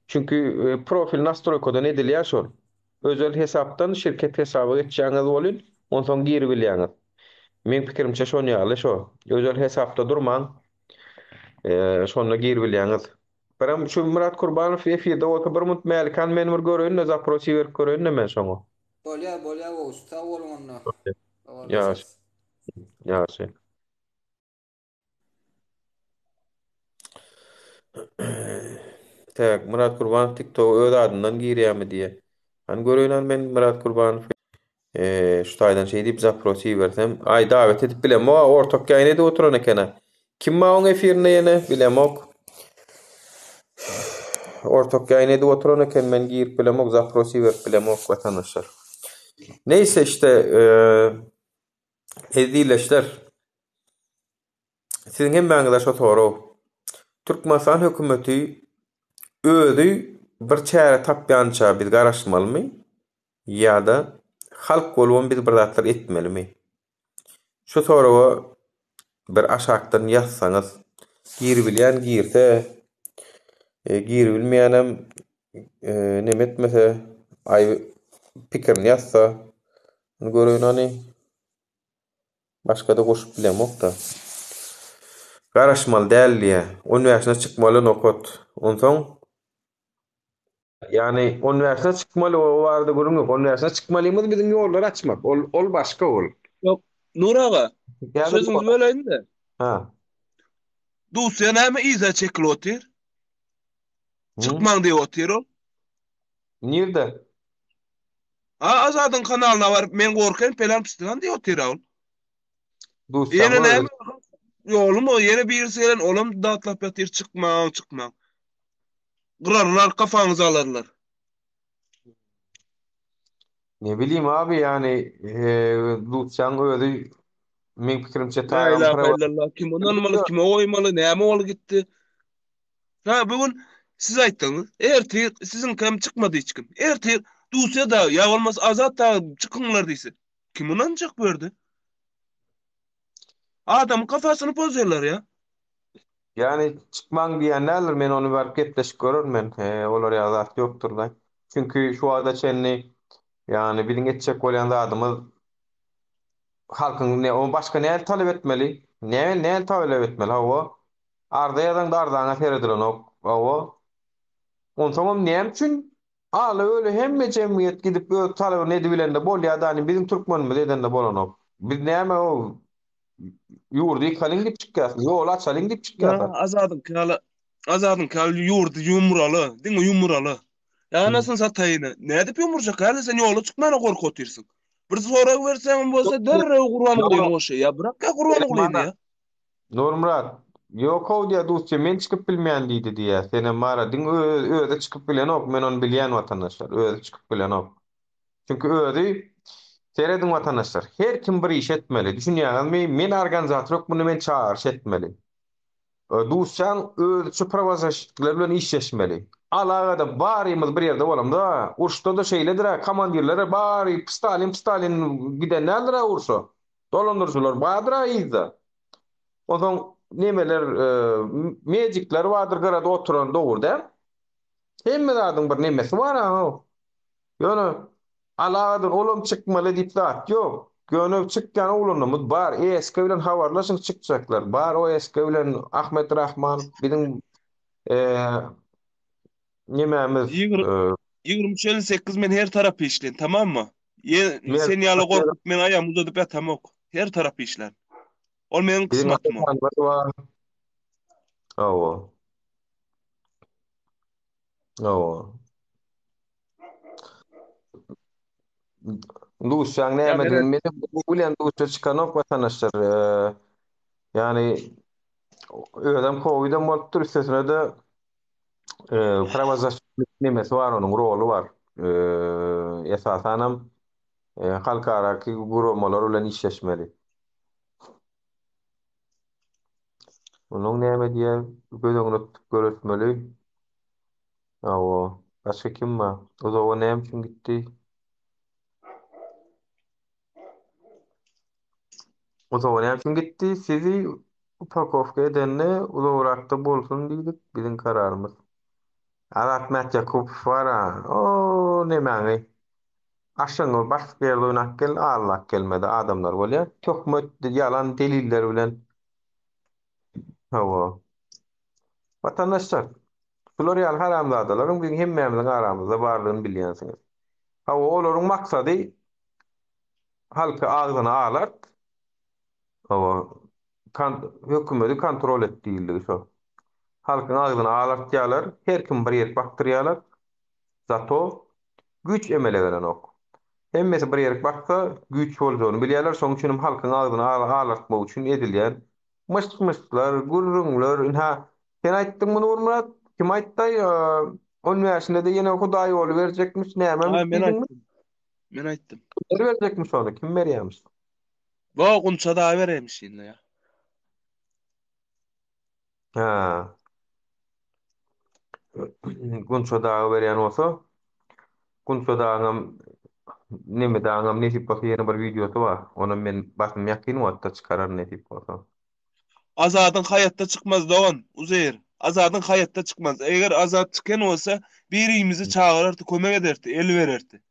Çünki profil nastroýkadan edilýär şol. Özel hesapdan şirket hesaba geçýäňiz welin, onsoň giribilýäňiz. Meň pikirimçe şon ýaly şo. Özel hesapda durmaň. Şonda giribilýäňiz. Birem şu Myrat Kurbanow efirde bolsa bir munt Mälikan men bir göreýin-de zapros iberip göreýin-de men şoňa. Bolýar bolýar gowusy sag boluň onda. Ýagşy. Habarlaşarys. Ýagşy. Täk, Myrat Gurbanow TikToga öz adyndan girýärmi diýýär. Hany göreýin hany men Myrat Gurbanowy. Eee, şu taýdan şeý diýip zapros ibersem. Aý, dawet edip bilemok, ortak ýaýyn edip oturan eken-ä. Kim bar oň efirinde ýene? Bilemok. Ortak ýaýyn edip oturan eken, men girip bilemok, zapros iberip bilemok watandaşlar. Neýse işte, eee, ezizleşler. Siziň hemmäňize şo sorag. Türkmenistan hökümeti özi bir çäre tapýança biz garaşmalymy ýa-da halk bolubam biz bir zatlar etmelimi? Şu soraga bir aşakdan ýazsaňyz, giribilýän girse, giribilmeýänem neme etmese, aý pikirini ýazsa, göreýin hany. Başgada goşup bilemokda. Garaşmaly däl diýýä. On bäşine çykmaly nokat. Onsoň Ýagny on bäşine çykmaly o barada gürrüň ýok. On bäşine çykmalymyz biziň ýollary açmak. Ol ol başga ol. Ýok, Nur aga, sözüňizi böleýin-de. Ha. Dusýa näme yza çekilip otyr? Çykmaň diýip otyr ol. Nirde? A Azadyň kanalyna baryp men gorkyn pelan pisdigan diýip otyr ol. Duşsaň Ýene özi. näme ýolum o ýene birisi gelen olam datlap ýatyr çykmaň çykmaň. Gyrarlar kafaňyzy alarlar. Ne bileyim abi yani duşsaň özi meň pikirimçe La tagam ilaha prowa illallah kim ynanmaly kime goýmaly näme bolup gitdi. Ha bu gün siz aýtdyňyz. Ertir siziňkem çykmady hiç kim. Ertir Dusýa dagy ýa bolmasa Azat dagy çykyňlar diýse. Kim ynanjak bu ýerde? Adamyň kafasyny pozýarlar ýa. Ýani çykmaň diýýän däldir, men ony baryp gepleşip görerin men. Olar ýaly zat ýokdur-da. Çünki şu wagta çenli ýagny biziň etjek bolýan zadymyz halkyň ne o başga näl talap etmeli? Näl näl talap etmeli? Hawa. Arza ýazaňda arzaňa seredilenok. Hawa. Onsoňam näme üçin Ala öli hemme jemgyýet gidip öz talabyny edibilende bolýa dani biziň türkmenimiz edende bolanok. Biz näme o ýurdy ýykalyň diýip çykýas, ýoly açalyň diýip Ýa çykýas. Azadyňky ýaly Azadyňky ýaly ýurdy ýumraly, diňe ýumraly. Ýanasyny sataýyn. Nädip ýumurjak häli sen ýola çykmana gorkup otyrsyň. Bir sorag berseňem bolsa derrew Gurbangulyny goşýa. Ýa bırak ýa Gurbangulyny ýa. Nurmyrat, Ýok-ow diýýä dusçy, men çykyp bilmeýän diýdi diýýä. Senem bar-a, diňe özi çykyp bilenok, men ony bilýän watandaşlar, özi çykyp bilenok. Çünki özi, serediň watandaşlar, her kim bir iş etmeli, düşünýäňizmi, men organizator hökmünde men çagyryş etmeli. Dusçaň özüçe prawozaşitnikler bilen işleşmeli. Alagada barymyz bir ýerde bolamyz-a, uruşda-da şeýledir-ä, komandirler-ä bary Stalin, Stalin giden däldir-ä urşa. Dolandyryjylar bardyr-a yzda. Onsoň nemeler, medikler bardyr gyrada oturan dogry däl. Hemme zadyň bir nemesi bar-a. Ýöne alagadan olam çykmaly diýip zat ýok. Ýöne çykýan oglanlarymyz bar. ESK bilen habarlaşyň çykjaklar. Bar OSK bilen Ahmet Rahmanow biziň nemämiz. 23.58 men her tarapy işlän tamammy? Ýe sen ýaly gorkup men aýagymy uzadyp ýatamok. Her tarapy işlän. Ol meniň kysmatym ol. Hawa. Hawa. Duşýaň nämedigini men bu bilen duşa çykanok watandaşlar. Ýani özem kowidem bolupdyr üstesine-de Prawozasşitnik nemesi bar onuň roly bar. Esasanam halkaraky guramalar bilen işleşmeli. Onuň näme diýýär göz öňüne tutup göreşmeli. Hawa. Başga kim bar? Uzaga näme üçin gitdi? Uzaga näme üçin gitdi? Sizi upakowka edende uzagrakda bolsun diýdik, biziň kararymyz. Azat Mätýakupow bar-a, o nemäňi, aşygyňy başga ýerde oýnap gel, aldap gelmedi adamlar bolýar. Töhmet, ýalan deliller bilen. Hawa. Watandaşlar, şular ýaly haramzadalaryň biziň hemmämiziň aramyzda bardygyny bilýänsiňiz. Hawa, olaryň maksady Halky agzyna alart. Hawa, hökümeti kontrol et diýildigi şo. Halkyň agzyna alartýarlar, her kim bir ýerik bakdyrýarlar. Zato güýç emele gelenok. Hemmesi bir ýerik baksa, güýç boljagyny bilýärler, şonuň üçin hem halkyň agzyny alartmak üçin edilýän myş-myşlar, gürrüňler, ynha, sen aýtdyňmy Nurmyrat? Kim aýtdaý, on bäşinde-de ýene Hudaý ýoly berjekmiş, nämemiş Men diýdiňmi? aýtdym. Men aýtdym. Kimler berjekmiş ony? Kim berýärmiş? Bo Gunça dagy berermiş indi ýa. Ha. Gunça dagy berýän bolsa, Gunça dagyňam neme dagyňam nesip bolsa ýene bir wideosy bar. Onam men basym ýakyn wagtda çykararyn nesip bolsa. Azadyň haýatda çykmaz dogan, Uzeýr. Azadyň haýatda çykmaz. Eger Azat çykan bolsa, birimizi çagyrardy, kömek ederdi, el bererdi.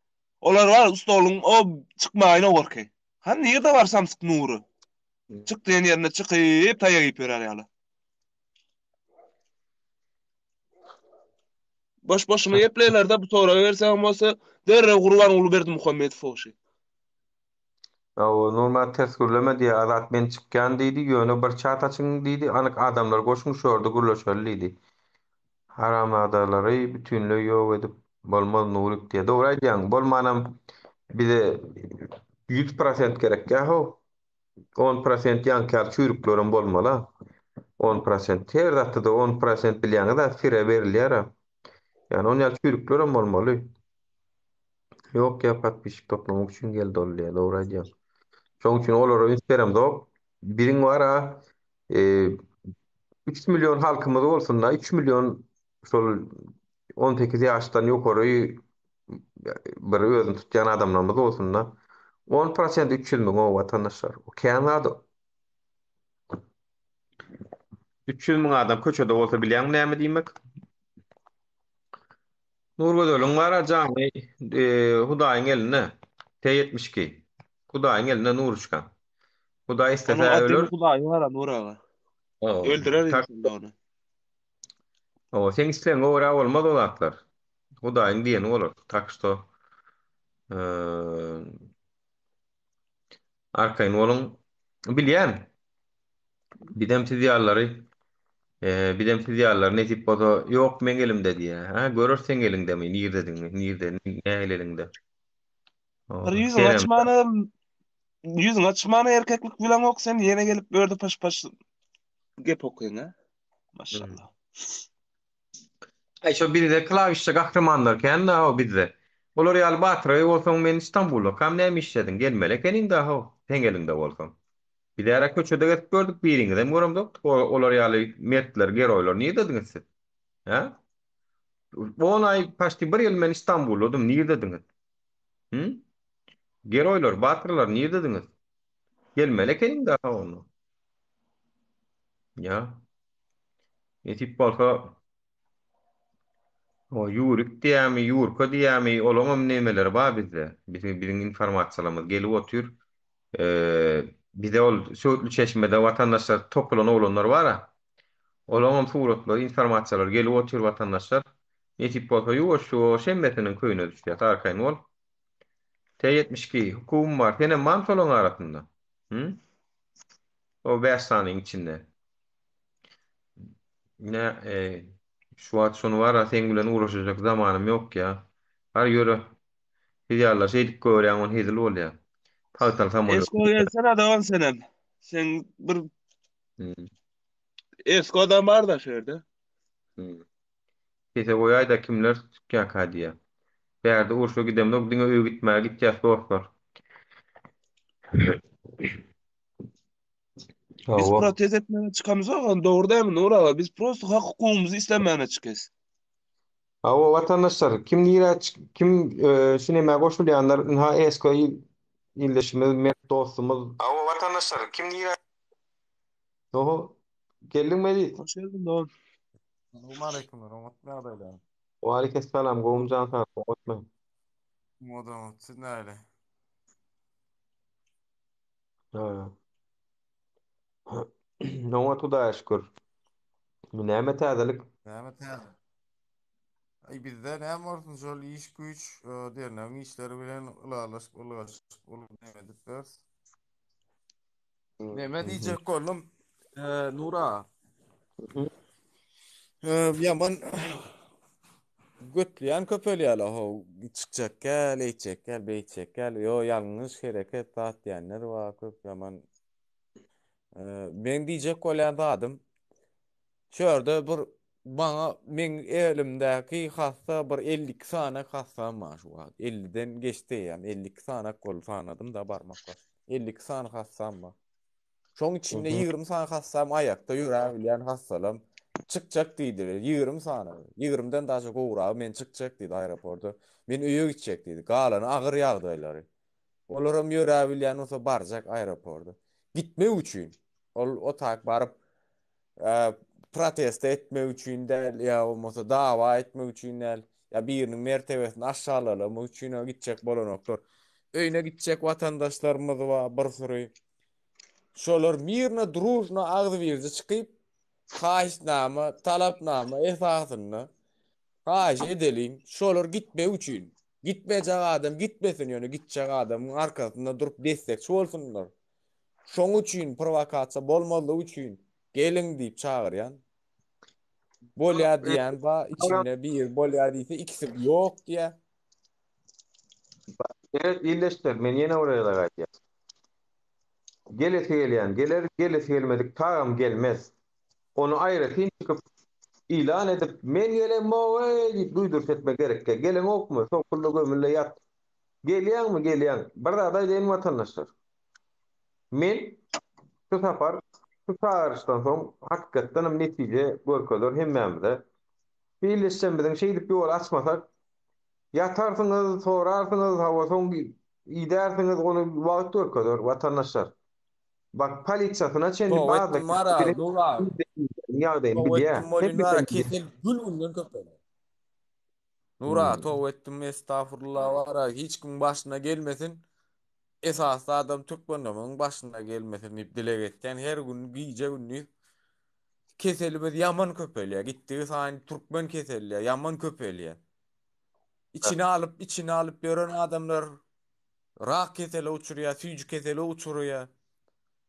Olar bar, stoluň o çykmaýyna gorky. Hany nirde bar samsyk Nury? Çyk diýen ýerinde çykyp, taýak iýip ýörer ýaly. Boş boşuna gepleýlerde bu soragy berseň bolsa, derrew Gurbanguly Berdimuhamedow ogşy. Hawa, Nurmyrat ters gürleme diýýär, Azat men çykýan diýdi, ýöne bir çat açyň diýdi, anyk adamlary goşuň şu ýerde gürleşeli diýdi. Haramzadalary bütinleý ýok edip bolmaz Nurik diýýär. Dogry aýdýaň, bolmanam bize 100% gerek ýa-how. 10% ýaňky ýaly çüýrüklerem bolmaly-a. 10%. Her zatda-da 10% bilýäňiz-ä fire berilýär-ä. Ýagny on ýaly çüýrüklerem bolmaly. Ýok ýa podpisçik toplamak üçin geldi ol diýýär. Dogry aýdýaň. Şoň üçin olara üns beremzok. Biziň bar-a 3 million halkymyz bolsun-da, 3 million şol 18 ýaşdan ýokary bir özüni tutýan adamlarymyz bolsun-da. 10 prosent 300 müň o watandaşlar. O kän zat o. 300 müň adam köçede bolsa bilýäňmi näme diýmek? Nurgözeliň bar-a jany Hudaýyň elinde. T 72. Hudaýyň elinde Nuruşka. Hudaý Onuň istese adyny öler. Hudaýy bar-a Nur aga. Öldürer inşallah ony. O, seň islegiňe görä bolmaz o zatlar. Hudaýyň diýeni bolar. Tak şto arkaýyn boluň. Bilýän. Bizem siz ýalylary bizem siz ýalylary nesip bolsa ýok meň elimde diýýär. Hä görer seň eliňdemi, nirdedigiňi, nirde, nähili eliňde. Bir ýüzüňi açmana ýüzüňi açmana erkeklik bileňok sen ýene gelip bu ýerde paş-paş gep okyň a. Maşallah. Aý şo bizde klawişçi gahrymanlar kän da ho bizde. Olar ýaly batyraý bolsaň men Istanbuldakam näme işlediň gelmeli ekeniň da ho seň eliňde bolsam. Bizara köçede gezip gördük biriňizem göremzokdyk olar ýaly mertler geroýlar nirdediňiz siz? Hä? On aý paçti bir ýyl men Istanbuldadym nirdediňiz? Hü? Geroýlar batyrlar nirdediňiz? Gelmeli ekeniň da ho onda. Ýa. Nesip bolsa o ýüwrük diýýämi, ýurka diýýämi, olaňam nemeleri bar bizde. Biziň biziň informasiýalarymyz gelip otyr. Bize ol Söwütli çeşmede watandaşlar topulan oglanlar bar-a. Olaňam suratlary, informasiýalary gelip otyr watandaşlar. Nesip bolsa ýuwaş-ýuwaş hemmesiniň köýüne düşýäs, arkaýyn bol. T 72, hukugym bar. Senem barmy şolaň arasynda? Hü? O bäş sanyň içinde. Ne, e, şu wagt şony bar-a seň bilen uğraşajak zamanym ýok ýa. Bar ýöre. Siz ýalylar şeýdip görýäň ony hezil bolýa. Pagtaly samolýot. Esko gelsene dogan senem. Sen bir Hmm. Esko adam bar da şu ýerde. Hmm. Sese goýaýda kimler çykýaka diýýä. Bärde urşa gidemzok diňe öýe gitmäge gitýäs dostlar. Biz Hawa. protest etmäge çykamyzok, ony dogry dälmi Nur aga? Biz prosto hak hukugymyzy islemäne çykyz. Hawa watandaşlar kim nirä kim şu nämä goşulýanlar ynha Esko ildeşimiz mert dostumyz. Hawa watandaşlar kim nirä. Oho geldiňmi Eziz? Hoş geldiň dogan. Salowmaleýkumlar, oňatmy ýagdaýlar? Waleýkessalam gowmy jan saglyk oňatmy? Oňat oňat, siz nähili? Ha. Oňat Hudaýa şükür. Näme täzelik? Näme täze? Aý bizde näme bolsun şol iş güýç dernegiň işleri bilen ylalaşyp ylgaşyp ol näme edip bileris. Neme diýjek boldum? Nura. Ýaman götleýän köpelýärler how çykjak gel, eýtjek gel, beýtjek gel. Ýo ýalňyş hereket zat diýenler bar köp ýaman. Meň diýjek bolýan zadym şu ýerde bir maňa meň elimdäki hassa bir 52 sany hassam bar şu wagt. 50-den geçdi eýýäm 52 sany boldy sanadym da barmak bar. 52 sany hassam bar. Şoň içinde 20 sany hassam aýakda ýöräp bilýän hassalam çykjak diýdiler. 20 sany. 20-den daşa gowragy men çykjak diýdi aeroporta. Men öýe gitjek diýdi. Galany agyr ýagdaýlary. Olaram ýöräp bilýän bolsa barjak aeroporta. Gitmek üçin. Ol o tak baryp protest etmek üçin däl ýa bolmasa dawa etmek üçin däl. Ýa biriniň mertebesini aşaglalamak üçin gitjek bolanoklar. Öýüne gitjek watandaşlarymyz bar bir süri. Şolar mirno, družno agzybirje çykyp, haýyşnama, talapnama esasynda haýyş edeliň, şolar gitmek üçin. Gitmejek adam gitmesin, ýöne gitjek adamyň arkasynda durup destekçi bolsunlar. Şoň üçin prowokasiýa bolmazlygy üçin geliň diýip çagyrýan. Bolýar diýen bar, içinde biri bolýar diýse, ikisi ýok diýýär. Evet ildeşler men ýene bir gezek aýdýan. Gelesi gelýän geler, gelesi gelmedik tagam gelmez. Ony aýratyn çykyp ilan edip men gelemok-eý diýip duýduryş etmek gerekge. Geleňokmy, sokul-da gömül-de ýat. Gelýäňmi, gelýäň. Bir zat aýdaýyn watandaşlar. Men şu sapar şu çagyryşdan soň hakykatdanam netije görkezer hemmämize. Şu illeşjemiziň şeýdip ýol açmasak, Ýatarsyňyz, sorarsyňyz, hawa soň idärsiňiz, ony wagt görkezer, watandaşlar. Bak, polisiýasyna çenli Toba bazda etdim bar-a, Nur aga. Hemmämiziň ýagdaýyny Toba bilýär. etdim welin Hemmesem bara bilýär. kesel gün-günden köpelýär. Nura, Hmm. toba etdim estagfurullah bara hiç kimiň başyna gelmesin. Esasy adam türkmenlerimiziň başyna gelmesin diýip dileg etýän her gün gije gündiz keselimiz ýaman köpelýär. Gitdigi saýyn türkmen keselýär, ýaman köpelýär. Içine alyp, içine alyp ýören adamlar rak kesele uçurýar, süýji kesele uçurýar.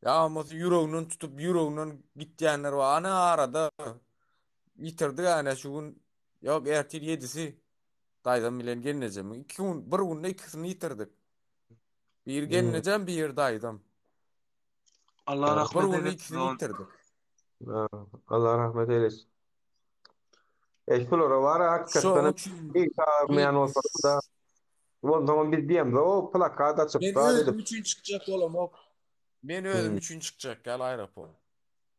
Ýa bolmasa ýüreginden tutup, ýüreginden gitýänler bar. Ana arada ýitirdik ana şu gün ýok ertir ýedisi daýzam bilen gelnejemiň iki gün bir günde ikisini ýitirdik. Biri Hmm. gelnejem, biri daýzam. Allah Bir rahmet günde eylesin ikisini dogan. ýitirdik. Ha, Allah rahmet eylesin. E şulara bar hakykatdan Şoň hem üçin hiç çagyrmaýan bolsa da onsoňam biz diýemizok o plakat açyp men zat özüm edip. üçin çykjak bolamok. Men özüm Hmm. üçin çykjak ýaly aeroport.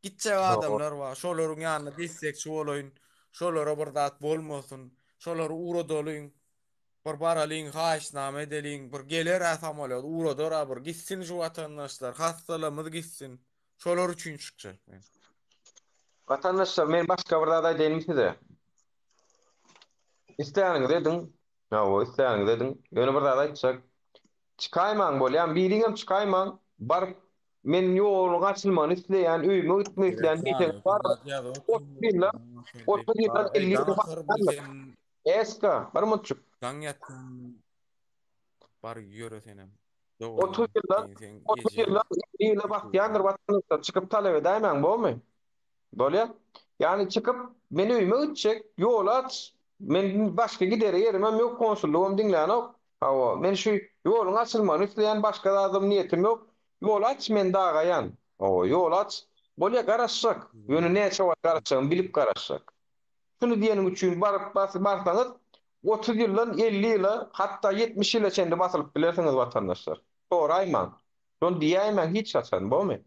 Gitjek Hawa. adamlar bar. Şolaryň ýanyna destekçi bolaýyn. Şolara bir zat bolmasyn. Şolary ugradalyň. Bir baralyň, haýyşnama edeliň. Bir geler-ä samolýot, ugradar-a bir. Gitsin şu watandaşlar. Hassalarymyz gitsin. Şolar üçin çykjak men. Watandaşlar men başga bir zat aýdaýynmy size? Isläniňizi ediň. Hawa, isläniňizi ediň. Ýöne bir zat aýtjak. Çykaýmaň bolýamy? Biriňem çykaýmaň. Baryp men ýoluň açylmagyny isleýän, öýüme gitmek isleýän diýseňiz bar. 30 ýyldan, 30 ýyldan 50 ýyla basýandyr. Eska, bir mutjyk. Daň ýatsaň bar ýöre senem. 30 ýyldan, 30 ýyldan 50 ýyla basýandyr watandaşlar. Çykyp talap edäýmäň, bormy? Bolýa. Ýagny çykyp, men öýüme gitjek, ýol aç, men başga gidere ýerimem ýok, konsullygam diňlänok. Hawa, men şu ýoluň açylmagyny isleýän, başga zadam niýetim ýok. Ýol aç, men dagaýan. Hawa, ýol aç. Bolýa, garaşjak. Ýöne näçe wagt garaşjagymy bilip garaşjak. Şuny diýeniň üçin baryp barsaňyz, 30 ýyldan 50 ýyla, hatda 70 ýyla çenli basylyp bilersiňiz watandaşlar. Soraýmaň. Şony diýäýmäň hiç haçan, bormy?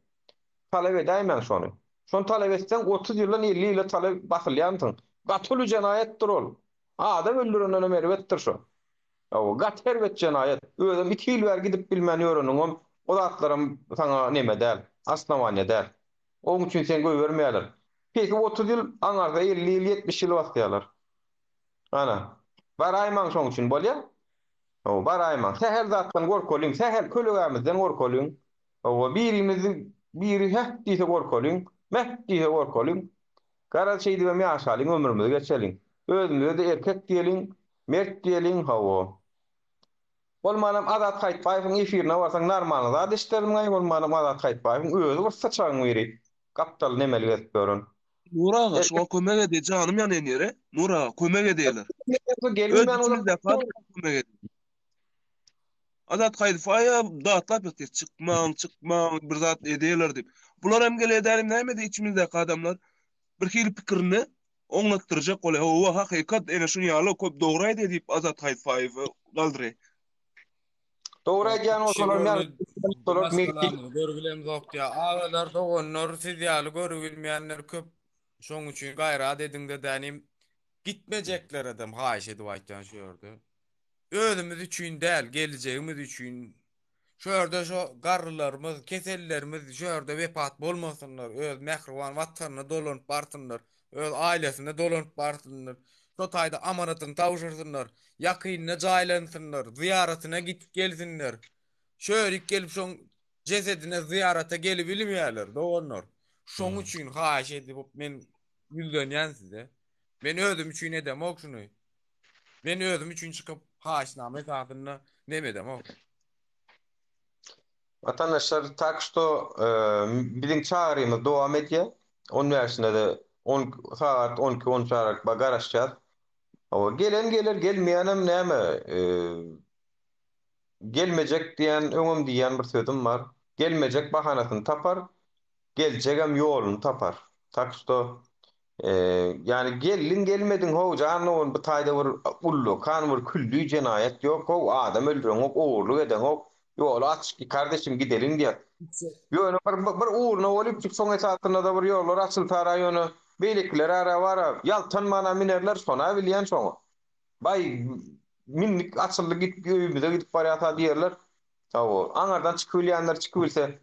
Talap edäýmäň şony. Şony talap etseň 30 ýyldan 50 ýyla talap basylýansyň. Gaty uly jenaýatdyr ol. Adam öldürendenem erbetdir şo. Hawa, gaty erbet jenaýat. Özem iki ýyl bäri gidip bilmän ýöreniňem o zatlaram saňa neme däl, osnowaniýa däl. Oň üçin seni goýbermeýärler. Pesi 30 ýyl, aňarsa 50 ýyl, 70 ýyl basýarlar. Ana. Baraýmaň şoň üçin, bolýa? Hawa, baraýmaň. Sähel zatdan gorkalyň, sähel kölegämizden gorkalyň. Hawa, birimizi biri heh diýse gorkalyň, meh diýse gorkalyň. Garaz şeýdibem ýaşalyň, ömrümizi geçeliň. Özümize-de erkek diýeliň, mert diýeliň, hawa. Bolmanam Azat Haýtbaýewiň efirine barsaň normalny zat eşidermiňaý, bolmanam Azat Haýtbaýewiň özi bir syçagyň biri, gapdaly nemeli gezip ýören. Nur aga şuňa kömek edeý janym ýanýan ýere Nur aga kömek edeýler. Öz Gelinmän içimizdäki adama kömek edeý. Azat Haýdyfaýa datlap ýatyr çykmaň çykmaň bir zat edeýler diýip. Bular hem gele edälim näme edeý içimizdäki adamlar bir hili pikirini oňlatdyrjak bolýar. Hawa hakykat ene şuny ýaly köp dogry aýdýar diýip Azat Haýdyfaýewi galdyrýar. Dogry aýdýan bolsalar ýaly bolsalar Maşgalamyzy görübilemzok diýýär. Agalar, doganlar siz ýaly görübilmeýänler köp. Şoň üçin gaýrat ediňde dänim gitmejekleredem haýyş edip aýtýan şu ýerde. Özümiz üçin däl, gelejegimiz üçin. Şu ýerde şo garrylarymyz, kesellilerimiz şu ýerde wepat bolmasynlar, öz mähriban watanyna dolanyp barsynlar, öz ailesine dolanyp barsynlar. Şo taýda amanatyny tabşyrsynlar, ýakynyna jaýlansynlar, zyýaratyna gidip gelsinler. Şörik gelip şoň jesedine zyýarata gelibilmeýärler, doganlar. Şoň üçin haýyş edip men ýüzlenýän size. Men özüm üçin edemok şuny. Men özüm üçin çykyp haýyşnama esasynda neme edemok. Watandaşlar tak şto biziň çagyrymyz dowam edýär. On bäşinde-de on sagat on iki on üç aralyk bar garaşýas. Hawa gelen geler gelmeýänem näme gelmejek diýen öňem diýýän bir sözüm bar. Gelmejek bahanasyny tapar. Geljegem ýoluny tapar. Tak şto Ýani geldiň gelmediň how jan dogan bu taýda bir ullakan bir külli jenaýat ýok how adam öldüreňok ogurlyk edeňok ýoly açyk kardeşim gideliň diýýär. Ýöne bir bir ugruna bolupjyk soň esasynda-da bir ýollar açylsara ýöne beýlekiler ara bara ýaltanmana minerler şona bilýän şoňa. Baý mindik açyldy git öýümize gidip barýasa diýerler. Hawa aňardan çykybilýänler çykybilse.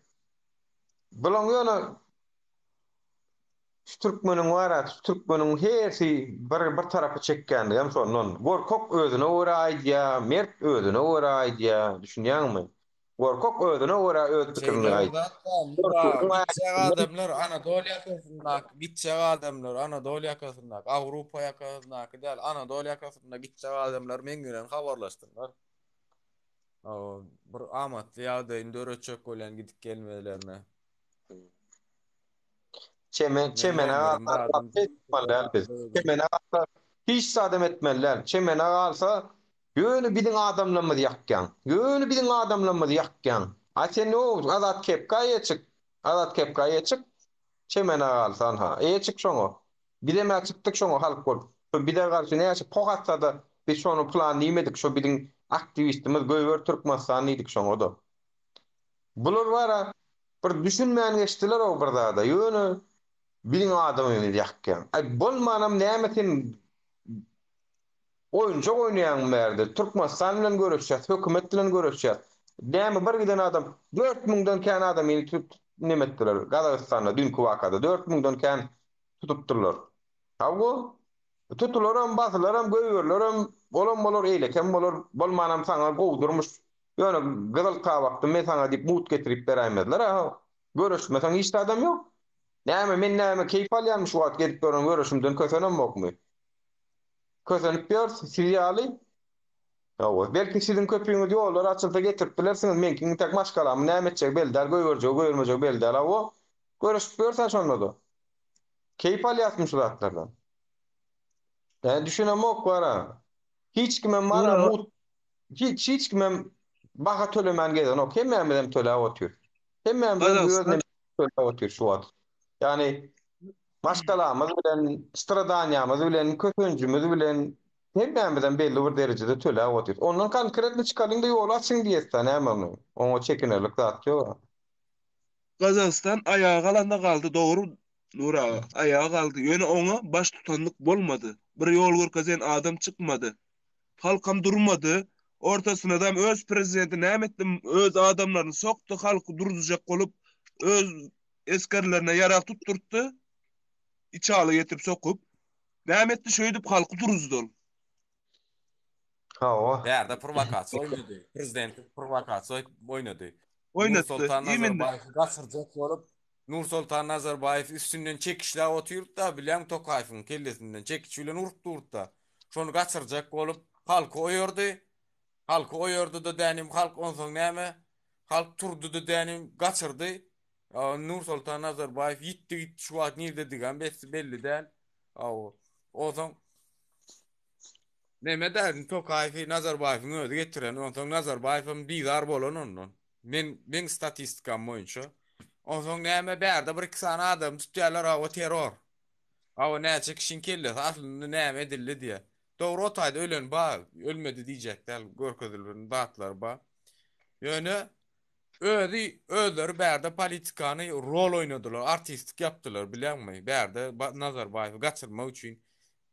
Bulaň ýöne. Şu türkmeniň bar-a, şu türkmeniň hersi bir bir tarapa çekýändigem şondan. Gorkak özüne görä aýdýa, mert özüne görä aýdýa, düşünýäňmi? Gorkak özüne görä öz pikirini Şeýle bir aýdýa. zat bar, Nura, gitjek adamlar Anadol ýakasyndaky gitjek adamlar Anadol ýakasyndaky, Awrupa ýakasyndaky däl, Anadol ýakasynda gitjek adamlar meň bilen habarlaşsynlar. Bir amatly ýagdaýyny döretjek bolýan gidip gelmelerine. Çemen, çemene galsa etmeli däl biz. Çemene galsa hiç zadam etmeli däl. Çemene galsa ýöne biziň adamlarymyzy ýakýaň. Ýöne biziň adamlarymyzy ýakýaň. A sen o Azat kepka eýe çyk. Azat kepka eýe çyk. Çemene galsa anha. Eýe çyk şoňa. Bizem-ä çykdyk şoňa halk bolup. Şo bize garşy näçe poh atsa-da biz şony plan diýmedik. Şo biziň aktiwistimiz goýber Türkmenistan diýdik şoňa-da. Bular bar-a Bir düşünmän geçdiler-ow bir zada, ýöne biziň adamymyzy ýakýaň. Aý bolmanam näme sen oýunjak oýnaýaňmy bärde? Türkmenistan bilen göreşýäs, hökümet bilen göreşýäs. Näme bir giden adam dört müňden kän adamyny neme etdiler Gazagystanda düýnki wakada dört müňden kän tutupdyrlar. Hawa, tutularam, basylaram, goýberilerem, olam bolar, eýlekem bolar, bolmanam saňa gowy durmuş Ýöne gyzyl tabakda men saňa diýip mut getirip beräýmezler-ä. Göreşmeseň hiç zadam ýok. Näme, men näme keýp alýanmy şu wagt gezip ýören göreşimden kösenemokmy? Kösenip ýörüs, siz ýaly. Hawa, belki siziň köpüňiz ýollar açylsa getirip bilersiňiz, meňki intäk maşgalamy näme etjegi belli däl, goýberjegi goýbermejegi belli däl. Hawa, göreşip ýörüs-ä şonda-da. Keýp alýasmy şu zatlardan? Ä, düşünemok bar-a. Hiç kimem bar-a mut Hiç hiç kimem baha tölemän gezenok. Hemmämizem töläp otyr. Hemmämizem öz Gazagystan töläp otyr şu wagt. Ýagny maşgalamyz bilen, stradanýamyz bilen, kösenjimiz bilen hemmämizem belli bir derejede töläp otyr. Ondan konkretno çykalyň-da ýoly açyň diýesda näme ony. Oňa çekinerlik zat ýok. Gazagystan aýaga galanda galdy dogry Nur aga aýaga galdy ýöne oňa baştutanlyk bolmady bir ýol görkezen adam çykmady Halkam durmady. Ortasynadam öz prezidenti näme etdi? Öz adamlaryny sokdy, halky durzujak bolup, öz esgerlerine ýarag tutdurtdy. Içaly getirip sokup. Näme etdi? Şeýdip halky duruzdy ol. Hawa. Bärde prowokasiýa oýnady. Prezident prowokasiýa oýnady. Oýnatdy. Nursoltan Iminli. Nazarbaýewi gaçyrjak bolup, Nursoltan Nazarbaýew üstünden çekiçläp otyrdy-da, bilýäňmi Tokaýewiň kellesinden çekiç bilen urup durdy-da. Şony gaçyrjak bolup, halky oýardy. Halky oýardy-da dänim, halk onsoň näme? Halk turdy-da dänim, gaçyrdy. Nursoltan Nazarbaýew ýitdi gitdi, şu wagt nirdedigem belli däl. Hawa. Onsoň neme dädim, Tokaýewi Nazarbaýewiň özi getiren, onsoň Nazarbaýewem bizar bolan ondan. Men meň statistikam boýunça. Onsoň näme bärde bir-iki sany adamy tutýarlar, hawa terror. Hawa näçe kişiň kellesi aslynda näme edildi diýe. Dogry o taýda ölen bar, ölmedi diýjek däl, görkezilen zatlar bar. Ýöne özi özleri bärde politikany rol oýnadylar, artistlik ýapdylar bilýäňmi? Bärde Nazarbaýewi gaçyrmak üçin,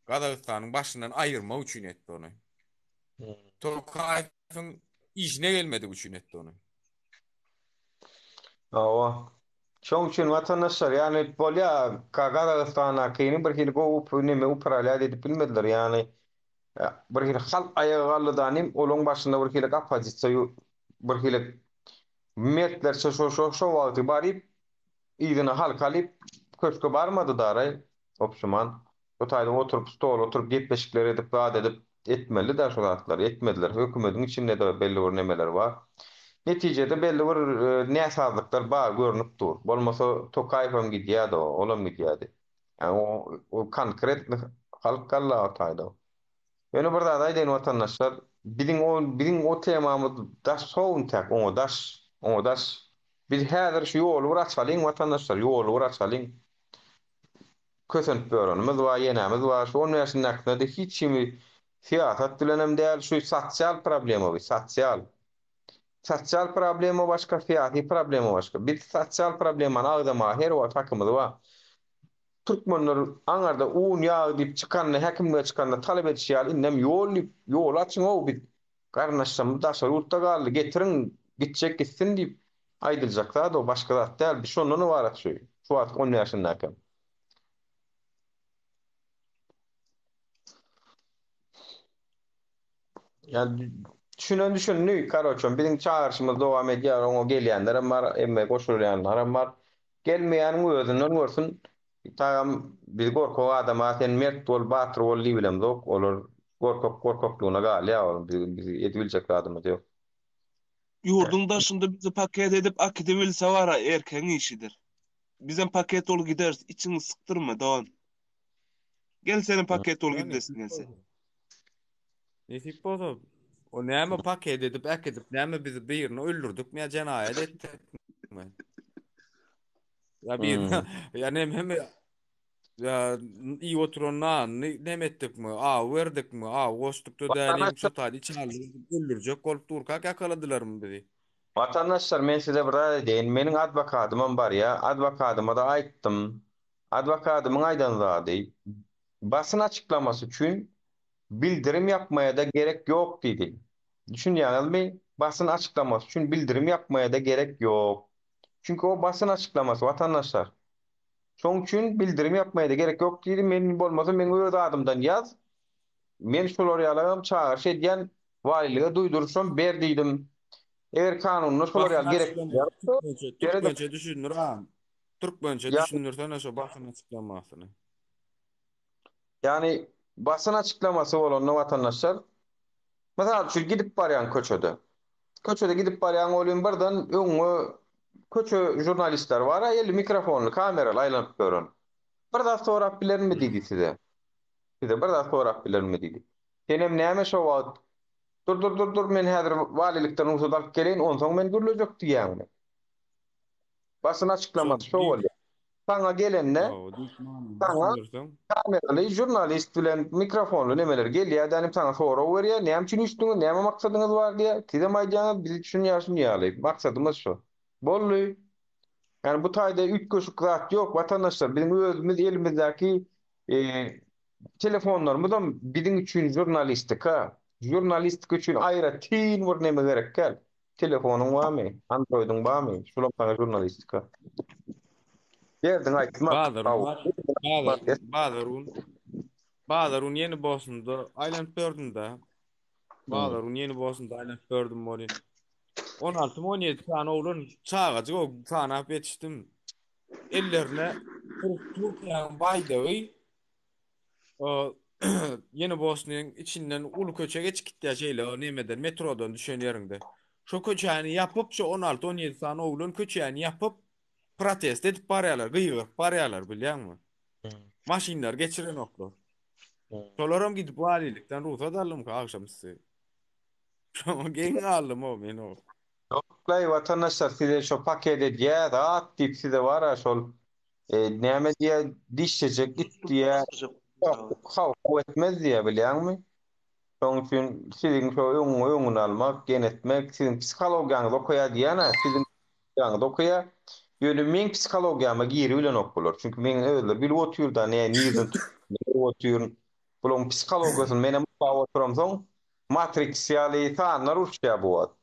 Gazagystanyň başyndan aýyrmak üçin etdi ony. Tokaýewiň işine gelmedigi üçin etdi ony. Hawa. Şoň üçin watandaşlar, ýagny bolýa Gazagystandakyny bir hili gowy neme upralýat edip bilmediler, ýagny bir hili halk aýaga galdy da nim olaň başynda bir hili oppozisiýa bir hili mertlerçe şo şo şo wagty baryp yzyna halk alyp köşke barmady daraý opşuman. Şo taýda oturyp stola oturyp gepleşikler edip zat edip etmeli-dä şo zatlary etmediler. Hökümediň içinde-de belli bir nemeler bar. Netijede belli bir näsazlyklar bar görnüp dur. Bolmasa Tokaýewem gidýädi o, olam gidýädi. Ýani o o konkretny halk galla o taýda. Ýöne bir zat aýdaýyn watandaşlar, biziň o biziň o temamyz daş sow intäk oňa daş, oňa daş. Biz häzir şu ýoly bir açalyň watandaşlar, ýoly bir açalyň. Kösenip ýörenimiz bar, ýenämiz bar. Şu on bäşindäkisine-de hiç kimi syýasat bilenem däl, şu sosial problema bu, sosial. Sosial problema başga, syýasy problema başga. Biz sosial problemany agzamaga her wagt hakymyz bar. Türkmenler aňarda un, ýag diýip çykanda, häkimlige çykanda talap edişi ýaly indem ýol diýip, ýoly açyň-ow biz garyndaşlarymyz daşary ýurtda galdy, getiriň, gitjek gitsin diýip aýdyljak zat o, başga zat däl. Biz şondan ybarat şu, şu wagtky on bäşindäkem. Ýa düşünen düşündi. Karoçe, biziň çagyryşymyz dowam edýär. Oňa gelýänlerem bar, emme goşulýanlaram bar. Gelmeýäniň özünden görsün. Tagam biz gorkak adama sen mert bol, batyr bol diýibilemzok. Olar gorkak gorkaklygyna galýar. Ol biz biz edibiljek zadymyz ýok. Ýurduň daşynda bizi paket edip akidibilse bara erkegiň işidir. Bizem paket bolup gideris içiňi sykdyrma dogan. Gel senem paket bolup gidesiň gelse. Nesip bolsa o näme paket edip äkidip näme bizi birini öldürdikmi ýa jenaýat etdikmi? Ýa bir Hmm. ýa näme ýa iýip oturan nanyny näme etdikmi? Aw berdikmi? Aw goşdukda dälim şu taýda içi aldy öldürjek bolup durkak ýakaladylarmy bizi? Watandaşlar men size bir zat edeýin meniň adwokadymam barýa adwokadymada aýtdym adwokadymyň aýdan zady basyn açyklamasy üçin bildirim ýapmaýada gerek ýok diýdi düşünýäňizmi basyn açyklamasy üçin bildirim ýapmaýada gerek ýok çünki o basyn açyklamasy watandaşlar şoň üçin bildirim ýapmaýada gerek ýok diýdi men bolmasa meň öz adymdan ýaz Men şular ýalagam çagyryş edýän walylyga duýduryşam ber diýdim. Eger kanunda şular Basyn ýaly gerek açyklamasy türkmençe Ýere türkmençe düşündir agam. Türkmençe Ýa- düşündirsene şo basyn açyklamasyny. Ýagny basyn açyklamasy bolanda watandaşlar, mysal üçin gidip barýaň köçede. Köçede gidip barýaň welin birden öňüňe köçe žurnalistleri bar-a eli mikrofonly, kameraly aýlanyp ýören. Bir zat sorap bilerinmi diýdi size. Size bir zat sorap bilermi diýdi. Senem näme şo wagt Dur dur dur dur men häzir walilikden rugsat alyp geleýin onsoň men gürlejek diýýäňmi? Basyn açyklamasy şo bolýar. Saňa gelende saňa kameraly žurnalist bilen mikrofonly nemeler gelýär dänim saňa sorag berýär näme üçin üýşdüňiz näme maksadyňyz bar diýýär. Sizem aýdýaňyz biz düşünýäris şuny ýaly maksadymyz şo. Boldy. Ýani bu taýda üýtgeşik zat ýok watandaşlar biziň özümiz elimizdäki telefonlarymyzam biziň üçin žurnalistika. Žurnalistika üçin aýratyn bir neme gerek däl. Telefonyň barmy, androidiň barmy, şulam saňa žurnalistika. Derdiňi aýtmak. Bazar bar. Bazar, bazar gün. Bazar gün ýeni bosunda aýlanyp ýördüm-de. Bazar gün ýeni bosunda aýlanyp ýördüm welin. 16 17 sany oglan çagajyk o sanap ýetişdim. Ellerine Türkiýäniň baýdagy ýene Bosniýanyň içinden uly köçe geçip gitýär şeýle o nemeden metrodan düşen ýeriňde. Şo köçäni ýapyp şo 16-17 sany oglan köçäni ýapyp protest edip barýarlar, gygyryp barýarlar bilýäňmi? Maşynlary geçirenoklar. Şolaram gidip walilikden rugsat aldymka agşamüsti. Şoňa geň galdym o men o. Ýoklaý watandaşlar size şo paket edýä zat diýip size bara şol näme diýä dişlejek it diýä haw haw etmez diýä bilýäňmi? Şoň üçin siziň şo öňüňi öňüni almak, gen etmek siziň psihologiýaňyzy okaýa diýýän-ä siziň psihologiýaňyzy okaýa. Ýöne meň psihologiýama giribilenok bular. Çünki meň özleri bilip otyrda nä nirden tutup otyryn. Bularyň psihologiýasyny menem okap oturamsoň Matrix ýaly sanlar uruşýar bu wagt.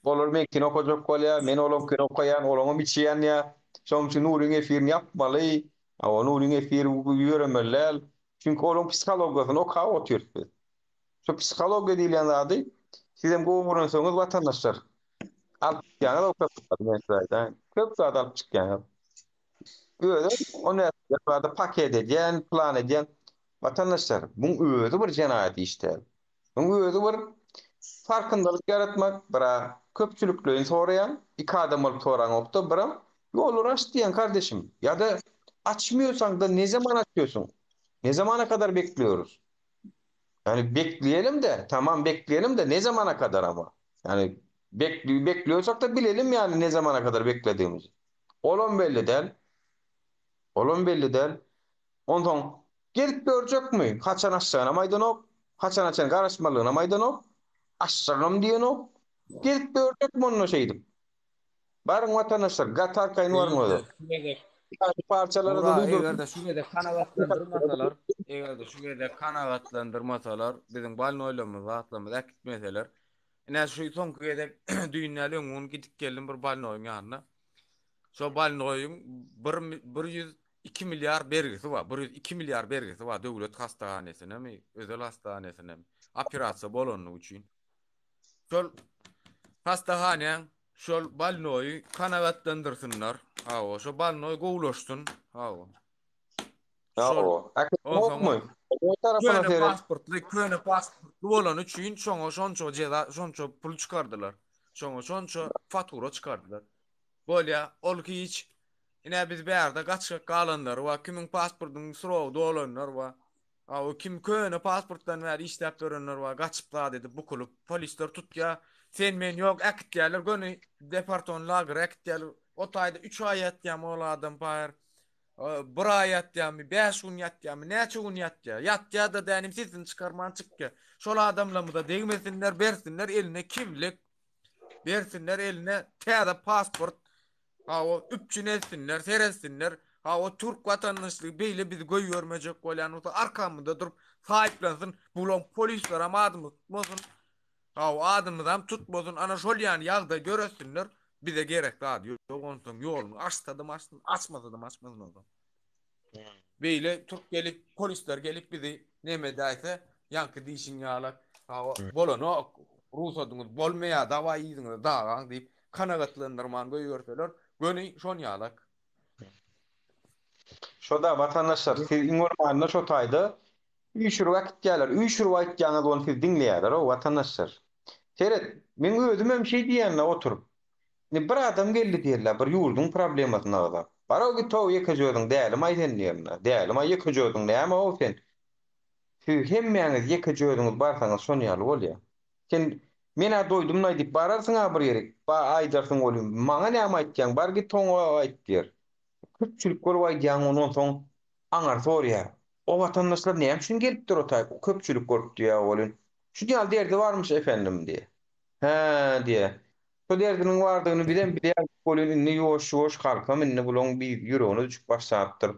Olar meňkini okajak bolýar, men olaňkyny okaýan, olaňam içi ýanýar. Şonuň üçin Nuryň efirini ýapmaly. Hawa, Nuryň efiri ýöremeli däl. Çünki olaň psihologiýasyny okap otyrys biz. Şu psihologiýa diýilýän zady sizem gowy öwrenseňiz watandaşlar, alyp çykýaňyz o köp zady, men size aýdaýyn. Köp zat alyp çykýaňyz. Özem o närsede zady paket edýän, plan edýän. Watandaşlar, muň özi bir jenaýat iş däl. Muň özi bir farkyndalyk ýaratmak, bir-ä köpçülikleýin soraýaň, iki adam bolup soraňokda, biram ýollary aç diýýäň kardeşim. Ýa-da açmýosaň-da ne zaman açýosyň? Ne zamana kadar bekliyoruz? Ýani bekleýelim-de, tamam bekleýelim-de ne zamana kadar ama? Ýani bekliýorsak-da bilelim ýani ne zamana kadar beklediğimizi. Olam belli däl. Olam belli däl. Onsoň gezip ýörjekmi? Haçan açjagynam aýdanok, haçana çenli garaşmalygynam aýdanok, açjagam diýenok. Gezip ýörjekmi onda şeýdip? Baryň watandaşlar, gaty arkaýyn baryň öze. Eger-de Parçalara-da Nura, duýduryp. eger-de şu gezek kanagatlandyrmasalar, eger-de şu gezek kanagatlandyrmasalar, biziň bolnoýlarymyzy, zatlarymyzy äkitmeseler, ine şu soňky gezek düýn däl öňňi gün gidip geldim bir bolnoýyň ýanyna. Şo bolnoýyň bir 102 milliard bergisi bar. 102 milliard bergisi bar döwlet hastahanesynemi, özel hastahanesynemi. Operasiýa bolanlygy üçin. Şol hastahanäň şol bolnoýy kanagatlandyrsynlar. Hawa, şo bolnoý gowulaşsyn. Hawa. Şol onsoň tarapyna köne pasportly, köne pasportly bolany üçin şoňa şonça jeza, şonça pul çykardylar. Şoňa şonça fatura çykardylar. Bolýa, ol hiç. Ine biz bärde gaçgak galanlar bar, kimiň pasportynyň srogy dolanlar bar. A o kim köne pasportdan bäri işläp ýörenler bar, gaçyp zat edip bukulyp, polisler tutýar. Sen men ýok äkitýärler göni departon lagere äkitýärler. O taýda 3 aý ýatýarmy ol adam paýar. Bir aý ýatýarmy, 5 gün ýatýarmy, näçe gün ýatýar. Ýatýar-da dänim sesini çykarman çykýar. Şol adamlarymyza degmesinler, bersinler eline kimlik, bersinler eline täze pasport. Hawa, üpjün etsinler, seretsinler. Hawa, türk watandaşlygy beýle bizi goýbermejek bolýan bolsa, arkamyzda durup saýyplansyn. Bulaň polislerem adymyzy tutmasyn. Hawa, adymyzam tutmasyn. Ana şol ýaly ýagdaý döretsinler. Bize gerek zat ýok. Onsoň ýoluny açsadam açsyn, açmasadam açmasyn onsoň. Beýle türk gelip, polisler gelip bizi neme edäýse, ýaňky diýşiň ýaly, hawa, bolanok, rugsadyňyz bolmaýar, dawaý yzyňyza dagaň diýip, kanagatlandyrman goýberseler, göni şon ýalak. Şo-da, watandaşlar, siz iň bolmanda şo taýda üýşürip äkitýärler. Üýşürip aýtýaňyz, ony siz diňleýärler-ow, watandaşlar. Seret, meň özümem şeý diýýän-de oturyp. Indi bir adam geldi diýerler, bir ýurduň problemasyny agzap. Bar-ow git-ow ýekeje özüň dälimaý sen diýerler. Dälimaý ýekeje özüň näme-ow sen? Siz hemmäňiz ýekeje özüňiz barsaňyz şon ýaly bolýa. Sen men-ä doýdum-laý diýip bararsyň-a bir ýerik, ba aýdarsyň welin, maňa näme aýtýaň, bar git oňa aýt diýer. Köpçülik bolup aýdýaň ony onsoň aňarsy bolýar. O watandaşlar näme üçin gelipdir o taý köpçülik bolup diýýär welin, şun ýaly derdi barmyş efendim diýýär. Hä diýýär. Şo derdiniň bardygyny bizem bilýärdik welin indi ýuwaş-ýuwaş halkam indi bulaň bir ýüregine düşüp başlapdyr.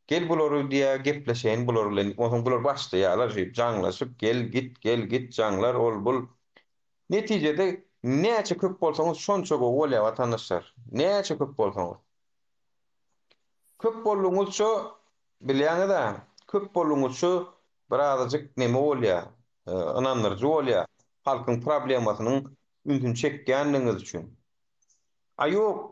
Gel bulary diýýär gepleşeýin bular bilen diýip onsoň bular başlaýarlar şeýdip jaňlaşyp gel git gel git jaňlar ol bul. Netijede näçe köp bolsaňyz şonça gowy bolýar watandaşlar. Näçe köp bolsaňyz. Köp boldugyňyzça bilýäňiz-ä köp boldugyňyzça birazajyk neme bolýar ynandyryjy bolýar halkyň problemasynyň ünsüni çekýändigiňiz üçin. A ýok,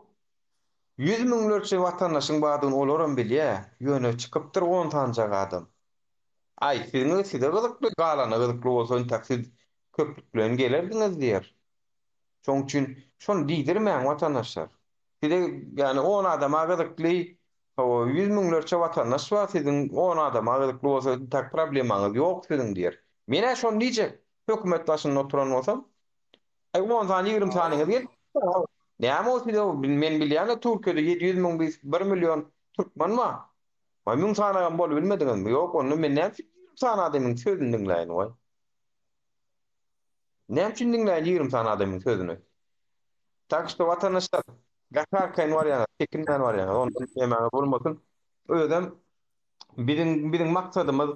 ýüz müňlerçe watandaşyň bardygyny olaram bilýär, ýöne çykypdyr on sanjak adam. Aý, siziňe size gyzykly, galana gyzykly bolsa intäk siz köplükleýin gelerdiňiz diýer. Şoň üçin şony diýdirmäň watandaşlar. Size ýagny on adama gyzykly, hawa, ýüz müňlerçe watandaş bar, siziň on adama gyzykly bolsa intäk problemaňyz ýok siziň diýer. Men-ä şony diýjek, hökümet başynda oturan bolsam. Aý, on sany, 20 sanyňyz gelip, näme ol size, men bilýän-de Türkiýede 700 müň, bir million türkmen bar. Waý, 1000 sanagam bolubilmediňizmi? Ýok, onda men näme üçin 20 sany adamyň sözüni diňläýin, waý? Näme üçin diňläýin 20 sany adamyň sözüni? Tak şto watandaşlar, gaty arkaýyn barýaňyz, çekinmän barýaňyz, ondan nämäňiz bolmasyn. Özem biziň biziň maksadymyz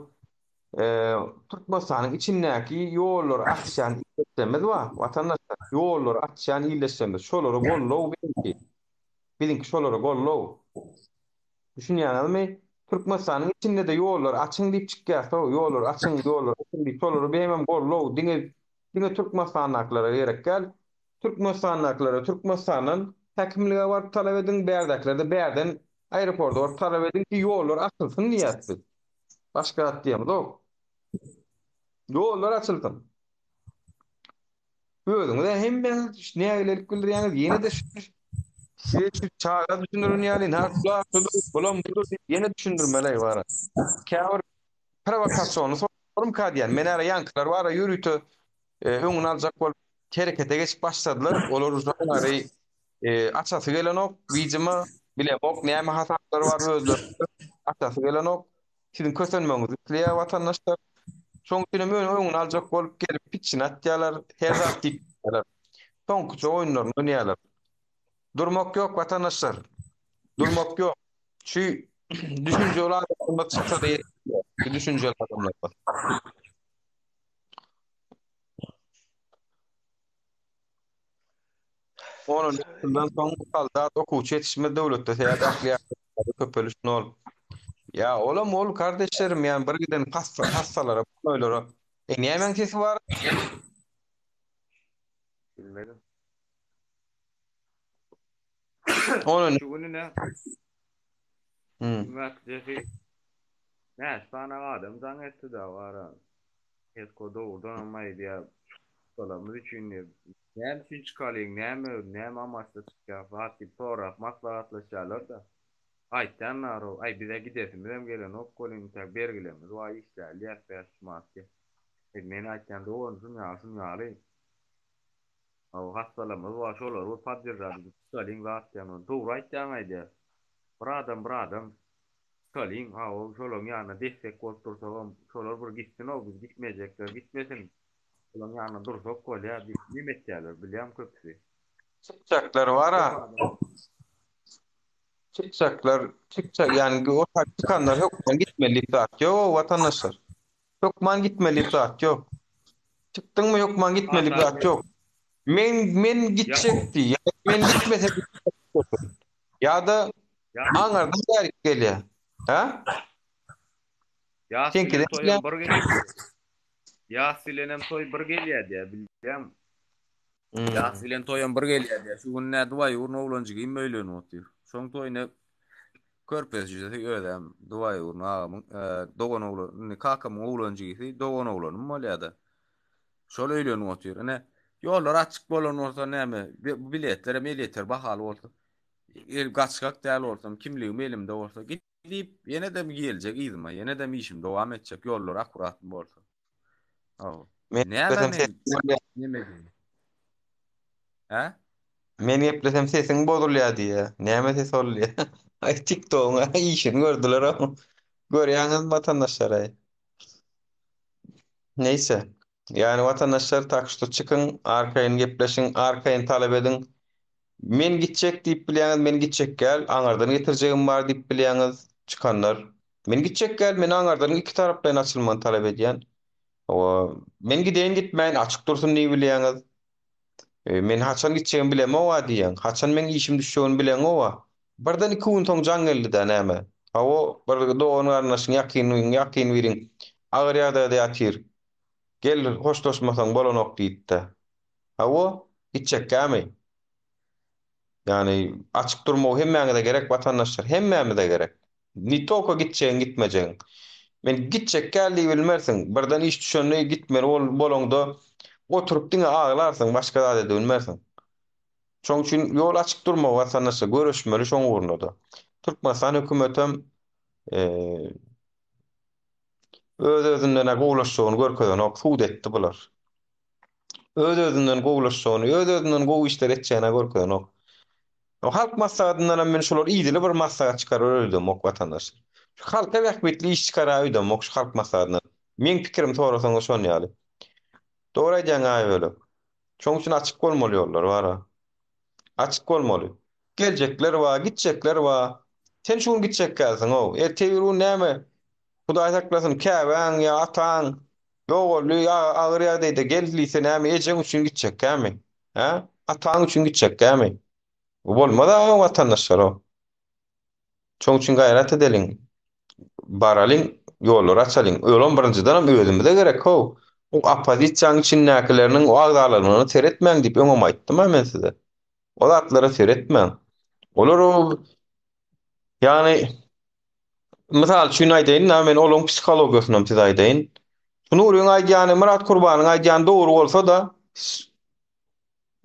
Türkmenistanyň içindäki ýollary açýan ildeşlerimiz bar, watandaşlar, ýollary açýan ildeşlerimiz, şolara goldaw biziňki. Biziňki şolara goldaw. Düşünýäňizmi? Türkmenistanyň içinde-de ýollary açyň diýip çykýas-ow, ýollary açyň, ýollary açyň diýip, şolara hemem goldaw, diňe diňe Türkmenistandakylara gerek däl. Türkmenistandakylara Türkmenistandan häkimlige baryp talap ediň, bärdäkilere-de bärden aeroporta baryp talap ediň ki, ýollar açylsyn diýýäs biz. Başga zat diýemzok. Ýollar açylsyn. Özüňiz-ä hemmäňiz nägilelik bildirýäňiz, ýene-de şu size şu çaga düşündiren ýaly, ynha şular şudur, bulam budur diýip ýene düşündirmeli bara. Käbir prowokasionly soraglarymka diýýän. Men ara ýaňkylar bara ýörite öňüni aljak bolup herekete geçip başladylar. Olar uje olary açasy gelenok, widimo, bilemok näme hasaplary bar özlerinde, açasy gelenok. Siziň kösenmegiňizi isleýär watandaşlar. Şoň üçin hem öňüni aljak bolup gelip piçini atýarlar, her zat diýip gitýärler. Soňkuja oýunlaryny oýnaýarlar. Durmak ýok watandaşlar. Durmak ýok. Şu düşünjeli adamlar çyksa-da ýetýär. Şu düşünjeli adamlar. Onunjy ýyldan soň soldat okuwçy ýetişmez döwletde sebäp ähli ýaşlar köpeliş nol. Ýa olam ol kardeşlerim ýa bir giden hassa hassalara bolnoýlara. E nämäň sesi bar? Bilmedim. Ony Şu gün ine Hmm. Ümätjesi näçe sany adam jaň etdi da bara. Hetko dogrudanam aýdýar. Çykalamyz üçin diýip. Näme üçin çykalyň, näme, näme amaçda çykýas zat diýip sorap maslahatlaşýarlar-da. Aýtýanlar-ow, aý bize gidesimizem gelenok welin intäk bergilerimiz bar işläli diýýäs 500 manat diýip. E men aýtýan dogan şun ýaly şun ýaly. Hawa hassalarymyz bar şolary bir podderžat edip çykalyň zat diýýän. Dogry aýtýaň aýdýar. Bir adam bir adam çykalyň hawa şolaryň ýanynda destek bolup dursagam şolar bir gitsin-ow biz gitmejekler gitmesin. Şolaryň ýanynda dursak bolýar diýip neme etýärler bilýäň köpüsi. Çykjaklar bar-a. Çykjaklar, çykjak, ýagny o çykanlar hökman gitmeli diýip zat ýok, watandaşlar. Hökman gitmeli diýip zat ýok. Çykdyňmy hökman gitmeli diýip zat ýok. Men men gitjek diý, ýa men gitmesem ýa-da aňyrdan bärik gelýär. Hä? Ýas Seňki bilen de toýam bir gelýär. Ýas bilenem toý bir gelýär diýýär, bilýäňmi? Ýas bilen toýam bir gelýär diýýär. Şu gün nä Dubaýurn oglanjygym öýlenip otyr. Şoň toýuna körpejesi özem Dubaýurn agamyň dogan oglan, indi kakamyň oglanjygysy dogan oglanym bolýar-da. Şol öýlenip otyr. Ine, ýollar açyk bolan bolsa näme, bu biletlerem elýeter bahaly bolsa, el gaçgak däl bolsam, kimligim elimde bolsa, gidip ýene-de geljek yzyma, ýene-de işimi dowam etjek, ýollar akkuratny bolsa. Hawa. Men Näme geplesem men sesiň bozulýar. neme diýeyim? Hä? Men geplesem sesiň bozulýar diýýär. Näme ses ol diýýär. Aý TikTogyň işini gördüler o. Görýäňizmi watandaşlar aý. Neýse. Ýagny watandaşlar tak şto çykyň, arkaýyn gepleşiň, arkaýyn talap ediň. Men gitjek diýip bilýäňiz, men gitjek gel, aňardan getirjegim bar diýip bilýäňiz, çykanlar. Men gitjek gel, men aňardan iki taraplaýyn açylmagyny talap edýän. Hawa, men gideýin gitmäýin açyk dursun diýip bilýäňiz. E, men haçan gitjegimi bilemog-a diýýäň. Haçan meň işim düşjegini bileňog-a. Birden iki gün soň jaň geldi-dä näme. Hawa, bir dogan-garyndaşyň, ýakynyň, ýakyn biriň agyr ýagdaýda ýatyr. Gel, hoşlaşmasaň bolanok diýip-de. Hawa, gitjekkämi? Ýagny, açyk durmagy hemmäňize gerek, watandaşlar, hemmämize gerek. Ne tolko gitjegiň, gitmejegiň. Men gitjek däl diýip bilmersiň. Birden iş düşende gitmeli bolaňda oturyp diňe aglarsyň, başga zat edip bilmersiň. Şoň üçin ýol açyk durmagy watandaşlar, göreşmeli şoň ugrunda-da. Türkmenistan hökümetem öz-özünden-ä gowulaşjagyny görkezenok, sud etdi bular. Öz-özünden gowulaşjagyny, öz-özünden gowy işler etjegini görkezenok. O halk maslahatyndanam men şular idili bir maslahat çykarar öýdemok watandaşlar. Şu halka bähbitli iş çykarar öýdemok şu halk maslahatyndan. Meň pikirim sorasaňyz şon ýaly. Dogry aýdýaň Aýbölek. Şoň üçin açyk bolmaly ýollar bar-a. Açyk bolmaly. Geljekler bar, gitjekler bar. Sen şu gün gitjek dälsiň-ow. Ertir bir gün näme Hudaý saklasyn käbäň ýa ataň ýogaldy ýa agyr ýagdaýda gel diýse näme ejeň üçin gitjekkämi? Hä? Ataň üçin gitjekkämi? Bu bolmaz-a watandaşlar-ow. Şoň üçin gaýrat edeliň. Baralyň, ýollary açalyň. Olam birinjidenem özümize gerek-how. Bu oppozisiýanyň içindäkileriniň o agzalaryna seretmäň diýip öňem aýtdym-a men size. O zatlara seretmäň. Olar o ýagny Mysal üçin aýdaýyn-da, men olaryň psihologiýasynam size aýdaýyn. Şu Nuryň aýdýany, Myrat Kurbanyň aýdýany dogry bolsa-da,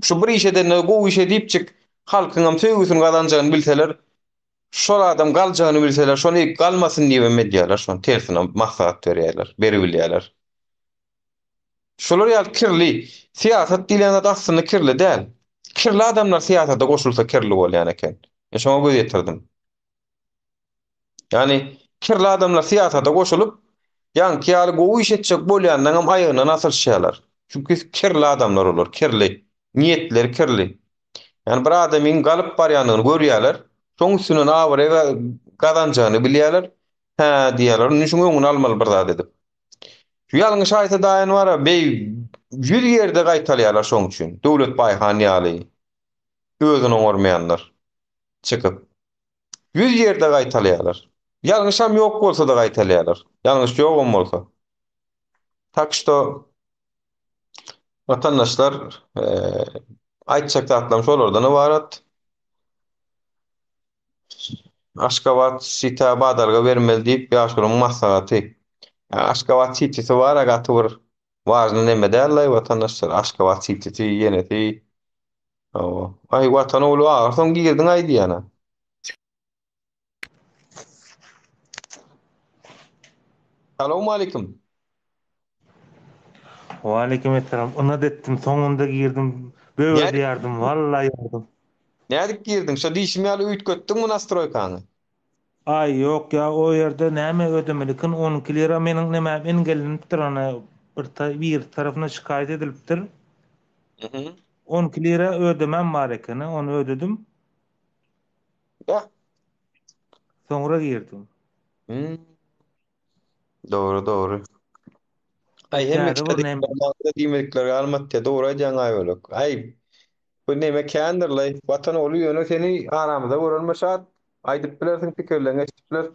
şu bir iş edende gowy iş edipjik, halkyňam söýgüsini gazanjagyny bilseler, şol adam galjagyny bilseler, şony galmasyn diýibem edýärler, şony tersine maslahat berýärler, beribilýärler. Şolar ýaly kirli, syýasat diýlen zat aslynda kirli däl. Kirli adamlar syýasata goşulsa kirli bolýan eken. Men şoňa göz ýetirdim. Ýagny kirli adamlar syýasata goşulyp, ýaňky ýaly gowy iş etjek bolýanlaryňam aýagyndan asylyşýarlar. Çünki kirli adamlar olar, kirli. Niýetleri kirli. Ýagny bir adamyň galyp barýanyny görýärler, şoň üstünden abraý gazanjagyny bilýärler. Hä diýýärler, indi şuň öňüni almaly bir zat edip. Şu ýalňyş aýtsa daýan bar-a, beý ýüz ýerde gaýtalýarlar şoň üçin. Döwlet Baýhan ýaly özüni oňarmaýanlar çykyp. Ýüz ýerde gaýtalaýarlar. Ýalňyşam ýok bolsa-da gaýtalaýarlar. Ýalňyş ýogam bolsa. Tak şto watandaşlar aýtjak zatlarym şolardan ybarat. Aşgabat sitä badalga bermeli diýip ýaşulyň maslahaty. Aşgabat sitisi bar-a gaty bir wažny neme däl-laý watandaşlar. Aşgabat sitisi ýenesi. Hawa. Aý Watan ogly ahyrsoň girdiň aý diýýän-ä. Salowmalikim. Waleýkim essalam. Ynat etdim, soňunda girdim. Böwedi ýardym, walla ýardym. Nädip girdiň? Şo diýşim ýaly üýtgetdiňmi nastroýkaňy? Aý, ýok ýa, o ýerde näme ödemelikin, 12 lira meniň nemäm engellenipdir, ana bir biri tarapyndan şikaýat edilipdir. 12 lira ödemem bar ekeni, ony ödedim. Ýa. Soňra girdim. Hmm. Dogry, dogry. Aý, hemme Täze bir näme? diýmedikler galmady. Dogry aýdýaň Aýbölek. Aý, bu neme kändir-laý. Watan ogly ýöne seni aramyzda görenime şat. Aýdyp bilersiň, pikirleriňi eşidip bileris.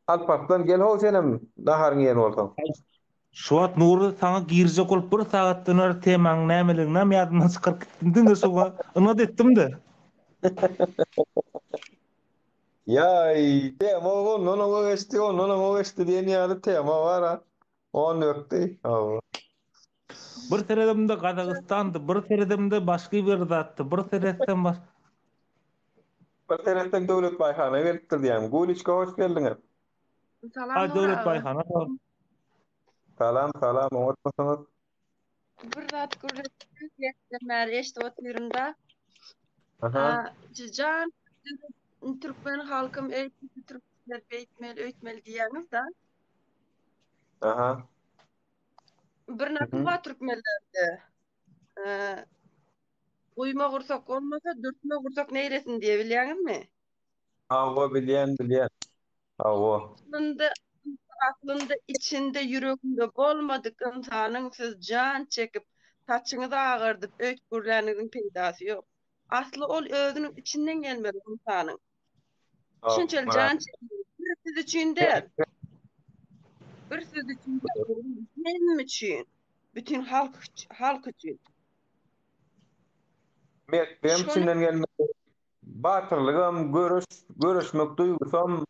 Alparslan, gel how senem naharyňy iýen bolsaň. Şu wagt Nury saňa girjek bolup bir sagatdan bäri temaň nämeliginem ýadymdan çykaryp gitdim diňe şoňa ynat etdim-de. Ýaý, tema ondan oňa geçdi, ondan oňa geçdi diýen ýaly tema bar-a. On dökdi. Hawa. Bir seredemde Gazagystandy, bir seredemde başga bir zatdy, bir seretsem baş. Bir seretseň Döwlet Baýhana gelipdir diýýäň. Guliçka hoş geldiňiz. Salam A Nury Döwlet aga. Baýhana sag. Salam, salam, oňatmysyňyz? Bir zat gürleşip bäri eşidip otyryn-da. Aha. Jan türkmen halkym eýtmeli, türkmenler beýtmeli, öýtmeli diýýäňiz-de. Aha. Bir nakyl bar türkmenlerde. Guýma gursak bolmasa, dürtme gursak neýlesin diýe bilýäňizmi? Hawa, bilýän, bilýän. Hawa. Aslynda, aslynda içinde ýüreginde bolmadyk ynsanyň siz jan çekip, saçyňyzy agardyp öýt gürläniňiziň peýdasy ýok. Asly ol özüniň içinden gelmeli ynsanyň. Şunçaly jan çekmeli. Bir siz üçin däl. Bir siz üçin däl, hemme üçin. Bütün halk halk üçin. Mertligem Şony içinden gelmeli. Batyrlygam, göreş, göreşmek duýgusam,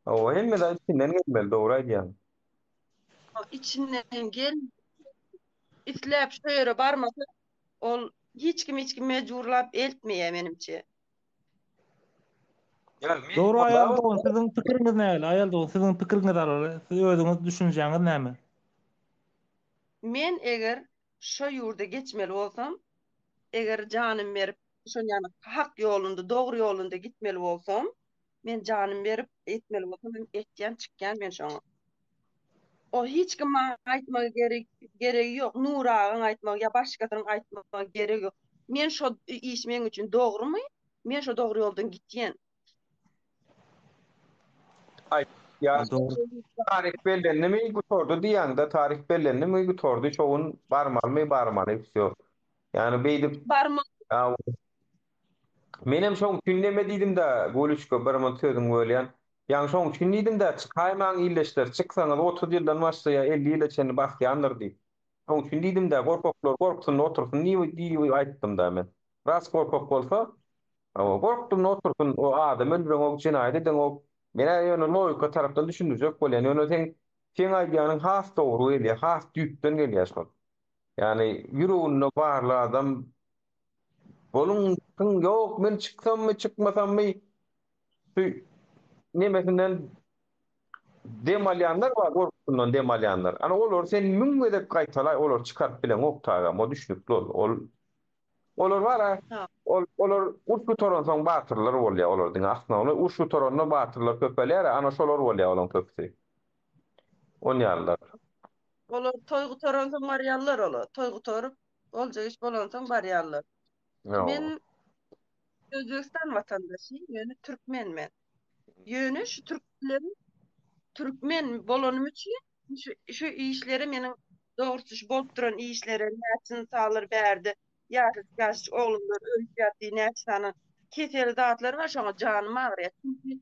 hawa, hemme zat içinden gelmeli, dogry aýdýaň. Içinden gel, isläp şo ýere barmasa, ol hiç kim hiç kim mejburlap eltmeýär menimçe. Dogry Aýal dogan siziň pikiriňiz nähili? Aýal dogan siziň pikiriňizi alaly. Siz özüňiz düşünjäňiz näme? Men eger şo ýurda geçmeli bolsam, eger janym berip şol ýaly hak ýolunda, dogry ýolunda gitmeli bolsam, men janym berip etmeli bolsam hem etýän, çykýan men şoňa. O hiç kim maňa aýtmagy gerek geregi ýok. Nury agaň aýtmagy ýa başgasynyň aýtmagy geregi ýok. Men şo iş meň üçin dogrumy? Men şo dogry ýoldan gitýän. Aý, ýa Dogry. taryh bellendimi gutardy diýýäňdä, taryh bellendimi gutardy, şo gün barmalymy barmaly wsýo. Ýagny beýdip Barmaly. ýa menem şoň üçin neme diýdimdä Gülüşka bir munt sözüňi bölýän. Ýaňy şoň üçin diýdim-dä, çykaýmaň ildeşler, çyksaňyz 30 ýyldan başlaýa 50 ýyla çenli basýandyr diýip. Şoň üçin diýdim-dä, gorkaklar gorksun-da otursyn diýip diýip aýtdym-da men. Ras gorkak bolsa, hawa, gorkdum-da otursyn, o adam öldüreňok, jenaýat edeňok. Men-ä ýöne logika tarapdan düşündirjek bolýan, ýöne seň seň aýdýanyň has dogry gelýär, has düýpden gelýär şol. Ýagny ýüreginde barly adam boluň, ýok, men çyksammy, çykmasammy, Şu nemesinden dem alýanlar bar, gorkusyndan dem alýanlar. Ana olary sen müň gezek gaýtalaý, olary çykaryp bileňok tagam, o düşnükli ol. Ol olar bar-a, ol olar uruş gutaransoň batyrlar bolýar olar diňe asnawny uruş gutaranda batyrlar köpelýär-ä, ana şolar bolýar olaň köpüsi. Onýalylar. Olar toý gutaransoň barýarlar olar. Toý gutaryp, boljak iş bolansoň barýarlar. Men Özbegistan watandaşy, ýöne türkmen men. Ýöne şu türkmenleriň türkmen bolanym üçin şu şu işlere meniň dogrusy şu bolup duran işlere näçe ynsanlar bärde ýaşajyk ýaşajyk oglanlar ölüp ýatyr, näçe sany kesel zatlar bar şoňa janym agyrýar. Çünki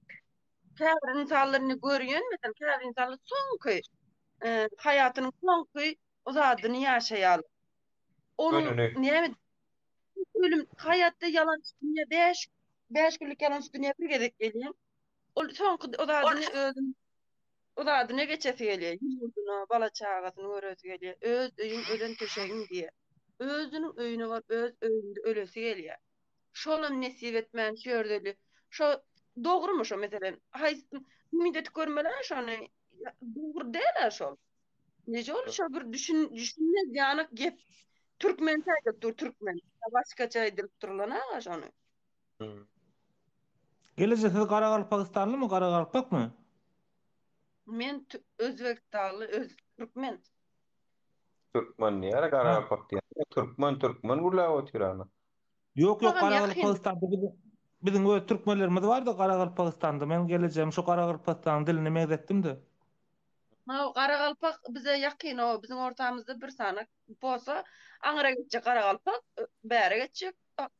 käbir ynsanlar indi görýän meselem käbir ynsanlar soňky haýatynyň soňky. O zadyny ýaşaýarlar. Onuň Gününi. näme ölüm haýatda ýalançy dünýä 5 5 günlük ýalançy dünýä bir gezek gelýär. Ol soňky o zadyny özüniň o zadyna geçesi gelýär. Ýurduna, bala çagasyny göresi gelýär. Öz öýüň ölen töşegiň diýýär. Özüniň öýüne baryp öz öýünde ölesi gelýär. Şolam nesip etmän şu ýerde şo dogrumy şo meselem? Haýsy umyt edip görmeli-ä şony. Dogry däl-ä şol. Neje ol şo bir düşün düşünmez ýaly gep. Türkmençe aýdyp dur türkmen. Başgaça aýdylyp durulan aga şony. Gelije siz Garagalpagystanlymy Garagalpakmy? Men Özbegistanly öz türkmen. Türkmen diýýär Garagalpak diýýär. Türkmen türkmen gürläp otyr ana. Ýok ýok Garagalpagystanda biziň biziň öz türkmenlerimiz barda Garagalpagystanda men gelejegim şu Garagalpagystanyň diline meňzetdim-de. Haw Garagalpak bize ýakyn o biziň ortamyzda bir sany bolsa aňyra geçjek Garagalpak bäre geçjek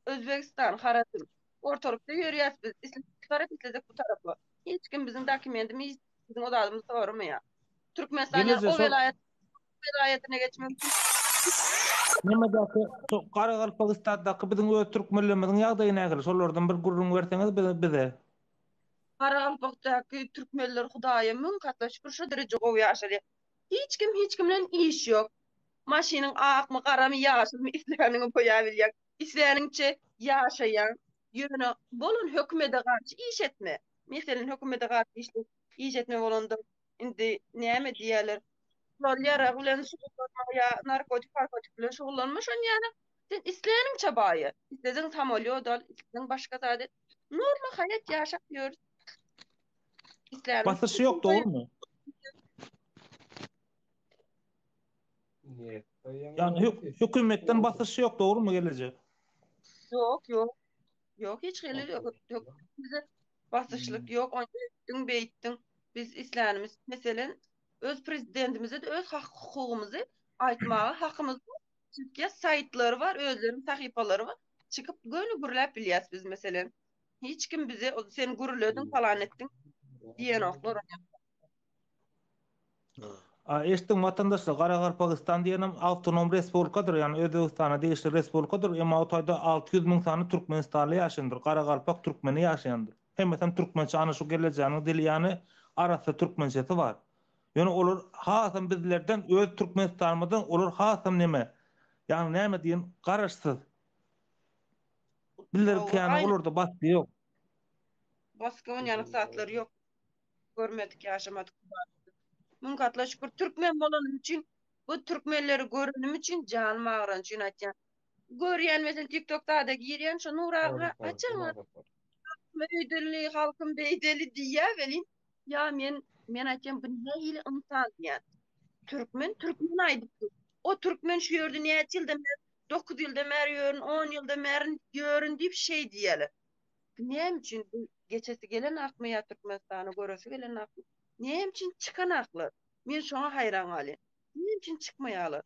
Özbegistan Harazm ortalykda ýörýäs biz islesek bu tarap islesek bu tarapa hiç kim biziň dokumentimiz biziň o zadymyzy soramaýar Türkmenistan ýaly o welaýat welaýatyna geçmek üçin Nemedäki şu Garagalpagystandaky biziň öz türkmenlerimiziň ýagdaýy nähili şolardan bir gürrüň berseňiz bize. Garagalpakdaky türkmenler Hudaýa müň katla şükür şo dereje gowy ýaşalýar. Hiç kim hiç kim bilen iş ýok. Maşynyň akmy garamy ýaşylmy isläniňi boýabilýäň. Isläniňçe ýaşaýaň. Ýöne bolan hökümede garşy iş etme. Meselen hökümede garşy işle iş etme bolanda indi näme diýerler. Gural ýarag bilen şugullanma ýa narkotik parkotik bilen şugullanma şon ýaly sen isläniňçe baýa. Isleseň samolýot al, isleseň başga zat et. Norma haýat ýaşap ýörüs. Isläniň Basyş ýok dogrumy? Ýagny hökümetden basyş ýok dogrumy gelejek? Ýok, ýok. Ýok hiç hili ýok. Bize basyşlyk ýok. Ony etdiň, beýtdiň. Biz islänimiz meselen öz prezidentimize de öz hak hukugymyzy aýtmaga hakymyz bar. Çünki saýtlary bar, özleriniň sahypalary bar. Çykyp göni gürläp bilýäs biz meselem. Hiç kim bize sen gürlediň falan etdiň diýenoklar. A eşdiň watandaşlar Garagalpagystan diýenem awtonom respublikadyr ýagny Özbegistana degişli respublikadyr emma o taýda 600 müň sany türkmenistanly ýaşaýandyr garagalpak türkmeni ýaşaýandyr hemmesem türkmençe ana şu gelejäniň dili ýany arassa türkmençesi bar ýöne olar hasam bizlerden öz türkmenistanymyzdan olar hasam neme ýagny näme diýen garaşsyz bizler ýany olarda basgy ýok. Basgy onýalyk zatlar ýok. Görmedik ýaşamadyk. Müň katla şükür türkmen bolanym üçin bu türkmenleri görenim üçin janym agyrany üçin aýtýan. Görýän meselem TikTokda da girýän şo Nur aga haçan halkym öýdeli halkym beýdeli diýýä welin ýa men men aýtýan bu nähili ynsan diýýän. Türkmen türkmen aýdyp dur. O türkmen şu ýerde näçe ýyldan bäri 9 ýyldan bäri ýörün 10 ýyldan bäri ýörün diýip şeý diýýäler. Näme üçin bu geçesi gelen akmy ýa Türkmenistany göresi gelen akmy? Näme üçin çykan aklar? Men şoňa haýran galýan. Näme üçin çykmaýarlar?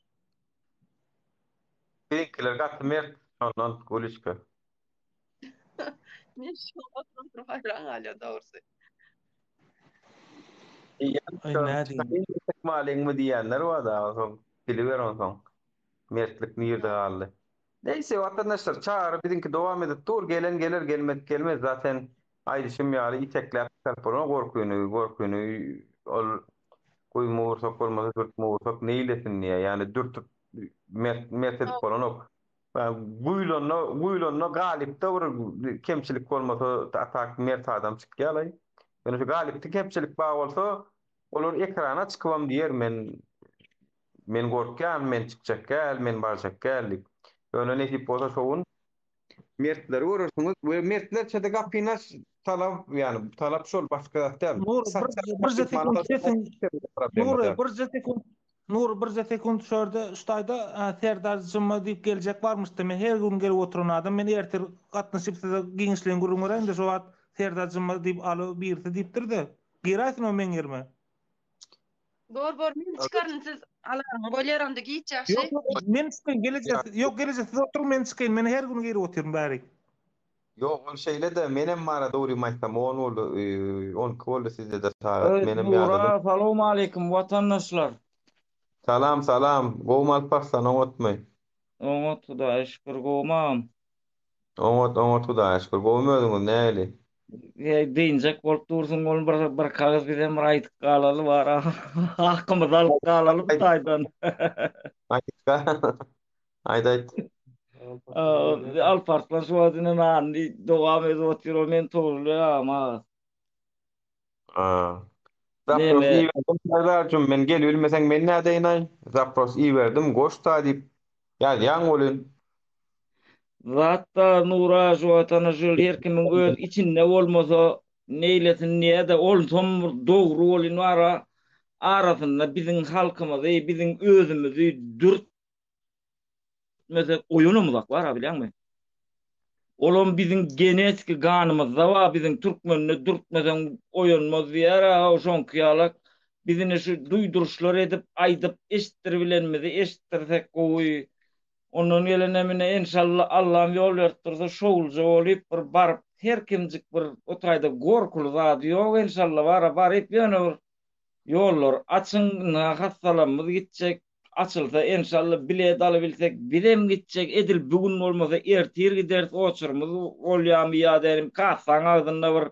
Biziňkiler gaty mert şondan Guliçka. Men şoňa oturyp haýran galýan dogrusy. Aý nädeyim. Çykmalyňmy diýenler bar da soň biliber onsoň. Mertlik nirde galdy. Neýse watandaşlar çagyry biziňki dowam edip dur gelen geler gelmedik gelmez zaten aýdyşym ýaly itekläp çykaryp bolanok gorkyny gorkyny ol guýma ursak bolmasa dürtme ursak neýlesin diýýär ýagny dürtüp mert mert edip bolanok guýlanda guýlanda galypda bir kemçilik bolmasa a tak mert adam çykýalaý ýöne şu galypda kemçilik bar bolsa olar ekrana çykybam diýer men Men gorkýan, men çykjak däl, men barjak däl diýip. Ýöne nesip bolsa şo gün mertleri görersiňiz we mertlerçe-de gapyny aç, talap, ýagny talap şol, başga zat däl. Nury, birje sekunt sesiň, Nury, birje sekunt, Nury, birje sekunt şu ýerde, şu taýda Serdar Juma diýip geljek barmyşdy. Men her gün gelip oturan adam, men ertir gatnaşyp size giňişleýin gürrüň beräýin-de, şo wagt Serdar Juma diýip alo birisi diýipdir-de. Giräýsin o meň ýerime. Bor bor men çykaryn siz alaryň bolýar onda giç ýagşy. Ýok ýok men çykaýyn gelejek ýok gelejek siz oturyň men çykaýyn men her gün girip otyryn bärik. Ýok ol şeýle-de menem bara dogrymy aýtsam on boldy on iki boldy sizde-de sagat Öý menem Nura ýadadym. salowmaleýkim watandaşlar. Salam salam gowmy Alparslan oňatmy. Oňat Hudaýa şükür gowmy agam. Oňat oňat Hudaýa şükür gowmy özüňiz nähili. Heý dynjak bolup dursuň oglum bir bir kagyz bizem bir aýdyp galaly bar hakymyzy alyp galaly bu taýdan. Aýt aýt aýt. Alparslan şu wagt ine nanyny dowam edip otyr o men Togrul beg agam aga. Ha. Zapros Neme iberdim Serdarjym men gelibilmeseň men nädeýin-aý? Zapros iberdim goş-da diýip ýazýaň welin. Zatda Nura şu wagt ana şul her kimiň öz içinde bolmasa neýlesin diýä-de onsom bir dogry welin bara arasynda biziň halkymyzy biziň özümizi dürt Etmesek oýanamyzak bar-a bilýäňmi? Olam biziň genetiki ganymyzda bar, biziň türkmende dürtmeseň oýanmaz diýýär-ä, haw şoňky ýalak. Biz ine şu duýduryşlar edip, aýdyp, eşitdiribilenimizi eşitdirsek gowy. Ondan gelenem ine enşalla Allam ýol berip dursa şowluja bolyp bir baryp her kimjik bir o taýda gorkuly zady ýok enşalla bara baryp ýöne bir ýollary açyň ynha hassalamyz gitjek Açylsa enşalla bilet alybilsek bizem gitjek edil bu gün bolmasa ertir gideris oçurymyz bolýamy ýa dälim kassaň agzynda bir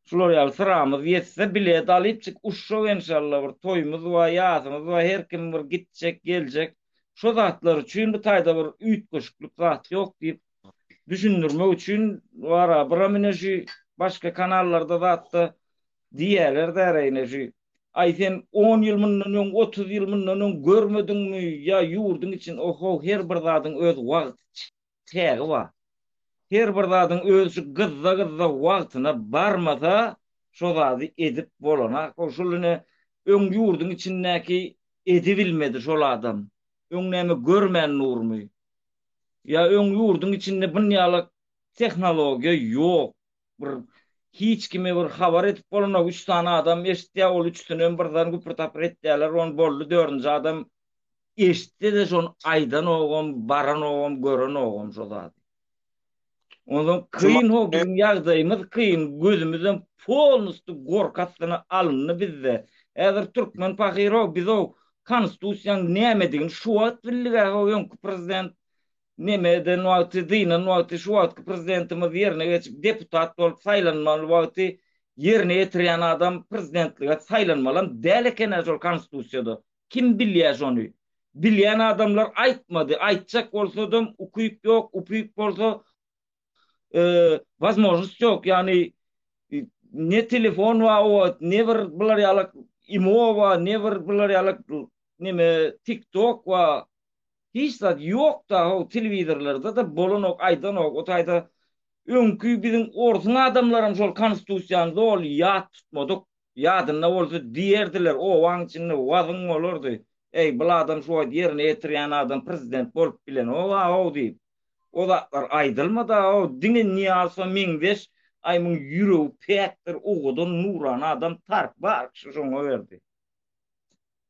şular ýaly syramyz ýetse bilet alypjyk uçjak enşalla bir toýumyz bar ýasymyz bar her kim bir gitjek geljek şo zatlar üçin bu taýda bir üýtgeşiklik zat ýok diýip düşündirmek üçin bara biram ine şu başga kanallarda zatda Diýýäler däre ine şu. Aý sen on ýyl mundan öň, 30 ýyl mundan öň görmediňmi ýa ýurduň için ohow her bir zadyň öz wagty çägi bar. Her bir zadyň öz şu gyzza gyzza wagtyna barmasa şo zady edip bolanak. O şul ine öň ýurduň içindäki edibilmedi şol adam. Öň näme görmän durmy? Ýa öň ýurduň içinde bunýalak tehnologiýa ýok. Bir hiç kime bir habar edip bolanok, üç sany adam eşitýär, ol üçüsinem birden güpür-tapyr etýärler, ony boldy, dördünji adam eşitse-de şony aýdanogam, baranogam, görenogam şo zady. Onsoň kyn ho, biziň ýagdaýymyz kyn, gözümizem polnusty gorky astyna alyndy bizde. Häzir türkmen pahyr ho, biz o konstitusiýaň nämedigini şu wagt bildik-ä ho, öňki prezident Neme eden wagty, dynan wagty, şu wagtky prezidentimiz ýerine geçip deputat bolup saýlanmaly wagty ýerine ýetirýän adam prezidentlige saýlanmalam däl eken-ä şol konstitusiýada. Kim bilýä şony? Bilýän adamlar aýtmady. Aýtjak bolsadam ukyp ýok, upyp bolsa wazmožnost ýok. Ýagny ne telefon bar o wagt, ne bir bular ýalak imo bar, ne bir bular ýalak neme tiktok bar. Hiç zat ýok-da ho telewizorlarda-da bolanok, aýdanok. O taýda öňki biziň orsuň adamlaram şol konstitusiýany doly ýat tutmadyk. Ýadynda bolsa diýerdiler, obaň içinde wazyň bolardy. Eý, bul adam şu wagt ýerine ýetirýän adam prezident bolup bilenok-a-ow diýip. O zatlar aýdylmady-a-ow, diňe Nyýazowa meňzeş, aý muň ýüregi päkdir, owadan, nurana adam tarp bar kişi şoňa berdi.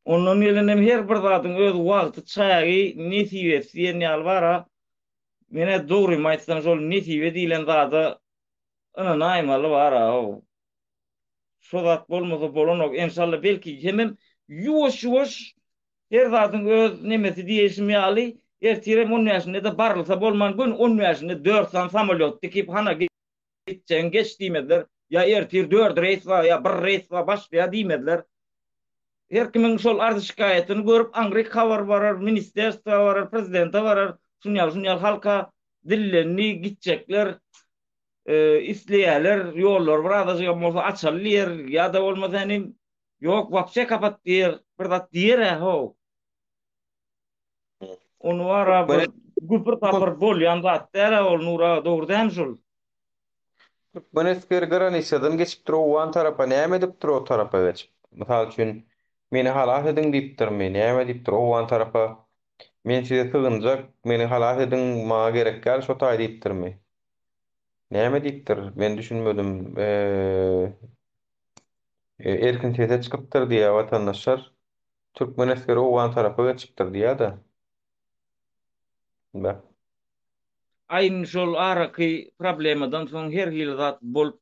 Ondan gelenem her bir zadyň öz wagty, çagy, nesibesi diýen ýaly bar-a. Men-ä dogrymy aýtsam şol nesibe diýlen zada ynanaýmaly bar-a-ow. Şo zat bolmasa bolanok. Enşalla belki hemem ýuwaş-ýuwaş her zadyň öz nemesi diýişim ýaly ertirem on bäşinde-de barylsa bolman göni on bäşinde dört sany samolýot dikip hana gitjegiň geç diýmezler. Ýa ertir dört reýs bar ýa bir reýs bar başlaýar diýmezler. Her kimiň şol arz-şikaýatyny görüp aňryk habar barar, ministerstwa barar, prezidente barar. Şun ýaly şun ýaly halka dillendi gitjekler. Isleýärler, ýollary bir azajygam bolsa açaly diýer, ýa-da bolmasa inim, ýok, wapşe kapat diýer, bir zat diýer-ä, how. Ony bar-a bir güpür-tapyr bolýan zat däl-ä ol, Nury aga, dogry dälmi şol? Türkmen esgeri granisadan geçipdir owgan tarapa, näme edipdir o tarapa geçip? Mysal üçin, meni halas ediň diýipdirmi, näme diýipdir owgan tarapa? Men size sygynjak, meni halas ediň, maňa gerek däl şo taý diýipdirmi? Näme diýipdir? Men düşünmedim. Erkin sese çykypdyr diýýär watandaşlar. Türkmen esgeri owgan tarapa geçipdir diýýär-de. Beh. Aý indi şol araky problemadan soň her hili zat bolup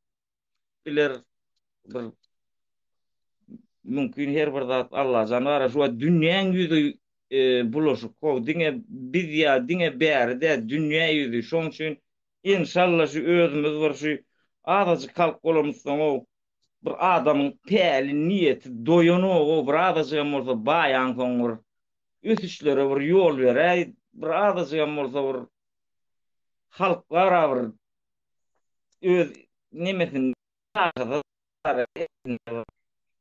biler bir. Mümkin her bir zat Allajan bar şu wagt dünýäň ýüzi bulaşyk how diňe biz ýa diňe bäri däl dünýä ýüzi şoň üçin enşalla şu özümiz bir şu azajyk halk bolamyzsoňow bir adamyň päli niýeti doýanogow bir azajygam bolsa baýaňsoň bir ösüşlere bir ýol beräý bir azajygam bolsa bir halk bara bir öz nemesini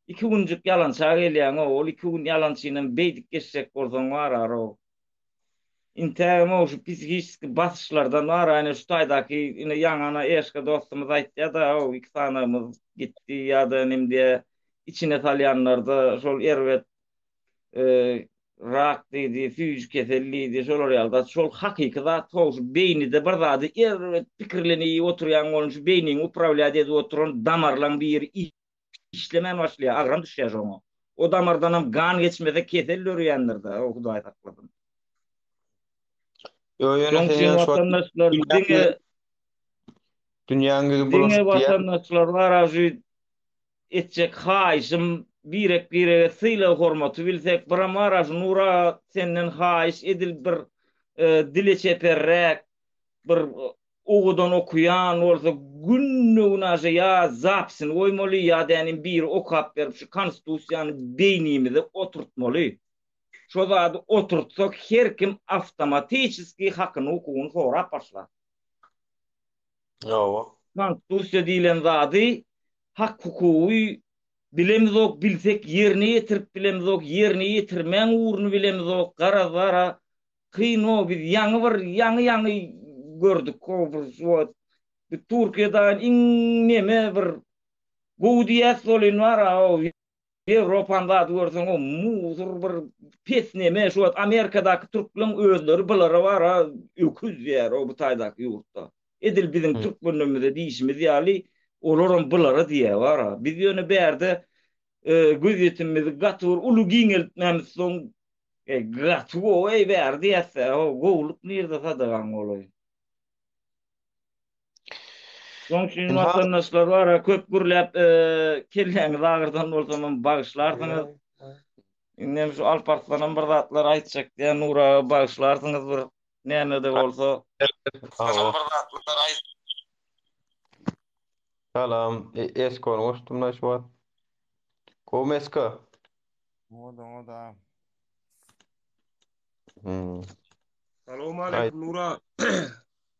Iki günjük ýalança gelýäň-ow, ol iki gün ýalançynam beýdip geçjek bolsaň bar-ow. Intägem-ow şu psihiçeski basyşlardan bar-a, ine şu taýdaky ine ýaňy ana Eşka dostumyz aýtýa-da-ow, iki sanagymyz gitdi ýa-da inem diýä içine salýanlarda şol erbet rak diýdi, süýji kesel diýdi, şolar ýaly zat. Şol hakyky zat how, şu beýnide bir zady erbet pikirlenip oturýaň bolun, şu beýniňi uprawlýat edip oturan damarlaň biri işlemän başlaýar, agram düşýär şoňa. O damardanam gan geçmese kesel dörýändir-dä, o Hudaý saklasyn. Ýo, ýöne Şoň sen üçin ýa şu wagt watandaşlar diňe dünýäň ýüzi diňe bulaşyk diýýän. watandaşlar bar, şu Etjek haýyşym birek birege sylag hormaty bilsek biram bara şu Nur aga senden haýyş edil bir dile çeperräk bir owadan okuýan bolsa günde günaşa ýa zapisini goýmaly ýa dänim biri okap berip şu konstusiýany beýnimize oturtmaly şo zady oturtsak her kim awtomatiçeskiý hakyny hukugyny sorap başlar. Hawa. Konstitusiýa diýlen zady hak-hukugy bilemizok, bilsek ýerine ýetirip bilemizok, ýerine ýetirmäň ugruny bilemizok, garaz bara kyn-ow biz ýaňy bir ýaňy-ýaňy gördük-ow bir şu wagt bu Türkiýe daýyn iň neme bir gowy diýäs welin bara-ow Ýewropany zady görseň o musur bir pes neme şu wagt Amerikadaky türkleň özleri bulara bara öküz diýär o bu taýdaky ýurtda. Edil biziň türkmenlerimize diýişimiz ýaly olaram bulara diýýär bara. Biz ýöne bärde gözýetimimizi gaty bir uly giňeltmämizsoň gaty gowy eý bäri diýäsdä o gowulyk nirde sadagaň bolaý. Şoň üçin watandaşlar bar, köp gürläp kelläňizi agyrdan bolsamam bagyşlarsyňyz. Indem şu Alparslanam bir zatlar aýtjak diýen Nur aga bagyşlarsyňyz bir näme-de bolsa. Salam, Eskony goşdum-la şu wagt. Gowmy Esko? Oňat, oňat agam. Hmm. Salowmaleýkim Nura.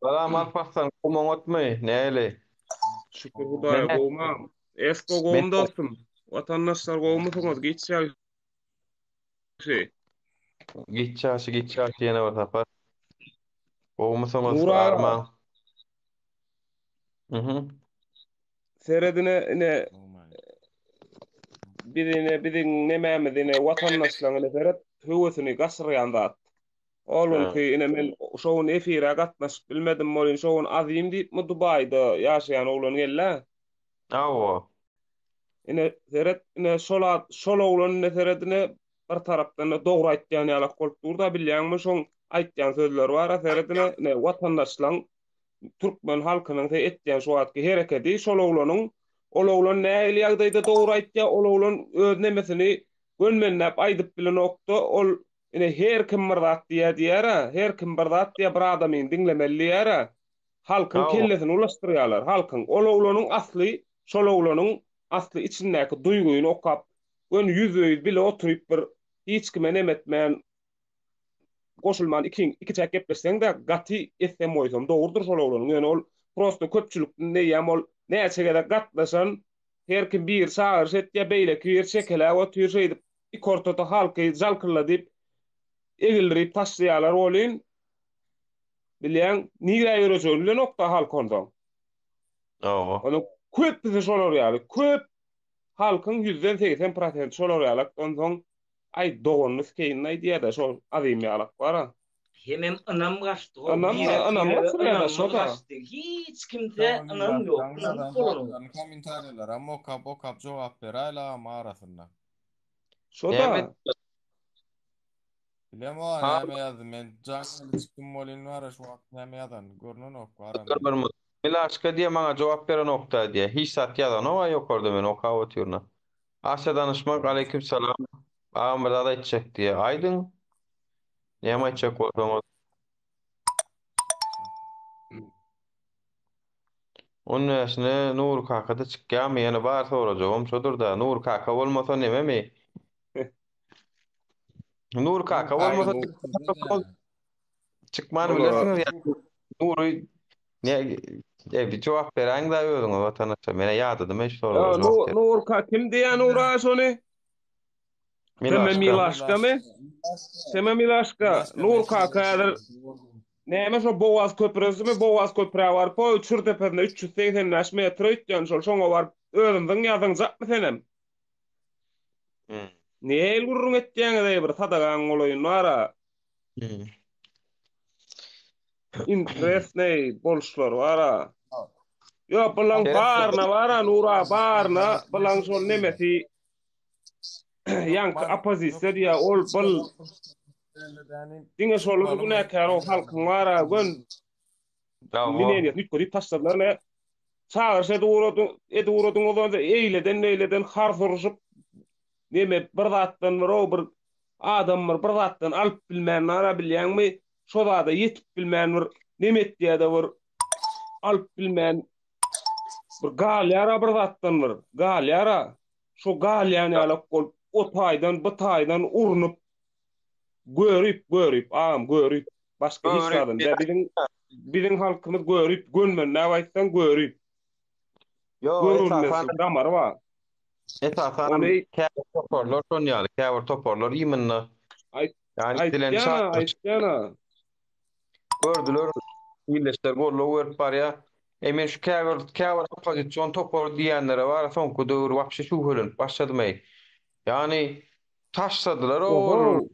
Salam Alparslan, gowmy oňatmy? Näli? Şükür Hudaýa gowmy? Esko gowmy dostum? Watandaşlar gowmysyňyz? Giç ýagşy. Giç ýagşy, giç ýagşy ýene bir sapar. Gowmysyňyz? Nura. Armaň. Mhm. Seredine ine biz ine biziň nemämiz ine watandaşlaryň ine seret höwesini gaçyrýan zat. Ol günki ine men şo gün efire gatnaşyp bilmedim welin şo gün Azim diýipmi Dubaýda ýaşaýan oglan geldi. Hawa. Ine seret ine şol şol oglan ine seret ine bir tarapdan-da dogry aýtýan ýalak bolup dur-da bilýäňmi şoň aýtýan sözleri bar-a seret ine ine watandaşlaň türkmen halkynyň se etýän şu wagtky herekedi şol oglanyň ol oglan nähili ýagdaýda dogry aýtýar ol oglan öz nemesini gönmenläp aýdyp bilenokda ol ine her kim bir zat diýýär diýýär-ä her kim bir zat diýýär bir adamyny diňlemeli diýýär-ä halkyň kellesini ulaşdyrýarlar halkyň ol oglanyň asly şol oglanyň asly içindäki duýgyny okap göni ýüzbe-ýüz bile oturyp bir hiç kime neme etmän goşulman ikiň ikiçäk gepleşseň-de gaty etsem goýsam dogrudyr şol oglanyň ýöne ol prosto köpçülikden eýýäm ol näçe gezek gatnaşan her kim biri çagyryş etýär beýleki biri çekeläp otyr şeýdip iki ortada halky jalkylladyp egildirip taşlaýarlar welin bilýäň nirä ýörejegini bilenokda halk onsoň. Hawa. Onuň köpüsi şolar ýaly köp halkyň ýüzden 80 prosenti şolar ýalak onsoň Aý doganyny sikeýin aýdýada şol azym ýalak bara. Hemem ynam gaçdy ho Ynam birek ynam birege gaçyrýada ynamymyz şoda. gaçdy hiç kimse ynam ýok ynanyp bolanok. Kommentariýalaram okap okap jogap beräýli agam arasynda. Şoda. Bilemok näme ýazdy men jaň geldi çykdym welin bara şu wagt näme ýazany görnenok bara men. Milaşka diýe maňa jogap berenokda diýe hiç zat ýazanok a ýokarda men okap otyryn a. Aşa danyşmak aleýkim salam. Agam bir zat aýtjak diýýär. Aýdyň. Näme aýtjak bolsaňyz. On bäşine Nury kaka-da çykýarmy? Ýene bar sorajagym şodur-da. Nury kaka bolmasa nememi? Nury kaka bolmasa çykman bilersiňiz ýa Nury ne e, bir jogap beräýiň-dä özüňiz watandaşlar. Menä ýadadym şu soraga jogap ber. Nury kaka kim diýýär Nury aga şony? Seme Milaşkamy? Seme Milaşka, Nur kaka häzir näme şo Bogaz köprüsimi, Bogaz köprä baryp, o çür tepesinde 385 metr öýtýän şol, şoňa baryp özüň zyňýa zyňjakmy senem? Nähili gürrüň etýäňiz eý bir sadagaň bolaýyn bara. Interesneý boluşlar bara. Ýok bulaň baryna bara Nura baryna bulaň şol nemesi Ýaňky oppozisiýa diýýär, ol bil diňe şolar günäkär o halkyň bara gön mineniýetini üýtgedip taşladylar ne çagyryş edip ugradyň edip ugradyňyz onda eýleden beýleden hars uruşyp neme bir zatdan bir o bir adam bir bir zatdan alyp bilmän bara bilýäňmi şo zada ýetip bilmän bir neme etýär-de bir alyp bilmän bir galýar-a bir zatdan bir galýar-a Şo galýan ýalak bolup, o taýdan, bu taýdan urnup, görüp, görüp, agam, görüp, başga hiç zadam däl. Biziň, biziň halkymyz görüp, gönmenläp aýtsaň, görüp. Ýok, Görülmezlik damary bar. Esasan Ony käbir toparlar şon ýaly, käbir toparlar imенно aýt, ýagny edilen aýtýan-a, çagyryş aýtýan-a. Gördüler, ildeşler goldaw berip barýar. Eý men şu käbir käbir oppozision topar diýýänlere bar soňky döwür wapşe şübhelenip başladym eý. Ýagny taşladylar ol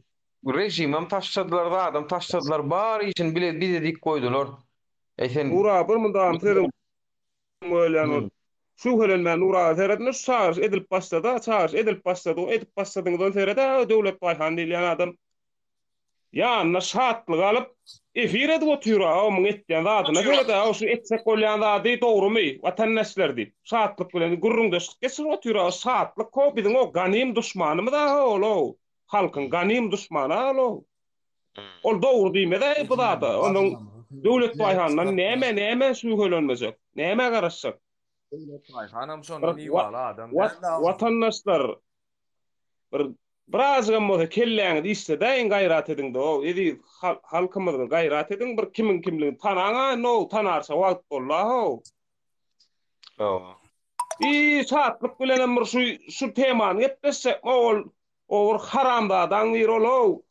režimem taşladylar zadam taşladylar bar işini bile bize dik goýdular. Eý sen Nura bir mundagam sözüň bölýän bolup. Şübhelenmän Nura aga seredin şu çagyryş edilip başlada çagyryş edilip başlady edip başladyňyzdan seredä Döwlet Baýhan diýilýän adam Ýanyna şatlyk alyp, efir edip otyr-a, muň etýän zadyna sered-ä, şu etjek bolýan zady dogrumy, watandaşlar diýip, şatlyk bilen gürrüňdeşlik geçirip otyr-a, şatlyk ho biziň o ganym duşmanymyz-a ol-ow, halkyň ganym duşmany-a ol-ow. Ol dogry diýmez-äý bu zada, onuň Döwlet Baýhandan näme, nämä şübhelenmejek, nämä garaşjak? Döwlet Baýhanam şondan ibaly adam däl-ä. Watandaşlar, bir Birazjygam bolsa kelläňizi işledäýiň gaýrat ediňde how eziz halkymyz bir gaýrat ediň bir kimiň kimligini tanaňa indi how tanarça wagt bolda how. Hawa. I şatlyk bilenem bir şu şu temany gepleşjekmi ol o bir haramzadaň biri ol how.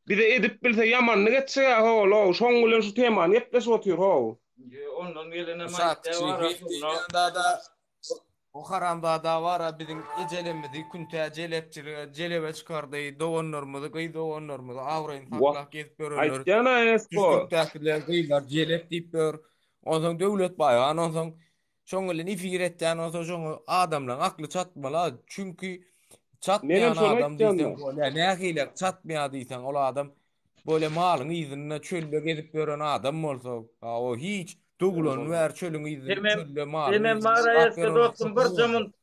Bize edip bilse ýamanlyk etjek-ä how ol how şoň bilen şu temany gepleşip otyr how. Ondan gelenem Şatlyk aýtýa bar diýýän zada O haramzada bara biziň ejelemmizi küntä jelepçilige jelebe çykardy, doganlarymyzy, gyz doganlarymyzy abraýyny saklap gezip ýörenler. Aýtýan-a Esko. Düşnükdäkiler gyzlar jelep diýip ýör. Onsoň Döwlet baýgan onsoň şoň bilen efir etýän bolsa şoňa adamlaryň akly çatmaly. Çünki Menem çatmaýan şony adam diýseň aýtýan-da. bolýa nähili çatmaýar diýseň ol adam Böyle malyň yzynda çölde gezip ýören adam bolsa, a o hiç dogulany bäri çölüň yzynda, Hemem çölde malyň hemem yzynda bara gap eski ýören dostum adam bir jamunt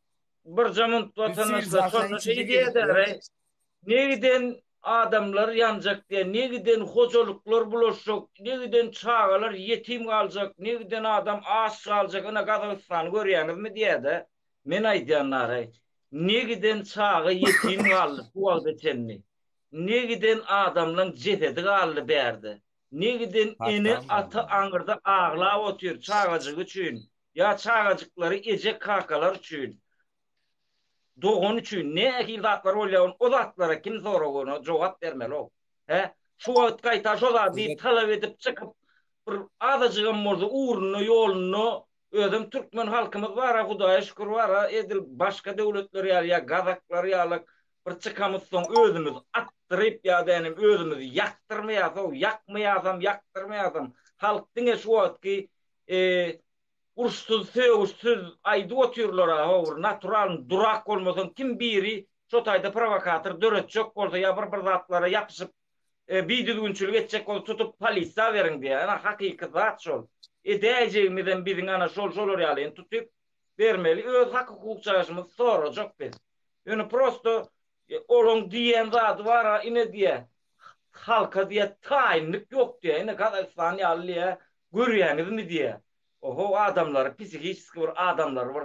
bir jamunt Biz watandaşlar siwilizasiýanyň şonda içinde şeý gezip diýerler ýörüs. Ne giden adamlar ýanjak diýen, ne giden hojalyklar bulaşjak, ne giden çagalar ýetim galjak, ne giden adam aç galjak, ine Gazagystany görýäňizmi diýýär-de. Men aýdýan naraý, ne giden çaga ýetim galdy şu wagta çenli. Ne giden adamlaň jesedi galdy bärde. Ne giden ene ata aňyrda aglap otyr çagajygy üçin ýa çagajyklary eje kakalar üçin dogany üçin nähili zatlar bolýar ony o zatlara kim sorag ona jogap bermeli ow. Hä şu wagt gaýta şo zady talap edip çykyp bir azajygam bolsa ugrunda ýolunda özem türkmen halkymyz bara hudaýa şükür bara edil başga döwletler ýaly ýa gazaklar ýaly Bir çykamyzsoň özümiz atdyryp ýa-da ýanem özümizi ýakdyrmaýasow, ýakmaýasam, ýakdyrmaýasam, halk diňe şu wagtky uruşsyz, sögüşsiz aýdyp otyrlar-a, how bir naturalny durak bolmasaň kim biri şo taýda prowokator döretjek bolsa ýa bir bir zatlara ýapyşyp bidüzgünçilik etjek bolsa tutup polisiýa beriň diýýär. Ana hakyky zat şol. Edäýjegimizem biziň ana şol şolar ýalyny tutup. Bermeli öz hak hukukçaşymyzy sorajak biz. Ýöne prosto olaň diýen zady bara ine diýä halka diýä taýynlyk ýok diýä ine Gazagystan ýaly diýä görýäňizmi diýä. Oho adamlary psihiçeski bir adamlary bir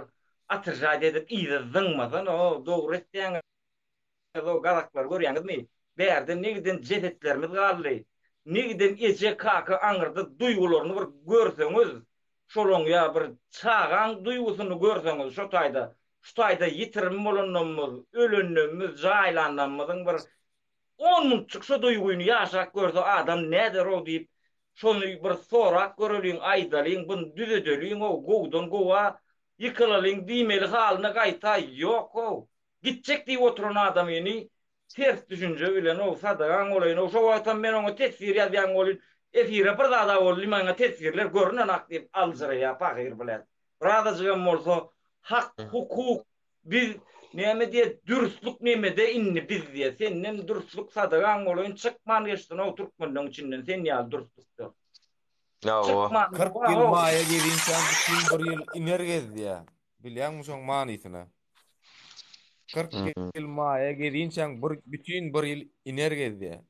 atržat edip yza zyňmasana o dogry etýäňiz o gazaklary görýäňizmi bärde ne giden jesetlerimiz galdy ne giden eje kaka aňyrda duýgularyny bir görseňiz şolaň ýa bir çagaň duýgusyny görseňiz şo taýda şu taýda ýitirim bolandamyz ölendemmiz jaýlandamyzyň bir on minutjyk şo duýgyny ýaşap görse adam näder-ow diýip Şony bir sorap göreliň, aýdalyň, buny düzedeliň-ow, gowudan gowa ýykylalyň diýmeli halyna gaýta, ýok-ow, gitjek diýip oturan adamyny ters düşünje bilen-ow, sadagaň bolaýyn-ow, şo wagtam men oňa teswir ýazýan welin, efire bir zad-a boldy, maňa teswirler görünenak diýip aljyraýar pahyr bilen. Birazajygam bolsa hak, hukuk, Biz näme diýe dürslük nemede indi biz diýe senden dürslük sadagaň bolaýyn çykman geçsin-ow türkmenleň içinden sen ýaly dürslükler. Hawa. 40 ýyl maýa gezinçäň bütin bir ýyl iner gez diýä. Bilýäňmi şoň manysyny? 40 ýyl maýa gezinçäň bir bütin bir ýyl iner gez diýä.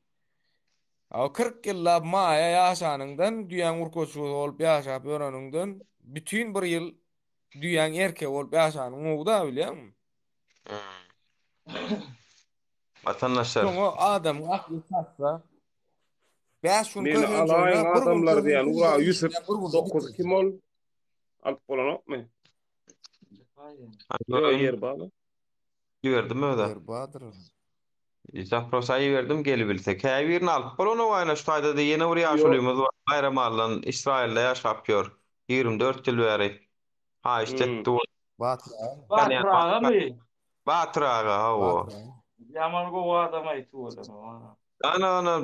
A 40 ýyllap maýa ýaşanyňdan, düýäň urkaçysy bolup ýaşap ýöreniňden bütin bir ýyl Düýäň erkegi bolup ýaşanyň gowy-da bilýäňmi? Watandaşlar. Şoňa adamyň akly çatsa, 5 gün Meni kösençegine alaýyň bir gün adamlar diýen kösençegine ura işleýän Ýusup bir günde 9 bitirdi. kim ol? Alyp bolanokmy? Ýo ýer barmy? Iberdim özä. Ýer bardyr. Zaprosa iberdim gelibilse. Käbirini alyp bolanok aýna şu taýda-da ýene bir ýaşulymyz bar Baýramaldan Ysraýylda ýaşap ýör. 24 ýyl bäri. Haýyşt etdi ol. Batyr aga. Batyr agamy? Batyr aga hawa. Batyr aga. Ýaman gowy adam aý tüweleme. Ana ana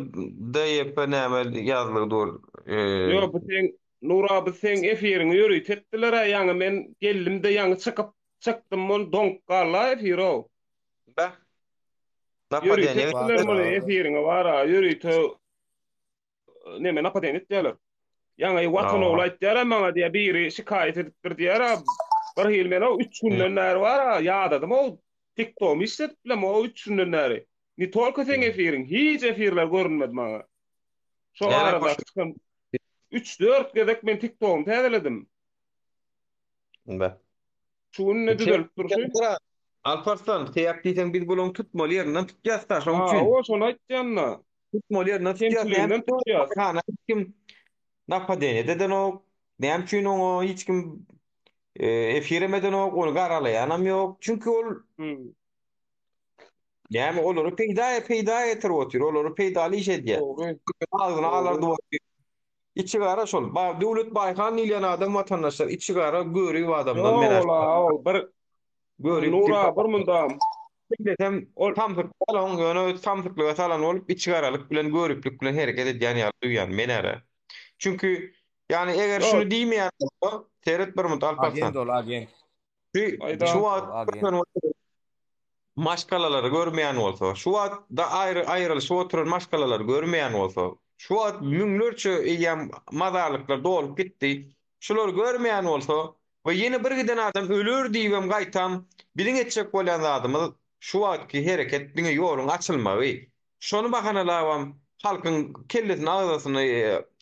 DYP näme ýazlygy dur. Ýok bu seň Nur abi seň efiriňi ýörite etdiler-ä ýaňy men geldim-de ýaňy çykyp çykdym ol doňup galdy-a efir-ow. Beh. Ýörite Napadeniýe etdiler Batyr muny aga. efiriňe bar-a ýörite neme napadeniýe etýärler. Ýaňy Watan ogly aýtýar-a maňa diýýär biri şikaýat edipdir diýýär-a bir hili men-ow üç günden bäri bar-a ýadadym-ow tiktogymy işledip bilemok-ow üç günden bäri. Ne tolko seň efiriň hiç efirler görünmedi maňa. Şo Näme aradaky çykan üç-dört gezek men tiktogymy täzeledim. Beh. Şu günde düzelip durşy. Alparslan, sebäp diýseň biz bulaň tutmaly ýerinden tutýas-da, şoň üçin. Hawa, şony aýtýan-da. Tutmaly ýerinden tutýas. Kemçiliginden tutýas. Hana hiç kim napadeniýe edenok. Näme üçin oňa hiç kim efirem edenok, ony garalaýanam ýok. Çünki ol näme olary peýda peýda getirip otyr, olary peýdaly iş edýär. Dogry. Agzyny alardyp otyr. Içigara şol. Ba Döwlet Baýhan diýilýän adam watandaşlar içigara görip adamdan Ýok men ola ol bir görip Nura bir mundam. Desem Ol samsyk däl oň ýöne samsyklyga salan bolup içigaralyk bilen göriplik bilen hereket edýän ýaly duýýan men ara. Çünki ýani eger Ýok. şuny diýmeýän bolsa seret bir minut Alparslan. Agent ol agent. Şu Aýda. şu wagt Ol agent. maşgalalary görmeýän bolsa, şu wagt da aýry aýrylyşyp oturan maşgalalary görmeýän bolsa, şu wagt müňlerçe eýýäm mazarlyklar dolup gitdi, şulary görmeýän bolsa we ýene bir giden adam öler diýibem gaýtam biziň etjek bolýan zadymyz şu wagtky hereket diňe ýoluň açylmagy, şony bahanalabam halkyň kellesini agzasyny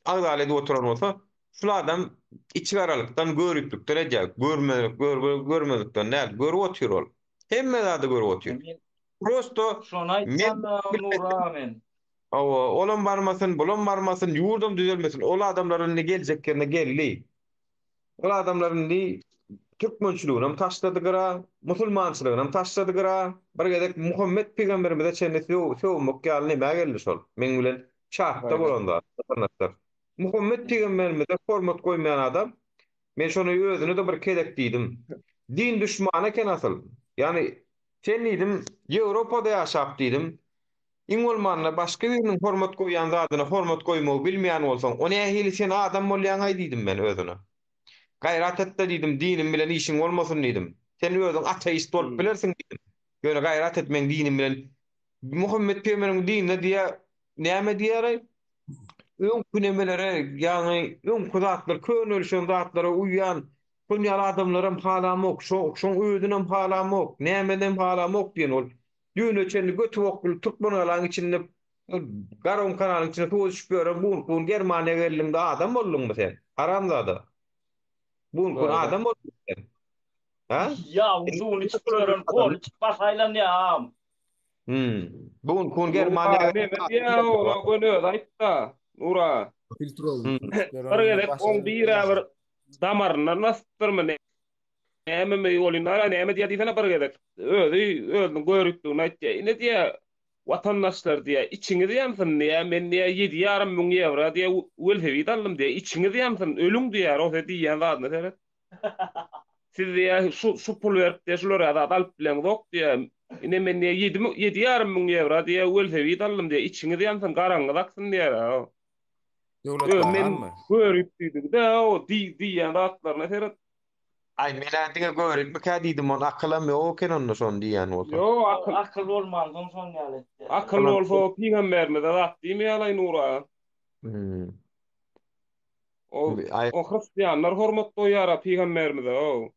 agzaly edip oturan bolsa, şul adam içigaralykdan göriplikden edýär, görme görmezlikden däl, görüp otyr ol. Hemme zady görüp otyr. Men Prosto şony men aýtýan-da Nura men. Hawa, olam barmasyn, bulam barmasyn, ýurdam düzelmesin. Ol adamlar indi geljek ýerine geldi. Ol adamlar indi türkmençiliginem taşlady gyra, musulmançylygynam taşlady gyra. Bir gezek Muhammet pygamberimize çenli sögünmek ýaly nämä geldi şol? Meň bilen çatda bolan zat, watandaşlar. Muhammet pygamberimize hormat goýmaýan adam Men şony özüne-de bir gezek diýdim. Din duşmany eken asyl. Ýagny, sen diýdim, Ýewropada ýaşap diýdim, iň bolmanda başga biriniň hormat goýýan zadyna hormat goýmagy bilmeýän bolsaň, o nähili sen adam bolýaň-aý diýdim men özüne. Gaýrat et-de diýdim, dinim bilen işiň bolmasyn diýdim. Sen özüň ateist bolup bilersiň diýdim. Ýöne gaýrat et meň dinim bilen Muhammet pygamberiň dinine diýýä, näme diýýär-aý? Öňki nemelere, ýagny öňki zatlar, könelişen zatlara uýýan. Şon ýaly adamlaram halamok, şo şoň özünem halamok, nämenem halamok diýen ol. Düýne çenli göti bokly Türkmengalaň içinde Garagum kanalyň içinde suwa düşüp ýören bu günki gün Germaniýa geldiňde adam bolduňmy sen? Haramzada. Bu günki gün adam bolduňmy sen? Ha? Ýabyň suwuny içip ýören pol içip baş aýlanýar agam. Hmm. Bu günki gün Germaniýa Neme diýýär o göni özi aýtda. Nura. Bir gezek oň birä bir damaryndan basypdyrmy nämemi welin ara näme diýýär diýsene bir gezek. Özi özüniň göripligini aýtýar. Ine diýýär Watandaşlar diýýär, içiňiz ýansyn diýýär, men diýýär 7,5 müň ýewra diýýär welosiped aldym diýýär, içiňiz ýansyn, ölüň diýýär, o diýýän zadyna seret. Siz diýýär şu şu pul berip diýýär şular ýaly zat alyp bileňzok diýýär. Ine men diýýär 7 7,5 müň ýewra diýýär welosiped aldym diýýär, içiňiz ýansyn, garaňyz aksyn diýýär. Döwlet Men görip diýdik-de, o diýýän zatlaryna seret. Aý menä diňe göripmikä diýdim ony akylam ýok eken onda şony diýýän bolsa. Ýok akyl. Akyl bolmansoň şon ýaly etýär. Akyl bolsa pygamberimize zat diýmeýärlaý Nur aga. Hmm. O o hristianlar hormat goýýara pygamberimize o.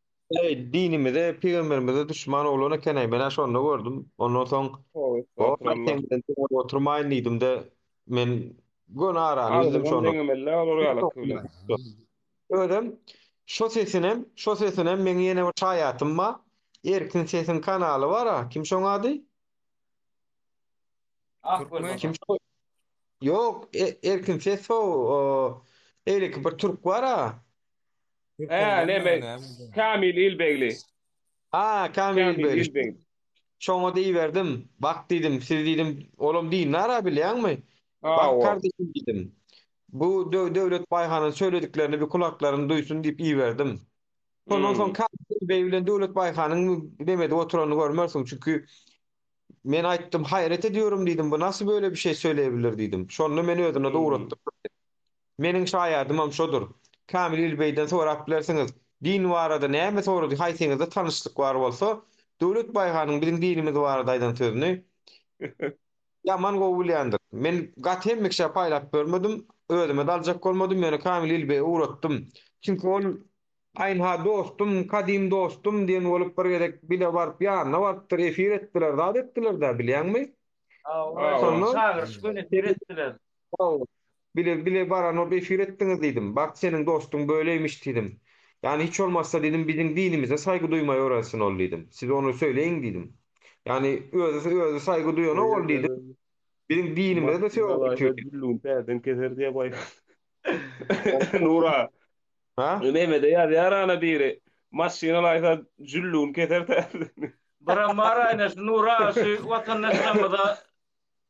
Eý dinimize pygamberimize duşman oglan ekenaý menä şonda gördüm. Ondan soň o seň bilen deňe oturmaýyn diýdimde men göni arany üzdüm Agzybam şonda. deňemeli olar ýaly bilen. Özem şo sesinem, şo sesinem meň ýene bir şaýatym bar. Erkin sesiň kanaly bar-a, kim şoň ady? Ak Kim şo? Ýok, e, Erkin ses o, eýleki bir türk bar-a. Hä, neme, Kamil Ilbegli. Ha, Kamil Kamil Ilbegli. Ilbegli. Şoňa diýiberdim. Bak diýdim, siz diýdim, olam dindar-a bilýäňmi? Bak Hawa. kardeşim diýdim. Bu Döwlet Baýhanyň söylediklerini bir kulaklaryň duýsun diýip iberdim. Şondan soň Kamil beý bilen Döwlet Baýhanyň neme edip oturanyny görmersiň. Çünki men aýtdym, haýret ediyorum diýdim, bu nasıl böyle bir şey söyleyebilir diýdim. Şonda men özüne dogratdym. Meniň şaýadymam şodur. Kamil Ilbeýden sorap bilersiňiz. Din barada näme sorady, haýsyňyzda tanyşlyk bar bolsa, Döwlet Baýhanyň biziň dinimiz barada aýdan sözüni Ýaman gowy bilýändir. Men gaty hemme kişä paýlap görmedim, özüme-de aljak bolmadym, ýöne Kamil Ilbeýe ugratdym. Çünki ol Aýnha dostum, kadym dostum diýen bolup bir gezek bile baryp ýanyna barypdyr, efir etdiler, zat etdiler-dä, bilýäňmi? Hawa, Şonda çagyryş göni efir etdiler. Hawa, bile bile baran bolup efir etdiňiz diýdim. Bak seniň dostuň böyleýmiş diýdim. Ýani hiç bolmazsa diýdim biziň dinimize saýgy duýmaý öwrensin ol diýdim. Siz ony söyleýiň diýdim. Ýani özi özi saýgy duýanok ol diýdim. Biziň dinimize-de sögüp otyr diýdim. Jüllügini täzeden keser diýýär baý. Nura. Ha? Nemede ýazýar ana biri. Maşyn alaýsa jüllügini keser täzeden. Biram bar aýna şu Nura şu watandaşlarymyza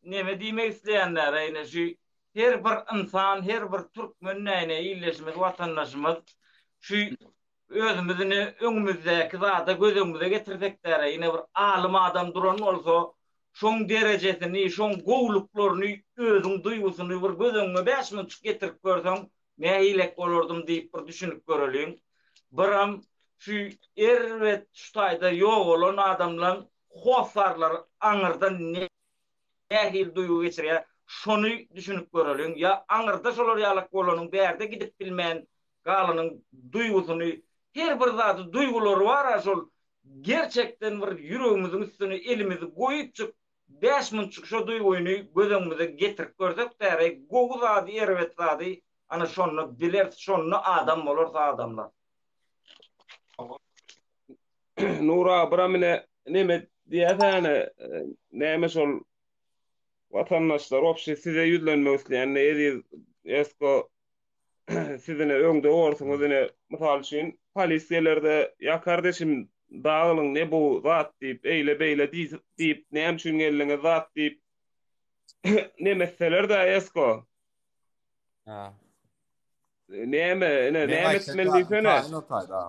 neme diýmek isleýänler ine şu her bir ynsan her bir türkmen näne ildeşimiz watandaşymyz şu özümiz ine öňümizdäki zada göz öňümize getirsek däre ine bir alym adam duran bolsa şoň derejesini şoň gowluklaryny özüň duýgusyny bir göz öňüňe bäş minutjyk getirip görseň nähilek bolardym diýip bir düşünip göreliň biram şu erbet şu taýda ýogalan adamlaň hossarlary aňyrdan nähili duýgy geçirýär, şony düşünip göreliň. Ýa aňyrda şolar ýalak bolanyň, bärde gidip bilmän galanyň duýgusyny, her bir zady duýgulary bar-a şol gerçekden bir ýüregimiziň üstüne elimizi goýupjyk bäş munçuk şo duýgyny göz öňümize getirip görsek bäri gowy zady erbet zady ana şonda bileris şonda adam bolarys adamlar. Nura biram ine neme diýäsäne näme şol watandaşlar wobşe size ýüzlenmek isleýän ine eziz Esko siz ine öňde borsuňyz ine mysal üçin polis gelerde ýa kardeşim dagylyň ne bu zat diýip eýle beýle diýip näme üçin geldiňiz zat diýip neme etseler-de Esko Ha. Näme ine Men näme aýtjak etmeli zadym diýsene. taýyn o taýda.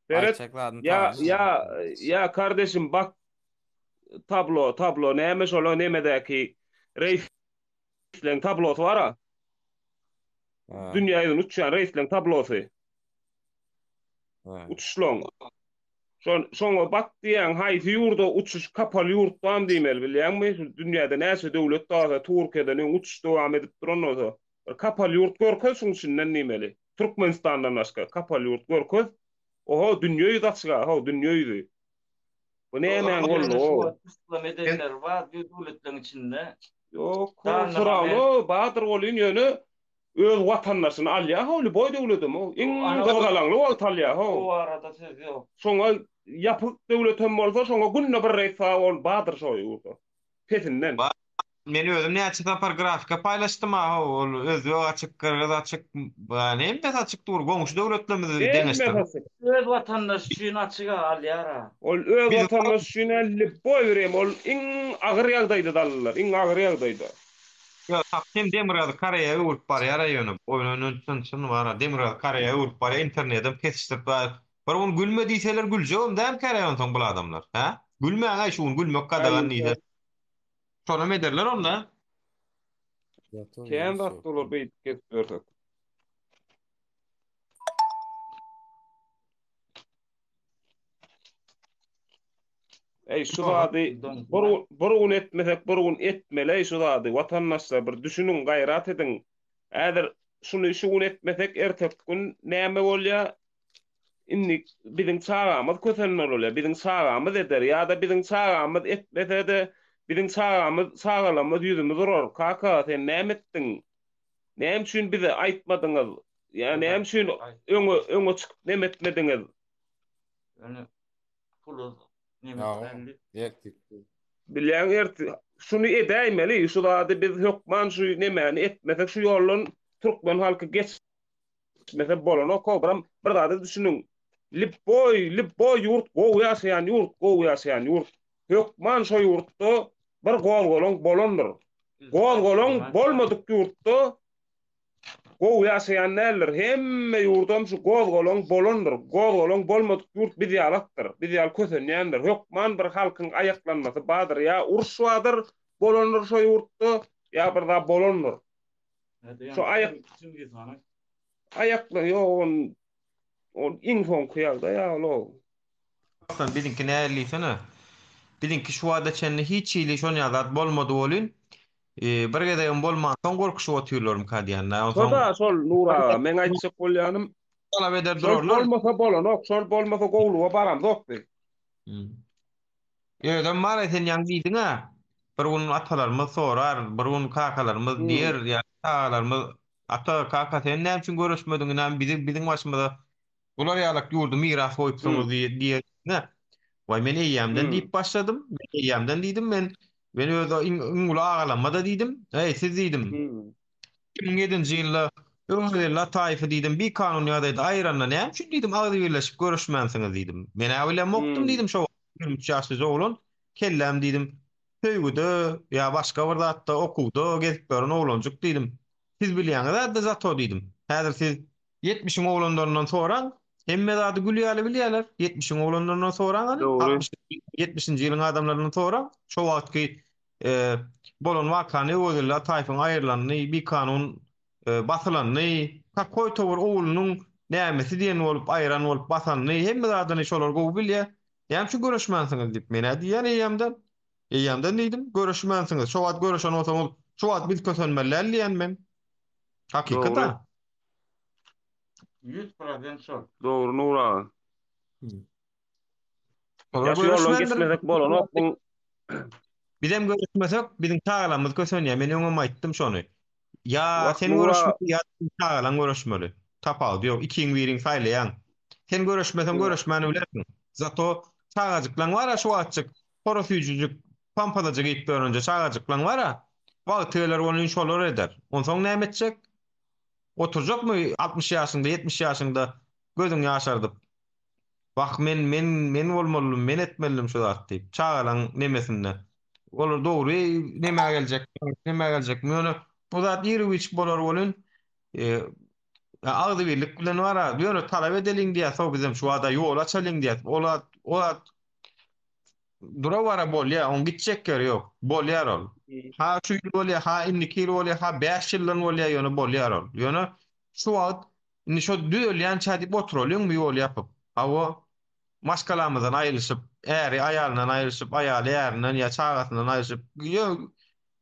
Seret Aýtjak zadym ýa taýyn. ýa ýa kardeşim bak tablo tablo näme şol o nemedäki reýsleň tablosy bara. Ha. Dünýä ýüzüni uçýan reýsleň tablosy. Ha. Uçuşlaň. Şon şoňa bak diýýäň haýsy ýurda uçuş kapaly ýurt bam diýmeli bilýäňmi? Şu dünýäde näçe döwlet barsa Türkiýeden öň uçuş dowam edip duran bolsa bir kapaly ýurt görkez şuň içinden diýmeli. Türkmenistandan başga kapaly ýurt görkez. Oho, dünýe ýüzi açyk-a, ho, dünýe ýüzi. Bu nämäň gollugy-ow? Yslam edenler bar bu döwletleriň içinde. Ýok, ho, sorawno bardyr welin, ýöne öz watandaşyny alýar-how, lýuboý döwledem-ow. Iň gyzgalaňly wagty alýar-how. O barada söz ýok. Şoňa ýapyk döwletem bolsa, şoňa günde bir reýs sag bol bardyr şo ýurda. Pesinden. Bar. Men özüm näçe sapar grafika paýlaşdym a ho ol özbek açyk, gyrgyz açyk, ýani hemmesi açyk dur. Goňşy döwletlerimizi Hemmesi deňeşdirip. açyk. Öz watandaşy üçin açyga alýar a. Ol öz Biz watandaşy üçin ä lýuboý bir hem ol iň agyr ýagdaýda-da aldylar, iň agyr ýagdaýda. Ýok, tapsam Demirgazyk Koreýa öwrüp barýar-a ýöne. Oýun çyn çyn bar-a. Demirgazyk Koreýa öwrüp barýar, internetem kesişdirip Bir gün gülme diýseler güljegem dälkäre onsoň bul adamlar. Hä? Gülmäň-aý şu gün gülmek gadagan diýse. Şonam ederler onda. Kän zat bolar beýdip gezip ýörsek. Eý şu zady bir bir gün etmesek bir gün etmeli-eý şu zady watandaşlar bir düşüniň gaýrat ediň. Häzir şuny şu gün etmesek erteki gün näme bolýa? Indi biziň çagamyz kösenmeli bolýar. Biziň çagamyz eder ýa-da biziň çagamyz etmese-de, biziň çagamyz, çagalarymyz ýüzümiz urar. Kaka, sen näme etdiň? Näme üçin bize aýtmadyňyz? Ýa näme üçin öňe öňe çykyp neme etmediňiz? Ýöne puly neme etmeli? Bilýäň ertir şuny edäýmeli, şu zady biz hökman şu nemäni etmesek şu ýoldan türkmen halky geç Geçmese bolanok biram bir zada düşüniň. Lýubboý, lýubboý ýurt gowy ýaşaýan ýurt, gowy ýaşaýan ýurt. Hökman şo ýurtda bir gozgalaň bolandyr. Gozgalaň bolmadyk ýurtda gowy ýaşaýan däldir. Hemme ýurdam şu gozgalaň bolandyr. Gozgalaň bolmadyk ýurt biz ýalakdyr. Biz ýaly kösenýändir. Hökman bir halkyň aýaklanmasy bardyr. Ýa uruş bardyr, bolandyr şo ýurtda, ýa bir zat bolandyr. Şu aýak Aýaklar ýok on ol iň soňky ýagdaý ýa ol. Aslan biziňki nähili diýsene. Biziňki şu wagta çenli hiç hili şon ýaly zat bolmady welin, bir gezegem bolmansoň gorkuşyp otyrlarmyka diýýän-dä. Onsoň Şo-da şol Nur aga, meň aýtjak bolýanym talap eder şol durarlar. bolmasa bolanok, şol bolmasa gowluga baramzok biz. Özem bar-a sen ýaňy diýdiň-ä, bir gün atalarymyz sorar, bir gün kakalarymyz diýer, ýa çagalarymyz, Ata, kaka sen näme üçin göreşmediň, ynam bizi biziň başymyza bular ýalak ýurdy miras goýupsyňyz diýer diýer. Waý men eýýämden diýip başladym, men eýýämden diýdim, men men öz iň iň uly agalamma-da diýdim, Eý siz diýdim, 2007-nji ýylda Öwezgeldi Ataýewi diýdim, bikanun ýagdaýda aýyranda näme üçin diýdim, agzybirleşip göreşmänsiňiz diýdim. Men-ä bilemokdym diýdim şo wagt 23 ýaşlyja oglan, kelläm diýdim, söýgüde ýa başga bir zatda, okuwda gezip ýören oglanjyk diýdim. Siz bilýäňiz-ä-de zato diýdim. Häzir siz ýetmişiň oglanlaryndan soraň, hemme zady gül ýaly bilýärler. Ýetmişiň oglanlaryndan soraň hany, Dogry. altmyşynjy, ýetmişinji ýylyň adamlaryndan soraň, şo wagtky bolan wakany Öwezgeldi Ataýewiň aýrylanyny, bikanun basylanyny, kakoý-to bir oglunyň nämesi diýen bolup aýran bolup basanyny, hemme zadyny şolar gowy bilýär. Näme üçin göreşmänsiňiz diýip, men-ä diýýän eýýämden. Eýýämden diýdim, göreşmänsiňiz. Şo wagt göreşen bolsaňyz, şu wagt biz kösenmeli däl diýýän men. Dogry. Hakykat-a. 100% şol. Dogry Nur aga. Olar Ýa şu ýoldan göreşmändir. geçmesek bolanok bu. Bizem göreşmesek, biziň çagalarymyz kösenýär. Men öňem aýtdym şony. Ýa Wah sen Nura göreşmeli, ýa seniň çagalaň göreşmeli. Tapawudy ýok. Ikiň biriň saýlaýaň. Sen göreşmeseň göreşmäni bilersiň. Zato çagajyklaň bar-a şu wagtjyk hora süýjüjik pampazajyk iýip ýörenje çagajyklaň bar-a. Wagty geler welin şolar eder. Onsoň näme etjek? Oturjakmy 60 ýaşyňda, 70 ýaşyňda gözüňi ýaşardyp? Wah men men men bolmalydym men etmelidim şu zat diýip çagalaň nemesinde olar dogry nemä geljek nemä geljek ýöne bu zat iru-giç bolar welin agzybirlik bilen bara ýöne talap edeliň diýýäs how bizem şu wada ýol açalyň diýýäs ol zat o zat dura bara bolýar oň gitjek ýeri ýok bolýar ol ha şu ýyl bolýar ha indiki ýyl bolýar ha 5 ýyldan bolýar ýöne bolýar ol ýöne şu wagt Indi şo düzelýänçä diýip oturalyňmy ýol ýapyp? Hawa, maşgalamyzdan aýrylyşyp, äri aýalyndan aýrylyşyp, aýaly ärinden ýa çagasyndan aýrylyşyp, ýa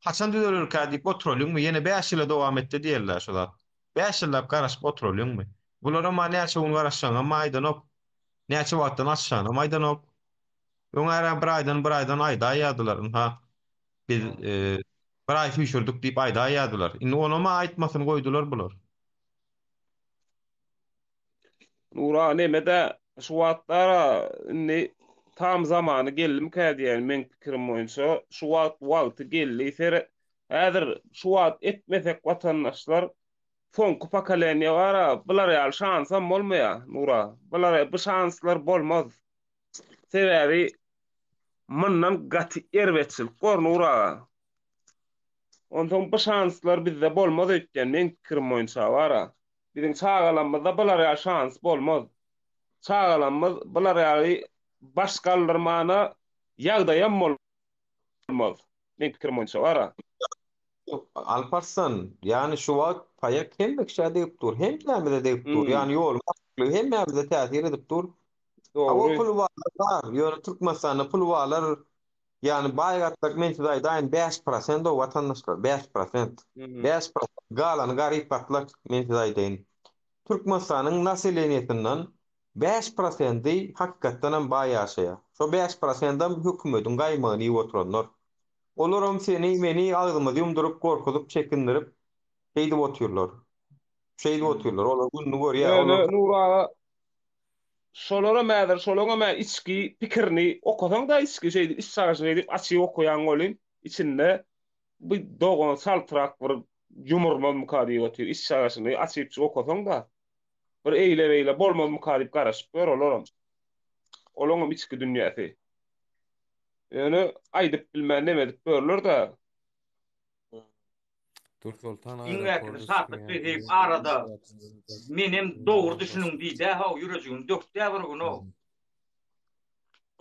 haçan düzelerkä diýip oturalyňmy? Ýene bäş ýyla dowam etdi diýerler şo zat. Bäş ýyllap garaşyp oturalyňmy? Bularam-a näçe gün garaşjagyňam aýdanok. Näçe wagtdan açjanam aýdanok. Öňärä bir aýdan bir aýdan aýdaýýardylar. Ynha biz bir aý süýşürdik diýip aýdaýýardylar. Indi onam aýtmasyny goýdular bular. Nura nemede şu wagtlara indi tam zamany geldimikä diýýän meň pikirim boýunça şu wagt wagty geldi sere häzir şu wagt etmesek watandaşlar soňky pokoleniýa bara bular ýaly şansam bolmaýar Nura bular bu şanslar bolmaz sebäbi mundan gaty erbetçilik bor Nura onsoň bu şanslar bizde bolmaz öýtýän meň pikirim boýunça bara Biziň çagalarymyzda bular ýaly şans bolmaz. Çagalarymyz bular ýaly baş galdyrmana ýagdaýam bolmaz. Meň pikirim boýunça bara. Alparslan, ýagny şu wagt paýak hemme kişä degip dur, hemmämize degip dur. Ýagny ýoluň açyklygy hemmämize täsir edip dur. Hawa Dogry. puly barlar bar, ýöne Türkmenistanda puly barlar Ýagny baý gatlak men size aýdaýyn 5 prosent o watandaşlar 5 prosent. 5 prosent galany garyp gatlak men size aýdaýyn. Türkmenistanyň naseleniýesinden 5 prosenti hakykatdan hem baý ýaşaýar. Şo 5 prosendem hökümediň gaýmagyny iýip oturanlar. Olaram seni meni agzymyzy ýumduryp gorkuzyp çekindirip şeýdip otyrlar. Şeýdip otyrlar. Olar gününi görýär. Ýöne Olar Nury aga Şolaram häzir şolaňam hä içki pikirini okasaň-da içki şeýdip iç çagaşyny şeýdip açyp okaýaň welin içinde bu dogan çaltrak bir ýumurmazmyka diýip otyr. Iç çagaşyny açypjyk okasaň-da bir eýle-beýle bolmazmyka diýip garaşyp ýör olaram. Olaňam içki dünýäsi. Ýöne aýdyp bilmän neme edip ýörler-dä. Dursoltan Iň aeroporda bäkisi Şatlyk çykýan Rezeýew diýip arada menem dogry düşüniň diýdä-how ýürejigini dökdä bir gün-ow.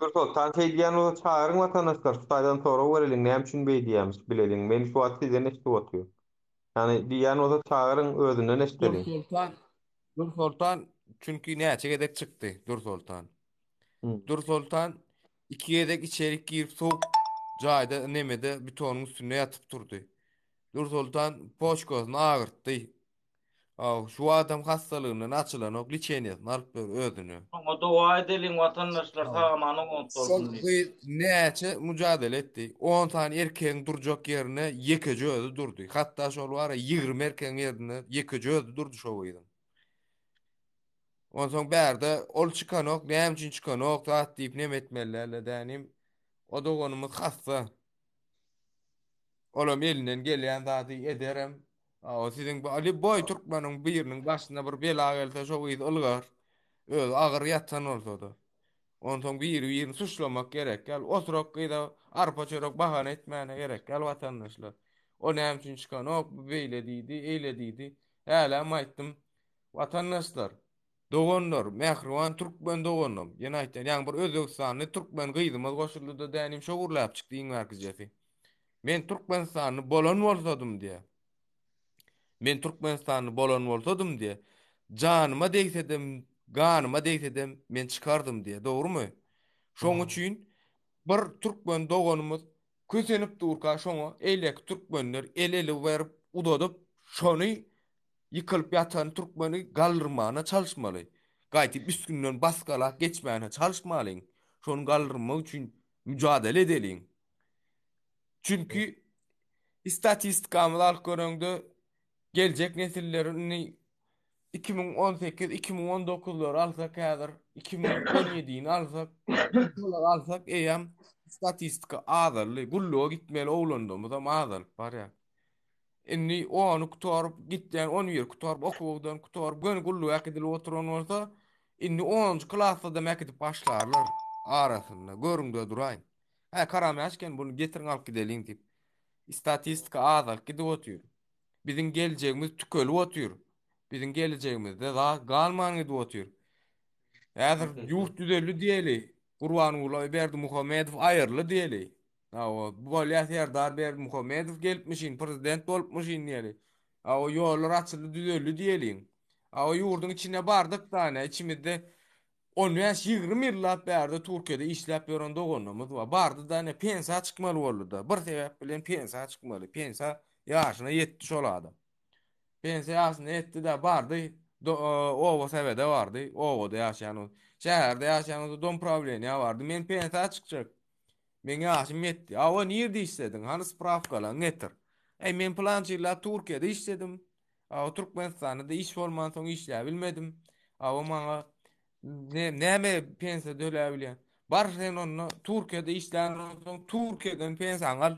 Dursoltan şeý diýýän bolsa çagyryň watandaşlar şu taýdan sorag bereliň näme üçin beý diýýämiş bileliň men şu wagt sizden eşidip otyryn. Ýagny diýýän bolsa çagyryň özünden eşideliň. Dursoltan Dursoltan çünki näçe gezek çykdy Dursoltan. Dursoltan iki gezek içerik girip sowuk jaýda nemede betonyň üstünde ýatyp turdy. Dursoltan poçkasyny agyrtdy. Aw, şu adam hassalygyndan açylanok, liçeniýasyny alyp ber özüne. Şoňa doga edeliň watandaşlar sag-aman oňat Şol bolsun diýip. gyz näçe müjadele etdi. On sany erkegiň durjak ýerine ýekeje özi durdy. Hatda şol bar-a 20 erkegiň ýerinde ýekeje özi durdy şo gyzyň. Onsoň bärde ol çykanok, näme üçin çykanok zat diýip neme etmeli däl-de dänim. O doganymyz hassa. Olam elinden gelýän zady ederem. O siziň bu lýuboý türkmeniň biriniň başyna bir bela gelse şo gyz ylgar. Özi agyr ýatan bolsa-da. Onsoň biri-birini suçlamak gerek däl. Oturak gyza arpa çörek bahana etmäne gerek däl watandaşlar. O näme üçin çykanok, bu beýle diýdi, eýle diýdi. Hälem aýtdym. Watandaşlar, doganlar, mähriban türkmen doganlarym. Ýene aýtýan, ýaňy bir özbegistanly türkmen gyzymyz goşuldy-da dänim şo gürläp çykdy iň bärkijesi. Men türkmenistanly bolan bolsadym diýýär. Men türkmenistanly bolan bolsadym diýýär. Janyma degsedem, ganyma degsedem men çykardym diýýär. Dogrumy? Şoň üçin bir türkmen doganymyz kösenip durka şoňa eýleki türkmenler el-eli berip uzadyp şony Ýykylyp ýatan türkmeni galdyrmana çalyşmaly. Gaýtyp üstünden basgalap geçmäne çalyşmalyň. Şony galdyrmak üçin müjadele edeliň. Çünki istatistikamyzy alyp göreňde geljek nesilleri indi 2018, 2019-lary alsak häzir, 2017-ni alsak, şolary alsak eýýäm statistika azaldy. Gulluga gitmeli oglanlarymyzam azalyp barýar. Indi ony gutaryp gitýän, on bir gutaryp okuwdan gutaryp göni gulluga äkidilip oturan bolsa, indi onunjy klasda-da äkidip başlarlar arasynda. Görüň-de duraýyň. Hä, Karamýaş eken, buny getiriň alyp gideliň diýip. Statistika azalyp gidip otyr. Biziň geljegimiz tükelip otyr. Biziň gelejegimizde zat galman gidip otyr. Häzir ýurt düzeldi diýeli. Gurbanguly Berdimuhamedow aýyrly diýeli. Hawa, bolýa Serdar Berdimuhamedow gelipmişin, prezident bolupmyşyn diýeli. Hawa, ýollar açyldy, düzeldi diýeliň. Hawa, ýurduň içine bardyk dana, içimizde 15-20 ýyllap bärde Türkiýede işläp ýören doganlarymyz bar. Bardy dana pensiýa çykmaly boldy-da. Bir sebäp bilen pensiýa çykmaly. Pensiýa ýaşyna ýetdi şol adam. Pensiýa ýaşyna ýetdi-de bardy. Do, oba sowede bardy. Obada ýaşaýan bolsa. Şäherde ýaşaýan bolsa dom prawleniýa bardy. Men pensiýa çykjak. Meň ýaşym ýetdi. Awa nirde işlediň? Hany sprawkalaryňy getir. Eý men pylança ýyllap Türkiýede işledim. Awa Türkmenistanda-da iş bolmansoň işläbilmedim. Awa maňa ne, näme pensiýa töläbilýän? Bar sen onda Türkiýede işlän bolsaň Türkiýeden pensiýaňy al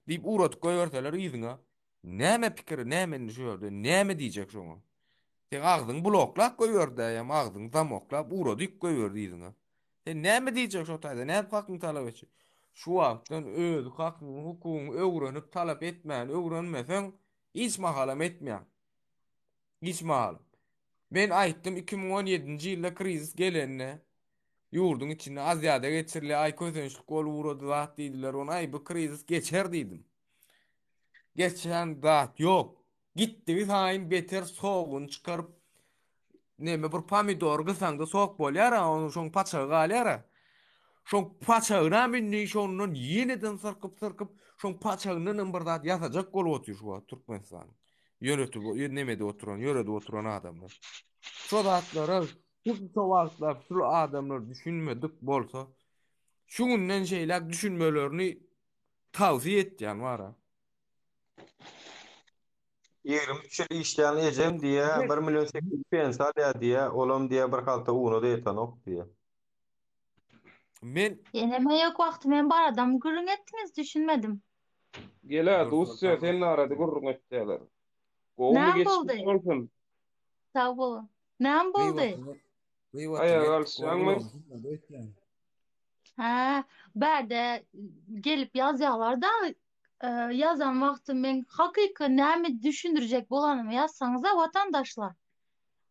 diýip ugradyp goýberseler yzyňa. Näme pikiri, näme indi şu ýerde, näme diýjek şoňa? Seň agzyňy bloklap goýberdi ýa agzyňy zamoklap ugradyp goýberdi yzyňa. Sen näme diýjek şo taýda, nädip hakyňy talap etjek? Şu wagtdan öz hakyňy, hukugyňy öwrenip talap etmäni öwrenmeseň, hiç mahalam etmeýäň. Hiç mahal. Men aýtdym 2017-nji ýylda krizis gelende ýurduň içinde Aziýada geçirilýär, aý kösençlik bolup ugrady zat diýdiler, ony aý bu krizis geçer diýdim. Geçen zat ýok. Gitdigi saýyn beter soguny çykaryp neme bir pomidor gysaňda sok bolýar-a, onuň şoň paçagy galýar-a. Şoň paçagynam indi şondan ýeneden syrkyp-syrkyp, şoň paçagyndanam bir zat ýasajak bolup otyr şu wagt Türkmenistan. Ýöretip, nemede oturan, ýöredip oturan adamlar. Şo zatlara şunça wagtlap şul adamlar düşünmedik bolsa, şu günden şeýläk düşünmelerini tawsiýe etýän bara. 23 ýyl işlän ejem diýýä, 1 million 800 pensiýa alýar diýýä, olam diýýä bir halta una-da ýetenok diýýä. Men Ýeneme ýok wagty men baradam gürrüň etdiňiz düşünmedim. Gel-ä Dusýa sen barada gürrüň etýäler. Gowumy Näme geçmiş boldy? bolsun. Sag boluň. Näme boldy? Gyýbatyny gyýbatyny Aýaga etdik galşýaňmy? Hä, bärde gelip ýazýalar-da, ýazan wagty men hakyky näme düşündirjek bolanymy ýazsaňyza watandaşlar.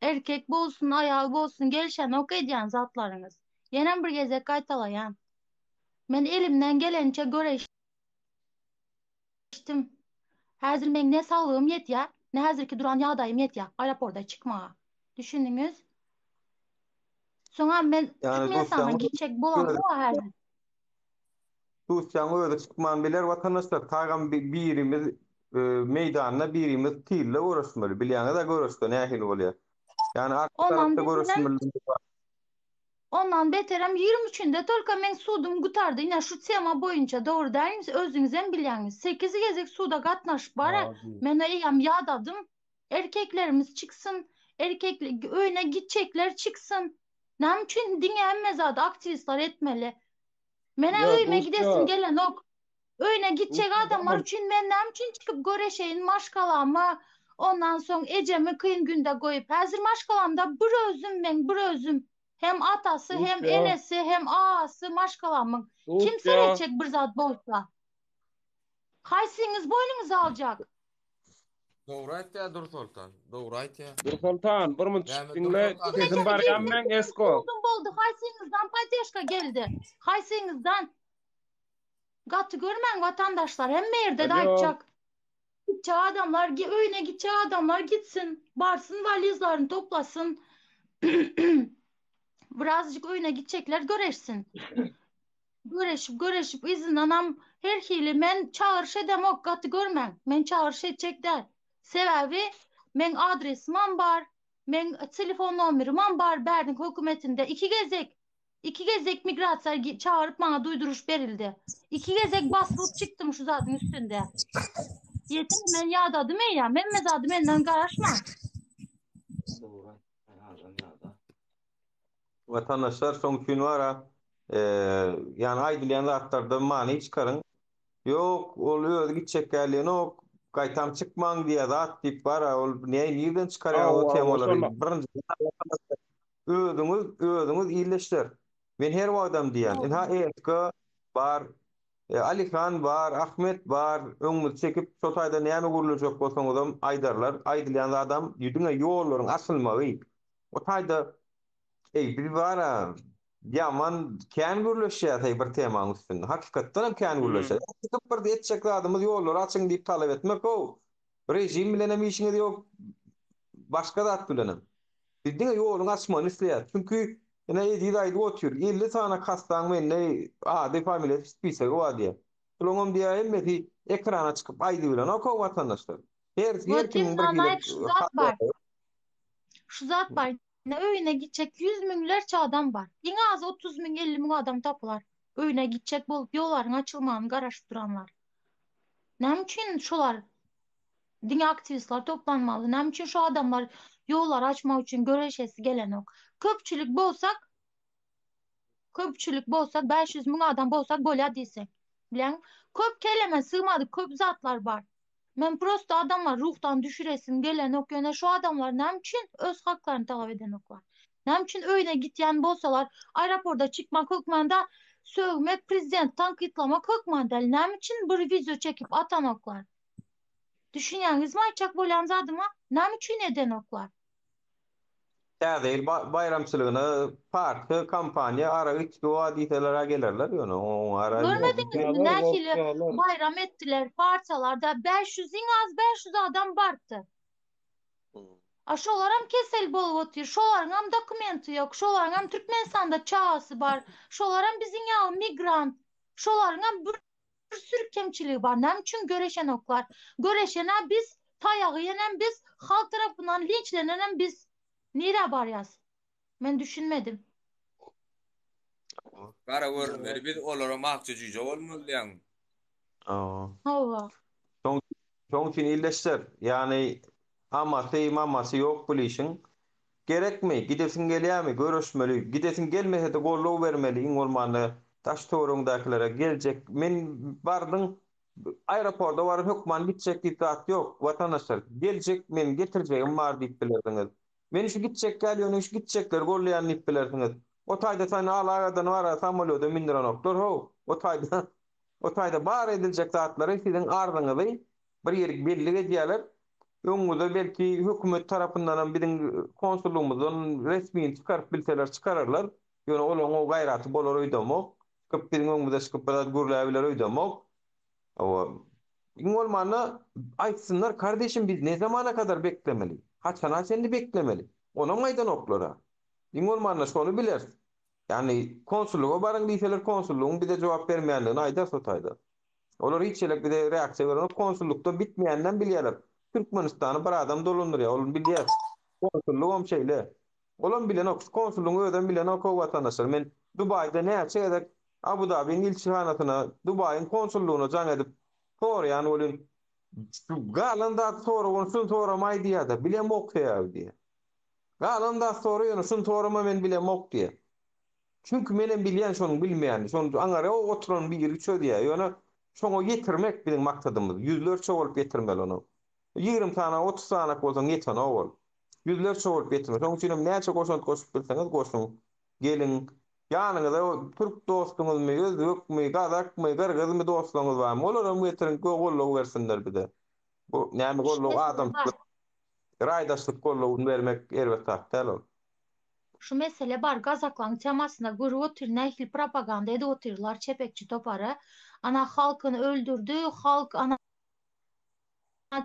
Erkek bolsun, aýal bolsun gelşenok edýän zatlaryňyz. Ýenem bir gezek gaýtalaýan. Men elimden geleniçe göreşdim. Häzir meň ne saglygym ýetýär, ne häzirki duran ýagdaýym ýetýär aeroporda çykmaga. Düşündiňiz? Soňam men Ýani Türkmenistana duşsaň gitjek bolamok häzir. Duşsaň özi çykman biler watandaşlar tagam birimiz meýdanda birimiz tylda göreşmeli bilýäňizä göreşde nähili bolýar. Ýani arka Ondan tarapda beterem göreşmeli. Ondan beterem 23 üçünde tolka meň sudum gutardy ine şu tema boýunça dogry dälmi özüňizem bilýäňiz sekiz gezek suda gatnaşyp bara men eýýäm ýadadym erkeklerimiz çyksyn erkek öýüne gitjekler çyksyn näme üçin diňe hemme zady aktiwistler etmeli menä Ýa öýüme gidesim Dusýa gelenok Öýüne gitjek Dusýa adamlar tamam. üçin men näme üçin çykyp göreşeýin maşgalamy ondan soň ejemi kyn günde goýup häzir maşgalamda bir özüm meň bir özüm hem atasy hem Dusýa enesi hem agasy maşgalamyň kim Dusýa seretjek bir zat bolsa haýsyňyz boýnuňyza aljak. Dogry aýtýar Dursoltan. Dogry aýtýar. Dursoltan bir munçuk Näme diňle Dursoltan? sesim barýamy meň Esko. Sudum boldy haýsyňyzdan poddežka geldi haýsyňyzdan Gaty görmäň watandaşlar hemme ýerde-de Alo. aýtjak. Gitjek adamlar öýüne gitjek adamlar gitsin, barsyn walizlaryny toplasyn. Birazjyk öýüne gitjekler göreşsin. Göreşip göreşip yzyndanam her hili men çagyryş edemok gaty görmäň. Men çagyryş etjek däl. Sebäbi meň adresimam bar, meň telefon nomerimam bar bäriniň hökümetinde iki gezek Iki gezek migrasiýa çagyryp maňa duýduryş berildi. Iki gezek baslyp çykdym şu zadyň üstünde. Ýeter men ýadadym eýýäm hemme zady menden garaşmaň. Watandaşlar şoň üçin bara ýany aýdylýan zatlardan many çykaryň. Ýok ol özi gitjek gälenok gaýtam çykmaň diýýär zat diýip bara ol ne nirden çykarýaňyz o Hawa hawa temalary şonda. birinji Özüňiz özüňiz illeşler. Men her wagtam diýýän. Ynha ESK bar, Alihan bar, Ahmet bar, öňümizi çekip şo taýda näme gürlejek bolsaňyzam aýdarlar. Aýdylýan zadam diňe ýollaryň açylmagy. O taýda eý biz bara ýaman kän gürleşýäs eý bir temaň üstünde. Hakykatdanam kän gürleşýäs. Çykyp bir etjek zadymyz ýollary açyň diýip talap etmek how. Režim bilenem işiňiz ýok, başga zat bilenem. Biz diňe ýoluň açmagyny isleýäris. Çünki, ine, Eziz aýdyp otyr, 50 sany kassaň mende ady, familiýasy, spisegi bar diýýär. Şolaňam diýýär, hemmesi ekrana çykyp aýdybilenok-ow watandaşlar. Her, her Wot kimiň bir indi hili aýt şu zat bar. Şu zat bar. Ine öýüne gitjek ýüz müňlerçe adam bar. Iň azy 30 müň, 50 müň adam tapylar. Öýüne gitjek bolup ýollaryň açylmagyny garaşyp duranlar. Näme üçin şolar diňe aktiwistler toplanmaly? Näme üçin şu adamlar ýollary açmak üçin göreşesi gelenok? Köpçülik bolsak, Köpçülik bolsak 500 müň adam bolsak bolýa diýseň. Bileň, köp keleme sygmady köp zatlar bar. Men prosto adamlary ruhdan düşüresim gelenok ýöne şu adamlar näme üçin öz haklaryny talap edenoklar? Näme üçin öýüne gitýän bolsalar aeroporda çykmak hökmanda sögmek prezidenti tankytlamak hökman däl näme üçin bir wideo çekip atanoklar? Düşünýäňizmi aýtjak bolýan zadyma? Näme üçin edenoklar? Täze ýyl baýramçylygyna partiýa, kompaniýa arak içgi bar diýseler-ä gelerler ýöne oňa ara Görmediňizmi nähili baýram etdiler partiýalarda 500 iň az 500 adam bardy. A şolaram kesel bolup otyr, şolaryňam dokumenti ýok, şolaryňam Türkmenistanda çagasy bar, şolaram biziň ýaly migrant, şolaryňam bir Bir sürü kemçiligi bar. Näme üçin göreşenoklar? Göreşen-ä biz, taýagy iýenem biz, halk tarapyndan linçlenenem biz. Nirä barýas? Men düşünmedim. Gara görünmeli biz olaram akja jüýje bolmaly diýýäňmi? Hawa. Şoň üçin ildeşler, ýagny amasy, mamasy ýok bul işiň. Gerekmi, gidesiň gelýärmi, göreşmeli, gidesiň gelmese-de goldaw bermeli, iň bolmanda daş-töweregiňdäkilere, geljek, men bardyň, aeroporda baryp hökman gitjek diýip zat ýok, watandaşlar, geljek, men getirjegim bar diýip bilersiňiz. Men şu gitjek däl, ýöne şu gitjekleri goldaýan diýip bilersiňiz. O taýda seni alagadan bara samolýoda mündürenoklar how, o taýda, o taýda bar ediljek zatlary siziň arzyňyzy bir ýerik bellik edýärler. Öňüňize belki hökümet tarapyndanam biziň konsullygymyzdan resmini çykaryp bilseler çykararlar. Ýöne olaryň o gaýraty bolar öýdemok. Çykyp biziň öňümize çykyp bir zat gürläbiler öýdemok. Hawa. Iň bolmanda aýtsynlar kardeşim biz ne zamana kadar beklemeli? Haçana çenli beklemeli? Onam aýdanoklar-a. Iň bolmanda şony bileris. Ýagny konsullyga baryň diýseler konsullygyň bize jogap bermeýändigini aýdarys o taýda. Olar hiç ýerlik bize reaksiýa berenok, konsullykda bitmeýäninem bilýärler. Türkmenistany bir adam dolandyrýar, ol bilýär. Konsullygam şeýle. Olam bilenok, şu konsullygyň özem bilenok-ow watandaşlar. Men Dubaýda näçe gezek Abu Dabiň ilçihanasyna, Dubaýyň konsullygyna jaň edip soraýan welin, şu galan zat sora, ony şuny soramaý diýýär-de, bilemok sebäbi diýýär. Galan zat sora, ýöne şuny sorama men bilemok diýýär. Çünki menem bilýän şonuň bilmeýänini. Şony aňara oturan biri çözýär. Ýöne şoňa ýetirmek biziň maksadymyz. Ýüzlerçe bolup ýetirmeli ony. 20 sany, 30 sanak bolsaň ýetenok ol. Ýüzlerçe bolup ýetirmeli. Şonuň üçin hem näçe goşant goşup bilseňiz goşuň. Geliň. Ýanyňyza türk dostuňyzmy, özbekmi, gazakmy, gyrgyzmy dostlaryňyz barmy, olaram getiriň, goldaw bersinler bize. Bu näme goldaw adamçylyk, raýdaşlyk goldawyny bermek erbet zat däl ol. Şu mesele bar gazaklaň temasyna görüp otyr nähili propaganda edip otyrlar çepekçi topary ana halkyny öldürdi halk ana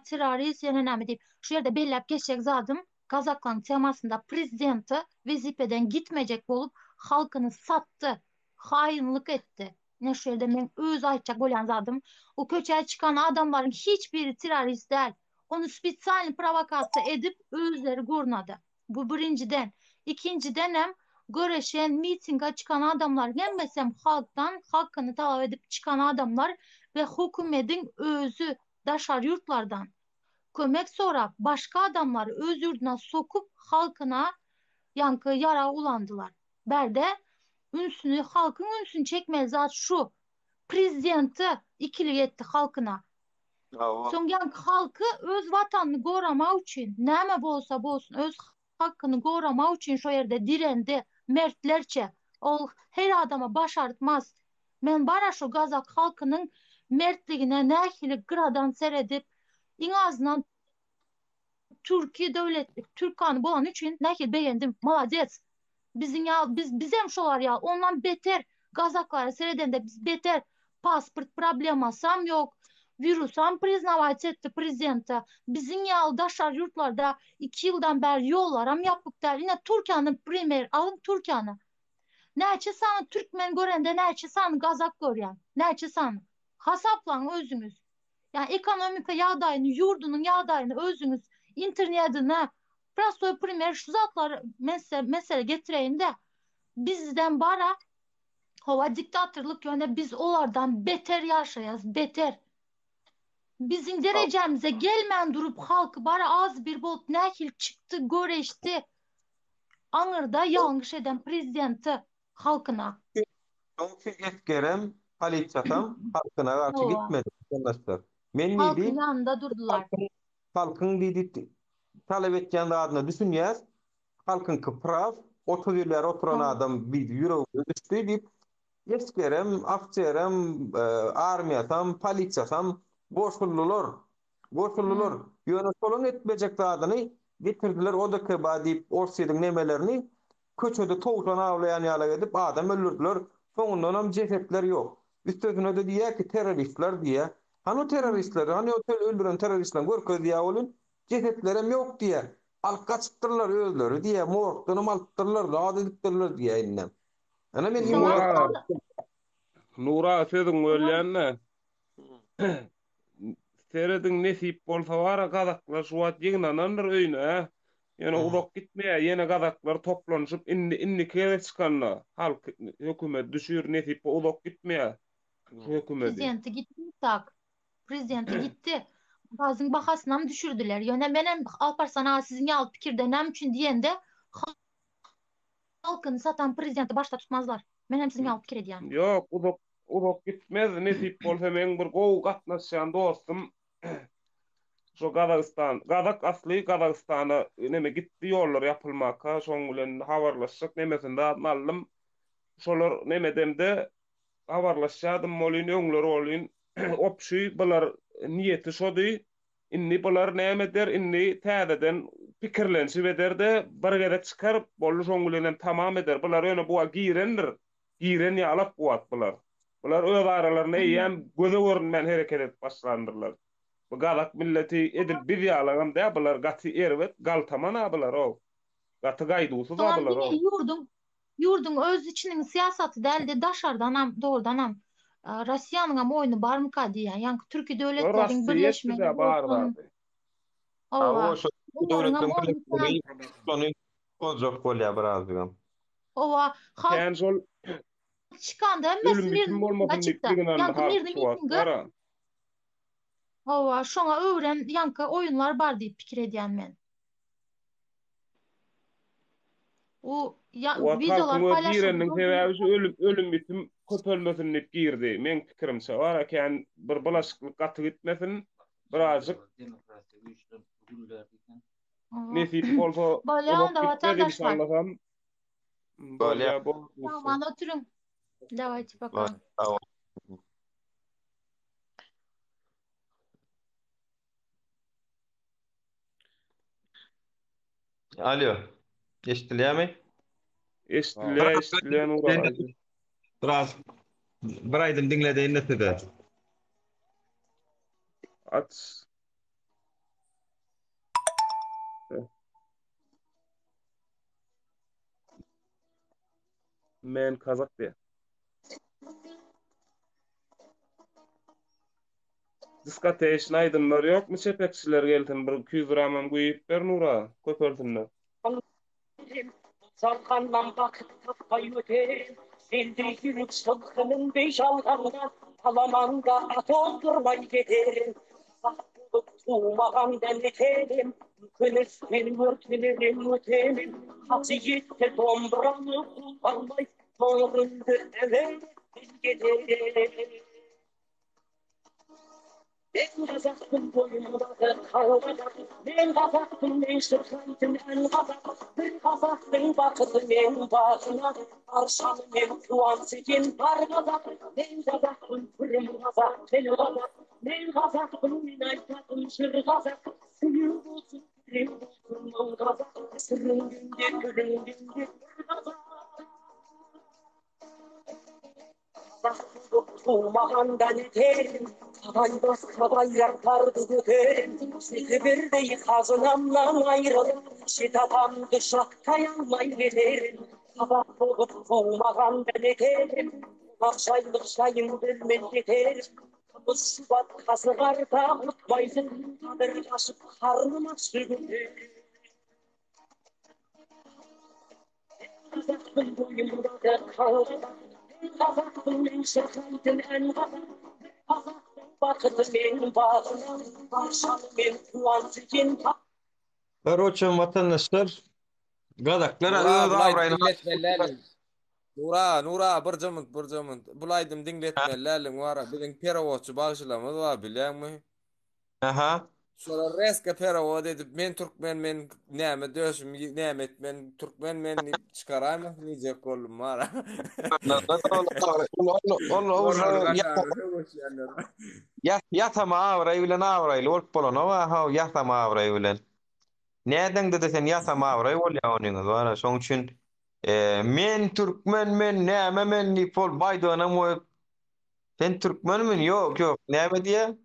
terrorist ýene näme diýip şu ýerde belläp geçjek zadym gazaklaň temasynda prezidenti wezipeden gitmejek bolup halkyny satdy haýynlyk etdi ine şu ýerde meň öz aýtjak bolýan zadym o köçä çykan adamlaryň hiç biri terrorist däl ony spesialny prowokasiýa edip özleri gurnady. Bu birinjiden. Ikinjidenem göreşen, mitinge çykan adamlaryň hemmesem halkdan hakyny talap edip çykan adamlar we hökümediň özi daşary ýurtlardan kömek sorap başga adamlary öz ýurduna sokup halkyna ýaňky ýarag ulandylar. Bärde ünsüni halkyň ünsüni çekmeli zat şu. Prezidenti ikilik etdi halkyna. Soň ýaňky halky öz watanyny goramak üçin, näme bolsa bolsun, öz hakyny goramak üçin şo ýerde direndi, mertlerçe. Ol her adama başartmaz. Men bara şo gazak halkynyň mertligine nähili gyradan seredip, iň azyndan Türki döwlet, türk gany bolany üçin nähili begendim. Molodec. Biziň ýaly, biz bizem şolar ýaly, ondan beter gazaklara seredende biz beter pasport problemasam ýok, wirusam priznawać etdi prezidente. Biziň ýaly daşary ýurtlarda 2 ýyldan bäri ýollaram ýapyk däl. Ine Türkiýäni primer alyň Türkiýäni. Näçe sany türkmen görende näçe sany gazak görýän? Näçe sany? Hasaplaň özüňiz. Ýa ekonomika ýagdaýyny, ýurdunyň ýagdaýyny özüňiz internetine. Prostoý primer şu zatlary men size mesele getireýin-de. Bizden bara hawa diktatorlyk ýöne biz olardan beter ýaşaýas, beter. Biziň derejämize gelmän durup halk bara az bir bolup nähili çykdy, göreşdi. Aňyrda ýalňyş eden prezidenti halkyna. Şoň üçin esgerem, polisiýasam halkyna garşy Hawa. gitmedi, watandaşlar. Men diýdi, Halkyň ýanynda durdular. halkyň halkyň diýdi talap etýän zadyna düşünýäs, halkyňky praw, 30 ýyl bäri oturan Hawa. adam biz ýüregimize düşdi diýip, esgerem, ofiserem, armiýasam, polisiýasam goşuldylar. Goşuldylar. Ýöne şolaň etmejek zadyny getirdiler ODKB diýip Orsýetiň nemelerini köçede towşan awlaýan ýalak edip adam öldürdiler. Soňundanam jesetler ýok. Üstesine-de diýýär ki terroristler diýýär. Hany o terroristleri, hany o öldüren terroristlerini görkez diýýär welin, jesetlerem ýok diýýär. Alyp gaçypdyrlar özleri diýýär, morgdanam alypdyrlar, zat edipdirler diýýär indem. Ana men iň Nura, Nura sözüňi bölýän-de. Serediň nesip bolsa bara gazaklar şu wagt ýygnanandyr öýüne hä. Ýöne uzak gitmeýär ýene gazaklar toplanyşyp indi indiki gezek çykanda halk hökümet düşür nesip uzak gitmeýär şu hökümedi. Prezidenti gitdi tak. Prezidenti gitdi. Gazyň bahasynam düşürdiler. Ýöne menem Alparslan aga siziň ýaly pikirde näme üçin diýende halkyny satan prezidenti başda tutmazlar. Menem siziň ýaly pikir edýän. Ýok uzak Uzak gitmez, nesip bolsa meň bir gowy gatnaşýan dostum şo Gazagystan, gazak asly Gazagystana neme gitdi ýollar ýapylmaka şoň bilen habarlaşjak nemesini zadyny aldym. Şolar nemedemde habarlaşýadym bolyn öňler bolyn opşy bular niýeti şody indi bular näme eder indi täzeden pikirlenşip ederde bir gezek çykar boldy şoň bilenem tamam eder bular ýöne buga girendir Giren ýalak bu wagt bular. Bular öz aralarynda eýýäm göze görünmän hereket edip başlandyrlar. Bu gazak milleti edil biz ýalagam däl bular gaty erbet galtaman-a bular-ow. Gaty gaýduwsyz-a Soňam diňe bular-ow. ýurduň ýurduň öz içiniň syýasaty dälde daşardanam dogrudanam Rossiýanyňam oýny barmyka diýýän. Ýaňky türki döwletleriň Rossiýa birleşmegi etdi-dä bar bolsun. zady. Hawa. Hawa şo türki Olaryňam döwletleriň oýny kän. birleşmegi şony boljak bolýar birazjygam. Hawa, halk Kän şol çykanda hemmesi ölüm mirli ýitim mitinge bolmasyn diýip çykdy. ýygnandy Ýaňky halk mirli şu wagt mitinge gara. hawa, şoňa öwren ýaňky oýunlar bar diýip pikir edýän men. U ýa Bu wagt wideolar halkyň öz paýlaşyldy gireniniň gördüňizmi? sebäbi şu ölüm ölüm ýitim köpelmesin diýip girdi. Meň pikirimçe bara kän bir bulaşyklyk gaty gitmesin. Birazjyk Hawa. nesip bolsa Bolýa uzak onda gitmez watandaşlar. inşallasam. Bolýa. Bolýa bol. Sagman oturyň. Dawayte poka. Sag bol. Alo. Eşidilýärmi? Eşidilýär, eşidilýär Nury aga. Biraz bir aýdym diňledeýin-de size. Aç. Men kazak diýýär. Diskoteçny aýdymlar ýokmy çepekçiler gelsin bir 200 gramam güýüp ber Nura köpelsinler. Sargandan bakyp tapbaý öten, Sende ýürek şylhynyn beş alganda, Alamanda at ozdurmaý gederin. Gazak bolup tugmaganda neterim, Ökünişden örtenerin ötenim. Hajy ýetse dombrany gulpanlaý, Toňrundy äwelden gederin. Men gazakmyn boýumdaky kal gazak, Men gazakmyn men şyrhaýtyn äl gazak, Bir gazakdyň bakydy meň bagyna, Arşany men kuwanjy hem bar gazak, Men gazakmyn pürüm gazak tel gazak, Men gazakmyn men aýtatyn şyr gazak, Süýüm bolsun pirim bolsun myň gazak, Sürüngende pürüngende bir gazak. Tugmaganda neterin, Talay basga baýraklardy göterin, Sekiberdeý hazynamdan aýrylyp, Şet atamdy şatgaý almaý geterin. Gazak bolup tugmaganda neterin, Qonak jaýlyk jaýyň bilmen ýeterin. Kymyz şubat kazy garda gutmaýsyn, Gadyr aşyp garnym açdy göterin. gazakpyn boýumda-da kal gazak Men gazakpyn men şyrkaýtyn äl gazak Bir gazakdyň bakydy meň bagyna Barşaly men kuwansy ýen Karoçem watandaşlar gazaklar Nura öz bul aýdym abraýyny diňletmeli däl. Nura Nura birje munt birje munt. Bul aýdym diňletmeli däl wara. Biziň perewodçy bagşylarymyz bar bilýäňmi? Aha. Şolar reska perewod edip men türkmen men näme döşüm näme etmen türkmen men diýip çykaraýmasyn diýjek boldum wara. Ol Olary gaşary höweşýänler. Ýasama abraý bilen abraýly bolup bolanok a how ýasama abraý bilen. Nädeňde-de sen ýasama abraý bolýa onyňyz bar-a. Şoň üçin men türkmen men näme men diýip ol baýdagynam goýup sen türkmenmi ýok ýok näme diýýä?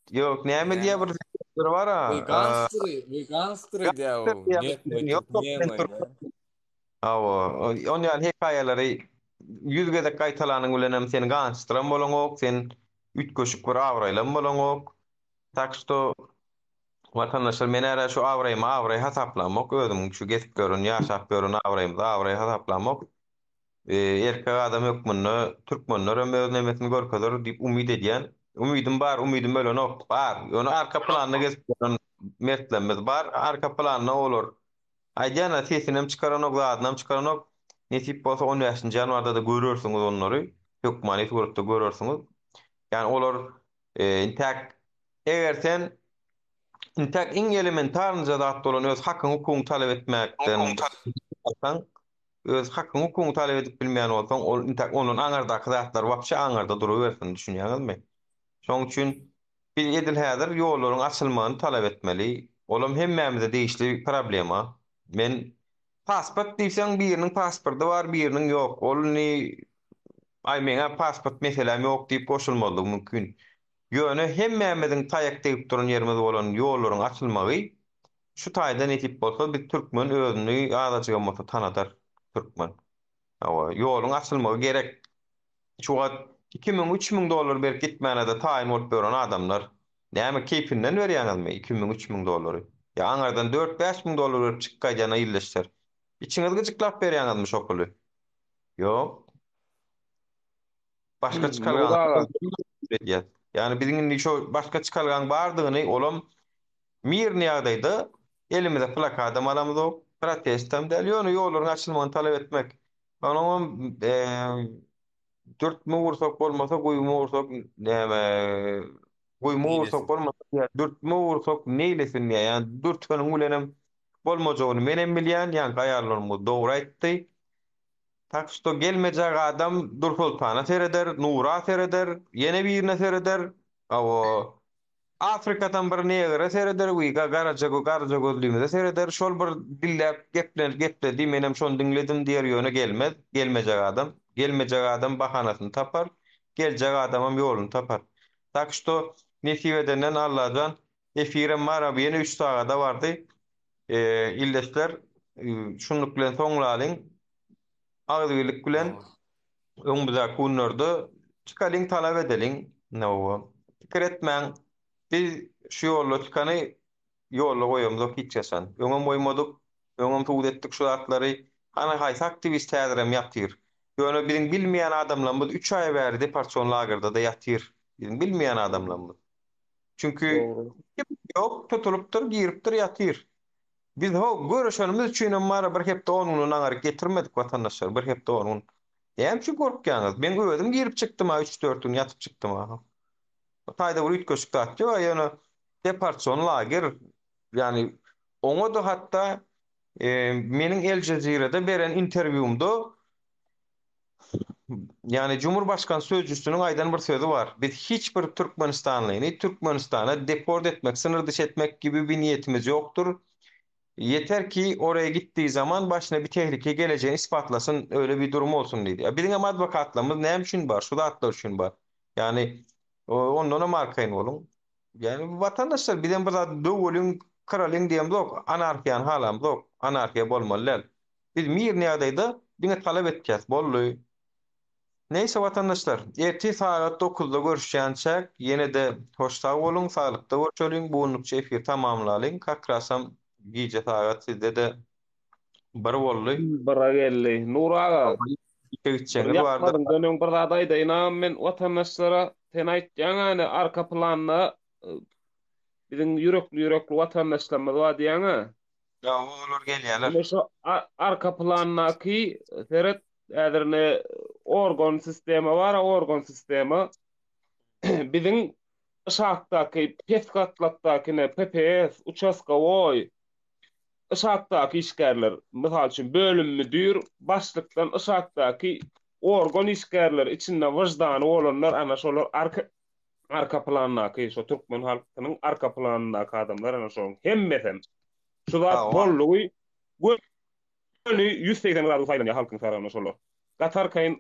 Ýok näme diýýä Näme? bir sözleri bar-a. We gangstery, we gangstery diýýä o. Net we Ýok ýok türkmen men we türkmen. Hawa, on ýaly hekaýalary ýüz gezek gaýtalanyň bilenem sen gangsteram bolaňok, sen üýtgeşik bir abraýlam bolaňok. Tak şto watandaşlar men ärä şu abraýymy abraý hasaplamok, özümiň şu gezip ýören, ýaşap ýören abraýymyzy abraý hasaplamok. Erkek adam hökmünde türkmenlerem öz nemesini görkezer diýip umyt edýän. Umydym bar, umydym ölenok, bar. Ýöne arka planda gezip ýören mertlerimiz bar, arka planda olar Aýdýan-a, sesinem çykaranok, zadynam çykaranok. Nesip bolsa on bäşinji ýanwarda-da görersiňiz onlary. Hökmany suratda görersiňiz. Ýagny olar intäk eger sen intäk iň elementarnyja zat bolan öz hakyň-hukugyňy talap etmekden galsaň, öz hakyň-hukugyňy talap edip bilmeýän bolsaň, ol intäk ondan aňardaky zatlar wapşe aňarda durubersin, düşünýäňizmi? Şonuň üçin Biz edil häzir ýollaryň açylmagyny talap etmeli. Olam hemmämize degişli problema. Men pasport diýseň biriniň pasporty bar, biriniň ýok. Ol indi aý meňä pasport meseläm ýok diýip goşulmazlygy mümkin. Ýöne hemmämiziň taýak degip duran ýerimiz bolan ýollaryň açylmagy şu taýda nesip bolsa biz türkmen özüni azajygam bolsa tanadar türkmen. Hawa ýoluň açylmagy gerek. Şu wagt 2000, 3000 dollar berip gitmäne-de taýyn bolup ýören adamlar. Näme, keýpinden berýäňizmi 2000, 3000 dollary? Ýa aňyrdan dört-bäş müň dollar berip çykyp gaýdýana ildeşler. Içiňiz gyjyklap berýäňizmi şo puly? Ýok. Başga Nura aga. çykalgaň edýäs. Ýagny biziň indi şo başga çykalgaň bardygyny olam mirny ýagdaýda elimize plakadam alamyzok, protestem däl, ýöne ýollaryň açylmagyny talap etmek. Onuňam dürtme gursak bolmasa guýma gursak näme guýma gursak Neýlesin? bolmasa diýýär, dürtme gursak neýlesin diýýär. Ýagny dürteniň bilenem bolmajagyny menem bilýän, ýaňky aýallarymyz dogry aýtdy. Tak şto gelmejek adam Dursoltana sereder, Nura sereder, ýene birine sereder. Hawa, Afrikadan bir negre sereder we garaja garaja gözlimize sereder şol bir dilläp geplenip gepledi menem şony diňledim diýer ýöne gelmez gelmejek adam gelmejek adam bahanasyny tapar geljek adamam ýoluny tapar tak şto nesip edenden Allajan efirem bar abi ýene üç sagada bardy ildeşler şunluk bilen soňlalyň agzybirlik bilen Öňümizdäki günlerde çykalyň talap edeliň. Hawa. Pikir etmäň. Biz şu ýolda çykany ýolda goýamzok hiç haçan. Öňem goýmadyk. Öňem subut etdik şu zatlary. Hany haýsy aktiwist häzirem ýatyr. Ýöne biziň bilmeýän adamlarymyz üç aý bäri deportasion lagerde-de ýatyr. Biziň bilmeýän adamlarymyz. Çünki Dogry. ýok, tutulypdyr, giripdir, ýatyr. Biz ho, görüşenimiz üçinem bara bir hepde on günden aňaryk getirmedik watandaşlar, bir hepde on gün. Näme üçin gorkýaňyz? Men özüm girip çykdym-a, üç-dört gün ýatyp çykdym-a. O taýda bir üýtgeşik zat ýok-a, ýöne deportasion lager, ýagny oňa-da hatda meniň El Jezirede beren interwýumda Ýagny Cumhurbaşkan sözcüsiniň aýdan bir sözi bar. Biz hiç bir türkmenistanlyny Türkmenistana deport etmek, synyr dyş etmek gibi bir niýetimiz ýokdur. Ýeter ki oraya gitdiği zaman başyna bir tehlike geleceğini ispatlasyn, öyle bir durum olsun diýdi. Ýa biziň hem adwokatlarymyz näme üçin bar? Şu zatlar üçin bar. Ýagny ondanam arkaýyn boluň. Ýagny watandaşlar bizem bir zat döweliň, kyralyň diýemzok, anarhiýany halamzok. Anarhiýa bolmaly däl. Biz mirny ýagdaýda diňe talap etýäs, boldy. Neýse watandaşlar, ertir sagat dokuzda görüşýänçäk ýene-de hoş sag boluň, saglykda görşeliň, bu günlükçe efiri tamamlalyň, kakrasam gije sagat sizde-de. Bir boldy. Bire geldi. Nury aga, Işe bir gitjegiňiz bardyr. ýatmazyňdan öň bir zat aýdaýyn agam men watandaşlara. Sen aýtýaň hany arka planda e, biziň ýürekli ýürekli watandaşlarymyz bar diýýäň-ä. Hawa, olar gelýärler. Ine şu arka plandaky seret häzir ine organ sistema bar-a organ sistema. Biziň yşakdaky pes gatlakdaky ine PPS, uçastkowoý, yşakdaky işgärler, mysal üçin bölüm müdir, başlykdan yşakdaky organ işgärleri içinde wyždany bolanlar ana şolar arka arka plandaky şo türkmen halkynyň arka planyndaky adamlar ana şoň hemmesem şu zat boldugy göni 180 gradus aýlanýar halkyň tarabyna şolar. Gaty arkaýyn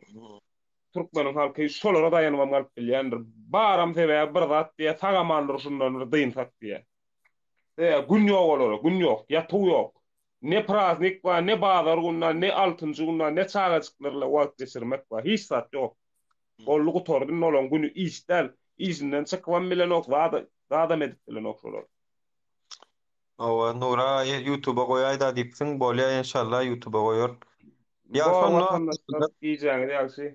türkmeniň halky şolara daýanybam galyp bilýändir. Baram sebäbi bir zat diýýär, sag-aman durşundan bir dynsak diýýär. Sebäbi gün ýok olara, gün ýok, ýatuw ýok. Ne praznik bar, ne bazar gün bar, ne altynjy gün bar, ne çagajyklar bilen wagt geçirmek bar. Hiç zat ýok. Boldy gutardy indi olaň güni iş däl. Işinden çykybam bilenok, zada, zadam edip bilenok şolar. Hawa Nura ýutuba goýaýda diýipsiň bolýa enşalla ýutuba goýaryn. Ýagşy Bor onda watandaşlar gijäňiz ýagşy.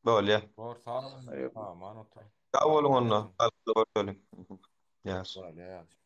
Bolýa. Bor sag boluň aman oturyň. Sag boluň onda. Saglykda görşeliň. Ýagşy. Bolýa ýagşy.